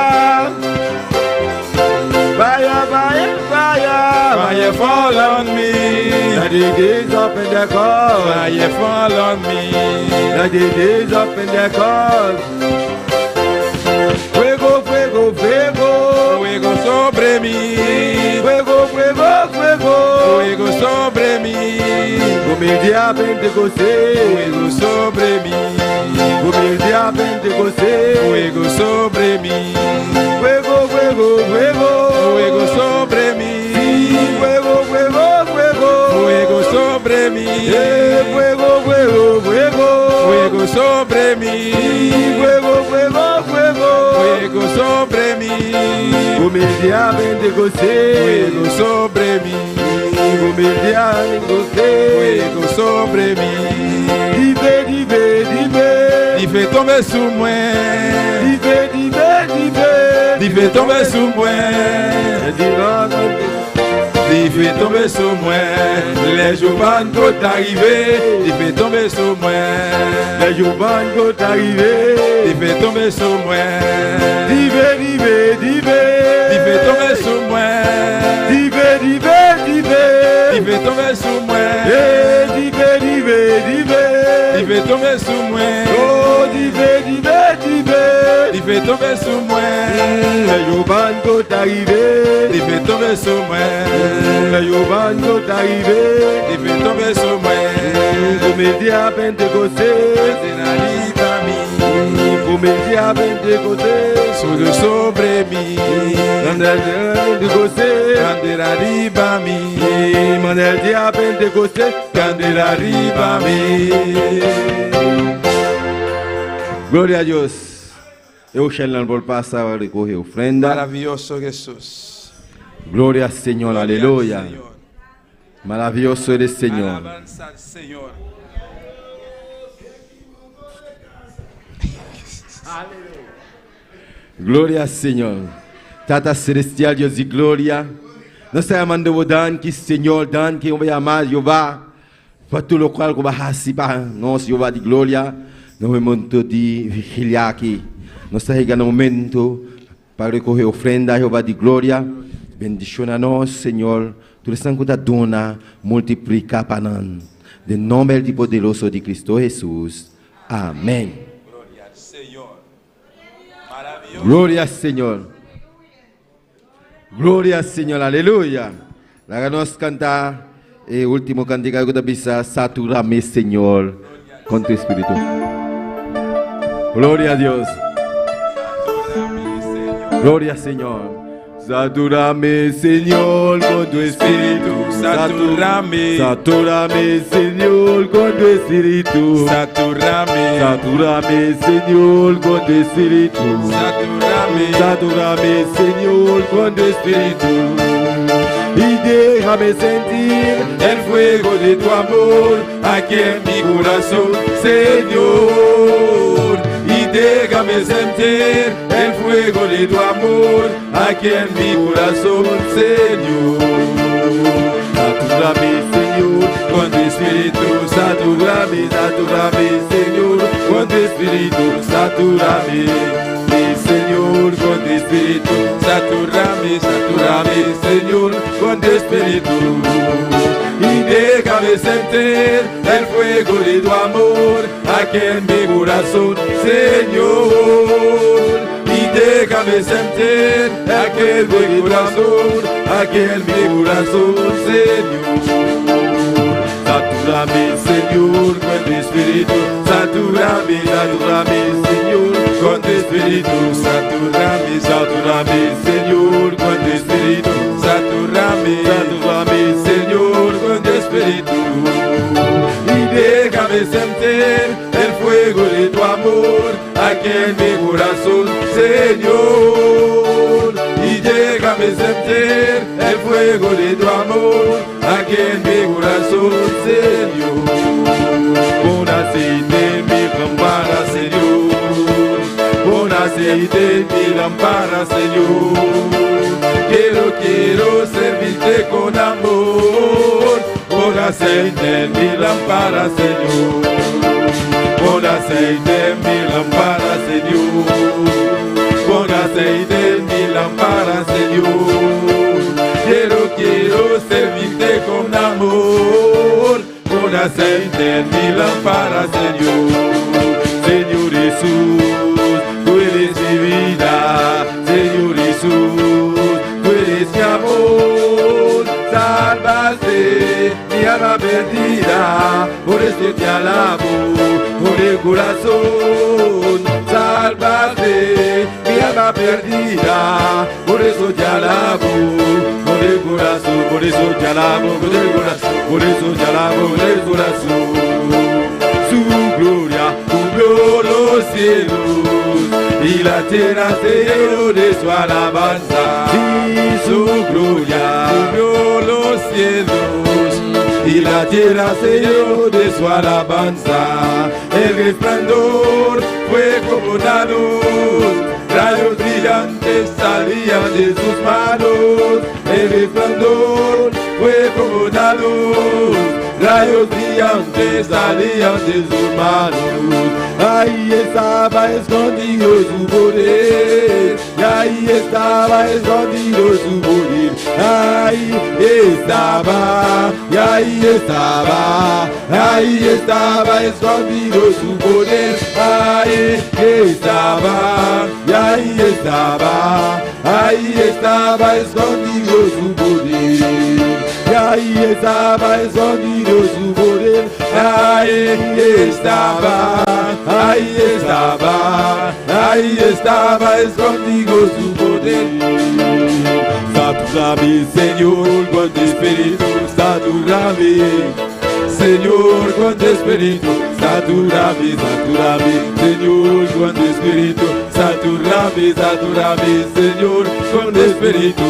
Vaya, vaya, vaya. Fire fall on me. Let the days up in the call. Fire fall on me. Let the days up in the call. Fuego, fuego, fuego. Fuego sobre mí. sobre mí. Como el día Pentecostés. Fuego sobre mí. Como el día Pentecostés. Fuego sobre mí. Fuego, fuego, fuego. Fuego sobre mí. Fuego, fuego, fuego. Fuego sobre mí. Fuego, fuego, fuego. Fuego sobre mí. Fuego, fuego, fuego. Fuego sobre mí. Como el día Pentecostés. Fuego sobre mí. Como el día Pentecostés. Fuego sobre mí. Dife, dife, dife. Dife tombe sous moi. Dife, dife, dife. Dife tombe sous moi. Dife tombe sous moi. Les jours vont arriver. Dife tombe sous moi. Les jours vont arriver. Dife tombe sous moi. Dife, dife, dife. Dife tombe sous moi. Dife, dife, dife. Dife tombe sous moi. Dife, dife, dife. Dife tombe sous moi. Oh, dife, dife, dife. Dife tombe sous moi. Les jours vont arriver. Dife tombe sous moi. Les jours vont arriver. Dife tombe sous moi. Comme el día Pentecostés. Como el día Pentecostés. Fuego sobre mí. Pentecostés. Candela arriba mí. Manda el día Pentecostés. Candela arriba mí. Gloria a Dios. Eu Sheldon por pasar a recoger ofrenda. Maravilloso Jesús. Gloria al Señor, Gloria al aleluya. Señor. Maravilloso eres, Señor. Alabanza al Señor. Gloria al Señor. Tata Celestial, Dios de gloria. Nos está llamando Dan, que Señor, Dan, que voy a llamar Jehová. Para todo lo cual, como así, para nos, Jehová de gloria. No momento de vigilia aquí. Nos está llegando un momento para recoger ofrenda, Jehová de gloria. Bendición a nos, Señor. Tu le santo dona, multiplica para nós. De nombre del poderoso de Cristo Jesús. Amén. Gloria al Señor. Maravilloso. Gloria al Señor. Gloria al Señor, aleluya. La nos canta el último cántico que bisa, satúrame, Señor, con tu espíritu. Gloria a Dios. Gloria al Señor. Satúrame, Señor, con tu espíritu. Satúrame. Satúrame, Señor, con tu espíritu. Satúrame. Satúrame, Señor, con tu espíritu. Satúrame. Satúrame, Señor, con tu espíritu. Y déjame sentir el fuego de tu amor aquí en mi corazón, Señor. Y déjame sentir el fuego de tu amor aquí en mi corazón, Señor. Satúrame, Señor, con tu espíritu, satúrame, satúrame, Señor, con tu espíritu, satúrame, mi Señor, con tu espíritu, satúrame, satúrame, Señor, con tu espíritu. Y déjame sentir el fuego de tu amor aquí en mi corazón, Señor. Y déjame sentir aquel de tu amor aquí en mi corazón, Señor. Satúrame, Señor, con tu espíritu. Satúrame, satúrame, Señor, con tu espíritu. Satúrame, satúrame, Señor, con tu espíritu. Satúrame, satúrame, Señor, con tu espíritu. Y déjame sentir el fuego de tu amor aquí en mi corazón, Señor. Y déjame sentir el fuego de tu amor aquí en mi corazón, Señor. Pon aceite en mi lámpara, Señor. Pon aceite en mi lámpara, Señor. Quiero, quiero servirte con amor. Pon aceite en mi lámpara, Señor. Pon aceite en mi lámpara, Señor. Pon aceite en mi lámpara, Señor. Quiero, quiero servirte con amor. Pon aceite en mi lámpara, Señor. Señor Jesús, tú eres mi vida. Señor Jesús, tú eres mi amor. Salvaste eso te alabo con el corazón. Salvaste mi alma perdida, por eso te alabo con el corazón, por eso te alabo con el corazón, por eso te alabo con el corazón. Su gloria cubrió los cielos y la tierra se llenó de su alabanza. Y su gloria cubrió los cielos y la tierra se llenó de su alabanza. El resplandor fue como una luz, rayos brillantes salían de sus manos. El resplandor fue como una luz, rayos brillantes salían de sus manos. Ahí estaba escondido su poder, y ahí estaba escondido su poder. Ahí estaba, y ahí estaba, ahí estaba escondido su poder. Ahí estaba, y ahí estaba, ahí estaba escondido su poder. Y ahí estaba escondido su poder. Ahí estaba, ahí estaba, ahí estaba escondido su poder. Satúrame, Señor, con tu espíritu, satúrame. Señor, con tu espíritu, satúrame, satúrame. Señor, con tu espíritu, satúrame, satúrame. Señor, con tu espíritu.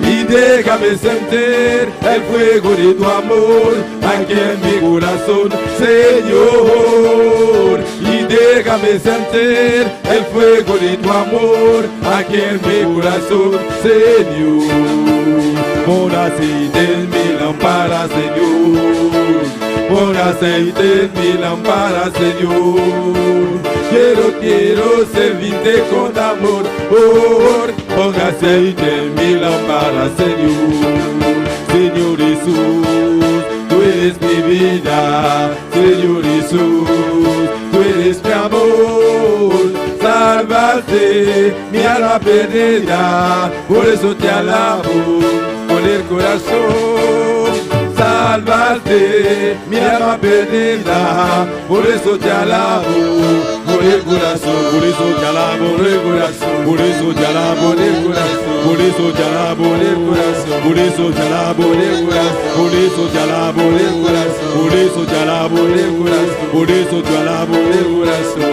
Y déjame sentir el fuego de tu amor aquí en mi corazón, Señor. Y déjame sentir el fuego de tu amor aquí en mi corazón, Señor. Pon aceite en mi lámpara, Señor. Pon aceite en mi lámpara, Señor. Quiero, quiero servirte con amor. Oh, pon aceite en mi lámpara, Señor. Señor Jesús, tú eres mi vida. Señor Jesús, tú eres mi amor. Salvaste mi alma perdida, por eso te alabo con el corazón. Salvaste mi alma perdida, por eso te alabo con el corazón, por eso te alabo con el corazón, por eso te alabo con el corazón, por eso te alabo con el corazón, por eso te alabo con el corazón, por eso te alabo con el corazón, por eso te alabo con el corazón, por eso te alabo con el corazón.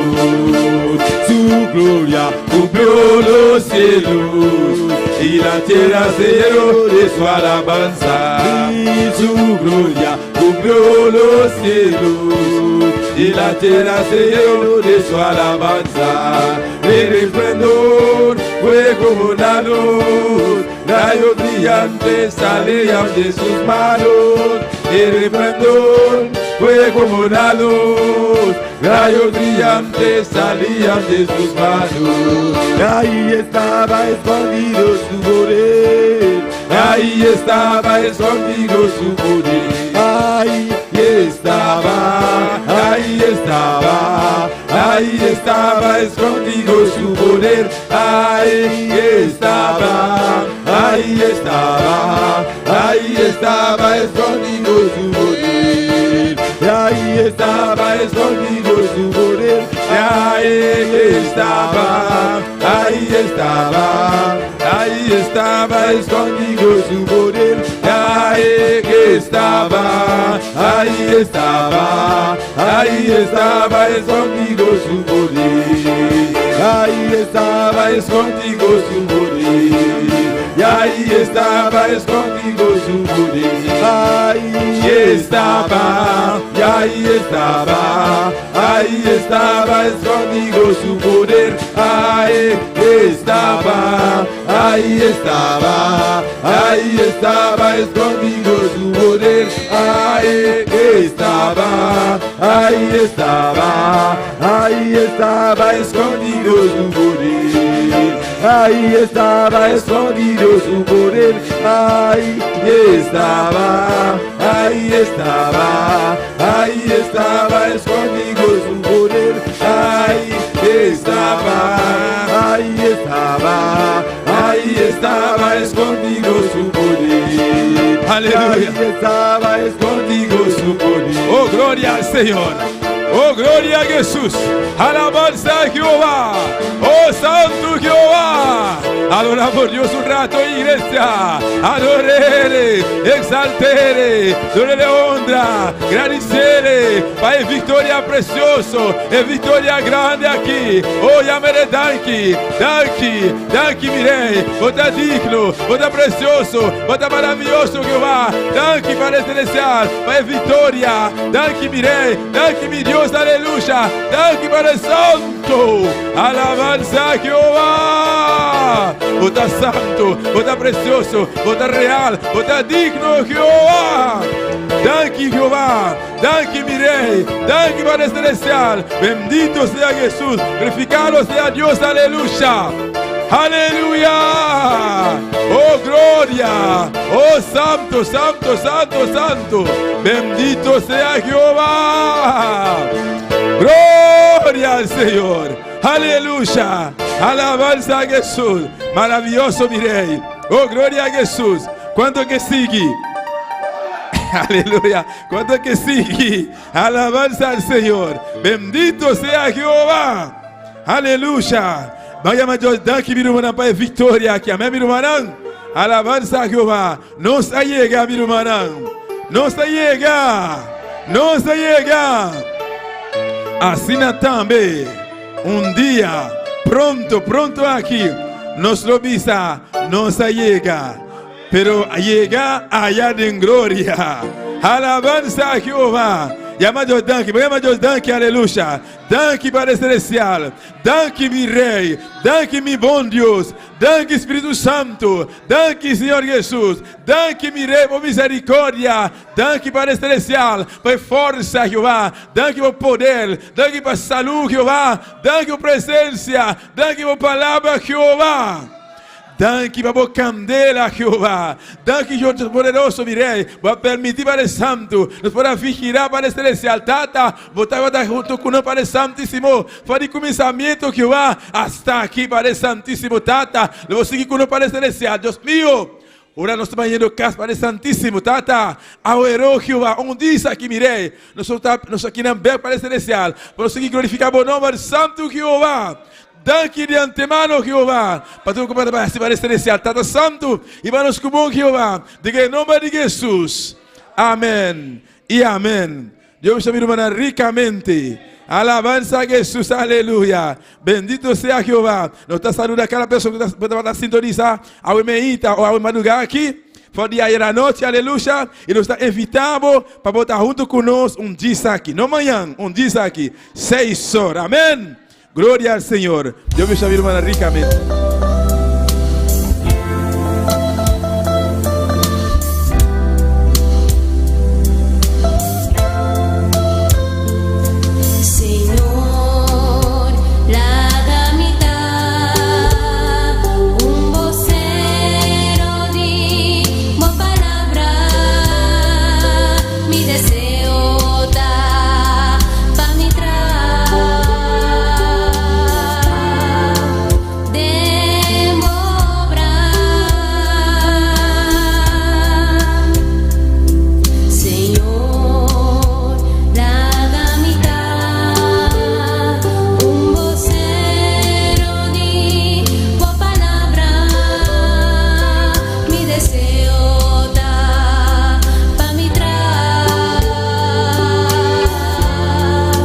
Su gloria cumplió los cielos y la tierra se llenó de su alabanza. Y su gloria cumplió los cielos y la tierra se llenó de su alabanza. El resplandor fue como una luz, rayos brillantes salían de sus manos. El resplandor fue como una luz, rayos brillantes salían de sus manos. Ahí estaba escondido su poder, ahí estaba escondido su poder. Ahí estaba, ahí estaba, ahí estaba escondido su poder. Ahí estaba, ahí estaba, ahí estaba escondido su poder. Ahí estaba escondido su poder. Ahí estaba, ahí estaba, ahí estaba escondido su poder. Ahí estaba, ahí estaba, ahí estaba escondido su poder. Ahí estaba escondido su poder. Y ahí estaba escondido su poder. Ahí estaba, y ahí estaba, ahí estaba escondido su poder. Ahí estaba, ahí estaba, ahí estaba escondido su poder. Ahí estaba, ahí estaba, ahí estaba escondido su poder. Ahí estaba escondido su poder. Ahí estaba, ahí estaba, ahí estaba escondido su poder. Ahí estaba, ahí estaba, ahí estaba escondido su poder. Aleluya. Ahí estaba escondido su poder. Oh, gloria. Gloria al Señor. Oh, gloria a Jesús. Alabanza a Jehová. Oh, Santo Jehová. Adoramos Dios un rato, iglesia. Adorere, exaltere, dole honra, gradicere. Pa e victoria precioso, e victoria grande aki. Oh, yam'e danki, danki, danki, mi rey. Bo ta digno, bo ta precioso, bo ta maraviyoso, Jehová. Danki, Padre Celestial, pa e victoria. Danki, mi rey. Danki, mi Dios, aleluya. Danki, Padre Santo. Alabanza a Jehová. Bo ta santo, bo ta precioso, bo ta real, bo ta digno, Jehová. Danki, Jehová. Danki, mi rey. Danki, Padre Celestial. Bendito sea Jesús. Glorificado sea Dios, aleluya. Aleluya. Oh, gloria. Oh, santo, santo, santo, santo. Bendito sea Jehová. Gloria al Señor. Aleluya. Alabanza a Jesús. Maravilloso, mi rey. Oh, gloria a Jesús. Kuantu ke sigui? Aleluya. Kuantu ke sigui? Alabanza al Señor. Bendito sea Jehová. Aleluya. Ban yama Dios danki, mi rumannan, pa e victoria aki. Amèn, mi rumannan. Alabanza a Jehová. Nos a yega, mi rumannan. Nos a yega. Nos a yega. Asina tambe, un dia, pronto, pronto aki, nos lo bisa, nos a yega. Pero yega aya den gloria. Alabanza a Jehová. Yama Dios danki. Yama Dios danki, aleluya. Danki, Padre Celestial. Danki, mi Rey. Danki, mi bon Dios. Danki, Spiritu Santo. Danki, Señor Jesús. Danki, mi Rey, pa misericordia. Danki, Padre Celestial, pa forsa, Jehová. Danki pa poder. Danki pa salú, Jehová. Danki pa presensia. Danki pa palabra, Jehová. Danki pa bo kandela, Jehová. Danki, Dios poderoso, mi Rey. Bo a permití, Padre Santo, nos por a vigilá, Padre Celestial. Tata, bo tabata huntu ku nos, Padre Santísimo, for di kuminsamentu, Jehová, hasta aki, Padre Santísimo. Tata, lo bo sigui ku nos, Padre Celestial. Dios mio, ora nos ta bayendo kas, Padre Santísimo, Tata, aweró, Jehová, un dia aki, mi Rey, nos lo ta, nos akinan bèk, Padre Celestial, pa nos sigui glorifiká bo nomber santu, Jehová. Danki di antemano, Jehová, pa tur ku bo ta hasi pa Celestial. Tata Santu, hiba nos ku bon, Jehová, den e nomber di Jesus. Amen i amen. Dios bendiciona mi rumannan ricamente. Alabanza a Jesus, aleluya. Bendito sea Jehová. Nos ta saluda cada persona ku ta ta sintonisa awe meita o awe madruga aki. For di ayer anochi, aleluya. I nos ta invita bo pa bo ta hunto ku nos un djis aki. No mañan, un djis aki. Seis or. Amen. Gloria al Señor. Dios bendiciona mi rumannan ricamente.